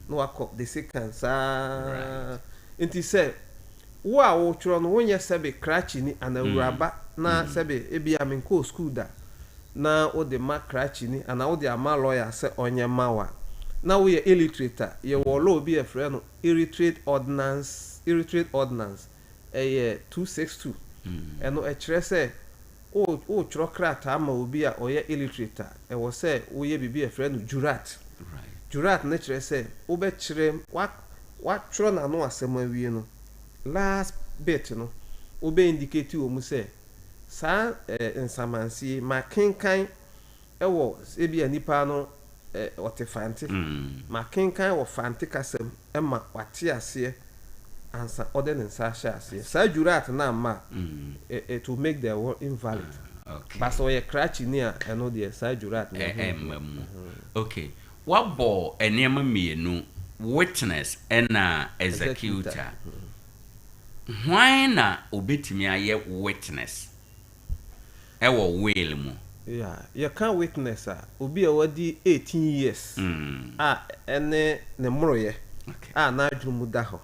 na wakɔ de sekan saa nti sɛ Wo a woretwerɛ no, wonyɛ sɛbe krakyeni anaa awuraba na sɛbe ebia menkɔɔ sukuu da na wode ma krakyeni anaa wode ama lɔya sɛ ɔnyɛ mma wo a, na woyɛ illiterate a, yɛwɔ law bi a yɛfrɛ no Irriterate Ordinance, Irriterate Ordinance, ɛyɛ 262. Ɛno ɛkyerɛ sɛ wo woretwerɛ krataa ma obi a ɔyɛ illiterate a, ɛwɔ sɛ woyɛ biribi a yɛfrɛ no jurat. Jurat no kyerɛ sɛ wobɛkyerɛ, wa Woatwerɛ n'ano asɛm awie no, last bit no, wobɛ indicate wɔ mu sɛ, saa nsamanseɛ yi, makenkan wɔ, ebia nipa no ɔte Fante, makenkan wɔ Fante kasa mu ma wate aseɛ ansa ɔde ne nsa ahyɛ aseɛ. Saa jurat no amma a, it will make the will invalid. But sɛ ɔyɛ krakyeni a, ɛno deɛ saa jurat no ɛho nhia. Ɛmma mu. Okay. Woabɔ nneɛma mmienu, witness ɛna executor. Hwan na obetumi ayɛ witness ɛwɔ will mu? Yeah, yɛka witness a, obi a wadi 18 years a ɛne ne mmoroyɛ a n'adwene mu da hɔ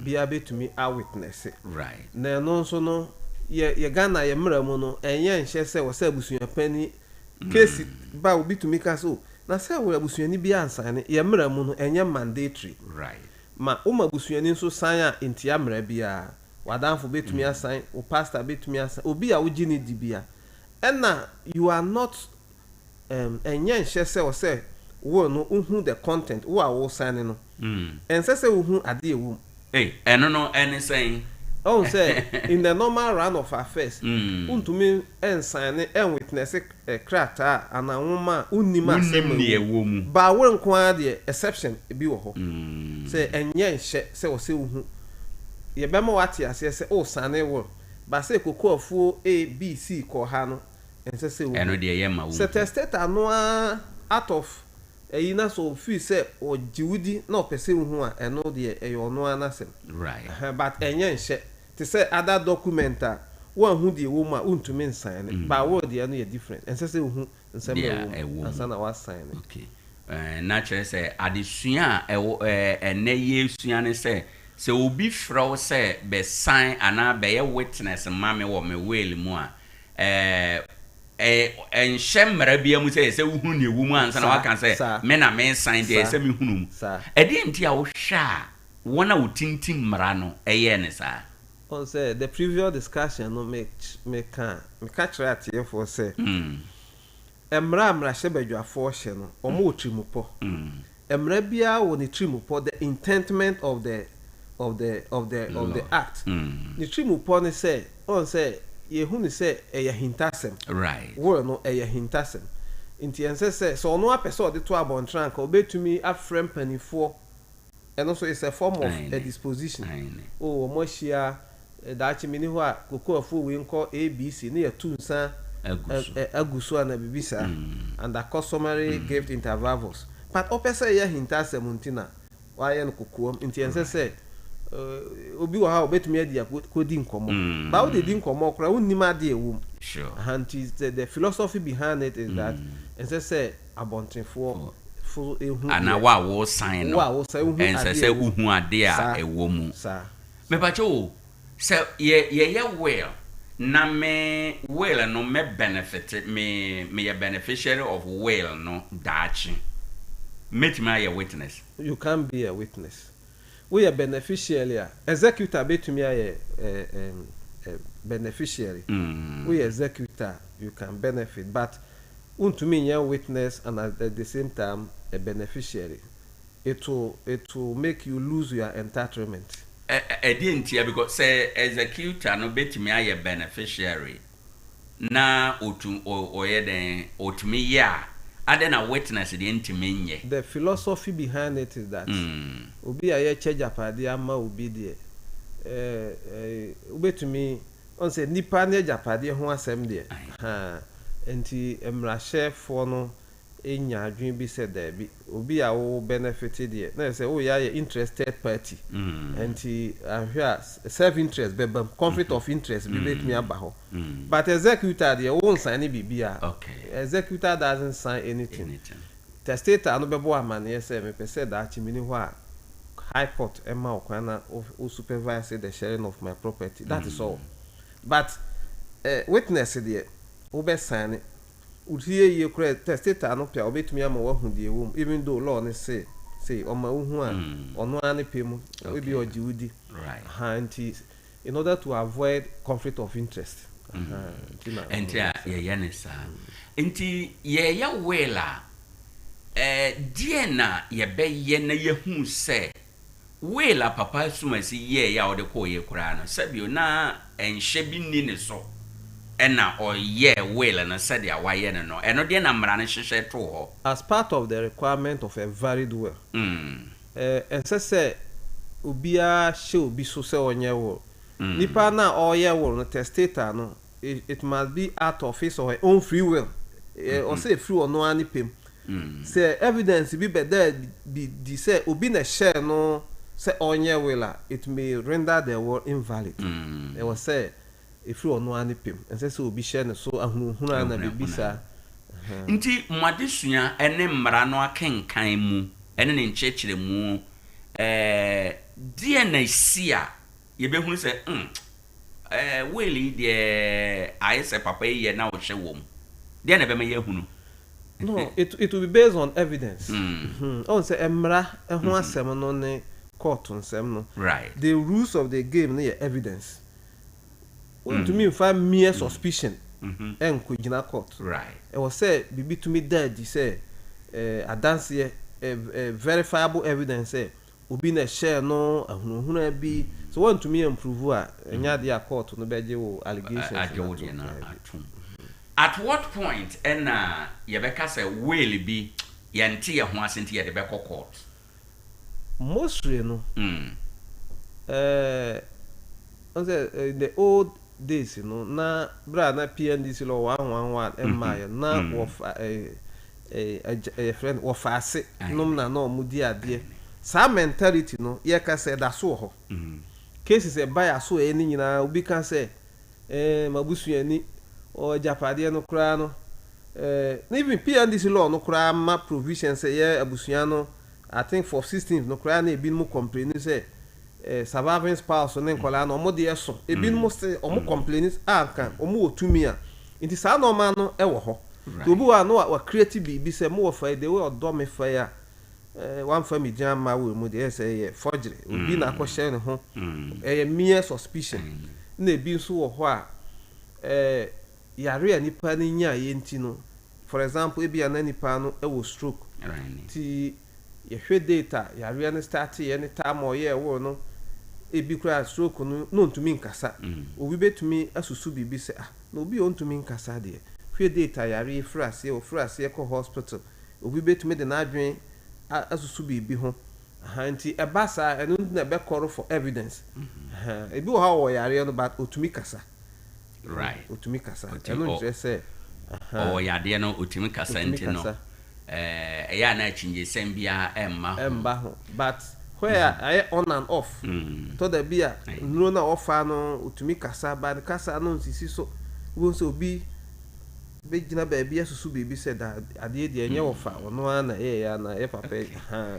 biara bɛtumi a witness. Na ɛno nso no, yɛ yɛ Ghana yɛ mmara mu no, ɛnyɛ nhyɛ sɛ wɔ sɛ abusua panin Case ba a obi tumi ka sɛ oh na sɛ wo abusuani bi ansaene, yɛn mmara mu no ɛnyɛ mandatory. Ma woma abusuani nso sign a ɛntia mmara biara. W'adamfo bɛtumi asign, wo pastor bɛtumi asign, obi a wogye no di biara. Ɛna you are not um ɛnyɛ nhyɛ sɛ ɔsɛ will no wohu the content, wo a wo sign no. Ɛnsɛ sɛ wohu ade a ɛwɔ mu. Ei, ɛno no ɛne sɛn? Woahu sɛ in the normal run of affairs, wontumi nsaene, nwitnɛse krataa anaa nwoma a wonnim asɛm a ɛwɔ mu. But wo nko ara deɛ, exception bi wɔ hɔ. Sɛ ɛnyɛ nhyɛ sɛ ɔsɛ wohu. Yɛbɛma woate aseɛ sɛ woresane will, but sɛ kokoa afuo A, B, C kɔɔ ha no, ɛnsɛ sɛ wohu. Ɛno deɛ yɛmma wonhu. Sɛ testator no ara out of Ɛyi na sɛ ɔfeel sɛ ɔgye wo di na ɔpɛ sɛ wohu a ɛno deɛ ɛyɛ ɔno ara n'asɛm. Ɛhɛn but ɛnyɛ nhyɛ. Te sɛ other document a woanhu deɛ ɛwɔ mu a wontumi nsaene but will deɛ ɛno yɛ different. Ɛnsɛ sɛ wohu nsɛm a ɛwɔ mu ansa na woasaene. Okay. Ɛɛ na kyerɛ sɛ adesua a ɛwɔ ɛɛ ɛnnɛ yɛresua ne sɛ, sɛ obi frɛ wo sɛ bɛ sign anaa bɛyɛ witness ma me wɔ me will mu a, ɛɛ ɛnhyɛ mmara biara mu sɛ ɛsɛ sɛ wohunu nea ɛwɔ mu ansa na woaka sɛ me na meresan nti ɛsɛ sɛ mehunu mu. Ɛdeɛn nti a wohwɛ a wɔn a wɔtintim mmara no yɛɛ no saa? Wohu sɛ the previous discussion no me meka meka kyerɛɛ atiefoɔ sɛ mmara a mmarahyɛbadwafoɔ hyɛ no wɔn wɔ tirimupɔ. Mmara biara wɔ ne tirimupɔ, the intentment of the of the of the of the act. Ne tirimupɔ ne sɛ wohu sɛ yɛhu no sɛ ɛyɛ ahintasɛm. Will no ɛyɛ ahintasɛm. Nti ɛnsɛ sɛ sɛ ɔno ara pɛ sɛ ɔde to abɔntene a anka ɔbɛtumi afrɛ mpaninfoɔ Ɛno nso it's a form of a disposition. Oh wɔn ahyia, daakye menni hɔ a, cocoa afuo wei nkɔ ABC ne yɛatu nsa agu so anaa biribi saa under customary gift inter vivos. But ɔpɛ sɛ ɛyɛ ahintasɛm nti na wayɛ no kokoam nti ɛnsɛ sɛ obi wɔ hɔ a ɔbɛtumi adi akɔdi nkɔmmɔ. But wode di nkɔmmɔ koraa wonnim adeɛ a ɛwɔ mu. Aha nti the philosophy behind it is that ɛnsɛ sɛ abɔntenfoɔ fo hu deɛ. Anaa wo a woresan no, Wo a wosan, wohu ɛnsɛ adeɛ sɛ a ɛwɔ mu. wohu adeɛ a Saa, ɛwɔ mu. saa. Mepakyɛ o, sɛ yɛ yɛyɛ will na me will no mɛ benefit, me meyɛ beneficiary of will no daakye, mɛtumi ayɛ witness? You can't be a witness. Woyɛ beneficiary a, executor bɛtumi ayɛ eh, eh, beneficiary. Woyɛ executor a, you can benefit but Wontumi nyɛ witness and at the same time a beneficiary. It will it will make you lose your entitlement. Ɛdeɛn ntia? Because sɛ executor no bɛtumi ayɛ beneficiary na ɔtu ɔyɛ dɛn ɔtumi yɛ a, adɛn na witness deɛ ntumi nyɛ? The philosophy behind it is that obi a yɛkyɛ agyapadeɛ ama obi deɛ, eh, wobɛtumi Wohu sɛ nnipa ne agyapadeɛ ho asɛm deɛ, haa, enti mmarahyɛfoɔ no nya adwene bi sɛ daabi, obi a wo bɛnɛfete deɛ, na kyerɛ sɛ woreyɛ ayɛ interested party, enti anhwɛ a self interest bɛba mu, conflict of interest bi bɛtumi aba hɔ. But executor deɛ, wo nsaene biribiara, executor doesn't sign anything. Testator no bɛbɔ wo amaneɛ sɛ mepɛ sɛ daakye menni hɔ a high court ma wo kwan na wo supervise the sharing of my property that is all but eh witness deɛ wo bɛ sign wo ti yɛ yie koraa testator no pɛ a ɔbɛtumi ama wahu deɛ ɛwɔ mu even though law no se sei ɔma wo hu a ɔno ara ne pɛ mu ebi ɔgye wo di ahaa nti in order to avoid conflict of interest ahaa nti na Nti a yɛyɛ no saa. Nti yɛyɛ will a, ɛdeɛn na yɛbɛyɛ na yɛahu sɛ will a Papa Asumasi yɛeɛ a ɔde kɔeɛ koraa no, sɛbio na nhyɛ bi nni ne so na ɔyɛɛ will no sɛdeɛ wayɛ no no? Ɛno deɛ na mmara no hyehyɛ too hɔ. As part of the requirement of a valid will, Ɛnsɛ sɛ obiara hyɛ obi so sɛ ɔnyɛ will. Nipa no a ɔreyɛ will no, testator no, it must be out of his or her own free will. Ɛwɔ sɛ ɛfiri ɔno ara ne pɛ mu. Sɛ evidence bi bɛda adi sɛ obi na ɛhyɛɛ no sɛ ɔnyɛ will a, it may render the will invalid. Ɛwɔ sɛ Ɛfiri ɔno ara ne pɛ mu. Ɛnsɛ sɛ obi hyɛ ne so ahunahuna anaa biribi saa. Nti mo adesua ne mmara no akenkan mu ne ne nkyerɛkyerɛmu, deɛn na ɛsi a yɛbɛhunu sɛ hmm, will yi deɛ ayɛ sɛ papa yi yɛ na ɔhyɛ wɔ mu? Deɛn na ɛbɛma yɛahunu? No, it, it will be based on evidence. Ɔhu sɛ mmara ho asɛm no ne kɔɔto nsɛm no, the rules of the game no yɛ evidence. Wontumi mfa mere suspicion nkogyina court. Ɛwɔ sɛ biribi tumi da adi sɛ adanseɛ, verifiable evidence sɛ obi na ɛhyɛɛ no, ahunahuna bi. Sɛ woantumi amprove a, ɛnyɛ adeɛ a court no bɛgye wo allegations no atom. Daabi. At what point na yɛbɛka sɛ will bi yɛnte yɛn ho ase nti yɛde bɛkɔ court? Mostly no, eh, wohu sɛ in the old days no, na berɛ a na PNDC law 111 mmaeɛ no, na wɔfa eh, eh, agya, eh, yɛfrɛ no wɔfaase nom na na wɔdi adeɛ. Saa mentality no, yɛka sɛ ɛda so wɔ hɔ. Cases ɛba yɛn asoɛeɛ no nyinaa, obi ka sɛ, eh, m'abusuani, ɔ, agyapadeɛ no koraa no, eh, na even PNDC law no koraa ma provision sɛ yɛ abusua no, I think for 16th no koraa na ebinom complaini sɛ eh, surviving spouse ne nkwadaa no wɔn deɛ so, ebinom se wɔn complaini a nka wɔn wɔ tumi a, nti saa nnoɔma no wɔ hɔ. Nti obi wɔ hɔ a na wa create biribi sɛ mowɔ fa yi, the way ɔdɔ me fa yi a, Wamfa me din amma will mu deɛ, ɛyɛ sɛ ɛyɛ forgery. Obi na akɔhyɛ ne ho. Ɛyɛ mere suspicion. Ɛna ebi nso wɔ hɔ a, yare a nipa no nyaeɛ nti no, for example, ebia na nipa no wɔ stroke. Nti yɛhwɛ date a yareɛ no starteeɛ ne time a ɔyɛɛ will no, ebi koraa stroke no na ɔntumi nkasa. Obi bɛtumi asusu biribi sɛ, ah, na obi a ɔntumi nkasa deɛ, hwɛ date a yareɛ yi firi aseɛ, ɔfiri aseɛ kɔ hospital, Obi betumi de n'adwene asusu biribi ho. Ahaa, nti ɛba saa a, ɛno nti na ɛbɛkɔre for evidence. Ahaa, ebi wɔ hɔ a ɔwɔ yareɛ no but otumi kasa. Right. Otumi kasa. Ɔti Ɛno nkyerɛ sɛ, ahaa. Ɔwɔ yadeɛ no, otumi kasa Otumi nti no, kasa. ɛɛ, ɛyɛ a na akyinnyesɛm biara ɛmma ho. Ɛmba ho. But where a ayɛ on and off, ɛtɔ da bi a nnuro no a ɔfa no, otumi kasa but ne kasa no nsisi so. Wobɛhu sɛ obi bɛgyina baabi asusu biribi sɛ da adeɛ deɛ ɛnyɛ wɔfa, ɔno ara na ɛyɛeɛ anaa ɛyɛ papa yi, ahaa,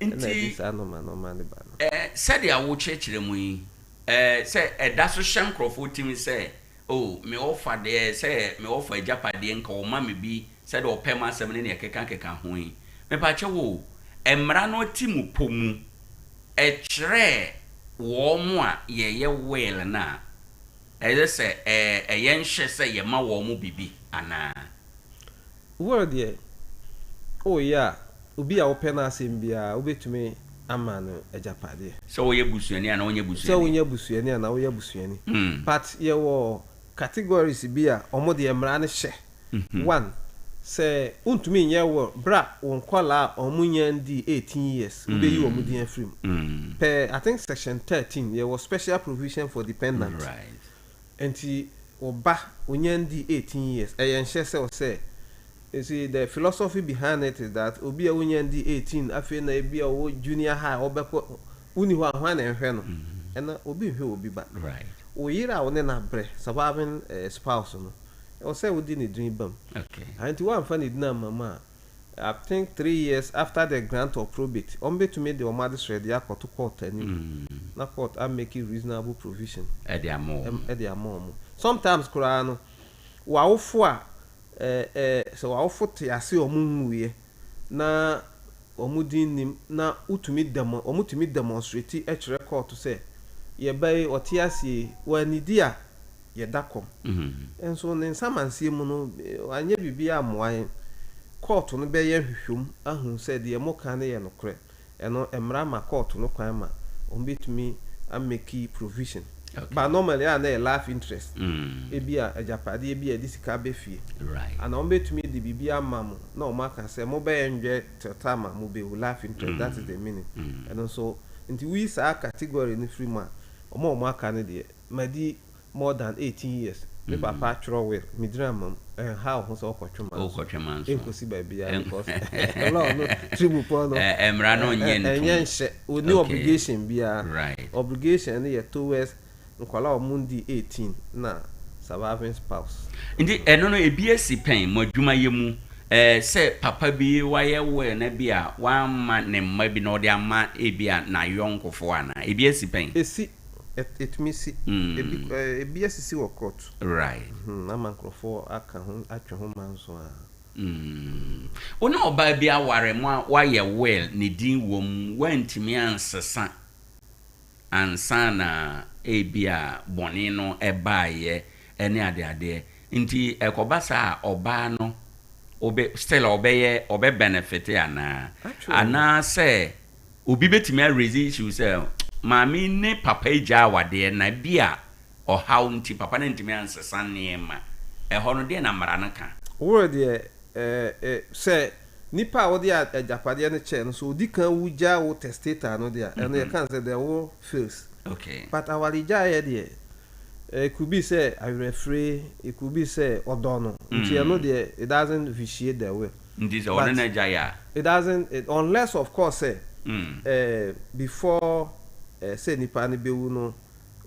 ɛna ɛde Nti, saa nnoɔma nnoɔma no ba no. eh, sɛdeɛ wokyerɛkyerɛ mu yi, eh, sɛ ɛda so hyɛ nkurɔfoɔ tirim sɛ, Oh, me wɔfa deɛ, sɛ me wɔfa agyapadeɛ nka ɔma me bi sɛdeɛ ɔpɛ m'asɛm ne deɛ ɛkekakeka ho yi. Mepakyɛw o, mmara no atirimpɔ mu, ɛkyerɛɛ wɔn a yɛyɛ will no a, Ɛyɛ sɛ ɛyɛ nhyɛ sɛ yɛma wɔn biribi anaa? Will deɛ, woyɛ a, obi a wopɛ n'asɛm biara, wobɛtumi ama no agyapadeɛ. Sɛ woyɛ busuani anaa wonyɛ busuani. Sɛ wonyɛ busuani anaa woyɛ busuani. But yɛwɔ categories bi a wɔn deɛ mmara no hyɛ. One, sɛ wontumi nyɛ will berɛ a wo nkwadaa a wɔnnya ndii 18 years, wobɛyi wɔn din afiri mu. Per I think section 13, yɛwɔ special provision for dependant. Nti wo ba ɔnnya ndii 18 years, ɛyɛ nhyɛ sɛ ɔsɛ, you see the philosophy behind it is that obi a ɔnnya ndii 18 afei na ebi a ɔwɔ junior high ɔbɛkɔ, wonni hɔ a hwan na ɛnhwɛ no? Ɛna obi nhwɛ obi ba. Wo yere a wo ne no abrɛ, surviving spouse no, Ɛwɔ sɛ wode ne din ba mu. Ah, nti woamfa ne din amma mu a, I think 3 years after the grant of probate, wɔbɛtumi de wɔn adesrɛdeɛ akɔto court anim na court a make reasonable provision Ɛde ama wɔn. ɛde ama wɔn. Sometimes koraa no, w'awofo a, eh, eh, sɛ w'awofo te ase a wɔn nwuiɛ na wɔn din nnim na wotumi demo, wɔtumi demonstrate kyerɛ court sɛ, yɛ ba yi, ɔte aseɛ yi, wannidi a, yɛda kɔm. Nso ne nsamanseɛ mu no, wanyɛ biribiara ammoa yɛn. Kɔɔto no bɛyɛ nhwehwɛmu ahu sɛ deɛ moka no yɛ nokorɛ. Ɛno, mmara ma kɔɔto no kwan ma wɔbɛtumi ameki provision. But normally a na ɛyɛ life interest. Ebia agyapadeɛ bi a ɛde sika ba fie. Anaa wɔbɛtumi de biribi ama mo na wɔaka sɛ mobɛ enjoy till time a mobɛwu, life interest, that is the meaning. Ɛno nso, nti woyi saa category no firi mu a, wɔn a wɔaka no deɛ, madi more than 18 years me papa atwerɛ will me gyina ma mu ɛnha wo ho sɛ wokɔtwe manso ɛnkosi baabiara because law no trimupɔ no Mmara no nyɛ ntom. Ɛnyɛ nhyɛ ɔnni obligation biara. Obligation no yɛ towards nkwadaa a wɔn ndii 18 na surviving spouse. Nti ɛno no ebi asi pɛn mo adwumayɛ mu sɛ papa bi wayɛ will na bi a wamma ne mma bi na ɔde ama ebi a n'ayɔnkofoɔ anaa? Ebi asi pɛn? Esi. Ɛtumi si. Ebi ebi asisi wɔ court. Right. Ama nkurɔfoɔ aka ho atwe ho manso a. Wo ne ɔbaa bi aware mo a woayɛ will ne din wɔ mu woantumi ansesa ansa na ebia bɔne no baeɛ ne adeadeɛ nti ɛkɔba saa a ɔbaa no ɔbɛ still ɔbɛyɛ ɔbɛ benefit anaa Actually. anaasɛ Obi bɛtumi a raise issue sɛ maame yi ne papa yi gyaa awadeɛ na ebia ɔhaw nti papa no antumi ansesa nneɛma. Ɛhɔ no deɛn na mmara no ka? Worɔ deɛ eh, sɛ nipa a wode agyapadeɛ no kyɛɛ no sɛ ɔdi kan wu gya wo testator no deɛ a, ɛno yɛka no sɛ the will fails. But awaregyaeɛ deɛ, it could be sɛ awerɛfire, it could be sɛ ɔdɔ no, nti ɛno deɛ it doesn't vitiate the will. Nti sɛ ɔne But no agyae a. it doesn't, it, unless of course sɛ eh, before eh, sɛ nipa no bɛwu no,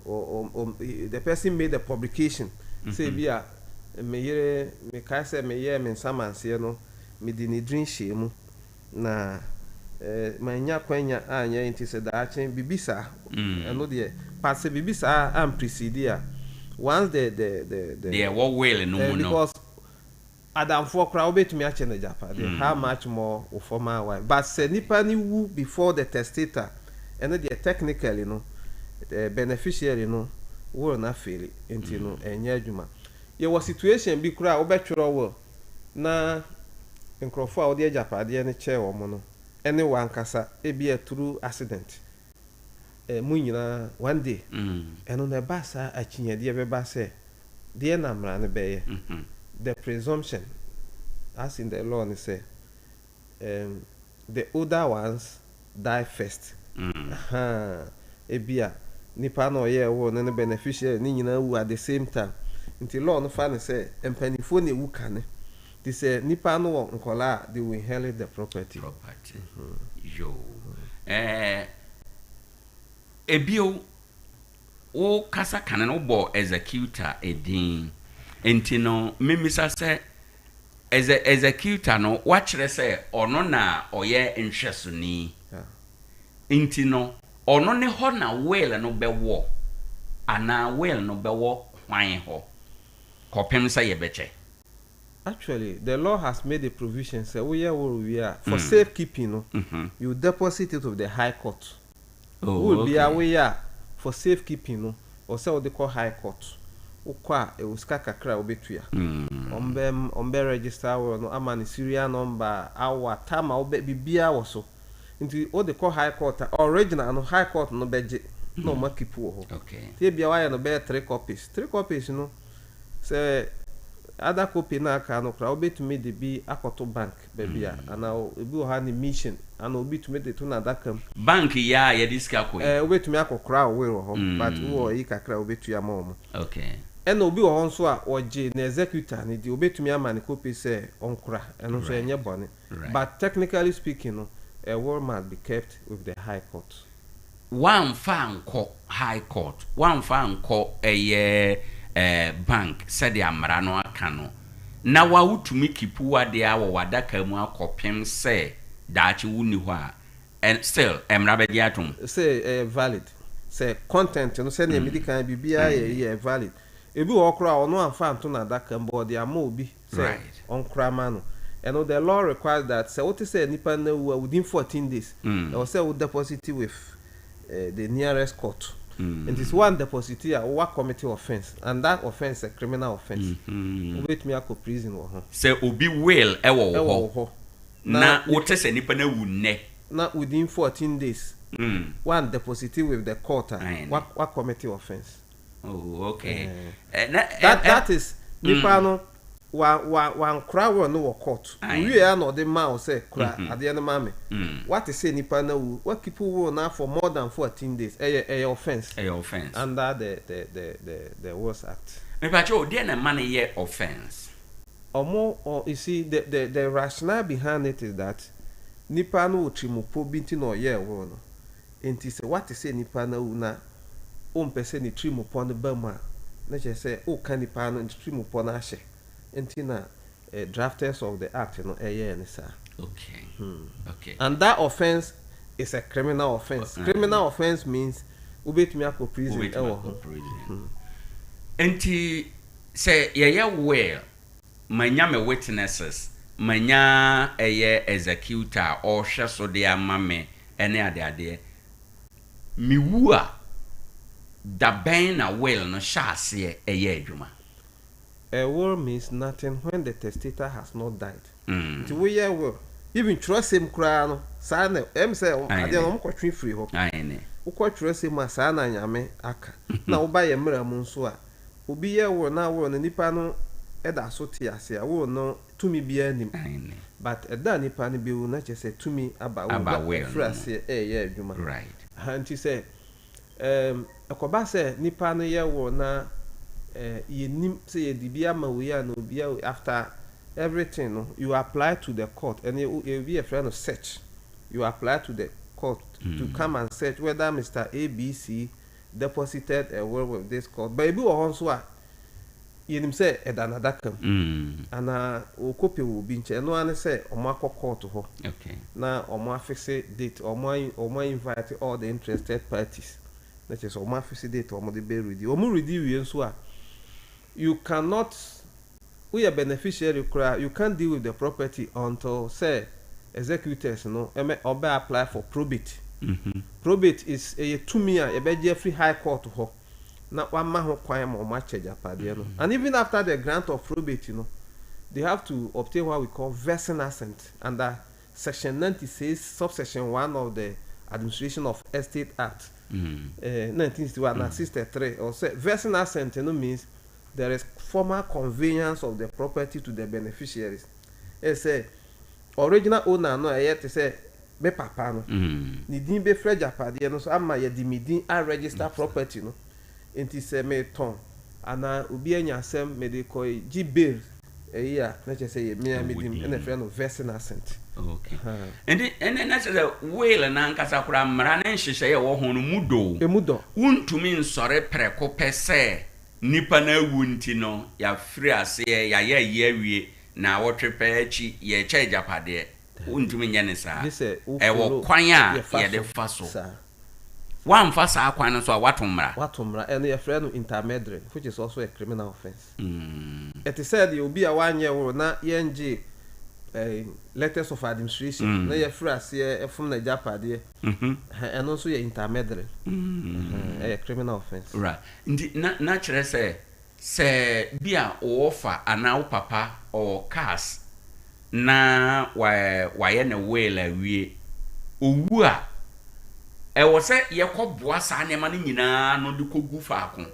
o, o, o, the person made a publication sɛ ebi a me yere, mekae sɛ meyɛɛ me nsamanseɛ no, mede ne din hyɛɛ mu, na eh, mannya kwanya anyɛ nti sɛ daakye biribi saa, ɛno deɛ, but sɛ biribi saa amprecede a, once the, the, the, the, Deɛ ɛwɔ will no eh, mu no. because. Adamfoɔ koraa wobɛtumi akyɛ no agyapadeɛ, how much more wo former wife. But sɛ nipa no wu before the testator, ɛno deɛ technically no, the beneficiary no will no afeeli, nti no ɛnyɛ adwuma. Yɛwɔ situation bi koraa a wobɛtwerɛ will na nkorɔfoɔ a wode agyapadeɛ no kyɛɛ wɔn no ne wo ankasa, ebia through accident, mo nyinaa one day, ɛno no ɛba saa a akyinnyɛdeɛ bɛba sɛ deɛ na mmara no bɛyɛ. The presumption as in the law ne sɛ um, the older ones die first. Ahaa, ebia nipa no a ɔyɛɛ will no ne beneficiary no nyinaa wu at the same time. Nti law no fa no sɛ mpanimfoɔ na ɛwu kane. Nti sɛ nipa no wɔ nkwadaa a, they will inherit the property. Property. Yoo. Ɛɛ, ebio, wo kasa kane no wobɔɔ executor edin. Nti no, memmisa sɛ, Exe executor no, woakyerɛ sɛ ɔno na ɔyɛ nhwɛsoni. Nti no, ɔno ne hɔ na will no bɛwɔ anaa will no bɛwɔ hwan hɔ kɔpem sɛ yɛbɛkyɛ? Actually, the law has made a provision sɛ woyɛ will wie a, for safe keeping no, you deposit it with the high court. Oh, Will biara okay. woyɛ a, for safe keeping no, ɛwɔ sɛ wode kɔ high court. Wokɔ a, ɛwɔ sika kakra a wobɛtua. Wɔbɛ wɔbɛ register will no ama no serial number, hour, time a wobɛ, biribiara wɔ so. Nti wode kɔ high court a, original no, high court no bɛgye na wɔn akeep wɔ hɔ. Okay. Nti ebia woayɛ no bɛyɛ three copies. Three copies no, sɛ other copy no a aka no koraa, wobɛtumi de bi akɔto bank baabi a, anaa ebi wɔ hɔ a ne mission, anaa obi tumi de to n'adaka mu. Bank yi a yɛde sika kɔ yi? Ɛɛ, wobɛtumi akɔkora wo will wɔ hɔ, but wowɔ ayi kakra a wobɛtua ama wɔn. Okay. Ɛna obi wɔ hɔ nso a, ɔgye ne executor no di, obɛtumi ama no copy sɛ ɔnkora, ɛno nso ɛnyɛ bɔne. But technically speaking no, a will must be kept with the high court. Woamfa ankɔ high court, woamfa ankɔ ɛyɛ eh, bank sɛdeɛ mmara no aka no, na wa wotumi keep w'adeɛ ara wɔ w'adaka mu akɔpem sɛ daakye wonni hɔ a, ɛ still mmara bɛgye atom? Sɛ ɛyɛ valid. Sɛ content no sɛdeɛ medi kan biribiara yɛ yɛ valid. Ebi wɔ hɔ koraa a ɔno amfa anto n'adaka mu but ɔde ama obi sɛ ɔnkora ma no. Ɛno the law requires that sɛ wote sɛ nipa no awu a within 14 days ɛwɔ sɛ wo deposit with the nearest court. Nti sɛ woan deposit a wo commit offence and that offence is a criminal offence. Wobɛtumi akɔ prison wɔ ho. Sɛ obi will wɔ wo hɔ na wote sɛ nipa no awu nnɛ. Na within 14 days woan deposit with the court a wa commit offence. Oh okay. Eh, that that is nipa no wa wa wankora will no wɔ court. Owie a na ɔde ma wo sɛ kora adeɛ no ma me. Wate sɛ nipa no awu, wa keep will no for more than 14 days. Ɛyɛ ɛyɛ offence. Ɛyɛ offence. Under the the the the the Wills Act. Mepakyɛ o, deɛ na ɛma no yɛ offence? Ɔmo ɔ you see the the the rationale behind it is that nipa no wɔ tirimupɔ bi nti na ɔyɛɛ will no. Enti sɛ woate sɛ nipa no awu na wompɛ sɛ ne tirimupɔ no ba mu a, na kyerɛ sɛ woreka nipa no ne tirimupɔ no ahyɛ. Enti na drafters of the act no yɛɛ no saa. Okay. Okay. And that offence is a criminal offence. Criminal offence means wobɛtumi akɔ prison Wobɛtumi wɔ akɔ ho. prison. Enti sɛ yɛyɛ will, manya me witnesses, manya ɛyɛ executor a ɔrehwɛ so de ama me ne adeadeɛ. Mewu a, da bɛn na will no hyɛ aseɛ yɛ adwuma? A will means nothing when the testator has not died. Nti woyɛ will, even twerɛsɛm koraa no, saa na, ɛyɛ me sɛ adeɛ no wɔkɔtwe firi hɔ. Wokɔ twerɛsɛm mu a, saa na Nyame aka. Na woba yɛn mmara mu nso a, obi yɛ will na will no nipa no da so te ase a, will no tumi biara nnim. But ɛda a nipa no bɛwu no na kyerɛ sɛ tumi aba will Aba na will afiri no mu. aseɛ ɛreyɛ adwuma. Right. Aha nti sɛ ɛɛm ɛkɔba sɛ nipa no yɛ will na ɛɛ yɛnnim sɛ yɛde bi ama wei anaa obi a after everything no you apply to the court ɛne yɛwɔ bi yɛfrɛ no search you apply to the court to come and search whether Mister ABC deposited a will with this court but ebi wɔ hɔ nso a yɛnim sɛ ɛda n'adaka mu anaa ɔrekɔpɛ wɔ obi nkyɛn, ɛno ara ne sɛ wɔakɔ court hɔ na wɔafixe date, wɔn a invite all the interested parties na kyerɛ sɛ wɔafixe date a wɔde bɛ ready. Wɔn ready wie nso a, you cannot. Woyɛ beneficiary koraa you can't deal with the property until sɛ executors no ɛmɛ ɔbɛ apply for probate. Probate is ɛyɛ tumi a yɛbɛgye afiri high court hɔ na wama ho kwan ma wɔn akyɛ agyapadeɛ no. And even after the grant of probate no, they have to obtain what we call vesting assent under section 96 subsection 1 of the Administration of Estate Act, 1961 na 63. Ɔsɛ vesting assent no means there is formal conveyance of the property to the beneficiaries. Ɛyɛ sɛ original owner no a ɛyɛ te sɛ me papa no, ne din bɛfiri agyapadeɛ no so ama yɛde me din a register property no. Nti sɛ metɔn anaa obi anya asɛm mede kɔ gye bail ɛyi a, na kyerɛ sɛ yɛ mea me din ɛna ɛfrɛ no vesting assent. Okay. Nti ɛnɛ na kyerɛ sɛ will n'ankasa koraa, mmara ne nhyehyɛeɛ a ɛwɔ ho no mu dɔ o. Emu dɔ. Wontumi nsɔre prɛko pɛ sɛ nipa no awu nti no yɛafiri aseɛ, yɛayɛ ayi awie na awɔtwe pɛ akyi yɛrekyɛ agyapadeɛ. Wontumi nyɛ ne saa. Gye sɛ wo ɛwɔ follow kwan a yɛfa yɛde so fa so. Saa. Woamfa saa kwan no so a, woato mmara. Wato mmara. Ɛno yɛfrɛ no intermeddling, which is also a criminal offence. Ɛte sɛ deɛ obi a wanyɛ will na yɛngye letters of administration na yɛfiri aseɛ ɛfom n'agyapadeɛ. Ɛno nso yɛ intermeddling. Ɛyɛ criminal offence. Right. Nti na kyerɛ sɛ bi a wɔwɔ fa anaa wo papa ɔwɔ cars na wayɛ ne will awie, owu a, ɛwɔ sɛ yɛkɔboa saa nneɛma no nyinaa no de kɔgu faako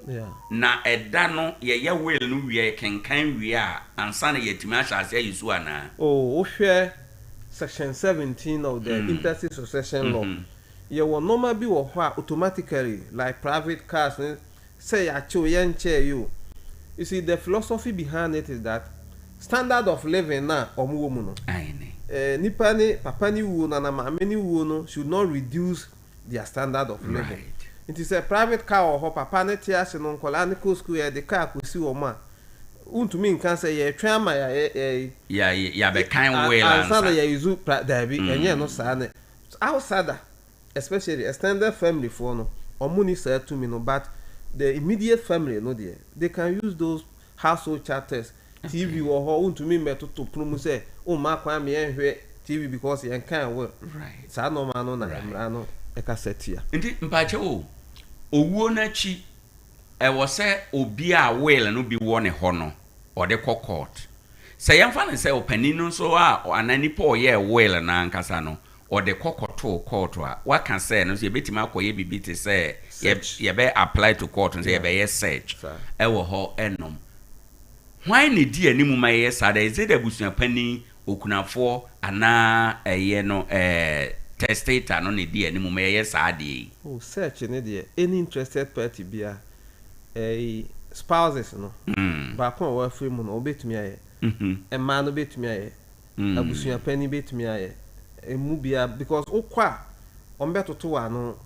na ɛda no yɛyɛ will no wie, yɛkenkan wie a, ansa na yɛatumi ahyɛ ase ayi so anaa? Oh, wohwɛ section 17 of the intestate succession law, yɛwɔ nneɛma bi wɔ hɔ a automatically, like private cars ne sɛ yɛakyew yɛnkyɛɛ yi o. You see, the philosophy behind it is that standard of living na ɔmo wɔ mu no, nipa ne papa ne wuo no ana maame ne wuo no should not reduce their standard of living. Nti sɛ private car wɔ hɔ, papa ne te ase no, nkɔlaa ne kɔ school, yɛde car kɔsi wɔn a, wontumi nka sɛ yɛtwɛn ama yɛ yɛ yɛabɛkan will ansa na ansa. Yɛyizu pra daabi. Ɛnyɛ no saa ne outsider, especially extended family foɔ no, ɔmo ni saa tumi no, but the immediate family no deɛ, they can use those household chattels. TV wɔ hɔ, wontumi mmɛtoto pono mu sɛ womma kwan ma yɛnhwɛ TV because yɛnkan will. Saa nɔɔma no na mmara no ɛkasa tia. Nti mpakyɛ o, owuo no akyi ɛwɔ sɛ obi a will no bi wɔ ne hɔ no ɔde kɔ court. Sɛ yɛmfa no sɛ ɔpanin no nso a anaa nipa a ɔyɛɛ will no ankasa no ɔde kɔ kɔtoo court a, waka sɛ no nso yɛbɛtumi akɔyɛ biribi te sɛ Search. Yɛbɛ apply to court no sɛ yɛbɛyɛ search ɛwɔ hɔ. Ɛnom hwan ne di anim ma yɛyɛ saa dɛ? Is it abusuapanin okunafoɔ anaa ɛyɛ no testator no ne di anim ma yɛyɛ saa adeɛ yi? Oh, search ne deɛ, any interested party bia, ɛyi spouses no, baako a wɔafiri mu no, wɔbɛtumi ayɛ. Mmaa no bɛtumi ayɛ, abusuapanin bɛtumi ayɛ, emu bia, because wokɔ a wɔn bɛtoto wɔ ano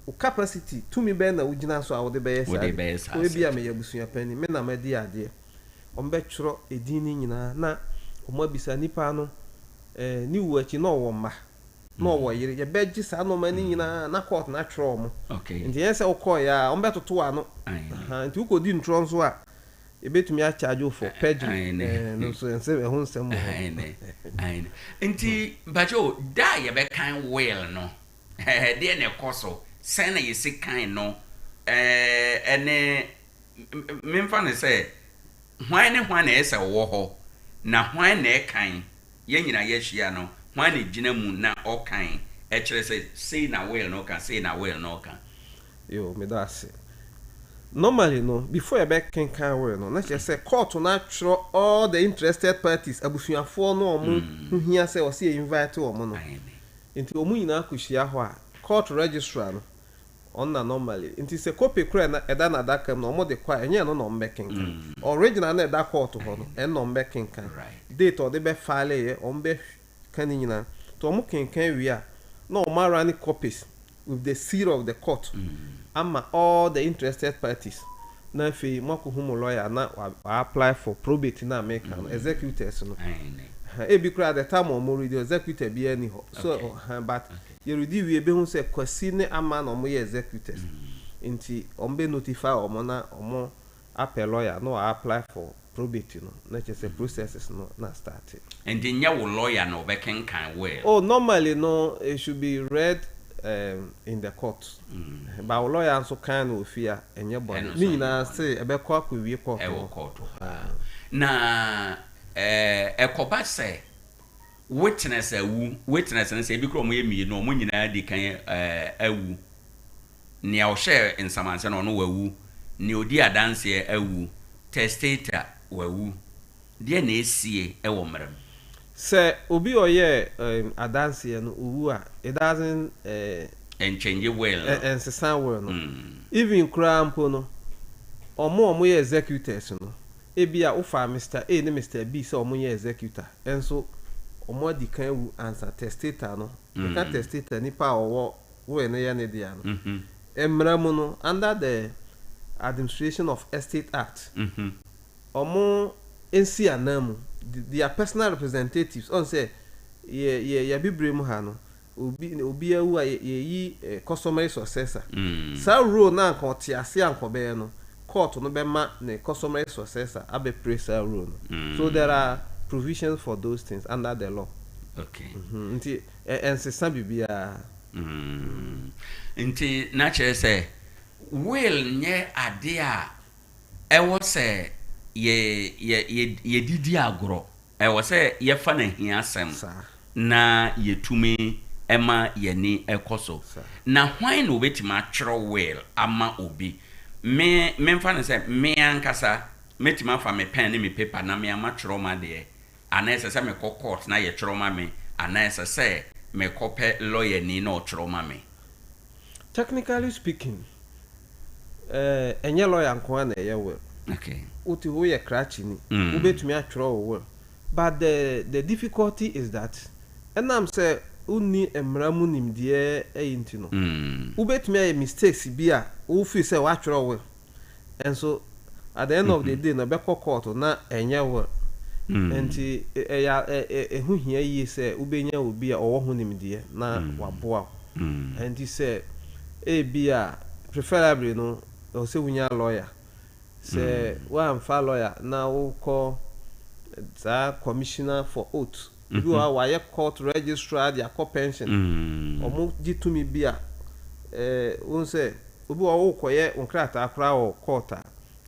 wo capacity, tumi bɛn na wogyina so a wode bɛyɛ saa Wode de. bɛyɛ saa Obi a search. meyɛ abusuapanin, me na madi adeɛ, wɔn bɛtwerɛ edin no nyinaa na wɔn abisa nipa no ne wu akyi na ɔwɔ mma na ɔwɔ yere, yɛbɛgye saa nneɛma no nyinaa na court na atwerɛ wɔn. Nti yɛn sɛ wokɔɔ yɛ a, wɔn bɛtoto wɔ ano. Aha, nti wokɔdi ntorɔ nso a, yɛbɛtumi acharge wo for perjury. No nso nsɛm ɛho nsɛm wɔ hɔ. Aane, aane. Nti mpakyɛ o, da a yɛbɛkan will no, ɛdeɛ na ɛkɔ so, sɛn na yɛsi kan no? Ɛne memfa no sɛ hwan ne hwan na ɛyɛ sɛ ɔwɔ hɔ na hwan na ɛkan? Yɛn nyinaa yɛahyia no, hwan na gyina mu na ɔkan ɛkyerɛ sɛ sei na will no ka, sei na will no ka? Yo, meda ase. Normally no, before yɛbɛkenkan will no, na kyerɛ sɛ court no atwerɛ all the interested parties, abusuafoɔ no a ɔmo ho hia sɛ ɔsɛ yɛ invite wɔn no. Nti wɔn nyinaa kɔhyia hɔ a, court registrar no ɔno na normally, nti sɛ copy koraa na ɛda n'adaka mu na ɔmo de kɔ a, ɛnyɛ ɛno na ɔmo bɛkenkan. Original na ɛda court hɔ no, ɛno na ɔmo bɛkenkan. Date a ɔde bɛ file yɛ, ɔmo bɛka ne nyinaa. Nti ɔmo kenkan wie a, na ɔmo ara ne copies with the seal of the court ama all the interested parties, na afei mo akɔhu mo lawyer na wa apply for probate na meka no, executors no. Ebi koraa, the time a ɔmo redi, executor biara ni hɔ so. But yɛredi wie ebehu sɛ Kwasi ne Ama na ɔmo yɛ executors, nti ɔmo bɛ notify ɔmo na ɔmo apɛ lawyer na wa apply for probate no na kyerɛ sɛ processes no na starte. Nti nyɛ wo lawyer na ɔbɛkenkan will? Oh normally no it should be read um in the court but wo lawyer nso kan no wɔ fie a ɛnyɛ bɔne. Ɛno Ne nso ɛnyɛ nyinaa bɔne. se ɛbɛkɔ akɔwie court Ɛwɔ hɔ. court hɔ a. Na eh ɛkɔba sɛ witness awu, witness no sɛ ebi koraa wɔyɛ mmienu a wɔn nyinaa adi kan eh awu. Nea ɔhyɛɛ nsamanseɛ no, ɔno wawu. Nea ɔdii adanseɛ awu. Testator, wawu. Deɛn na ɛsie wɔ mmara mu? Sɛ obi a ɔyɛɛ adanseɛ no owu a, it doesn't. Ɛnkyɛngye will no. Ɛnsesa will no. Even koraa mpo no, wɔn a wɔyɛ executors no, ebia wofaa Mister A ne Mister B sɛ wɔnyɛ executor, nso wɔadi kan awu ansa testator no. Meka testator, nipa a ɔwɔ will no yɛ ne dea no. Mmara mu no, under the Administration of Estate Act, wɔn nsi ananmu, their personal representatives, ɔn sɛ yɛ yɛ yɛ abibire mu ha no, obi obi awu a yɛ yɛyi customary successor. Saa role no a anka ɔte ase a anka ɔbɛyɛ no, court no bɛma ne customary successor abɛ play saa role no. So there are provisions for those things under the law. Nti ɛnsesa biribiara. Nti na kyerɛ sɛ will nyɛ adeɛ a ɛwɔ sɛ yɛ yɛ yɛ yɛde di agorɔ. Ɛwɔ sɛ yɛfa no ahiasɛm na yɛtumi ma yɛn ani kɔ so. Na hwan na ɔbɛtumi atwerɛ will ama obi? Me memfa no sɛ me ankasa mɛtumi afa me pɛn ne me paper na me ara matwerɛ m'adeɛ Anaa ɛsɛ sɛ mekɔ court na yɛtwerɛ ma me anaa ɛsɛ sɛ mekɔpɛ lɔyani na ɔtwerɛ ma me? Technically speaking, eh, ɛnyɛ lɔya nko ara na ɛyɛ will. Okay. Wote hɔ woyɛ krakyeni, wobɛtumi atwerɛ wo will. But the, the difficulty is that ɛnam sɛ wonni mmara mu nimdeɛ ɛyi nti no, wobɛtumi ayɛ mistakes bi a wo feel sɛ woatwerɛ will. Nso at the end of the day no ɛbɛkɔ court na ɛnyɛ will. Nti ɛyɛ ɛho hia yie sɛ wobɛnya obi a ɔwɔ ho nimdeɛ na waboa wo. Nti sɛ ebia preferably no ɛwɔ sɛ wonya lawyer. Sɛ woamfa lawyer na wokɔ saa commissioner for oath, ebi wɔ hɔ a wayɛ court registrar de akɔ pension, wɔgye tumi bi a wohu sɛ Obi wɔ hɔ worekɔyɛ wo nkrataa koraa wɔ court a,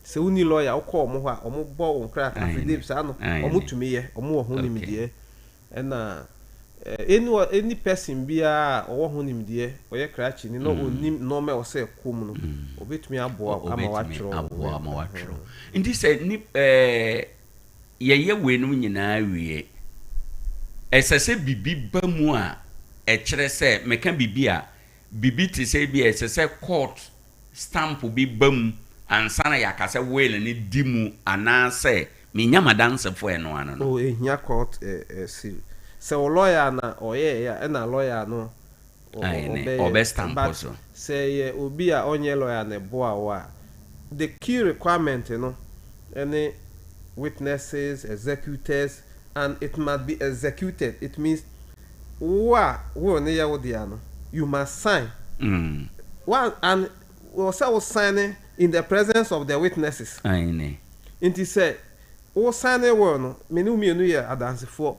sɛ wonni lawyer a wokɔ wɔn hɔ a, wɔbɔ wo nkrataa, affidavit saa no, wɔtumi yɛ, wɔn wɔ ho nimdeɛ. Ɛna any any person biara a ɔwɔ ho nimdeɛ, ɔyɛ krakyeni na ɔnim nnoɔma a ɛwɔ sɛ ɛkɔ mu no, ɔbɛtumi aboa wo ama Ɔbɛtumi woatwerɛ wo aboa ama will. woatwerɛ. Nti sɛ ni ɛɛ yɛyɛ weinom nyinaa wie, ɛsɛ sɛ biribi ba mu a ɛkyerɛ sɛ, meka biribi a, Biribi te sɛ ebia ɛsɛ sɛ court stamp bi ba mu ansa na yɛaka sɛ will no di mu anaasɛ menya m'adansefo a ɛno ano no. Oh, ehia court seal. Sɛ wo lawyer na ɔyɛeɛ a, ɛna lawyer no Aane, ɔbɛyɛ. ɔbɛ stamp But so. sɛ ɛyɛ obi a ɔnyɛ lawyer na ɛboa wo a, the key requirement no ne witnesses, executors, and it must be executed. It means Wo a will no yɛ wo dea no, you must sign. Wa and wɔ sɛ wo sign in the presence of the witnesses. Aane. Nti sɛ wo sign will no, me ne wo mmienu yɛ adansefoɔ,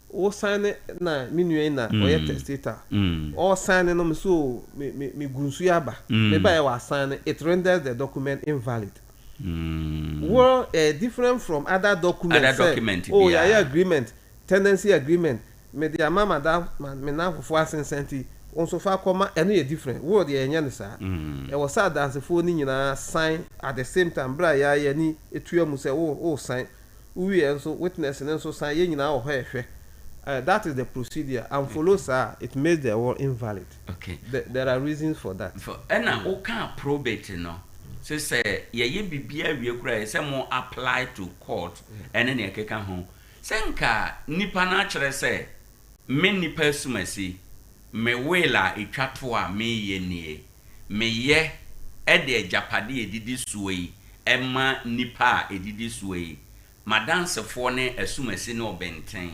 wo sign na me nua yi na ɔyɛ testator, ɔ sign no me so o, me me me gu nsuo aba, me baeɛ wa sign, it renders the document invalid. Will ɛyɛ different from other document Other sɛ document oh yɛayɛ biara. agreement, Tenancy agreement, mede ama madam me nnamfofoɔ asensan nti wo nso fa kɔma, ɛno yɛ different, will deɛ yɛnyɛ no saa. Ɛwɔ sɛ adansefoɔ no nyinaa sign at the same time berɛ a yɛn ara yɛn ani tua mu sɛ wo wo sign, wo wieɛ nso witness no nso sign, yɛn nyinaa wɔ hɔ ɛrehwɛ. That is the procedure, anfollow saa a it makes the will invalid. Okay. There there are reasons for that. For, ɛna wokaa probate no, sɛ sɛ yɛyɛ biribiara wie koraa a ɛsɛ sɛ mo apply to court ɛne nea ɛkeka ho. Sɛ nka nipa no akyerɛ sɛ, Me nipa asumasi, me will a ɛtwa toɔ a mereyɛ nie, meyɛ de agyapadeɛ a ɛdidi soɔ yi ma nipa a ɛdidi soɔ yi, m'adansefoɔ ne asumasi ne ɔbɛnten,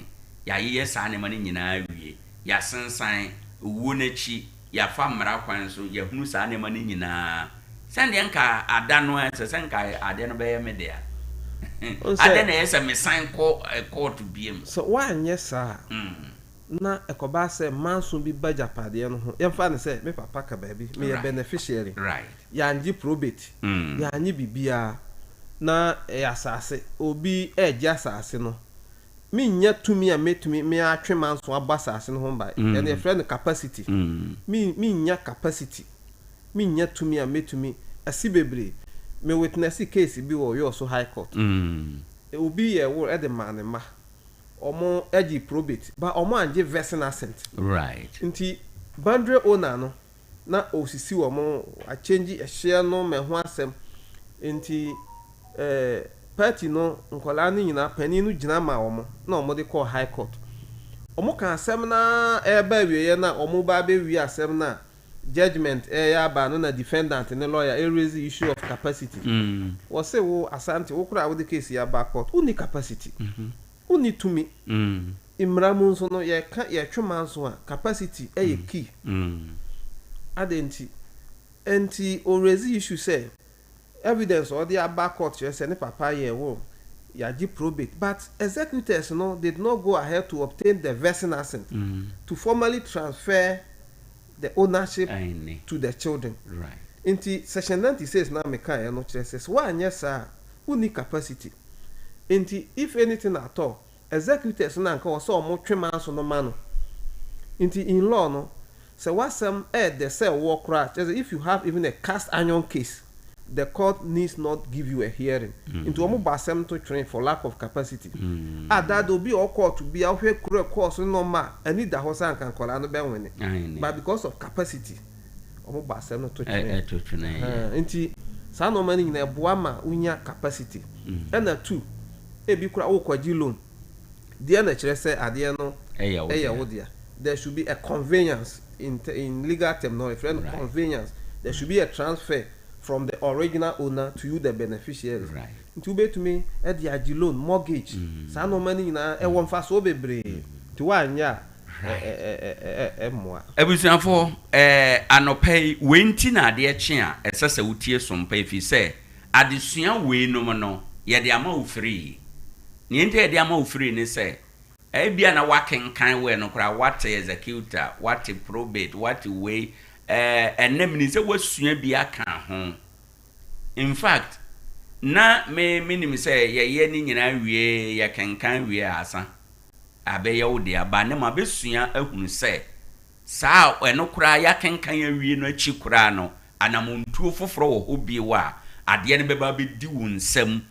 yɛayeyɛ saa nneɛma no nyinaa awie, yɛasensan owuo no akyi, yɛafa mmara kwan so, yɛahunu saa nneɛma no nyinaa, sɛdeɛ nka ada no ara ɛsɛ sɛ nka adeɛ no bɛyɛ me dea. Adɛn na ɛyɛ sɛ mesan kɔ court biom? Sɛ woanyɛ saa a, na ɛkɔba sɛ manso bi ba agyapadeɛ no ho. Yɛmfa no sɛ me papa ka baabi, meyɛ beneficiary, yɛangye probate, yɛannye biribiara, na ɛyɛ asase, obi regye asase no, mennya tumi a mɛtumi me atwe manso abɔ asase no ho ban. Ɛno yɛfrɛ no capacity. Me, mennya capacity, mennya tumi a mɛtumi asi bebree. Me witness case bi wɔ Wiawso High Court. Obi yɛɛ will de maa ne mma. Ɔmo gye probate but ɔmo angye vesting assent. Nti boundary owner no na osisi wɔn, akyɛngyi ɛhyeɛ no ma ɛho asɛm. Nti eh, party no nkwadaa no nyinaa, panin no gyina maa wɔn na wɔn de kɔɔ high court. Wɔn kaa asɛm no ara ɛreba awieɛ no a wɔn reba abɛwie asɛm no a judgement ɛreyɛ aba no na defendant ne lawyer ɛraise issue of capacity. Wɔse wo Asante, wo koraa a wode case yi aba court, wonni capacity, wonni tumi. Mmara mu nso no, yɛka yɛtwe manso a, capacity yɛ key. Adɛn nti? Ɛnti o raise issue sɛ evidence a ɔde aba court kyerɛ sɛ ne papa yɛɛ will, yɛagye probate but executors no did not go ahead to obtain the vesting assent to formally transfer the ownership to the children. Nti section 96 no a mekaeɛ no kyerɛ sɛ sɛ woanyɛ saa a, wonni capacity. Nti if anything at all, Executors no na anka ɔwɔ sɛ ɔmo twe manso no ma no. Nti in law no, sɛ w'asɛm ɛɛdɛ sɛ woɔ koraa, kyerɛ sɛ if you have even a cast iron case, the court needs not give you a hearing. Nti ɔmo bɔ asɛm no to twene for lack of capacity. A daa deɛ obi a ɔwɔ court biara, wohwɛ kuro a ɛkɔɔ so ne nnoɔma a, ani da hɔ sɛ anka nkwadaa no bɛwene. But because of capacity, ɔmo bɔ asɛm no to twene. Ahaa, nti saa nnoɔma no nyinaa ɛboa ma wonya capacity. Ɛna two, Ebi koraa worekɔgye loan, deɛ na ɛkyerɛ sɛ adeɛ no yɛ wo dea. There should be a conveyance, in in legal term no yɛfrɛ no conveyance. There should be a transfer from the original owner to you the beneficiary. Nti wobɛtumi de agye loan, mortgage, saa nnoɔma no nyinaa ɛwɔ mfasoɔ bebree. Nti woanyɛ a ɛmmoa. Abusuafoɔ, anɔpa yi, wei nti na adeɛ kye a ɛsɛ sɛ wotie som pa ɛfiri sɛ Adesua weinom no, yɛde ama wo firii. Nea enti a yɛde ama wo firii ne sɛ, ebia na woakenkan word no koraa, woate executor, woate probate, woate wei, ɛɛ, ɛnnɛ menim sɛ woasua bi aka ho. In fact, na me, menim sɛ yɛyɛ ne nyinaa wie, yɛkenkan wie a, asa. Abɛyɛ wo dea. But nnɛ mabɛsua ahunu sɛ, Saa a ɛno koraa yɛakenkan awie no akyi koraa no, anammɔntuo foforɔ wɔ hɔ bio a adeɛ no bɛba abɛdi wo nsam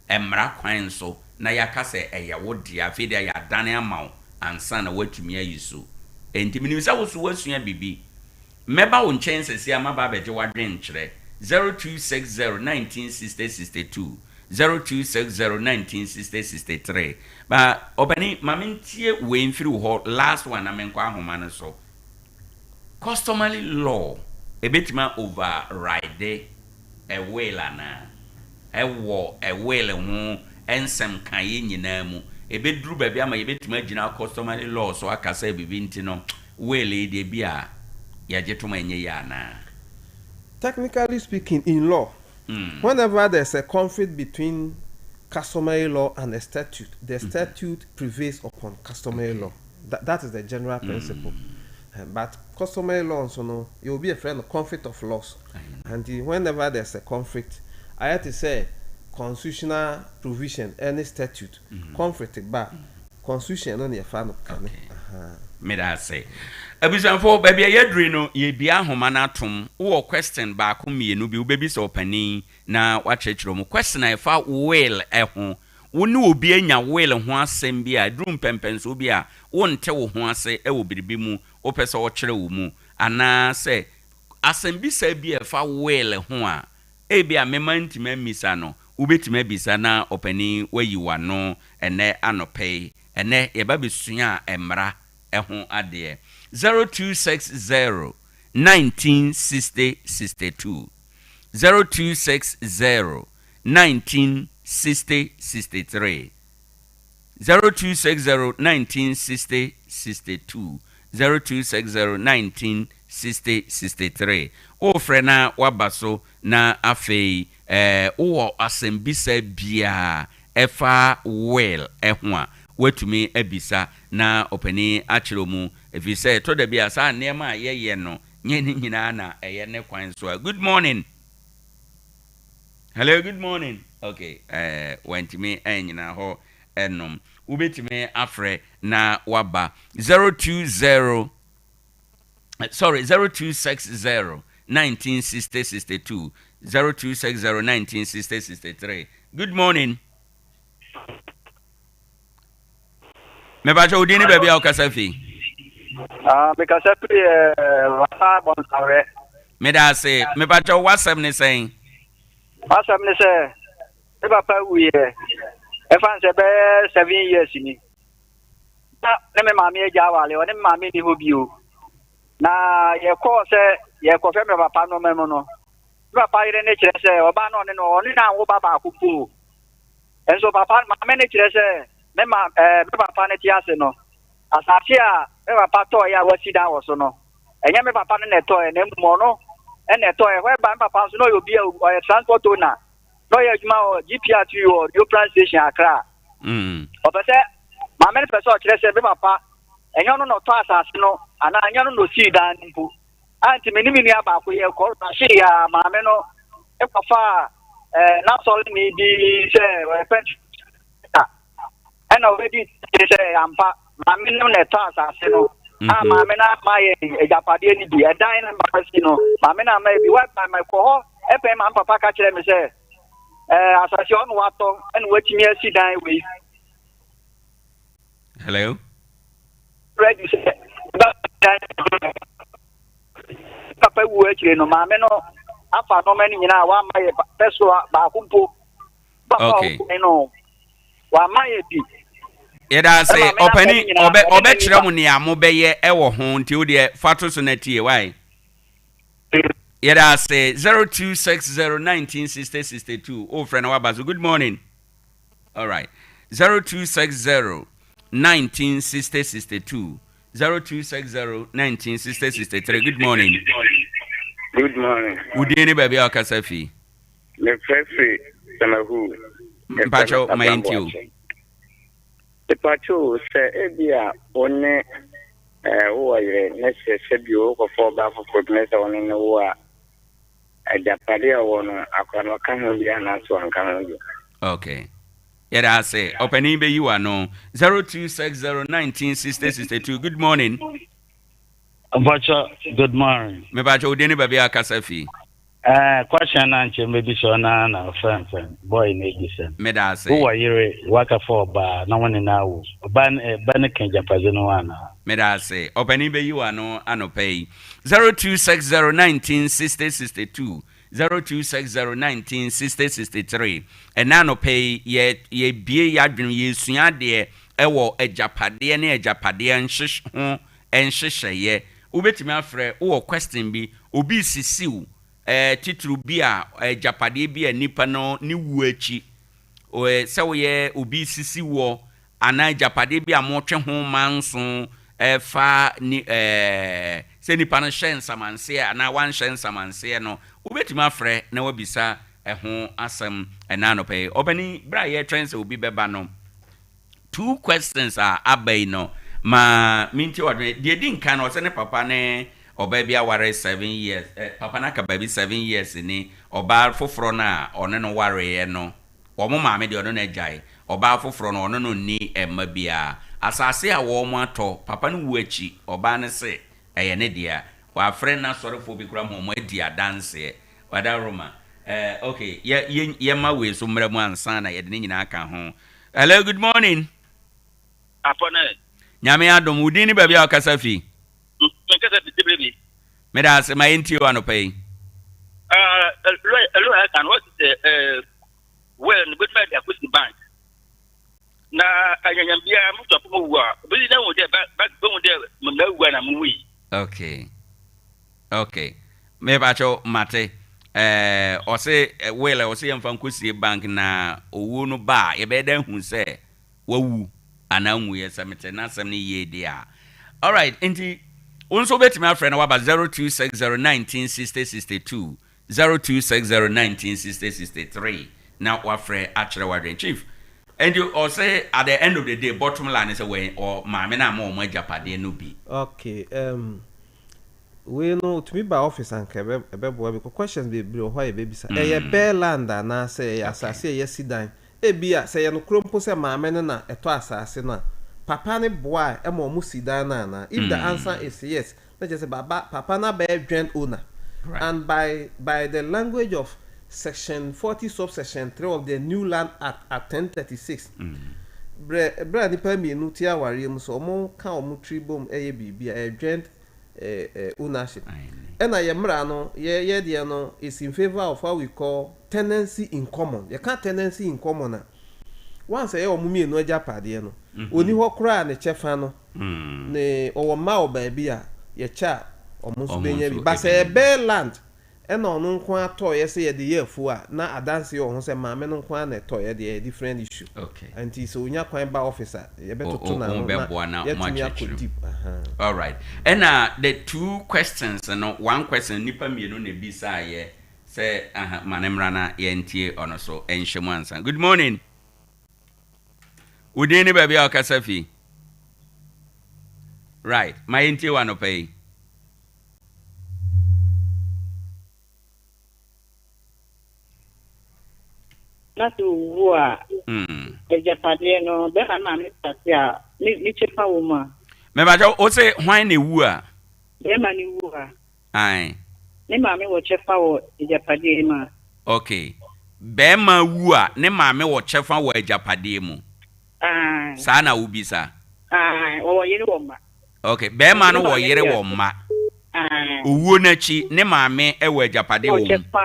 mmara kwan so na yɛaka sɛ ɛyɛ wo dea. Afei deɛ yɛadane ama wo ansa na woatumi ayi so. Enti menim sɛ wo nso woasua biribi. Mɛba wo nkyɛn seesei ara maba abɛgye w'adwenkyerɛ. 0260 1960 62. 0260 1960 63 Ba ɔpanin ma mentie wei mfiri wo hɔ last one na menkɔ ahoma no so. Customary law ɛbɛtumi a override a will anaa? Ɛwɔ a will ho nsɛm kaeɛ nyinaa mu ɛbɛduru baabi ama yɛbɛtumi agyina customary law so aka sɛ biribi nti no will yi deɛ bi a yɛgye tom a ɛnyɛ yie anaa? Technically speaking, in law, Whenever there is a conflict between customary law and a statute, the statute prevails upon customary law. That, that is the general principle. But customary law nso no, yɛwɔ bi a yɛfrɛ no conflict of laws. Nti whenever there is a conflict, ayɛ te sɛ constitutional provision ne statute, conflict ba a, Constitution no na yɛfa no kane ahaa. Meda ase. Abusuafoɔ, baabi a yɛaduru yi no, yɛrebue ahoma no atom. Wowɔ question baako mmienu bi, wobɛbisa ɔpanin na wakyerɛkyerɛ mu. Question a ɛfa will ho, wo ne obi anya will ho asɛm bi a, ɛduru mpɛnpɛnsoɔ bi a, wonte wo ho ase wɔ biribi mu, wopɛ sɛ ɔkyerɛ wo mu, anaasɛ asɛmbisa bi a ɛfa will ho a, Ebia me mantumi ammisa no, wubetumi abisa na ɔpanin wayi w'ano ɛnnɛ anɔpa yi. Ɛnnɛ yɛba bɛsua mmara ho adeɛ. 0260 1960 62 0260 1960 63 0260 1960 62 0260 1960 63 Worefrɛ na woaba so na afei Eh, wowɔ asɛmbisa biaa ɛfa will ho a, woatumi abisa na ɔpanin akyerɛ mu, ɛfiri sɛ ɛtɔ da bi a saa nneɛma a yɛyɛ no nyɛ ne nyinaa na ɛyɛ ne kwan so a. Good morning. Hello, good morning. Okay, eh, wantumi annyina hɔ nom. Wobɛtumi afrɛ na waba 020 sorry 0260 1960 62 0260 1960 63. Good morning. Mepakyɛ wo din ne baabi a wokasa fi. Ah, mekasa firi eh, Wasa Bɔnsawerɛ. Meda ase. Mepakyɛ wo w'asɛm ne sɛn? W'asɛm ne sɛ, me papa wuiɛ, ɛfa ne sɛ bɛyɛ 7 years ni. Na ne me maame agya awale, ɔne me maame nni hɔ bio. Na yɛkɔɔ sɛ yɛkɔhwɛ me papa nneɛma mu no, me papa yere ne kyerɛ sɛ ɔbaa no ɔne no ɔne no anwo ba baako mpo. Nso papa maame no kyerɛ sɛ me ma ɛɛ me papa no te ase no, asase a me papa tɔɔeɛ a wasi dan wɔ so no, ɛnyɛ me papa no na ɛtɔɔeɛ na mmom ɔno na ɛtɔɔeɛ. Hɔ ɛba me papa nso na ɔyɛ obi a ɔyɛ transport owner na ɔyɛ adwuma wɔ GPRTU wɔ Neoplan station Accra. Ɔpɛ sɛ maame no pɛ sɛ ɔkyerɛ sɛ me papa ɛnyɛ ɔno na ɔtɔ asase no anaa ɛnyɛ ɔno na ɔsii dan no mpo. A nti me ne me nua baako yɛkɔ hwee a maame no kɔfaa eh, n'asɔreni bi sɛ ɔyɛ pɛnta ɛna ɔbɛdi nkyɛn sɛ ampa maame no na ɛtɔ asase no a maame no ama yɛn agyapadeɛ no bi ɛdan no papa si no maame no ama yɛ bi waba mɛkɔ hɔ ɛpɛn maame papa ka kyerɛ me sɛ ɛɛ asase ɔno watɔ ɛna watumi asi dan wei. Hello. Ready sɛ ba dan papa wu akyire no maame no afa nneɛma no nyinaa wama yɛ pɛso baako mpo papa Okay. ɔwɔ no wama yɛ bi. Yɛda ase Ɛma me na ɔpani ɔmo nyinaa, ɔbɛ ɔne ne ɔbɛkyerɛ nipa. mo nea mobɛyɛ ɛwɔ ho nti wo deɛ fa to so na tie why. Yɛda ase 0260 1960 62 wofrɛ na waba so. Good morning. Alright 0260 1960 62 0260 1960 63. Good morning. Good morning. Wo din ne baabi a ɔkasa fi? Mefrɛ firi Samahu. Mpakyɛw ma yɛntie o. Mepakyɛw sɛ ebi a wo ne eh, wowɔ yere ne sɛ sɛbi wokɔfa ɔbaa foforɔ bi ne sɛ wo ne no wo a agyapade a ɔwɔ no akora no ɔka ho bi anaasɛ ɔnka ho bi? Okay. Yɛda ase. Ɔpanin bɛyi w'ano. 0260 19 60 62. Good morning. Mpakyɛ, good morning. Mepakyɛ wo din ne baabi a kasa fi. Eh, question na nkyɛ mebisa ɔna na ɔfɛnfɛn boy na ebisa no. Meda ase. Wowɔ yere, waka fa ɔbaa na wo ne no awo. Ɔbaa no eh, ba no ka agyapadze no ho anaa? Meda ase. Ɔpanin bɛyi w'ano anɔpa yi. 0260 19 60 62. 0260 19 60 63. Ɛnnɛ anɔpa yi, yɛ, yɛrebue yɛn adwene, yɛresua adeɛ wɔ agyapadeɛ ne agyapadeɛ nhyehye, ho nhyehyɛeɛ. Wobɛtumi afrɛ, wowɔ question bi, obi resisi wo, ɛɛ, titiriw bi a, agyapadeɛ bi a nipa no ne wuo akyi, ɛɛ, sɛ woyɛ obi resisi woɔ, Anaa agyapadeɛ bi a motwe ho manso fa ni ɛɛ sɛ nipa no hyɛ nsamanseɛ anaa wanhyɛ nsamanseɛ no, wobɛtumi afrɛ na wabisa ɛho asɛm ɛnnɛ anɔpa yi. Ɔpanin, berɛ a yɛretwɛn sɛ obi bɛba no, two questions a aba yi no, ma mentie w'adwene. Deɛ ɛdi nkan no, ɔsɛ ne papa ne ɔbaa bi aware 7 years, eh, papa no aka baabi 7 years ni, ɔbaa foforɔ no a ɔne no wareeɛ no, Wɔn maame deɛ ɔne no agyae. Ɔbaa foforɔ no, ɔne no nni mma biara. Asase a wɔatɔ, papa no wuo akyi, ɔbaa no se ɛyɛ ne dea. Wafrɛ n'asɔrefoɔ bi koraa ma wɔadi adanseɛ. Wadaworoma. Eh, ok, yɛ, yɛ, yɛmma wei so mmra mu ansa na yɛde ne nyinaa aka ho. Hello, good morning. Apɔ ne. Nyame adom, wo din ne baabi a wokasa fi? Mekasa fi Tibiribi. Meda ase, ma yɛntie wo anɔpa yi. Lawyer ɛka no, wɔsi sɛ well no bɛtumi ade akɔsi bank na anyanyam biara mo tɔpɔ mo wu a obɛyi na hu dɛ bank bɛhu dɛ mawu a na mo wui. Okay, mepakyɛw mate. Ɛɛ ɔse will ɔse yɛmfa nkɔsie bank na owuo no ba a yɛbɛyɛ dɛ ahu sɛ wawu anaa nwuiɛ sɛ mete n'asɛm no yie deɛ a. Alright, nti wo nso wobɛtumi afrɛ na waba 0260 19 60 62. 0260 1960 63 na wafrɛ akyerɛ w'adwene. Chief, ɛnti ɔse at the end of the day bottom line ne sɛ wɔ ɔ maame no ama wɔn agyapadeɛ no bi. Okay, um, wei no otumi ba office anka ɛbɛ ɛbɛboa because questions bebree wɔ hɔ a yɛbɛbisa. Ɛyɛ bare land anaasɛ ɛyɛ asase a yɛasi dan? Ebia sɛ ɛyɛ nokorɛ mpo sɛ maame no na ɛtɔ asase no a, papa no boae ma wɔn si dan no anaa? If the answer is yes, na kyerɛ sɛ baba papa no abɛyɛ joint owner and by by the language of section 40 subsection 3 of the new land act, act 1036, berɛ berɛ a nnipa mmienu te awareɛ mu sɛ wɔn ka wɔn tiri bom yɛ biribi a, ɛyɛ joint ownership. Ɛna yɛ mmara no, yɛ yɛ deɛ no is in favour of what we call tenancy in common. Yɛka tenancy in common a, once ɛyɛ wɔn mmienu agyapadeɛ no, ɔnni hɔ koraa a ne kyɛfa no, ne ɔwɔ mma wɔ baabi a, yɛkyɛ a, wɔn nso bɛnya bi. But sɛ ɛyɛ bare land ɛna ɔno nko ara tɔeɛ sɛ yɛde yɛ afuo a, na adanseɛ wɔ ho sɛ maame no nko ara na ɛtɔeɛ deɛ, ɛyɛ different issue. Nti sɛ ɔnya kwan ba office a, yɛbɛtoto n'ano na yɛatumi akɔ deep. Ahaa. Alright. Ɛna the two questions no, one question nnipa mmienu na ɛbisaeɛ sɛ aha, ma no mmra na yɛntie ɔno so nhyɛ mu ansa. Good morning. Wo din ne baabi a wokasa fi? Right. Ma yɛntie wo anɔpa yi. Na sɛ owu a, agyapadeɛ no, bɛrima no maame te ase a, ne ne kyɛfa wɔ mu a. Mebakyɛ wo se hwan na ewu a? Bɛrima no wu a. Ae. Ne maame wɔ kyɛfa wɔ agyapadeɛ mu a. Ok. Bɛrima wu a, ne maame wɔ kyɛfa wɔ agyapadeɛ mu? Ae. Saa na wobisa? Ae, ɔwɔ yere wɔ mma. Ok, bɛrima no wɔ yere wɔ mma. Owuo no akyi, ne maame wɔ agyapadeɛ wɔ mu.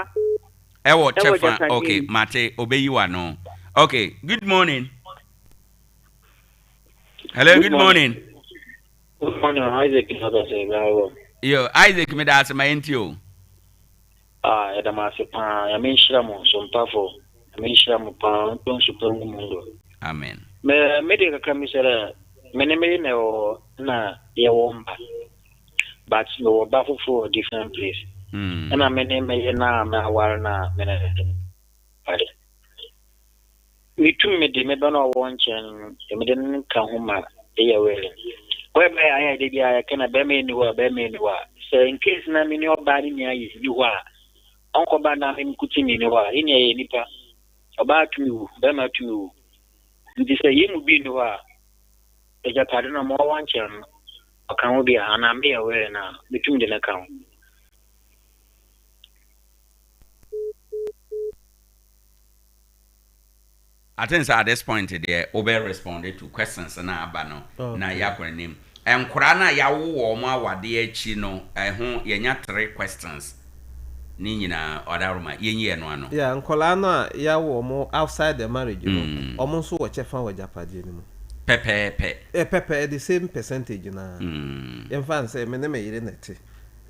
Ɛwɔ kyɛfa, ok, mate, ɔbɛyi w'ano. Ok, good morning. Hello, good morning. Good morning, Isaac na ɔkasa yi, bɛn Yo, Isaac, meda ase ma yɛntie o. Ah, yɛda mo ase paa. Nyame nhyira mo, Sompafo. Nyame nhyira mo paa. Ɔntɔ nsu pa ngu mo do. Amen. Me me deɛ kakra mi sɛ dɛ me ne me yere na ɛwɔ hɔ na yɛwɔ mba but mewɔ ba foforɔ wɔ different place ɛna me ne me yere na me aware na me ne no ware. Metum mede me ba no a ɔwɔ nkyɛn no, mede no ka ho ma eyɛ willing. Whereby ayɛ a da biara yɛka na bɛrima nni hɔ a bɛrima nni hɔ a, sɛ in case na me ne ɔbaa ne nua yɛ nni hɔ a, ɔnkɔba na me nkote me nni hɔ a, yɛn nyinaa yɛyɛ nnipa. Ɔbaa tumi wu, bɛrima tumi wu. Nti sɛ yɛn mu bi nni hɔ a, agyapade no ma ɔwɔ nkyɛn no, ɔka ho bi a, anaa meyɛ willing a, metumi de no ka ho. I think sɛ at this point deɛ wobɛ respond to questions no a aba no na yɛakɔ anim. Nkwadaa no a yɛawo wɔn awadeɛ akyi no ɛho yɛanya three questions ne nyinaa Ɔdaroma yɛnyi ɛno ano. Yeah, nkwadaa no a yɛawo wɔn outside the marriage no, wɔn nso wɔ kyɛfa wɔ agyapadeɛ no mu. Pɛpɛɛpɛ. Pɛpɛɛ, the same percentage no ara. Yɛmfa no sɛ me ne me yere na ɛte,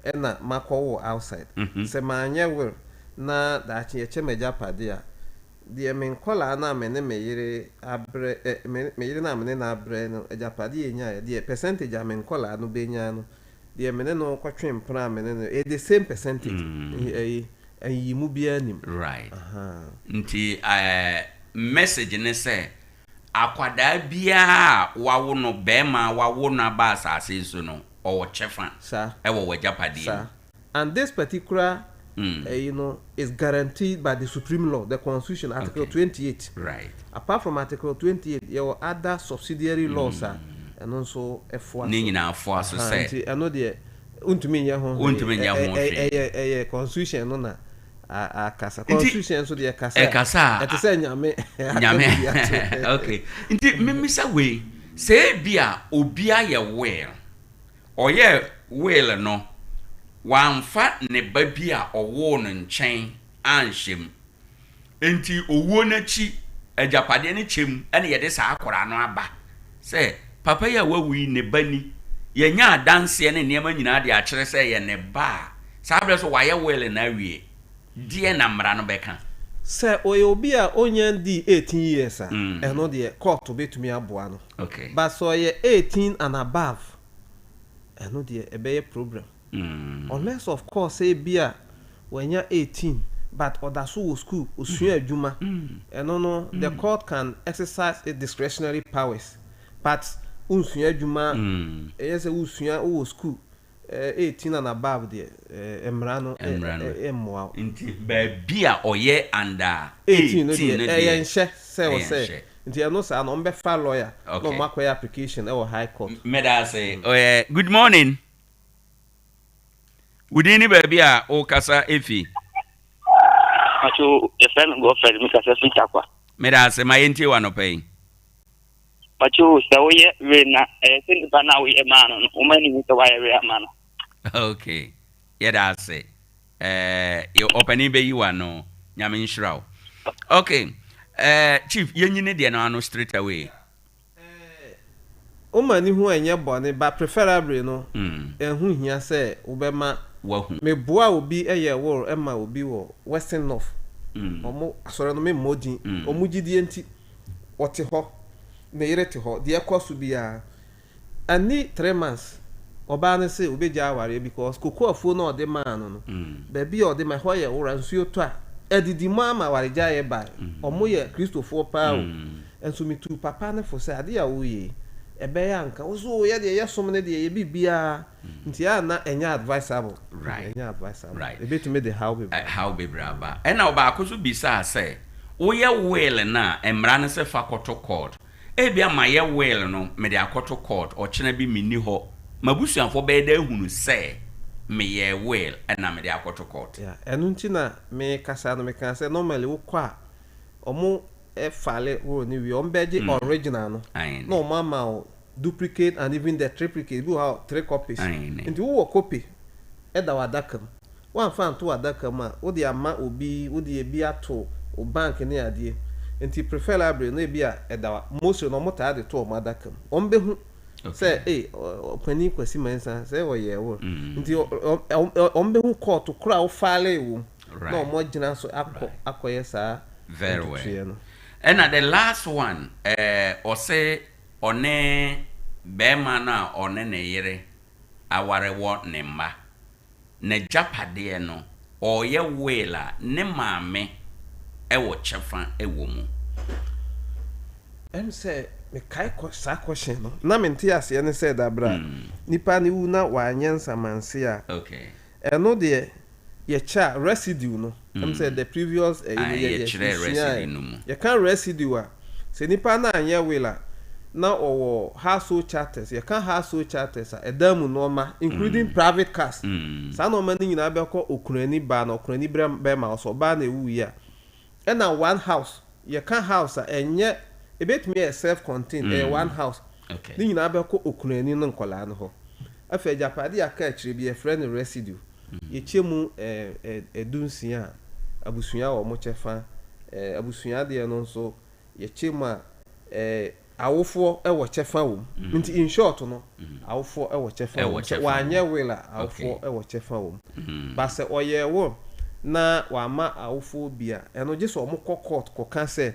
ɛna makɔwo outside. Sɛ manyɛ will na daakye yɛkyɛ m'agyapadeɛ a, deɛ me nkwadaa no a me ne me yere abrɛ ɛ, me me yere no a me ne no abrɛ no agyapadeɛ a yɛnyaeɛ, deɛ percentage a me nkwadaa no bɛnya no, deɛ me ne no kɔtwe mpena a me ne no, ɛyɛ the same percentage. Ɛyi, nyiyimu biara nnim. Right. Ahaa. Nti ɛɛ message ne sɛ, akwadaa biara a wawo no, barima a wawo no aba asase yi so no, ɔwɔ kyɛfa Saa. wɔ w'agyapadeɛ mu. Saa. And this particular ɛyi no is guaranteed by the supreme law, the constitution, article 28. Right. Apart from article 28, yɛwɔ other subsidiary laws a ɛno nso foa so. Ne nyinaa foa so sɛ. Nti ɛno deɛ wontumi nyɛ ho hwee. Wontumi nyɛ ho hwee. Ɛyɛ ɛyɛ constitution no na akasa. Constitution nso deɛ ɛkasa a. Ɛkasa a. Ɛte sɛ Nyame. Nyame. Okay. Nti memmisa wei, sɛ ebia obi ayɛ will. Ɔyɛɛ will no, wamfa ne ba bi a ɔwoo no nkyɛn anhyɛ mu. Enti owuo no akyi, agyapadeɛ no kyɛ mu na yɛde saa akwadaa no aba sɛ, papa yi a wawu yi, ne ba ni. Yɛanya adanseɛ ne nneɛma nyinaa de akyerɛ sɛ ɛyɛ ne ba a, saa berɛ nso wayɛ will no awie. Deɛn na mmara no bɛka? Sɛ ɔyɛ obi a ɔnnya ndii 18 years a, ɛno deɛ court bɛtumi aboa no. But sɛ ɔyɛ 18 and above, ɛno deɛ ɛbɛyɛ problem. Unless of course sɛ ebia. wanya 18 but ɔda so wɔ school, ɔsua adwuma, ɛno no the court can exercise its discretionary powers but wonsua adwuma, ɛyɛ sɛ wosua wowɔ school, 18 and above deɛ mmara no mmoa wo. Nti baabi a ɔyɛ under 18 no deɛ ɛyɛ nhyɛ sɛ ɔsɛ nti ɛno saa no wɔbɛfa lawyer na wɔn akɔyɛ application ɛwɔ high court. Meda ase. Good morning. Wo din ne baabi a wokasa efi? Pacho, yɛfrɛ me Godfred, mekasa fi Tarkwa. Meda ase, ma yɛntie wo anɔpa yi. Pacho, sɛ woyɛ were na ɛyɛ sɛ nipa no a woyɛ maa no no, woma no hu sɛ woayɛ were ama no. Ok, yɛda ase. Eh, ɔpanin bɛyi w'ano. Nyame nhyira wo. Ok, eh, Chief, yɛnyi ne deɛ no ano straight away. Woma ne hu a ɛnyɛ bɔne but preferably no ɛho hia sɛ wobɛma wahu. Me boa obi yɛ will ma obi wɔ western north ɔmo asɔre no me mmɔ din ɔmo gyidie nti ɔte hɔ ne yere te hɔ deɛ ɛkɔ so biara Anni three months ɔbaa no se obegyaa awareɛ because cocoa afuo no a ɔde maa no no baabi a ɔde ma ɛhɔ yɛ wora nsuo tɔ a adidi mu ara ma awaregyaeɛ bae. Ɔmo yɛ Kristofoɔ paa o. Nso metuu papa no fo sɛ adeɛ a woreyɛ yi ɛbɛyɛ a nka wo so o yɛdeɛ yɛsom no deɛ yɛ biribiara nti a na ɛnyɛ advisable. Ɛnyɛ advisable. Ɛbɛtumi de haw bebree aba. Haw bebree aba. Ɛna ɔbaako nso bisaa sɛ woyɛ will no a mmara no sɛ fa kɔto court. Ebia mayɛ will no mede akɔto court, ɔkyena bi menni hɔ, m'abusuafoɔ bɛyɛ dɛ ahunu sɛ meyɛɛ will na mede akɔto court. Yeah, ɛno nti na me kasa no mekaa sɛ normally wokɔ a ɔmo file will no wie a ɔmo bɛgye original no na ɔmo ama wo duplicate and even the triplicate, ebi wɔ hɔ a three copies, nti wowɔ copy da w'adaka mu. Woamfa anto w'adaka mu a, wode ama obi, wode ebi ato wo bank ne adeɛ. Nti preferably no ebia ɛda wa, mostly no wɔtaa de to wɔn adaka mu. Wɔbɛhu sɛ ei ɔpanin Kwasi Mensah sɛ ɔyɛɛ will. Nti wɔbɛhu court korɔ a wo filee wɔ mu na wɔagyina so akɔ akɔyɛ saa Very well. ntotoeɛ no. Ɛna the last one, eh, ɔse ɔne bɛɛma no a ɔne ne yere aware wɔ ne mma. N'agyapadeɛ no, ɔreyɛ will a, ne maame wɔ kyɛfa wɔ mu. Ɛm sɛ mekae kɔ saa question no na mente aseɛ ne sɛ da berɛ a nipa no wu na wanyɛ nsamanseɛ a ɛno deɛ yɛkyɛ a residue no ɛm sɛ the previous ɛyi no yɛ yɛ suaɛ yɛka residue a Sɛ nipa no anyɛ will a, na ɔwɔ household charters, yɛka household charters a, ɛdan mu nnoɔma including private cars, saa nnoɔma no nyinaa bɛkɔ okunani baa na ɔkunani bɛrima hɔ, sɛ ɔbaa na ɛwuiɛ a. Ɛna one house, yɛka house a, ɛnyɛ, ɛbɛtumi ayɛ self contained, ɛyɛ one house, ne nyinaa bɛkɔ okunani no nkwadaa no hɔ. Afei agyapadeɛ a aka akyire bi yɛfrɛ no residue, yɛkyɛ mu dunsia a, abusua wɔ wɔn kyɛfa, Abusua deɛ no nso yɛkyɛ mu a, awofoɔ wɔ kyɛfa wɔ mu. Nti in short no, awofoɔ wɔ kyɛfa wɔ mu. Sɛ wanyɛ will a, awofoɔ wɔ kyɛfa wɔ mu. But sɛ ɔyɛɛ will na wamma awofoɔ bi a, ɛno gye sɛ wɔkɔ court kɔka sɛ,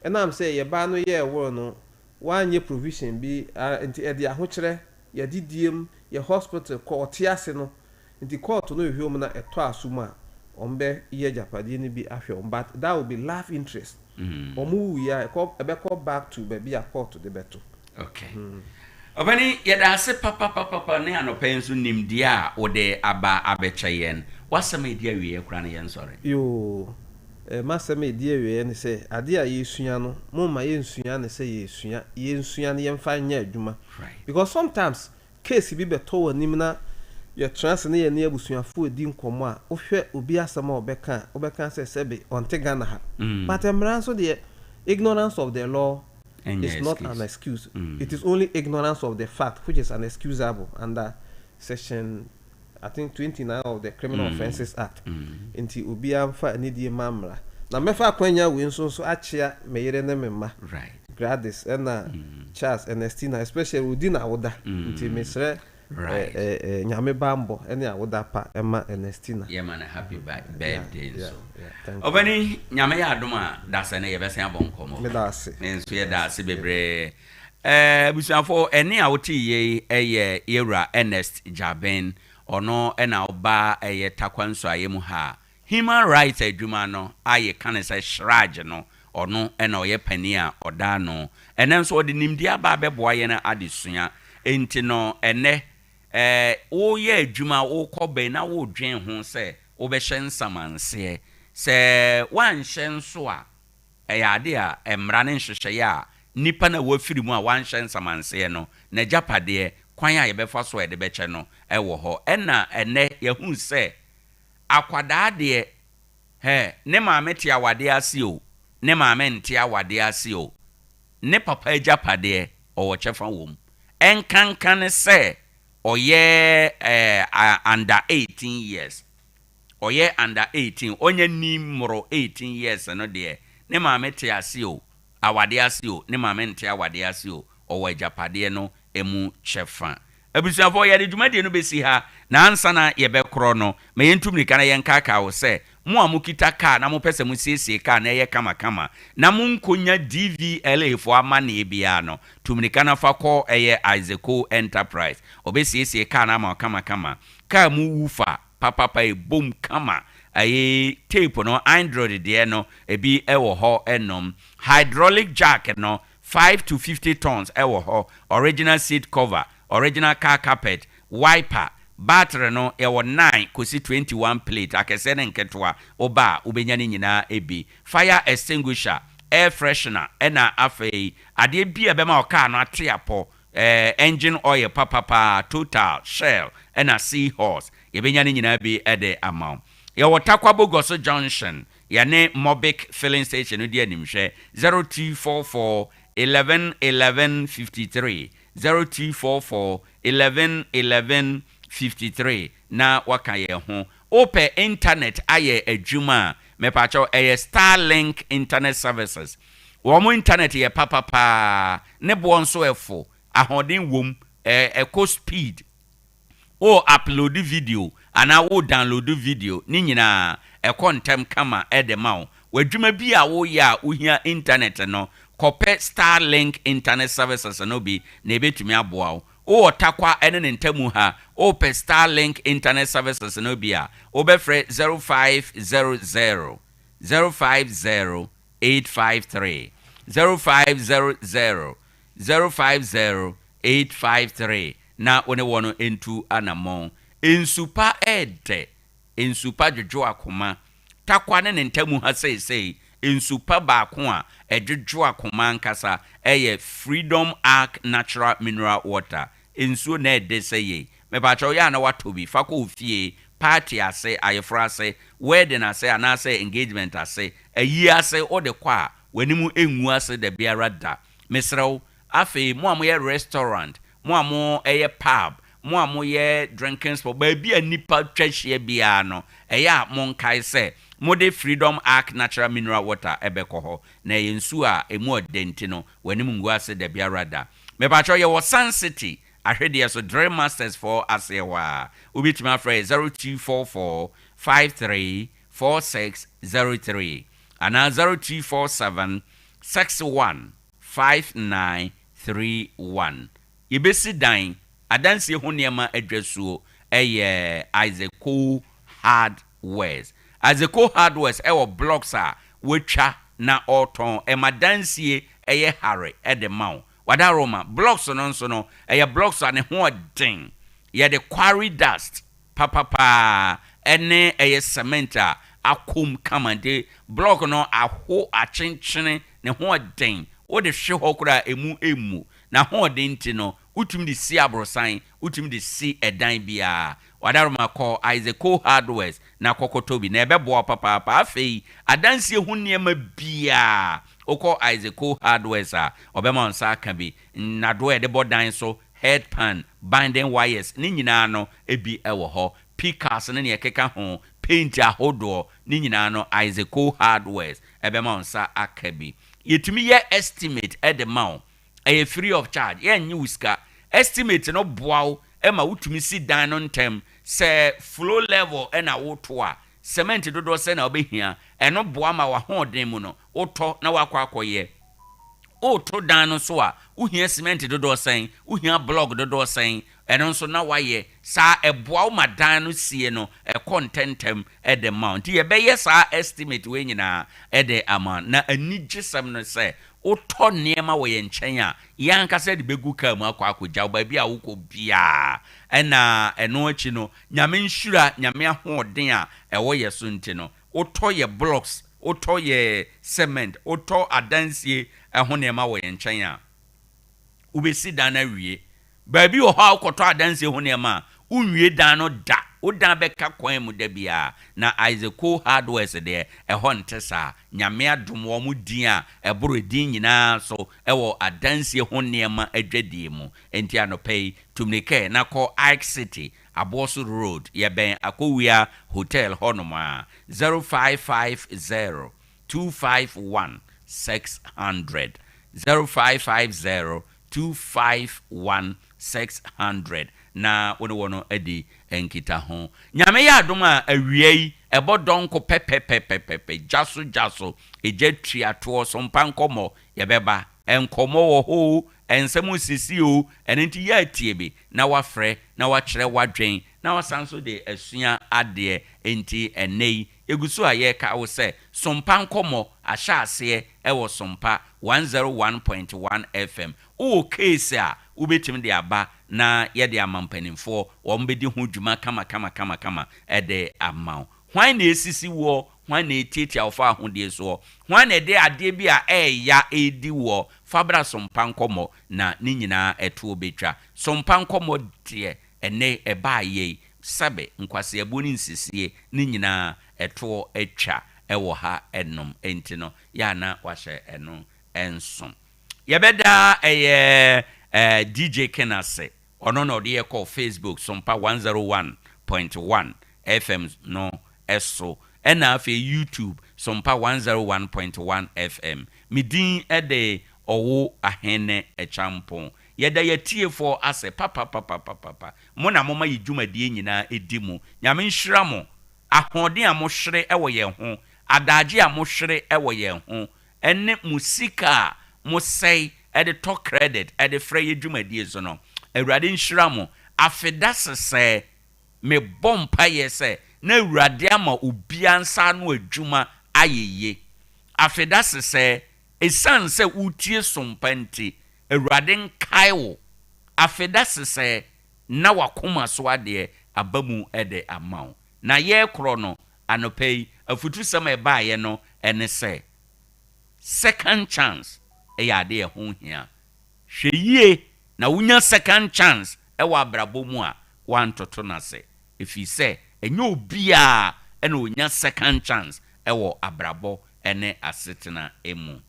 ɛnam sɛ yɛn ba no yɛɛ will no, wanyɛ provision bi nti ɛde ahokyerɛ, yɛadidie mu, yɛ hospital kɔ, ɔte ase no, Nti court no hwehwɛ mu na ɛtɔ aso mu a wɔn bɛ yɛ agyapadeɛ no bi ahwɛ wɔn but that will be life interest wɔn wu yɛ a ɛkɔ ɛbɛkɔ back to baabi a court de bɛto. Ok Ɔpanin yɛda ase papapapapa ne anɔpa yi nso nimdeɛ a wode aba abɛkyɛ yɛn. W'asɛm a ɛdi awieɛ koraa no yɛnsɔre. Yoo eh m'asɛm a ɛdi awieɛ ne sɛ adeɛ a yɛresua no momma yɛnsua no sɛ yɛresua, yɛnsua no yɛmfa nyɛ adwuma because sometimes Case bi bɛtɔ w'anim na yɛtra ase na yɛne abusuafoɔ redi nkɔmmɔ a, wohwɛ obi asɛm a ɔbɛka a, wobɛka sɛ sɛbe ɔnte Ghana ha. But mmara nso deɛ, ignorance of the law is not an excuse. It is only ignorance of the fact which is an excusable under section I think 29 of the Criminal Offences Act. Nti obiara mfa anidie mma mmara. Na mɛfa akwanya wei nso nso akyea me yere ne me mma. Gladys ɛna Charles, Ernestina especially odi n'awoda nti mesrɛ Nyame banbɔ ɛne awoda pa ɛma Ernestina. Yɛma no happy birthday nso. Ɔbani Nyame yɛ adom a dasɛ no yɛbɛsan abɔ nkɔmmɔ. Meda ase. Me nso yɛda ase bebree. Abusuafo ɛne a wote yei ɛyɛ Yɛwura Ernest Gyabin. Ɔno ɛna ɔba ɛyɛ Tarkwa Nsuaeɛ mu ha a. Human Rights adwuma no a yɛka no sɛ CHRAJ no, ɔno na ɔyɛ panin a ɔda ano. Ɛnnɛ nso ɔde nimdeɛ aba abɛboa yɛn adesua. Enti no ɛnnɛ, eh, woreyɛ adwuma, worekɔ bɛn na woredwen ho sɛ wobɛhyɛ nsamanseɛ. Sɛ woanhyɛ nso a, ɛyɛ ade a mmara ne nhyehyɛeɛ a nipa no a wafiri mu a wanhyɛ nsamanseɛ no, n'agyapadeɛ, kwan a yɛbɛfa so a yɛde bɛkyɛ no wɔ hɔ. Ɛna ɛnnɛ yɛahunu sɛ akwadaa deɛ, hɛ, ne maame te awadeɛ ase o, ne maame nte awadeɛ ase o, ne papa agyapadeɛ, ɔwɔ kyɛfa wɔ mu. Ɛnkanka ne sɛ ɔyɛ eh, under 18 years. Ɔyɛ under 18, ɔnya nni mmoro 18 years no deɛ, ne maame te ase o, awadeɛ ase o, ne maame nte awadeɛ ase o, ɔwɔ agyapadeɛ no mu kyɛfa. Abusuafoɔ, yɛde dwumadie no bɛsi ha, na ansa na yɛbɛkorɔ no, ma yɛntu mmirika na yɛnkaakae wo sɛ, mo a mokita kaa na mopɛ sɛ mosiesie kaa na ɛyɛ kamakama, na monkɔnya DVLA foɔ amanneɛ biara no, tu mmirika na fa kɔ ɛyɛ Isaaco Enterprise. Ɔbɛsiesie kaa no ama wo kamakama. Kaa mu woofer papapa ɛbom kama. Ɛyi tape no, Android deɛ no, ebi wɔ hɔ nom. Hydraulic jack no, 5 to 50 tons wɔ hɔ, original seat cover, original car carpet, wiper, battery no yɛwɔ 9 kɔsi 21 plate, akɛseɛ ne nketewa, woba a wobɛnya ne nyinaa bi, fire extinguisher, air freshener ɛna afei adeɛ bi a ɛbɛma wo car no ate apɔ, eh, engine oil papapaa, Total, Shell ɛna Seahorse, yɛbɛnya ne nyinaa bi de ama wo. Yɛwɔ Tarkwa Bogoso Junction, Yɛne Mobic filling station no di animhwɛ, 0244 11 11 53, 0244 11 11 53, na waka yɛn ho. Wopɛ internet ayɛ adwuma a, mepakyɛw ɛyɛ Starlink Internet Services. Wɔn internet yɛ papa paa, ne boɔ nso ɛfo, ahoɔden wom, ɛkɔ speed. Wo upload video anaa wo download video ne nyinaa ɛkɔ ntɛm kama de ma wo. W'adwuma bi a woyɛ a wohia internet no, kɔpɛ Starlink Internet Services no bi na ɛbɛtumi aboa wo. Wowɔ Tarkwa ne ne ntamu ha, wopɛ Starlink Internet Services no bi a, wobɛfrɛ 0500 050 853, 0500 050 853 na wo ne wɔn ntu anammɔn. Nsu pa yɛ dɛ, nsu pa dwodwo akoma. Tarkwa ne ne ntamu ha seesei, nsu pa baako a ɛdwodwo akoma ankasa yɛ Freedom Ark Natural Mineral Water. Nsuo na ɛdɛ sɛ yei. Mepakyɛw yɛ a na woatɔ bi fa kɔ wo fie, party ase, ayeforo ase, wedding ase anaasɛ engagement ase, ayie ase, wode kɔ a, w'anim ngu ase dabiara da. Mesrɛ wo, Afei mo a moyɛ restaurant, mo a moyɛ pub, mo a moyɛ drinking spot, baabi a nnipa twa hyia biara no, ɛyɛ a monkae sɛ mode Freedom Ark Natural Mineral Water bɛkɔ hɔ. Na ɛyɛ nsuo a ɛmu ɔdɛ nti no, w'anim ngu ase dabiara da. Mepakyɛw, yɛwɔ Sun City, ahwedeɛ so, Drill Masters foɔ aseɛ hɔ ara. Wobɛtumi afrɛ yɛ 0244 53 4603 anaa 0247 61 5931. Yɛbɛsi dan, adansie ho nneɛma adwasuo yɛ Isaaco Hardwares. Isaaco Hardwares wɔ blocks a wɔatwa na ɔretɔn. Ɛma dansie yɛ hare de ma wo. Wadaroma, blocks no nso no, ɛyɛ blocks a ne ho yɛ den. Yɛde quarry dust papa paa ɛne ɛyɛ cement a akɔ mu kama nti block no aho akyenkyene ne ho ɔden wode hwe hɔ koraa a ɛmu mmu n'ahoɔden nti no wotumi de si aborosan wotumi de si ɛdan biara wadaroma kɔ Isaac Co Hardwares na kɔkɔtɔ bi na ɛbɛboa wo papaapa afei adansie ho nneɛma biara wokɔ Isaac Co Hardwares a ɔbɛma wo nsa aka bi nnadoɔ a yɛde bɔ dan so head pan, binding wires, ne nyinaa no bi wɔ hɔ, pickaxe ne nea ɛkeka ho, paint ahodoɔ, ne nyinaa no Isaaco Hardwares bɛma wo nsa aka bi. Yɛtumi yɛ estimate de ma wo, ɛyɛ free of charge, yɛnnye wo sika. Estimate no boa wo ma wotumi si dan no ntɛm, sɛ flow level na woreto a, cement dodoɔ sɛn na wobɛhia, ɛno boa ma w'ahoɔden mu no wotɔ na woakɔ akɔyɛ. Woreto dan no nso a, wohia simɛnte dodoɔ sɛn, wohia blɔk dodoɔ sɛn, ɛno nso na woayɛ. Saa ɛboa wo ma dan no sie no ɛkɔ ntɛntɛm de ma wo. Nti yɛbɛyɛ saa estimate wei nyinaa de ama wo. Na anigyesɛm no sɛ, wotɔ nneɛma wɔ yɛn nkyɛn a, yɛn ankasa de bɛgu kaa mu akɔ akɔgya wo baabi a wokɔ biara. Ɛna ɛno akyi no, Nyame nhyira, Nyame ahoɔden a ɛwɔ yɛn so nti no, Wotɔ yɛ blocks, wotɔ yɛ cement, wotɔ adansie ho nneɛma wɔ yɛn nkyɛn a, wobɛsi dan no awie. Baabi wɔ hɔ a wokɔtɔ adansie ho nneɛma a, wonwie dan no da. Wo dan bɛka kwan mu da biara. Na Isaac Cole Hardwares deɛ, ɛhɔ nte saa. Nyame adom wɔn din a ɛboro edin nyinaa so wɔ adansie ho nneɛma adwadie mu. Enti anɔpa yi, tu mmirika na kɔ Ike City Aboɔso Road, yɛbɛn Akowia Hotel hɔnom a, 0550 251 600, 0550 251 600, na wo ne wɔn adi nkitaho. Nyame yɛ adom a, awia yi, ɛbɔ dɔnko pɛpɛpɛpɛpɛ, gya so gya so, egya tua toɔ, so mpa nkɔmmɔ, yɛbɛba. Nkɔmmɔ wɔ hɔ o, nsɛm resisi o, ɛno nti yɛ atie bi na woafrɛ na woakyerɛ w'adwen na woasan nso de asua adeɛ. Enti ɛnnɛ yi, yɛgu so a yɛreka wo sɛ Sompa Nkɔmmɔ ahyɛ aseɛ wɔ Sompa 101.1 FM. Wowɔ case a wobɛtumi de aba na yɛde ama mpanimfoɔ, wɔbɛdi ho dwuma kamakamakamakama de ama wo. Hwan na ɛresisi woɔ? Hwan na ɛretiatia wo fawohodie soɔ? Hwan na ɛde adeɛ bi a ɛreya redi woɔ? Fa bra Sompa Nkɔmmɔ na ne nyinaa ɛtoɔ bɛtwa. Sompa Nkɔmmɔ deɛ ɛnnɛ ɛbaeɛ yi, sɛbe, nkwaseabuo ne nsisie ne nyinaa ɛtoɔ atwa wɔ ha nom enti no, yɛ a na wahyɛ ɛno nso. Yɛbɛda ɛyɛ DJ Ken ase Ɔno na ɔde yɛ kɔɔ Facebook Sompa 101.1 FM no so ɛna afei YouTube Sompa 101.1 FM. Me din de Ɔwo Ahene Kyampong. Yɛda yɛatiefoɔ ase papapapapapa. Mo na moma yɛ dwumadie nyinaa di mu. Nyame nhyira mo. Ahoɔden a mohwere wɔ yɛn ho, adaagye a mohwere wɔ yɛn ho, ne mo sika a mosɛe de tɔ credit de frɛ yɛ dwumadie so no, Awurade nhyira mo. Afeda sesɛɛ, me bɔ mpaeɛ sɛ na Awurade ama obiara nsa ano adwuma ayɛ yie. Afeda sesɛɛ, ɛsiane sɛ wotie som pa nti, Awurade nkae wo. Afeda sesɛɛ, na w'akoma so adeɛ aba mu de ama wo. Na yɛrekorɔ no, anɔpa yi, afutusɛm a ɛbaeɛ no ne sɛ, Second chance yɛ adeɛ a ɛho hia. Hwɛ yie na wonya second chance wɔ abrabɔ mu a, woantoto no ase. Ɛfiri sɛ, ɛnyɛ obiara na ɔnya second chance wɔ abrabɔ ne asetena mu.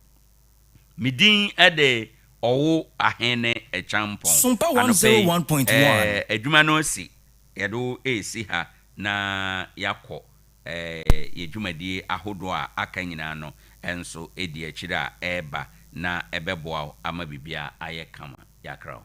Me din de Ɔwo Ahene Kyampɔn. Sompa Anɔpa yi, 101.1. eh, adwuma no asi. Yɛde wo resi ha na yɛakɔ yɛn dwumadie ahodoɔ a aka nyinaa no nso di akyire a ɛreba na ɛbɛboa wo ama biribiara ayɛ kama. Yɛakra wo.